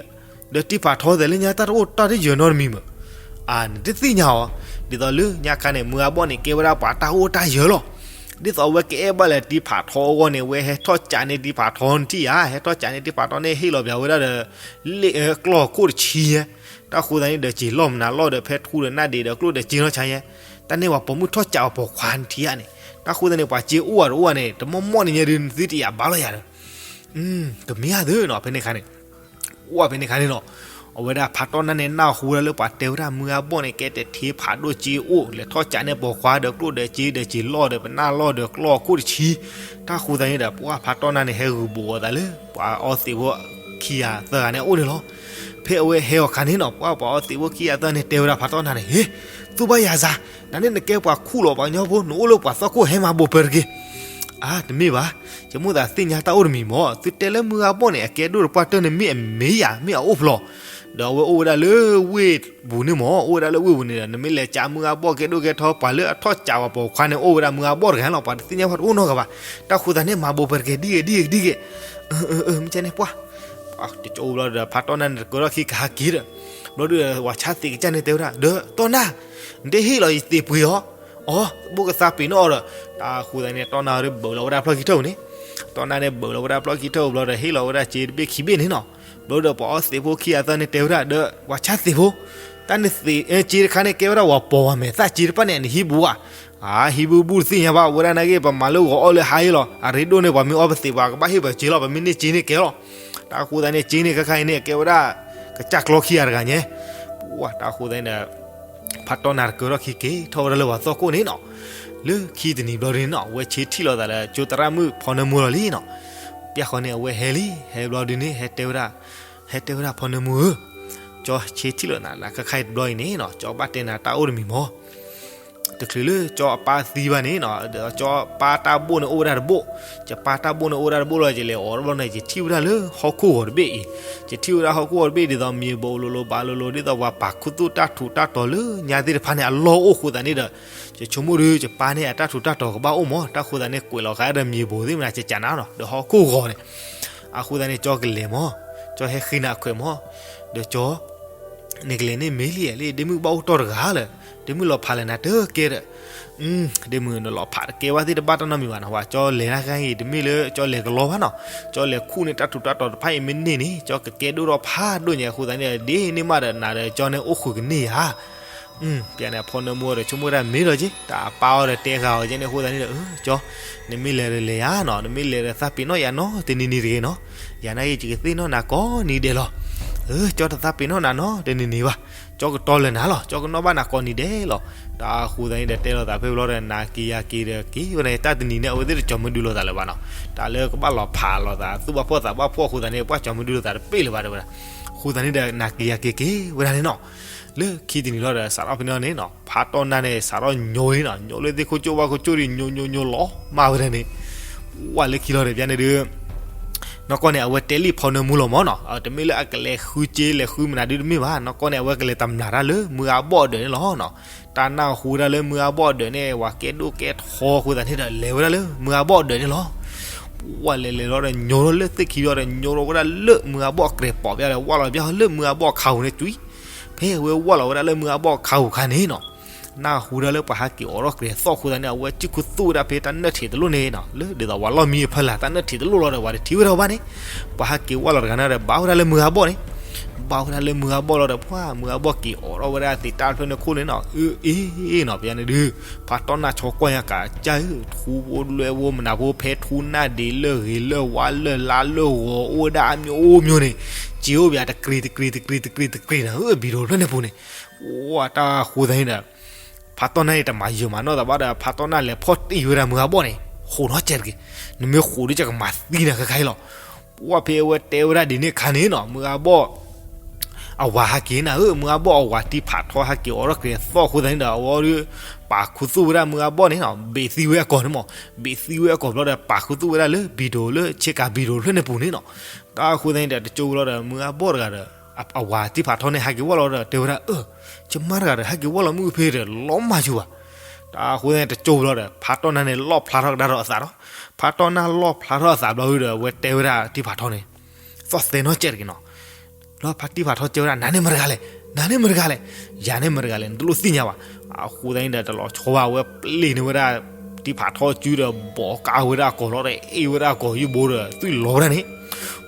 ဒီးတံဖးထီသဲးလၢညါတၢ်တအိၣ်တၢ်တယၢၤနီတမံၤမၢ်, နတသ့ၣ်ညါအီၤ, ဒ်သိးလၢညါခါန့ၣ် မုၢ်ဂၤဘီၣ်န့ၣ် ကဲဝဲဒၣ်ပှၤတၢ်အိၣ်တၢ်ယၢၤလီၤ. ဒ်သိးအဝဲကအဲၣ်ဘၣ်လၢတံဖးထီအဂီၢ်န့ၣ် အဝဲဟဲထီၣ်ကးန့ၢ်တံဖးထီနထံၣ်ဧါ, ဟဲထီၣ်ကးန့ၢ်တံဖးထီန့ၣ် ဟ့ၣ်လီၤပှၤဝဲဒၣ်ဒီး လ့ၣ်ကျီၢ်ခိၣ်တဆံညါ, တၢ်ဃိသတးန့ၣ်ဒီး စ့ၤလီၢ်မနုၤလီၢ်ဒီး ဖဲထူဒီးနၢ်ဒံးဒီးကျိၣ်ဒီးစ့နီၢ်ဆါညါ, တၢ်န့ၣ်ပှၤပိာ်မုၣ်ထီၣ်ကးပှၤပိာ်ခွါနထံၣ်ဧါန့ၣ်, တၢ်ဃိသတးန့ၣ် ပှၤစ့အိၣ်ဝဲတအိၣ်ဝဲန့ၣ် တမီၢ်မီၢ်န့ၣ်ညါဒုး နသုတယာ်ဘၣ်လီၤယၤဒီး ကမ့ၢ်ဧါသ့နီၤ ဖဲန့ၣ်ခါန့ၣ်, အိၣ်ဝဲဖဲန့ၣ်ခါန့ၣ်နီၤ, အဝဲဒၣ်ဖးတီၢ်နၢ်န့ၣ် နၢ်ဟူဝဲဒၣ်လၢပှၤတဲဝဲဒၣ်မုၢ်ဂၤဘီၣ်န့ၣ် ကဲတဲာ်ထံဖးဒိၣ်စ့အိၣ် လဲၤထီၣ်ကးန့ၢ်ပိာ်ခွါဒီးကျိၣ်ဒီးစ့ဒီးစ့ၤလီၢ်ဒီးပနၢ်လီၢ်ဒီးကျီၢ်ခိၣ်တဆံ, တၢ်ဃိသတးန့ၣ်ဒီး ပှၢ်ဖးတီၢ်နၢ်န့ၣ် ဟဲဂုာ်ဘူးအသးလၢ ပှၤအီသံးဖိခံဂၤသၢဂၤန့ၣ်အအိၣ်န့ၣ်လီၤ. ဖဲအဝဲဟဲအီၤခါန့ၣ်နီၤ ပှၢ်ပှၤအီသံးဖိခံဂၤသၢဂၤန့ၣ် တဲဝဲဒၣ်ဖးတီၢ်နၢ်န့ၣ် ဟ့ သူဘၣ်ယၤစၤ, နၤန့ၣ်နကဲပှၤခူၣ်လီၤပှၤကညီဖိ နအိၣ်လၢပှၤသီခိၣ် ဟဲမၤဘိးပၢၤတက့ၢ်. အါ တမ့ၢ်ဘၣ်, ယမိၣ်သးသ့ၣ်ညါတၢ်အိၣ်တမံၤမၢ်, သုတဲလၢမုၢ်ဂၤဘီၣ်န့ၣ် အကဲဒိၣ်တပှၢ်တၢၢ်န့ၣ်မ့ၢ်အမ့ၢ်ယၤ မ့ၢ်အအိၣ်ဖျီၣ်, ဒီးအဝဲအိၣ်ဝဲဒၣ်လၢဝ့ၢ်ပူၤန့ၣ်မၢ်, အိၣ်ဝဲဒၣ်လၢဝ့ၢ်ပူၤန့ၣ်ဒီး နမ့ၢ်လဲၤကးမုၢ်ဂၤဘီၣ်ကဲဒိၣ်ကဲထီ ပှၤလၢအထီၣ်ကးပှၤပိာ်ခွါန့ၣ် အိၣ်ဝဲဒၣ်မုၢ်ဂၤဘီၣ်တဂၤလီၤ, ပှၤတသ့ၣ်ညါပှၤတအိၣ်နီတဂၤဘၣ်. တၢ်ဃိသတးန့ၣ် မၤဘိးပၢၤတက့ၢ် ဒ်ဂ့ၤဒ်ဂ့ၤဒ်ဂ့ၤ, မ့ၢ်ကဲန့ၣ်ပှၢ် တကၠိဘျီဒီး ဖးတီၢ်နၢ်န့ၣ် တကၢထီၣ်ခံကဟးက့ၤဒီး, ဘျီဒုး ပှၤဆါသံးကစၢ်န့ၣ်တဲဝဲဒၣ် ဒီးတီၢ်နၢ်, နတဟ့ၣ်လီၤယသံးပှ့ၤအီၤ, အီ ဘိၣ်ကသါပ့ၤနီၣ်အီၤဒီး, တၢ်ဃိသတးန့ၣ် တီၢ်နၢ်ဒုးဘၢးလီၤဝဲဒၣ်ဖျီၣ်ခံထိၣ်န့ၣ်, တီၢ်နၢ်န့ၣ်ဘၢးလီၤဝဲဒၣ်ဖျီၣ်ခံထိၣ်ဘျီဒီး ဟ့ၣ်လီၤဝဲဒၣ်စ့တဘ့ၣ်ခံဘ့ၣ်န့ၣ်နီၤ, ဘျီဒီး ပှၤအီသံးဖိခံဂၤသၢန့ၣ်တဲဝဲဒၣ် ဒီးပှၤဆါသံးဖိ, တၢ်န့ၣ်သံး စ့တခါန့ၣ် ကဲဝဲဒၣ်ပှၤပိာ်ဝဲမဲာ်သၣ် စ့တဖၣ်န့ၣ် နဟံးဘူးဧါ အဟံးဘူးဘူးတသ့ၣ်ညါဘၣ်, ဝဲဒၣ်နာ်က့ ပမၤလၢဂီၤအီၣ်လၢဟါအံၤလီၤ, အရ့ဒိၣ်န့ၣ် ပှၤမ့ၢ်အီပသံး ပှၤကဘၣ်ဟ့ၣ်ပှၤစ့လီၤ, ပမ့ၢ်န့ၢ်စ့န့ၣ်ကဲလီၤ. တၢ်ဃိသတးန့ၣ် စ့န့ၣ်ခဲခါအံၤန့ၣ် ကဲဝဲဒၣ် ကစၢ်ကျီခံဂၤတဂၤညါ, ပှၢ်တၢ်ဃိသတးန့ၣ်ဒီး ဖးတီၢ်နၢ်တကၢထီၣ်ခံက့ၤထီၣ်ဝဲဒၣ်လၢပှၤသီခိၣ်န့ၣ်နီၤ, လၢခံတနံၤဘျီဒ်န့ၣ်နီၤ အဝဲဆ့ထံၣ်လိာ်သးလၢကၠိသရၣ်မုၣ်ဖီနၢမူလီၤလံနီၤ, ပျၢ်ဃီန့ၣ် အဝဲဟဲလံ ဟဲဘျီဒ်န့ၣ် ဟဲတဲဝဲဒၣ်, ဟဲတဲဝဲဒၣ်ဖီနၢမူဧၢ, ကၠီဆ့ထံၣ်လိာ်နၤလၢခဲခါအံၤတဘျီအံၤန့ၣ်နီၤ ကၠီဘၣ်တဲနၤတၢ်အိၣ်တမံၤမၢ် တချုးလၢကၠီအပၢ်သံဘၣ်န့ၣ်နီၤ, ဒီးကၠီပၢ်တၢ်ဘိၣ်န့ၣ်အိၣ်ဝဲဒၣ်တဘိၣ်, ယပၢ်တၢ်ဘိၣ်န့ၣ်အိၣ်ဝဲဒၣ်တဘိၣ်လီၤ. ယလဲၤအိးထီၣ်ဘျီန့ၣ် ယထံၣ်ဝဲဒၣ်လၢဟီၣ်ခိၣ်ဂီၤတဘ့ၣ်အံၤ, ယထံၣ်ဝဲဒၣ်ဟီၣ်ခိၣ်ဂီၤတဘ့ၣ်ဒ်သိး မြေပုံ လိၤလိၤ ဘၣ်လိၤလိၤ ဒ်သိးပှၤပာ်ခူသူၣ်တၢ်ထူးတၢ်တီၤလၢညါသ့ၣ်တဖၣ်န့ၣ် အလီၢ်အိၣ်အဃိသတးန့ၣ်ဒီး ယဆိကမိၣ်ဒီး ယပၢ်န့ၣ်အတၢ်ထူးတၢ်တီၤကဘၣ်အိၣ်မး, တၢ်အဃိသတးန့ၣ် ကွဲးလီၤဃာ်ဒီး မြေပုံ သ့ၣ်မနၤ ကကးနၤနီၤ, ဒီးဟီၣ်ခိၣ်ဂီၤန့ၣ် အဃိသတးန့ၣ် ကၠီကလဲၤမး, ကၠီဟဲဃ့နၤအခွဲးမး, ဒီးကၠီ နကလဲၤန့ၣ်မ့ၢ်လံဧါ, လၢဒ့မုၣ်ဘၣ်အိၣ်တီၢ်တဂၤလၢာ်, ဒ့မုၣ်လီၤဖးလဲၣ်နၤတကဲဒီး, ဒ့မုၣ်နလီၤဖးတကဲဘၣ်သ့ၣ်တဘၣ်တၢ်နီတမံၤဘၣ်နီၤ, ပှၤကၠီလဲၤတၢ်ခါအံၤ တမ့ၢ်လၢကၠီလဲၤကလီဘၣ်နီၤ, ကၠီလဲၤခူၣ်န့ၢ်တၢ်ထူးတၢ်တီၤတဖၣ်အံၤမ့ၢ်န့ၢ်န့ၣ် ကၠီကကဲဒိၣ်ထီၣ်ဖးဒိၣ်ညါအဃိသတးန့ၣ်ဒီး ဒ်န့ၣ်မးဒီးနၤဒီးကၠီန့ၣ်အိၣ်ဃုာ်ကန့ၢ်ယၤ ပျဲန့ၣ် အဖီနၢမူဒီးဆိကမိၣ်ဝဲဒၣ်မ့ၢ်ဒီးက့, တၢ်အပၢ်အီၤဒီးတဲဃာ်အီၤကဲန့ၣ်အဃိသတးန့ၣ်ဒီး ကၠီ နမ့ၢ်လဲၤဒီးလဲၤယၤနီၤ, နမ့ၢ်လဲၤဒီးသးပ့ၤနီၣ်ယၤနီတနံၤနံၤတဂ့ၤနီၤ, ယၤနာ်က့ ယကသ့ၣ်နီၣ်နၤကိးနံၤဒဲးလီၤ. ကၠီတသးပ့ၤနီၣ်နၤနီတနံၤနံၤဘၣ်, ကၠီကတီၤလၢာ်နၤလီၤ, ကၠီကနီၣ်ဘၣ်နၤကိးနံၤဒဲးလီၤ. တၢ်အဃိသတးန့ၣ်ဒီးတဲလိာ်သးဖဲဘျီဒီး နၤက့ၤယၤက့ၤဒီးက့ၤဝဲဒၣ် တၢ်တနံၤန့ၣ် အဝဲသ့ၣ်တကၠီၤမ့ၢ်ဒုးလိာ်သးလၢၤဘၣ်နီၤ, တၢ်လၢကဘၣ်လီၤဖးလိာ်သး သူၣ်ဘၣ်ဖှီၣ်သးဘၣ်ဖှီၣ်အဃိသတးန့ၣ် ပှၤကၠီၤမ့ၢ်ဒုးလိာ်သးတပ့ၢ်လၢၤဘၣ်တဲဝဲဒၣ်, အဃိသတးန့ၣ်ဒီး နၤက့ၤယၤက့ၤက့ၤဝဲဒၣ်န့ၣ်နီၤ လၢခံတနံၤလီၤဒီး စးထီၣ်ဖဲန့ၣ်န့ၣ်နီၤ ဖးတီၢ်နၢ်န့ၣ် စးထီၣ်ညိန့ၣ်နီၤ, ညိလၢသ့ၣ်ခိၣ်ကၠိၣ်ဘၣ်ခိၣ်ကၠိၣ်ဒီး ညိညိညိလီၤမၢ်ဝဲဒၣ်န့ၣ်, ဝဲလၢခံလီၤဒီး ပျဲန့ၣ်ဒုး နီၢ်ကီၢ်န့ၣ် အဝဲတဲလံာ်ဖီနၢမူလီၤမးနီၤ, တမ့ၢ်လၢအကလဲၤဃုစ့လဲၤဃုမနုၤဒုးတမ့ၢ်ဘၣ်, နီၢ်ကီၢ်န့ၣ် အဝဲကလဲၤတမျၢ်တၢ်လၢမုၢ်အါဘီၣ်ဒၢးန့ၣ်လီၤနီၤ, တၢ်နၢ်ဟူဝဲဒၣ်လၢမုၢ်အါဘီၣ်ဒၢးန့ၣ် ဝၤကဲဒိၣ်ကဲထီအဃိသတးန့ၣ်ဒီး လဲၤဝဲဒၣ်လၢမုၢ်အါဘီၣ်ဒၢးန့ၣ်လီၤ. ဝဲလဲၤလဲၤလီၤဒီး ညိလီၤလၢသ့ၣ်ခံလီၤဒီး ညိလီၤဝဲဒၣ်လၢမုၢ်အါဘီၣ်အကြဲးပိာ်ဘၣ်ဒီး ဝၢ်လီၤဘၣ်လၢမုၢ်အါဘီၣ်ခါပူၤန့ၣ်ကွံာ်, ဖဲအဝဲဝၢ်လီၤဝဲဒၣ်လၢမုၢ်အါဘီၣ်ခါပူၤခါန့ၣ်နီၤ နၢ်ဟူဒၣ်လၢပှၤဟးက့ၤအိးထီၣ်ကြဲးသီၣ်အဃိသတးန့ၣ် အဝဲစံၣ်ခူသူၣ်ဝဲဒၣ်ဖဲတၢ်နၢၣ်ထံးတလိၣ်န့ၣ်နီၤ, လၢဒ်သိးပှၤလီၢ်မံအဖီလာ်တၢ်နၢၣ်ထံးတလိၣ်လီၤဒီး ပှၤတထံၣ်ဝဲဒၣ်ဘၣ်န့ၣ်, ပှၤဟးက့ၤဝၢ်လီၤတဂၤန့ၣ်ဒီး ဘၣ်ဝဲဒၣ်လၢမုၢ်အါဘီၣ်န့ၣ်, ဘၣ်ဝဲဒၣ်လၢမုၢ်အါဘီၣ်လီၤဒီး ပှၤမုၢ်အါဘီၣ်က့ၤအိးထီၣ်ဝဲဒၣ်သ့ၣ်တၢ်ဖျၢၣ်န့ၣ်ခိၣ်န့ၣ်နီၤ, အ့ၣ်အ့ၣ်နီၤ ပယါန့ၣ်ဒုး ဖးတီၢ်နၢ်ဆီကွၢ်ညါကးကၢ်ဧၢ, ထူဖိလွဲဖိမနၤဖိ ဖဲထူနၢ်ဒံးလၢဂ့ၤလၢဝါလၢလါလၢဂီၤအိၣ်ဝဲဒၣ်အမျိုးမျိုးန့ၣ်, စ့အိၣ်ပယါတကြ့းတကြ့းတကြ့းတကြ့းတကြ့းနၤဧၢ ဘံၣ်ဒိးဖျၢၣ်န့ၣ်ပူၤန့ၣ်, ဝဲတၢ်အဃိသတးန့ၣ်ဒီး ဖးတီၢ်နၢ်န့ၣ် တမၤယၢၤမၤနီၢ်သးဘၣ်ဒီး ဖးတီၢ်နၢ်လဲၤဖီၣ်တံၢ်ဝဲဒၣ်မုၢ်အါဘီၣ်န့ၣ် ဃိးနီၢ်ကဲးတဂ့ၤ, နမ့ၢ်ဃိးဒုးကမၤသံနၤခဲခါအံၤလီၤ. ပှၢ်ဖဲအဝဲတဲဝဲဒၣ်ဒ်န့ၣ်အခါန့ၣ်နီၤ မုၢ်အါဘီၣ် အဝၤဟးက့ၤနၤဧၢ, မုၢ်အါဘီၣ်အဝၤတံၢ်ဖးထီဟဲက့ၤအိးထီၣ်ကြဲးသီၣ်အဃိသတးန့ၣ်ဒီး အဝဲဒုး ပာ်ခူသူၣ်ဝဲဒၣ်မုၢ်အါဘီၣ်န့ၣ်နီၤ, ဘ့ၣ်သံဝဲအကိာ်န့ၣ်မး, ဘ့ၣ်သံဝဲအကိာ်ဘျီဒီး ပာ်ခူသူၣ်ဝဲဒၣ်လၢဘံၣ်ဒိးလၢဆ့ကၤဘံၣ်ဒိးဖျၢၣ်န့ၣ်ပူၤန့ၣ်နီၤ. တၢ်အဃိသတးန့ၣ်ဒီး တကၠိဝဲလီၤဒီး မုၢ်အါဘီၣ်တဂၤဒီး အဝၤတံၢ်ဖးထီန့ၣ် ဟဲက့ၤဝၢ်လီၤဒီး တဲဝဲဒၣ် အၢ ယမါတဂၤဒီး ဟဲက့ၤဝၢ်လီၤမုၢ်ဖဲဒီး လီၤမၢ်ယိာ်ဘၣ်. တၢ်အဃိသတးန့ၣ် တကၠိဝဲလီၤဒီး ဖးတီၢ်နၢ်န့ၣ် လီၣ်ဖျါထီၣ်ကဒါဒီးအသးဒီး ဖးတီၢ်နၢ်လီၣ်ဖျါထီၣ်အသးဘျီဒီး အဝဲတဲဝဲဒၣ်တံၢ်ဖးထီန့ၣ် သီၣ်သဲနီၢ်ကဲးတဂ့ၤနီၤ. လီၤဖးတံၢ်ဖးထီကဲဝဲဒၣ် နၤန့ၣ်မတဂၤလဲၣ်, နၤန့ၣ်မတဂၤလဲၣ်, ယၤန့ၣ်မတဂၤလဲၣ် နတလိၣ်သ့ၣ်ညါဘၣ်. အဃိသတးန့ၣ်ဒီး တလီၤဆီဘၣ် အဝဲပျ့ၤန့ၢ်ဝဲဒၣ် တံၢ်ဖးထီစုဒီး ဘီးကါဝဲဒၣ်အကိာ်လီၤဒီး အ့ၣ်ဝဲဒၣ်အကိာ်ယုၢ်ဘိဒီး သွံၣ်လီၤဝဲဒၣ်န့ၣ်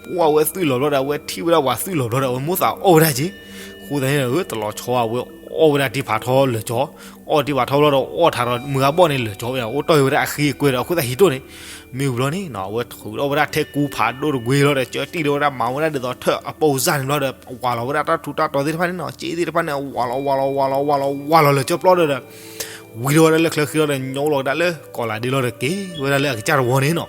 ပှၢ်ဝဲသွံၣ်လီၤဘျီဒီး အဝဲထံၣ်ဝဲဒၣ်ပှၤသွံၣ်လီၤဘျီဒီး အဝဲမိၣ်သးအီၣ်ဝဲဒၣ်က့ၤ. အဃိသတးန့ၣ်ဒီး တလီၤဆီဘၣ် အဝဲအီၣ်ဝဲဒၣ်တံၢ်ဖးထီလၢာ်ကၠီ, အီၣ်တံၢ်ဖးထီဘျီဒီး အီၣ်ထးဒီးမုၢ်အါဘီၣ်န့ၣ်လၢာ်ကၠီဝဲ အိၣ်တီၢ်ဝဲဒၣ်အဃံအကွဲဒီး အခိၣ်သတးဟံးတိၢ်န့ၣ် မ့ၢ်ဝံၤဘျီန့ၣ်နီၤ အဝဲထုးထီၣ်ဝဲဒၣ်ထဲကူဖးဒိၣ်တကွ့လီၤဒီး ကၢတံၢ်ထီၣ်ဝဲဒၣ်မၤဝဲဒၣ်ဒ်သိးထၢၣ်အပိစၢ်န့ၣ်ဘျီဒီး ဝၤလီၤဝဲဒၣ်တၢ်ထူးတၢ်တီၤသ့ၣ်တဖၣ်န့ၣ်နီၤ စ့သ့ၣ်တဖၣ်န့ၣ် ဝၤလီၤဝၤလီၤဝၤလီၤဝၤလီၤဝၤလီၤလၢာ်ကၠီပျီဒီး ဝံၤထီၣ်ဝဲဒၣ်လၢချၢဃံလီၤဒီး ညိလီၤကဒါလၢကီးလးဒ့လီၤဒီးက့ၤဝဲဒၣ်လၢအကစၢ်တဝီန့ၣ်နီၤ.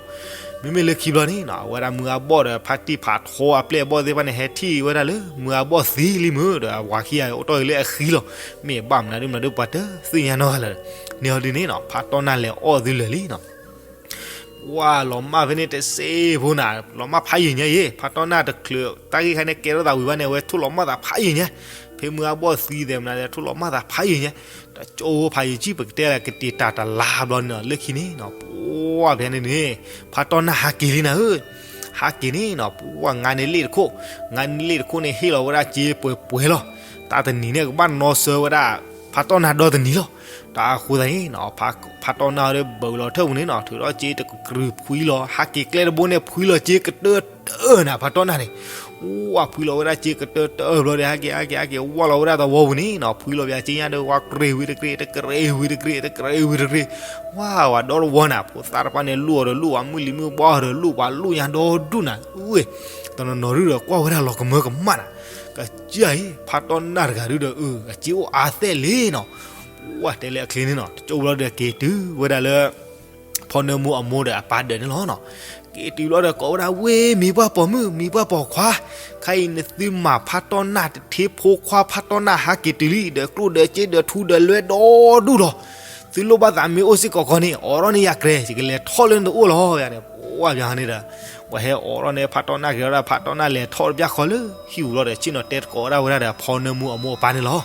မ့မ့ၢ်လၢခံဘျီန့ၣ်နီၤ အဝဲဒၣ်မုၢ်အါဘီၣ်ဒီး ဖါတံၢ်ဖးထီအပျဲၢ်အဘီၣ်သ့ၣ်တဖၣ်န့ၣ် ဟဲထံၣ်ဝဲဒၣ်လၢမုၢ်အါဘီၣ်သံလံမုၢ်ဒီး အဝၤခံဂၤအိၣ်တီၢ်ဂ့ၤလၢအဃံလီၤ. မ့ၢ်ဘၣ်မနုၤဒ်မနုၤဒ်ပှၤတသ့ၣ်ညါနီတဂၤလၢၤ. န့ၣ်အီၤဒ်န့ၣ်နီၤ ဖါတီၢ်နၢ်လဲၤအီၣ်သုလၢာ်လံနီၤ ဝဲလီၤမၢ်ဖဲန့ၣ်တစ့ဖိနၤ လီၤမၢ်ဖးယံာ်ညါအံၤ ဖါတီၢ်နၢ်တချုးတၢ်ဂ့ၢ်ခါန့ၣ် ကဲထီၣ်သးဝံၤဘၣ်န့ၣ် အဝဲထိၣ်လီၤမၢ်သးဖးယံာ်ညါ, ဖဲမုၢ်အါဘီၣ်သံသဲးမနုၤလဲၣ် ထိၣ်လီၤမၢ်သးဖးယံာ်ညါ, တကၠိဖိဖးယံာ်ကံၣ်ပကတဲလၢကတံာ်တာ်တလါဘျီန့ၣ်နီၤ လၢခံန့ၣ်နီၤ ပှၢ်ဖဲန့ၣ်န့ၣ် ဖါတီၢ်နၢ်ဟးက့ၤလံနၤဧၢ, ဟးက့ၤန့ၣ်နီၤ ပှၢ်ငါန့ၣ်လ့ၣ်တခိၣ်, ငါန့ၣ်လ့ၣ်တခိၣ်န့ၣ် ဟ့ၣ်လီၤဝဲဒၣ်စ့ပှဲၤပှဲၤလီၤ. တၢ်တနံၤန့ၣ် ကဘၣ်နီၣ်ဆၢဝဲဒၣ် ဖါတီၢ်နၢ်ဒီတနံၤလီၤ. တၢ်အဃိသတးန့ၣ်နီၤ ဖါတီၢ်နၢ်ဒီးဘၢလီၤထၢၣ်ပူၤန့ၣ်နီၤ ထုးထီၣ်စ့တကတြူၢ်ဖှံလီၤ ဟးက့ၤကျဲတဘိန့ၣ် ဖှံလီၤစ့ကတၢၢ်တၢၢ်နၤ ဖါတီၢ်နၢ်န့ၣ်, ဝဲဖှံလီၤဝဲဒၣ်စ့ကတၢၢ်တၢၢ်ဘျီဒီး ဟဲက့ၤ ဟဲက့ၤ ဟဲက့ၤဝၢ်လီၤဝဲဒၣ်သဝီပူၤန့ၣ်နီၤ ဖှံလီၤပစ့ညါဒီး ဝါကြ့ၤဝံၤတကြ့ၤ တကြ့ၤဝံၤတကြ့ၤ တကြ့ၤဝံၤတကြ့ၤ, ဝဲဝၤဒီတဝီနၤ ဖိသၣ်တဖၣ်န့ၣ် လူၢ်အီၤဒီးလူၢ် ဝဲမုၢ်လံၤမုၢ်ဘှီဒီးလူၢ် ဝဲလူၢ်ညါဒီဒူၣ်နၤ အ့ၣ် တနီၤနီၤဒုဒီးကွၢ်ဝဲဒၣ်လီၤကမၢကမၣ်နၤ, ကစၢ်အံၤ ဖါတီၢ်နၢ်တဂၤဒုဒီး အစ့အိၣ်အါသဲးလံနီၤ, ဝဲတဲလၢအချ့န့ၣ်နီၤ တကၠိဘျီဒီးက့ၤတုၤဝဲဒၣ်လၢ ဖီနၢမူအမိၢ်ဒီးအပၢ်ဒၢးန့ၣ်လီၤနီၤ. က့ၤတုၤဘျီဒီးကိးဝဲဒၣ် ဝ့ၢ်မံၤပှၢ်ပိာ်မုၣ် မံၤပှၢ်ပိာ်ခွါ, ခဲအံၤနသုမၤဖါတီၢ်နၢ်တထ့ဖိခွါ ဖါတီၢ်နၢ်ဟးက့ၤတုၤလံ ဒီးကျိၣ်ဒီးစ့ဒီးထူဒီးလွဲဒီဒူၣ်လီၤ. သုလိၣ်ဘၣ်သးမ့ၢ်အိၣ်စ့ၢ်ကီးခီန့ၣ် အိးထီၣ်န့ၢ်ယၤကြဲ ယကလဲၤထီၣ်လၢနတအိၣ်လီၤ ယၤန့ၣ် ပှၢ်ပၠးန့ၣ်ဒီး ပှၤဟဲအိးထီၣ်န့ၢ်ဖးတီၢ်နၢ်က့ၤဒီး ဖးတီၢ်နၢ်လဲၤထီၣ်တပျၢ်ဃီလၢဟံၣ်ပူၤလီၤဒီး ဆ့ၣ်နီၤတဲသကိးဒၣ်ဝဲဒၣ်ဒီး ဖီနၢမူအမိၢ်အပၢ်န့ၣ်လီၤ.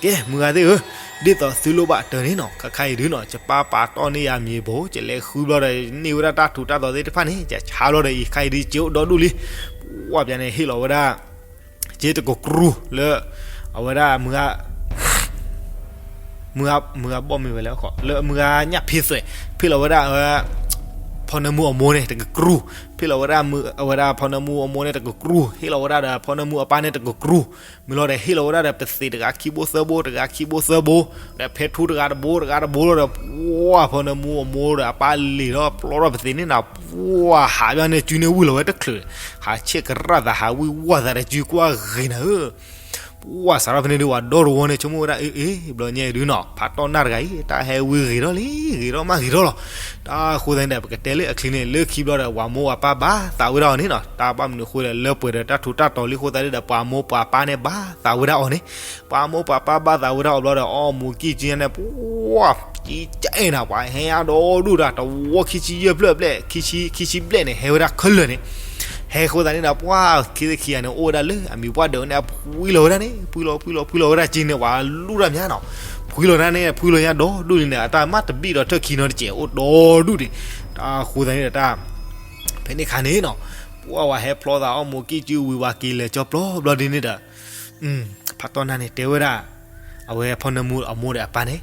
ကဲ မုၢ်ဂၤသ့ၣ်ဧၢ, ဒ်သိးသုလိၣ်ဘၣ်အတၢ်န့ၣ်နီၤ ခဲခါအံၤဒုးနီၤ ယပၢ်ပာ်တီၢ်န့ၢ်ယၤမံၤဘိ ယလဲၤဃုဘျီဒီး န့ၢ်ဝဲဒၣ်တၢ်ထူးတၢ်တီၤသ့ၣ်တဖၣ်န့ၣ် ယဆါဘျီဒီးအံၤ ခဲခါအံၤဒုး စ့အိၣ်ဒီဒူၣ်လံ. ပှၢ်ပၠးန့ၣ် ဟ့ၣ်လီၤဝဲဒၣ် စ့တကကြူၢ်လၢ အဝဲဒၣ်မုၢ်ဂၤ မုၢ်ဂၤဘီၣ်မ့ၢ်ဝဲလဲၣ် လၢမုၢ်ဂၤညၣ်ဖ့သွဲး ဖ့ၣ်လီၤဝဲဒၣ် ဖီနၢမူအမိၢ်န့ၣ်တကကြူၢ်, ဖ့ၣ်လီၤဝဲဒၣ် အဝဲဒၣ်ဖီနၢမူအမိၢ်န့ၣ်တကကြူၢ်, ဟ့ၣ်လီၤဝဲဒၣ်ဒီးဖီနၢမူအပၢ်န့ၣ်တကကြူၢ်, မ့ၢ်လီၤဒီးဟ့ၣ်လီၤဝဲဒၣ်ဒီးပသံးတဂၤခံဘိသၢဘိ တဂၤခံဘိသၢဘိ, ဒီးဖဲထူတဂၤတဘိ တဂၤတဘိလီၤဒီး ပှၢ်ဖီနၢမူအမိၢ်ဒီးအပၢ်လံၤဒီးပျီထီၣ်ပသံးန့ၣ်နီၤ ပှၢ်ဟးဘၣ်န့ၣ် စုန့ၣ်ဝံၤလီၤဝဲတချုး, ဟးဆ့ၣ်ကရၣ်သး ဟးဝံၣ်ဝီၢ်သးဒီးစုကွၢ်ဂ့ၤနၤဧၢ ပှၢ်စးထီၣ်ဖဲန့ၣ်ဒုး ပှၤဒီတဝီန့ၣ် ဆိကမိၣ်ဝဲဒၣ် အ့ အ့ ဘျီညါအံၤဒုးနီၤ ဖးတီၢ်နၢ်တဂၤအံၤ တၢ်ဟဲဝံၤဂ့ၤထီၣ်လံ ဂ့ၤထီၣ်မးဂ့ၤထီၣ်လီၤ. တၢ်အဃိသတးန့ၣ်ဒီး ပကတဲလၢအချံန့ၣ် လၢခံဘျီဒီး ပှၤမိၢ်ပၢ်ပာ်သးဝဲဒၣ်အီၤန့ၣ်နီၤ တၢ်ဘၣ်မနုၤအဃိဒီး လၢပှဲၤဒီးတၢ်ထူးတၢ်တီၤလံအဃိသတးန့ၣ်ဒီး ပှၤမိၢ်ပှၤပၢ်န့ၣ်ဘၣ်သးဝဲဒၣ်အီၤန့ၣ်, ပှၤမိၢ်ပှၤပၢ်ဘၣ်သးဝဲဒၣ်အီၤဘျီဒီး အီၣ်မူးကံၢ်ကၠံန့ၣ် ပှၢ် ကံကဲနၤ ပှၤဟဲအါဒီဒူၣ်ဒီး တဝီခံဆံယဲၢ်ဖျၢၣ်ဘျဲၣ် ခံဆံ ခံဆံဘျဲၣ်န့ၣ် ဟဲဝဲဒၣ်ခဲလၢာ်န့ၣ်, ဟဲအဃိသတးန့ၣ်ဒီး ပှၢ်ခံသ့ၣ်ခံဂၤန့ၣ် အိၣ်ဝဲဒၣ်လၢအမံၤပှၢ်ဒၢးန့ၣ် အဖှံလီၤဝဲဒၣ်န့ၣ် ဖှံလီၤဖှံလီၤဖှံလီၤဝဲဒၣ်က့န့ၣ် ပှၤလူၢ်တၢ်မးနီၤ, ဖှံလီၤဒၣ်န့ၣ် ဖှံလီၤညါဒီဒူၣ်လံန့ၣ် အတၢ်မ့ၢ်တဘံၣ်ဒီးထၢၣ်ခံနီတစဲး အိၣ်ဒီဒူၣ်ဒံး, တၢ်အဃိသတးန့ၣ်ဒီးတၢ် ဖဲန့ၣ်ခါန့ၣ်နီၤ, ပှၢ်ဝဲဟဲဖျီသးအီၣ်မူးကံၢ်ကၠံဝံၤ ပှၤက့ၤလဲၤကၠီပျီဘျီဒ်န့ၣ်ဒီး ဖးတီၢ်နၢ်န့ၣ် တဲဝဲဒၣ် အဝဲဖီနၢမူအမိၢ်ဒီးအပၢ်န့ၣ်,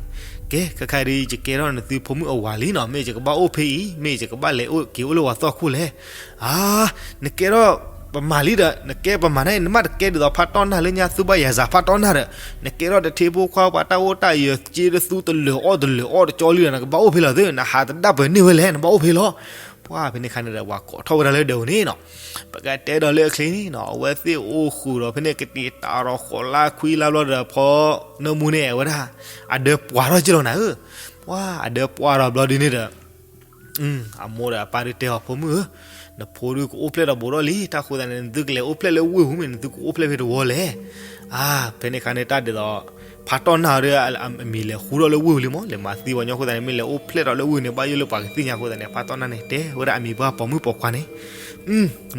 ကဲ ခဲခါအံၤဒုး ယကဲထီၣ်နသုဖိမုၣ်အဝၤလံနီၤ, မ့ၢ်ယကဘၣ်အိၣ်ဖဲအံၤ မ့ၢ်ယကဘၣ်လဲၤအိၣ်က့ၤအိၣ်လၢပှၤသီၣ်ခိၣ်လဲၣ်. အါ, နကဲထီၣ်ပမၤလံဒီး နကဲပမၤန့ၣ် နမ့ၢ်တကဲဒ်သိးဖးတီၢ်နၢ်လၢညါသူၣ်ဘၣ်ယၤစးဖးတီၢ်နၢ်ဒီး နကဲထီၣ်တထံဖိခွါ ပှၤတၢ်အိၣ်တၢ်ယၢၤ က့တသူတလၢာ်အီၣ်တလၢာ်အီၣ်တကၠီလံဒီး နကဘၣ်အိၣ်ဖဲလဲၣ်သု, နဟးတဒၣ်ပှဲၤန့ၢ်ဝဲလဲၣ် နဘၣ်အိၣ်ဖဲလီၤ. ပှၢ်ဖဲန့ၣ်ခါန့ၣ်ဒီး ပှၤကိးထီၣ်ဝဲဒၣ်လၢဒၢးပူၤန့ၣ်နီၤ, ပကတဲဒီးလၢအချံန့ၣ်နီၤ အဝဲသ့ၣ်အိၣ်ဃုာ်ဒီးဖဲန့ၣ် ကတံာ်တာ်ဒီးဃိးလါခွံလါဘျီဒီး ဖီနၢမူန့ၣ်ဝဲဒၣ် အဒၢပှၢ်ထီၣ်က့လီၤနၤဧၢ, ပှၢ်အဒၢပှၢ်ထီၣ်ဘျီဒ်န့ၣ်ဒီး အမိၢ်ဒီးအပၢ်ဒုးတဲအီၤ ဖိမုၣ်ဧၢ, နဖိဒုးကအိၣ်ဖျဲၣ်ဒီးဘူးဒီးလံ, တၢ်ဃိသတးန့ၣ် နသုကလဲၤအိၣ်ဖျဲၣ်လၢဝ့ၢ်ပူၤမ့ၢ် နသုကအိၣ်ဖျဲၣ်ဖဲတဝီလဲၣ်. အါ, ဖဲန့ၣ်ခါန့ၣ် တၢ်ဒ်သိး ဖးတီၢ်နၢ်ဒီး အမံၤလဲၤဃူထီၣ်လၢဝ့ၢ်ပူၤလံမး, လဲၤမၤသံပှၤညီအဃိသတးန့ၣ် မ့ၢ်လဲၤအိၣ်ဖျဲၣ်ထီၣ်လၢဝ့ၢ်န့ၣ် ဘၣ်ယိၣ်လၢပှၤကသ့ၣ်ညါအဃိသတးန့ၣ် ဖးတီၢ်နၢ်န့ၣ် တဲဝဲဒၣ်အမံၤပှၢ်ပိာ်မုၣ်ပိာ်ခွါန့ၣ်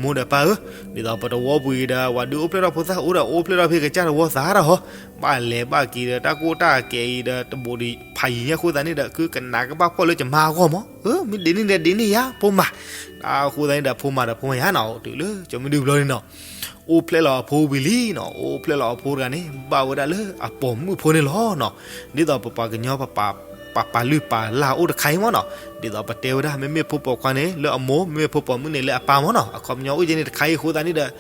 မိၢ်ဒီးပၢ်ဧၢ, ဒ်သိးပတဝီပူၤအံၤဒီး ပှၤဒုးအိၣ်ဖျဲၣ်ထီၣ်ဖိသၣ်အိၣ်ဒီး အိၣ်ဖျဲၣ်ထီၣ်ဖဲကစၢ်တဝီသးဒီးဟီ, ဘၣ်လဲၤဘၣ်က့ၤဒီး တၢ်ကိၢ်တၢ်ဂီၤအံၤဒီး တဘူးဒံးဖးယံၤညါအဃိသတးန့ၣ်ဒီး ကနၣ်ကဘၣ်ဖှီၣ်လၢယမါအဂီၢ်မး, မ့ၢ်ဒ်န့ၣ်ဒီးဒ်န့ၣ်ယါ ဖိမး, တၢ်အဃိသတးန့ၣ်ဒီး ဖိမးဒီးဖိမးယါနီၤ တုၤလၢကၠီမ့ၢ်ဒုဘျီန့ၣ်နီၤ အိၣ်ဖျဲၣ်လီၤအဖိဝံၤလံနီၤ, အိၣ်ဖျဲၣ်လီၤအဖိတဂၤန့ၣ် ဘၣ်ဝဲဒၣ်လၢအပိာ်မုၣ်ဖိန့ၣ်လီၤနီၤ. ဒ်သိးပပှၤကညီ ပပာ်လုၢ်ပာ်လၢ်အိၣ်တခါအံၤမးနီၤ, ဒ်သိးပတဲဝဲဒၣ် မ့မ့ၢ်ဖိပိာ်ခွါန့ၣ် လၢအမိၢ်, မ့မ့ၢ်ဖိပိာ်မုၣ်န့ၣ် လၢအပၢ်မးနီၤ, အခီပညီအိၣ်ကဲန့ၣ်တခါအံၤအဃိသတးန့ၣ်ဒီး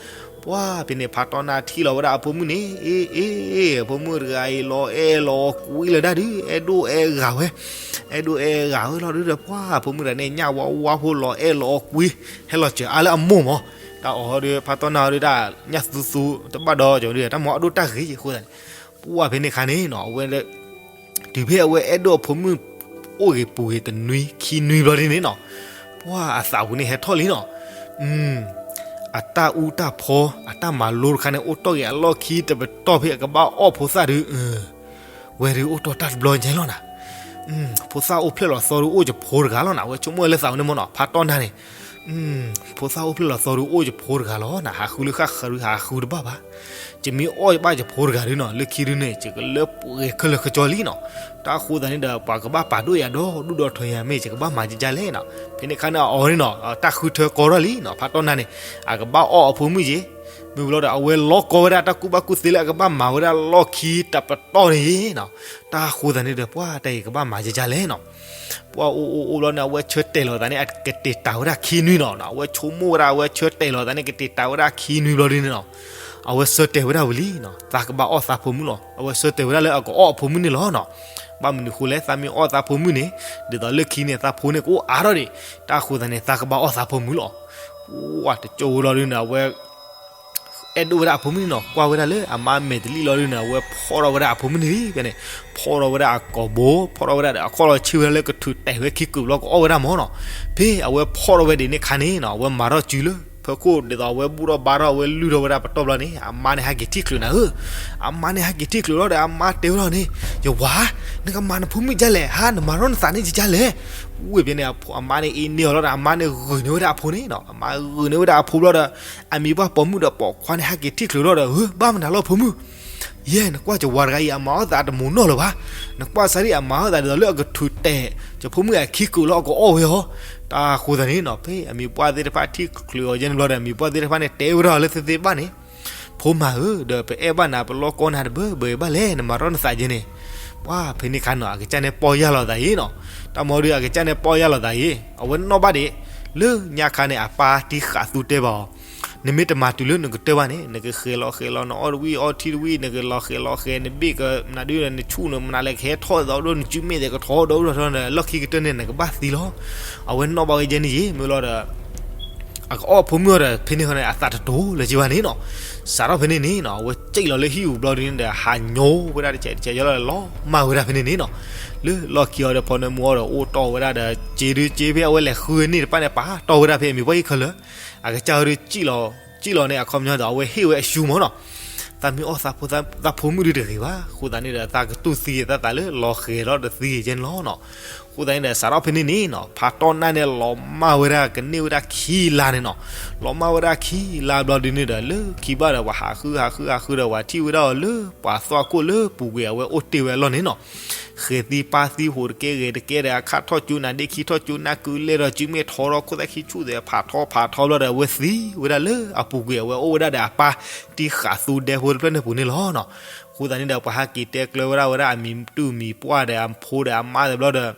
ပှၢ်ဖဲန့ၣ် ဖးတီၢ်နၢ်ထံၣ်လီၤဝဲဒၣ်အဖိမုၣ်န့ၣ်, အ့ အ့ အဖိမုၣ်တဂၤအံၤ လီၤအဲၣ်လီၤအီကွံလၢၤဒၣ်ဒုး အဲၣ်ဒိၣ်အဲၣ်ဂၤဝဲ, အဲၣ်ဒိၣ်အဲၣ်ဂၤဝဲလီၤဒုးဒီး ပှၢ်ဖိမုၣ်တဂၤန့ၣ် ညၣ်ဝါဝါဖိ လီၤအဲၣ်လီၤအီကွံ, ဟဲလီၤစၢၤအါလၢအမိၢ်မး, တၢ်အီၣ်ဟီဒုး ဖးတီၢ်နၢ်ဟီဒုး တၢ်ညၣ်သူသူ တဘၣ်ဒီးကၠီဒုး တၢ်မၤအဒိၣ်တၢ်ဂ့ၤအဃိသတးန့ၣ်, ပှၢ်ဖဲန့ၣ်ခါန့ၣ်နီၤ အဝဲ တုၤဖဲအဝဲအဲၣ်ဒိၣ်အဖိမုၣ် အိၣ်ဂ့ၤပူၤဂ့ၤတနွံခံနွံဘျီဒ်န့ၣ်နီၤ, ပှၢ်အသးပူၤန့ၣ်ဟဲထီၣ်လံနီၤ, အတၢ်အူတၢ်ဖီ အတၢ်မၤလိတခါန့ၣ် အိၣ်တီၢ်က့ၤအလီၢ်ခံတပတီၢ်ဖဲအကဘၣ်အီၣ်ဖိသၣ်ဒုး, ဝဲဒုးအိၣ်တီၢ်တၢ်တဘျီညါလီၤနၤ, ဖိသၣ်အိၣ်ဖျဲၣ်လီၤသီဒုး အိၣ်ယဖိတဂၤလီၤနၤ, အဝဲဆိကမိၣ်ဝဲလၢသးပူၤန့ၣ်မးနီၤ ဖးတီၢ်နၢ်န့ၣ် ဖိသၣ်အိၣ်ဖျဲၣ်လီၤသီဒုး အိၣ်ယဖိတဂၤလီၤနၤ, ဟးဃုလၢဃၣ်ဃၢၤဒုး ဟးဃုတဘၣ်ဘၣ်, ယမ့ၢ်အီၣ်ယဘၣ်ယဖိတဂၤဒုးနီၤ လၢခံဒုးန့ၣ် ယကလၢပှဲၤခဲလၢာ်ခဲဆ့လံနီၤ, တၢ်အဃိသတးန့ၣ်ဒီး ပှၤကဘၣ်ပာ်ဒိၣ်ယၤဒီးဒူၣ်ဒီးထီယၤ မ့ၢ်ယကဘၣ်မၤကကလဲၣ်နီၤ, ဖဲန့ၣ်ခါန့ၣ်အီၤန့ၣ်နီၤ တၢ်ဃုထၢကီထီၣ်လံနီၤ ဖးတီၢ်နၢ်န့ၣ်, အကဘၣ်အီၣ်အဖိမုၣ်က့ၤ, မ့ၢ်ဘျီဒီး အဝဲလီၤကီဝဲဒၣ်တၢ်ကူၣ်ဘၣ်ကူၣ်သ့လၢအကဘၣ်မၤဝဲဒၣ်လီၢ်ခံတပတီၢ်န့ၣ်နီၤ, တၢ်အဃိသတးန့ၣ်ဒီး ပှၢ်တၢ်အံၤကဘၣ်မၤကကလဲၣ်နီၤ ပှၢ်အိၣ်အိၣ်အိၣ်ဘျီန့ၣ် အဝဲဆၢတဲာ်လီၤသးန့ၣ် အကတ့ၢ်တၢ်ဝဲဒၣ်ခံနွံနီၤ, အဝဲဆိကမိၣ်ဝဲဒၣ် အဝဲဆၢတဲာ်လီၤသးန့ၣ် ကတ့ၢ်တၢ်ဝဲဒၣ်ခံနွံဘျီဒ်န့ၣ်နီၤ, အဝဲဆၢတဲာ်ဝဲဒၣ်ဝံၤလံနီၤ သးကဘၣ်အီၣ်သးဖိမုၣ်လီၤ, အဝဲဆၢတဲာ်ဝဲဒၣ်လၢအကအီၣ်အဖိမုၣ်န့ၣ်လီၤနီၤ, ဘၣ်မနုၤဃိလဲၣ် သးမ့ၢ်အီၣ်သးဖိမုၣ်န့ၣ် ဒ်သိးလၢခံန့ၣ် သးဖိန့ၣ်ကအိၣ်အါထီၣ်ဒံး, တၢ်အဃိသတးန့ၣ် သးကဘၣ်အီၣ်သးဖိမုၣ်လီၤ, ပှၢ်တကၠိဝဲလီၤဒ်န့ၣ် အဝဲ အဲၣ်ဒိၣ်ဝဲဒၣ်အဖိမုၣ်န့ၣ်နီၤ ကွၢ်ဝဲဒၣ်လၢအမါမဲာ်တလံၣ်လီၤဒ်န့ၣ် အဝဲဖီၣ်ထီၣ်ဝဲဒၣ်အဖိမုၣ်န့ၣ်လံ, ဖဲန့ၣ် ဖီၣ်ထီၣ်ဝဲဒၣ်အကိာ်ဘိ ဖီၣ်ထီၣ်ဝဲဒၣ်ဒီး အခီၣ်လီၤဆ့ၣ်ဝဲဒၣ်လၢကထုးတဲာ်ဝဲခံကုာ်ဘျီ ကအီၣ်ဝဲဒၣ်မးနီၤ, ဖဲအဝဲဖီၣ်ထီၣ်ဝဲဒၣ်န့ၣ်ခါန့ၣ်နီၤ အဝဲမၤထီၣ်စုလၢ ဖၢခိၣ်ဒ်သိးအဝဲဘူၣ်ထီၣ်ဘါထီၣ် အဝဲလုၢ်ထီၣ်ဝဲဒၣ်ပတီၢ်ဘျီန့ၣ် အမါန့ၣ်ဟဲက့ၤထံၣ်ချုးနၤဧၢ. အမါန့ၣ်ဟဲက့ၤထံၣ်ချုးလီၤဒီး အမါတဲဝဲဒၣ်န့ၣ်, ယဝၤ, နကမၤနဖိမုၣ်ဒ်လဲၣ်, ဟါ နမၤထီၣ်နသးန့ၣ်ဒ်လဲၣ်. ဝံၤဖဲန့ၣ် အမါန့ၣ်အ့န့ၢ်အီၤလီၤဒီး အမါန့ၣ်ဂုာ်န့ၢ်ဝဲဒၣ်အဖိန့ၣ်နီၤ. အမါဂုာ်န့ၢ်ဝဲဒၣ်အဖိဘျီဒီး အမံၤပှၢ်ပိာ်မုၣ်ဒီးပိာ်ခွါန့ၣ် ဟဲက့ၤထံၣ်ချုးလီၤဒီး ဧၢ ဘၣ်မနုၤလီၤဖိမုၣ်, ယဲ နကွၢ်ယဝၤတဂၤအံၤ အမၤအီၣ်သးတမူးနီၢ်လၢၤဘၣ်. နကွၢ်စၢ်ဒ်အမၤအီၣ်သးဒ်သိးလၢအကထုးတဲာ် ယဖိမုၣ်အခံကုာ်လီၤ အကအီၣ်ဝဲအီၤ. တၢ်အဃိသတးန့ၣ်နီၤ ဖဲအမံၤပှၢ်သ့ၣ်တဖၣ် ထံၣ်ချုးအီၤယဲန့ၣ်ဘျီဒီး အမံၤပှၢ်သ့ၣ်တဖၣ်န့ၣ် တဲဝဲဒၣ်အီၤလၢသ့သ့ဘၣ်န့ၣ်, ဖိမၤဧၢ, ဒီးပအဲၣ်ဘၣ်နၤ ပလီၢ်ကီနၤတဘၢဘၢအံၤဘၣ်လဲၣ်, နမၤထီၣ်နသးယဲန့ၣ်. ပှၤဖဲန့ၣ်အခါနီၤ အကစၢ်န့ၣ်ပီၢ်ယၢ်လီၤသးအံၤနီၤ. တၢ်မၤဒုး အကစၢ်န့ၣ်ပီၢ်ယၢ်လီၤသးအံၤ အဝဲနီၣ်ဘၣ်ဒံး လၢညါခါန့ၣ် အပၢ်တံၢ်ဃးသူတဲဘၣ်အီၤ, နမ့ၢ်တမၤတုၤလၢနကတၢၢ်ဘၣ်န့ၣ် နကဃဲၤလီၤဃဲၤလီၤ နအီၣ်တဝံၣ်အီထံတဝံၣ် နကလီၤဃဲၤလီၤဃဲၤ နဘ့ၣ်ကမနုၤဒုး နဆူၣ်နမနုၤလဲၣ် ကဟဲထီၣ်သီဒိၣ် နစုမ့ၢ်သ့ၣ်ကထီၣ်ဒီဒိၣ်ထီၣ် လီၢ်ခံကတၢၢ်န့ၣ် နကဘၣ်သံလီၤ. အဝဲနီၣ်ဘၣ်ဝဲယဲန့ၣ်ယံၤ မ့ၢ်လီၤဒီး အကအီၣ်ဖိမုၣ်အီၤဒီး ဖဲန့ၣ်ဃီန့ၣ် အသးတတိၤလၢၤက့ဘၣ်န့ၣ်နီၤ. စးထီၣ်ဖဲန့ၣ်န့ၣ်နီၤ အဝဲစံၣ်လီၤလၢဟံၣ်ပူၤဘျီဒုးန့ၣ်ဒီး ဟးညိဝဲဒၣ်တစဲးတစဲး ယလီၤလီၤမၢ်ဝဲဒၣ်ဖဲန့ၣ်န့ၣ်နီၤ. လၢလီၢ်ခံအီၤဒီးဖီနၢမူအီၤဒီး အိၣ်တီၢ်ဝဲဒၣ်ဒီး စ့ဒုးစ့ဖဲအဝဲလဲၤဃုန့ၢ်တဖၣ်န့ၣ် ပာ်တီၢ်ဝဲဒၣ်ဖဲအမံၤပှၢ်ဟံၣ်ခဲလၢာ်. အကစၢ်ဒုးစံၣ်လီၤ စံၣ်လီၤန့ၣ် အခီပညီဒီး အဝဲဟ့ၣ်ဝဲအရှူမၢ်နီၤ. သးမ့ၢ်အီၣ်သးဖိသးဖိမုၣ်ဒုးတဂ့ၤဘၣ်. အဃိသတးန့ၣ်ဒီး သးကတူၢ်သံသးသးလၢလီၤဃဲၤလီၤတသံယဲန့ၣ်လီၤနီၤ. အဃိသတးန့ၣ်ဒီး စးထီၣ်ဖဲန့ၣ်န့ၣ်နီၤ ဖါတီၢ်နၢ်န့ၣ် လီၤမၢ်ဝဲဒၣ် ကန့ၢ်ဝဲဒၣ်ခံလါန့ၣ်နီၤ. လီၤမၢ်ဝဲဒၣ်ခံလါဘျီဒုးန့ၣ်ဒီး လၢခံဘၣ်ဒီး ပှၤဟးဃုဟးဃုဟးဃုဒီး ပှၤထံၣ်ဝဲဒၣ်အီၤလၢ ပှၤသွၣ်ခိၣ်လၢပူၤကွံာ်အဝဲအိၣ်တ့ၢ်ဝဲအလီၢ်န့ၣ်နီၤ. ဃဲၤသံပၢ်သံ ဟူးတကဲဂဲၤတကဲဒီး အခၣ်ထီၣ်ကၠိနၤဒ့ခံထီၣ်ကၠိနၢ်ကုလဲၢ်ဒီး စုမ့ၢ်ထီထီၣ်ခိၣ်သၣ်ခံဆူၣ်သဲး ဖးထီဖးထီဘျီဒီး အဝဲသံဝဲဒၣ်လၢအပူၤကွံာ် အဝဲအိၣ်ဝဲဒၣ်ဒီးအပၢ်တံၢ်ဃးသူဒဲဖိတဖျၢၣ်န့ၣ်ပူၤန့ၣ်လီၤနီၤ. အဃိသတးန့ၣ်ဒီး ပှၤဟဲက့ၤတဲကျၢၤဝဲဒၣ်ဝဲဒၣ်အမံၤတူၢ်မံၤပှၢ်ဒီးအဖိဒီးအမါသ့ၣ်ဘျီဒီး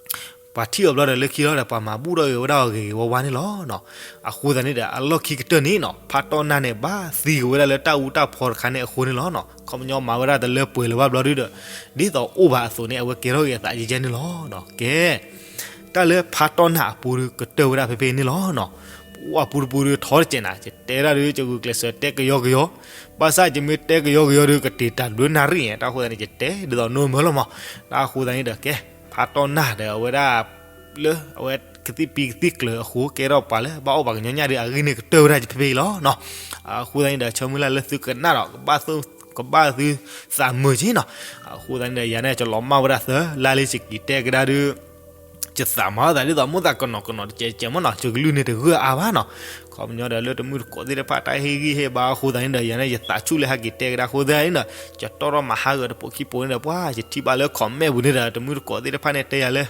ပှၤထံၣ်အီၤဘျီဒီးလၢခံလီၤဒီး ပှၤမၤဘူၣ်ထီၣ်က့ၤဝဲဒၣ်အီၤဂ့ၤဂ့ၤဝါဝါန့ၣ်လီၤနီၤ. အဃိသတးန့ၣ်ဒီး အလီၢ်ခံကတၢၢ်န့ၣ်နီၤ ဖါတီၢ်နၢ်န့ၣ် ဘၣ်သံက့ၤဝဲဒၣ်လၢတၢ်အူတၢ်ဖီတခါန့ၣ်အဃိန့ၣ်လီၤနီၤ. ခီပညီမၤဝဲဒၣ်တလၢပှဲၤလၢၤဘၣ်ဘျီဒုးဒီး ဒ်သိးအိၣ်ဘၣ်အသိးန့ၣ် အဝဲကဲထီၣ်က့ၤအသးယဲန့ၣ်လီၤနီၤ. ကဲ တၢ်လၢဖါတီၢ်နၢ်အပူၤဒုးကတၢၢ်ဝဲဒၣ်ဖဲဖဲန့ၣ်လီၤနီၤ. ပှၤအပူၤတပူၤဒုးထီတစဲးနၤ ယတဲဒၣ်ဒုး ယဂုာ်ကျဲးစၢးတဲကယီကယီ, ဘၣ်ဆၣ်ယမ့ၢ်တဲကယီကယီဒုး ကတ့ၤတၢ်တဘျုးနၣ်ရံၣ် တၢ်အဃိသတးန့ၣ် ယတဲဒ်သိးနိမၢလီၤမး. တၢ်အဃိသတးန့ၣ်ဒီး ကဲ ဖါတီၢ်နၢ်ဒီးအဝဲဒၣ် လၢအဝဲကသံၣ်ပံၤကသံၣ်ကျၢၤအဃိ ကဲထီၣ်ပှၤလၢဘၣ်အီၣ်ပှၤကညီညၣ်ဒုး အဂ့ၢ်န့ၣ်ကတၢၢ်ဝဲဒၣ်ဖဲဖဲအံၤလီၤနီၤ. အဃိသတးန့ၣ်ဒီး ဆၢမုၢ်လၢ်လၢသုကနၣ်ဒီး ကဘၣ်သုသးမုာ်က့နီၤ. အဃိသတးန့ၣ်ဒီး ယၤန့ၣ် ယလီၤမၢ်ဝဲဒၣ်သၢလါလံ ယက့ၤတဲကဒါဒုး ယသးမၤအသးဒ်သိးမိၣ်သးကနီၤကနီၤတကဲးကဲးမးနီၤ, ယကလုၢ်န့ၣ်တဂၢၢ်အါဘၣ်နီၤ. ခီပညီဒီးလၢတမုၢ်တကိးသ့ၣ်တဖၣ်တၢ်ဟ့ၣ်ဂံၢ်ဟ့ၣ်ဘါအဃိသတးန့ၣ်ဒီး ယၤန့ၣ် ယသးဆူၣ်လၢဟဲက့ၤတဲကဒါအဃိသတးန့ၣ်ဒီး ယတီၢ်ထီၣ်မၤဟးဂီၤတပိာ်ခံပိာ်န့ၣ်ဒီး ပှၤယထံၣ်ဘၣ်လၢ comment ပူၤန့ၣ်ဒီး တမုၢ်တကိးသ့ၣ်တဖၣ်န့ၣ် တဲယၤလၢ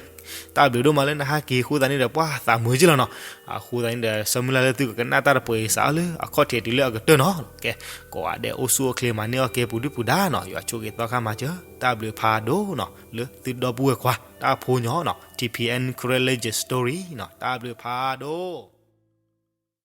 တၢ်ဘျုးဒိၣ်မးလၢနဟဲက့ၤအဃိသတးန့ၣ်ဒီး ပှၤသးမုာ်က့လီၤနီၤ. အဃိသတးန့ၣ်ဒီး ဆၢမုၢ်လၢ်လၢသုကကနၣ်တၢ်တပှဲၤအံၤစးလၢအခီၣ်ထံးတုၤလၢအကတၢၢ်နီၤ. ကဲ ကိးဂၤဒဲးအိၣ်ဆူၣ်အိၣ်ချ့မၤန့ၢ်အီၣ်ကဲပူၤဒုၣ်ပူၤဒါနီၤ, ယွၤဆိၣ်ဂ့ၤသီခါမၤစၢၤ တၢ်ဘျုးဖးဒိၣ်နီၤ, လၢသုဒီပုၢ်ဝဲၢ်ခွါ တၢ်ဖိညီနီၤ, TPN Karen Legend Story နီၤ, တၢ်ဘျုးဖးဒိၣ်.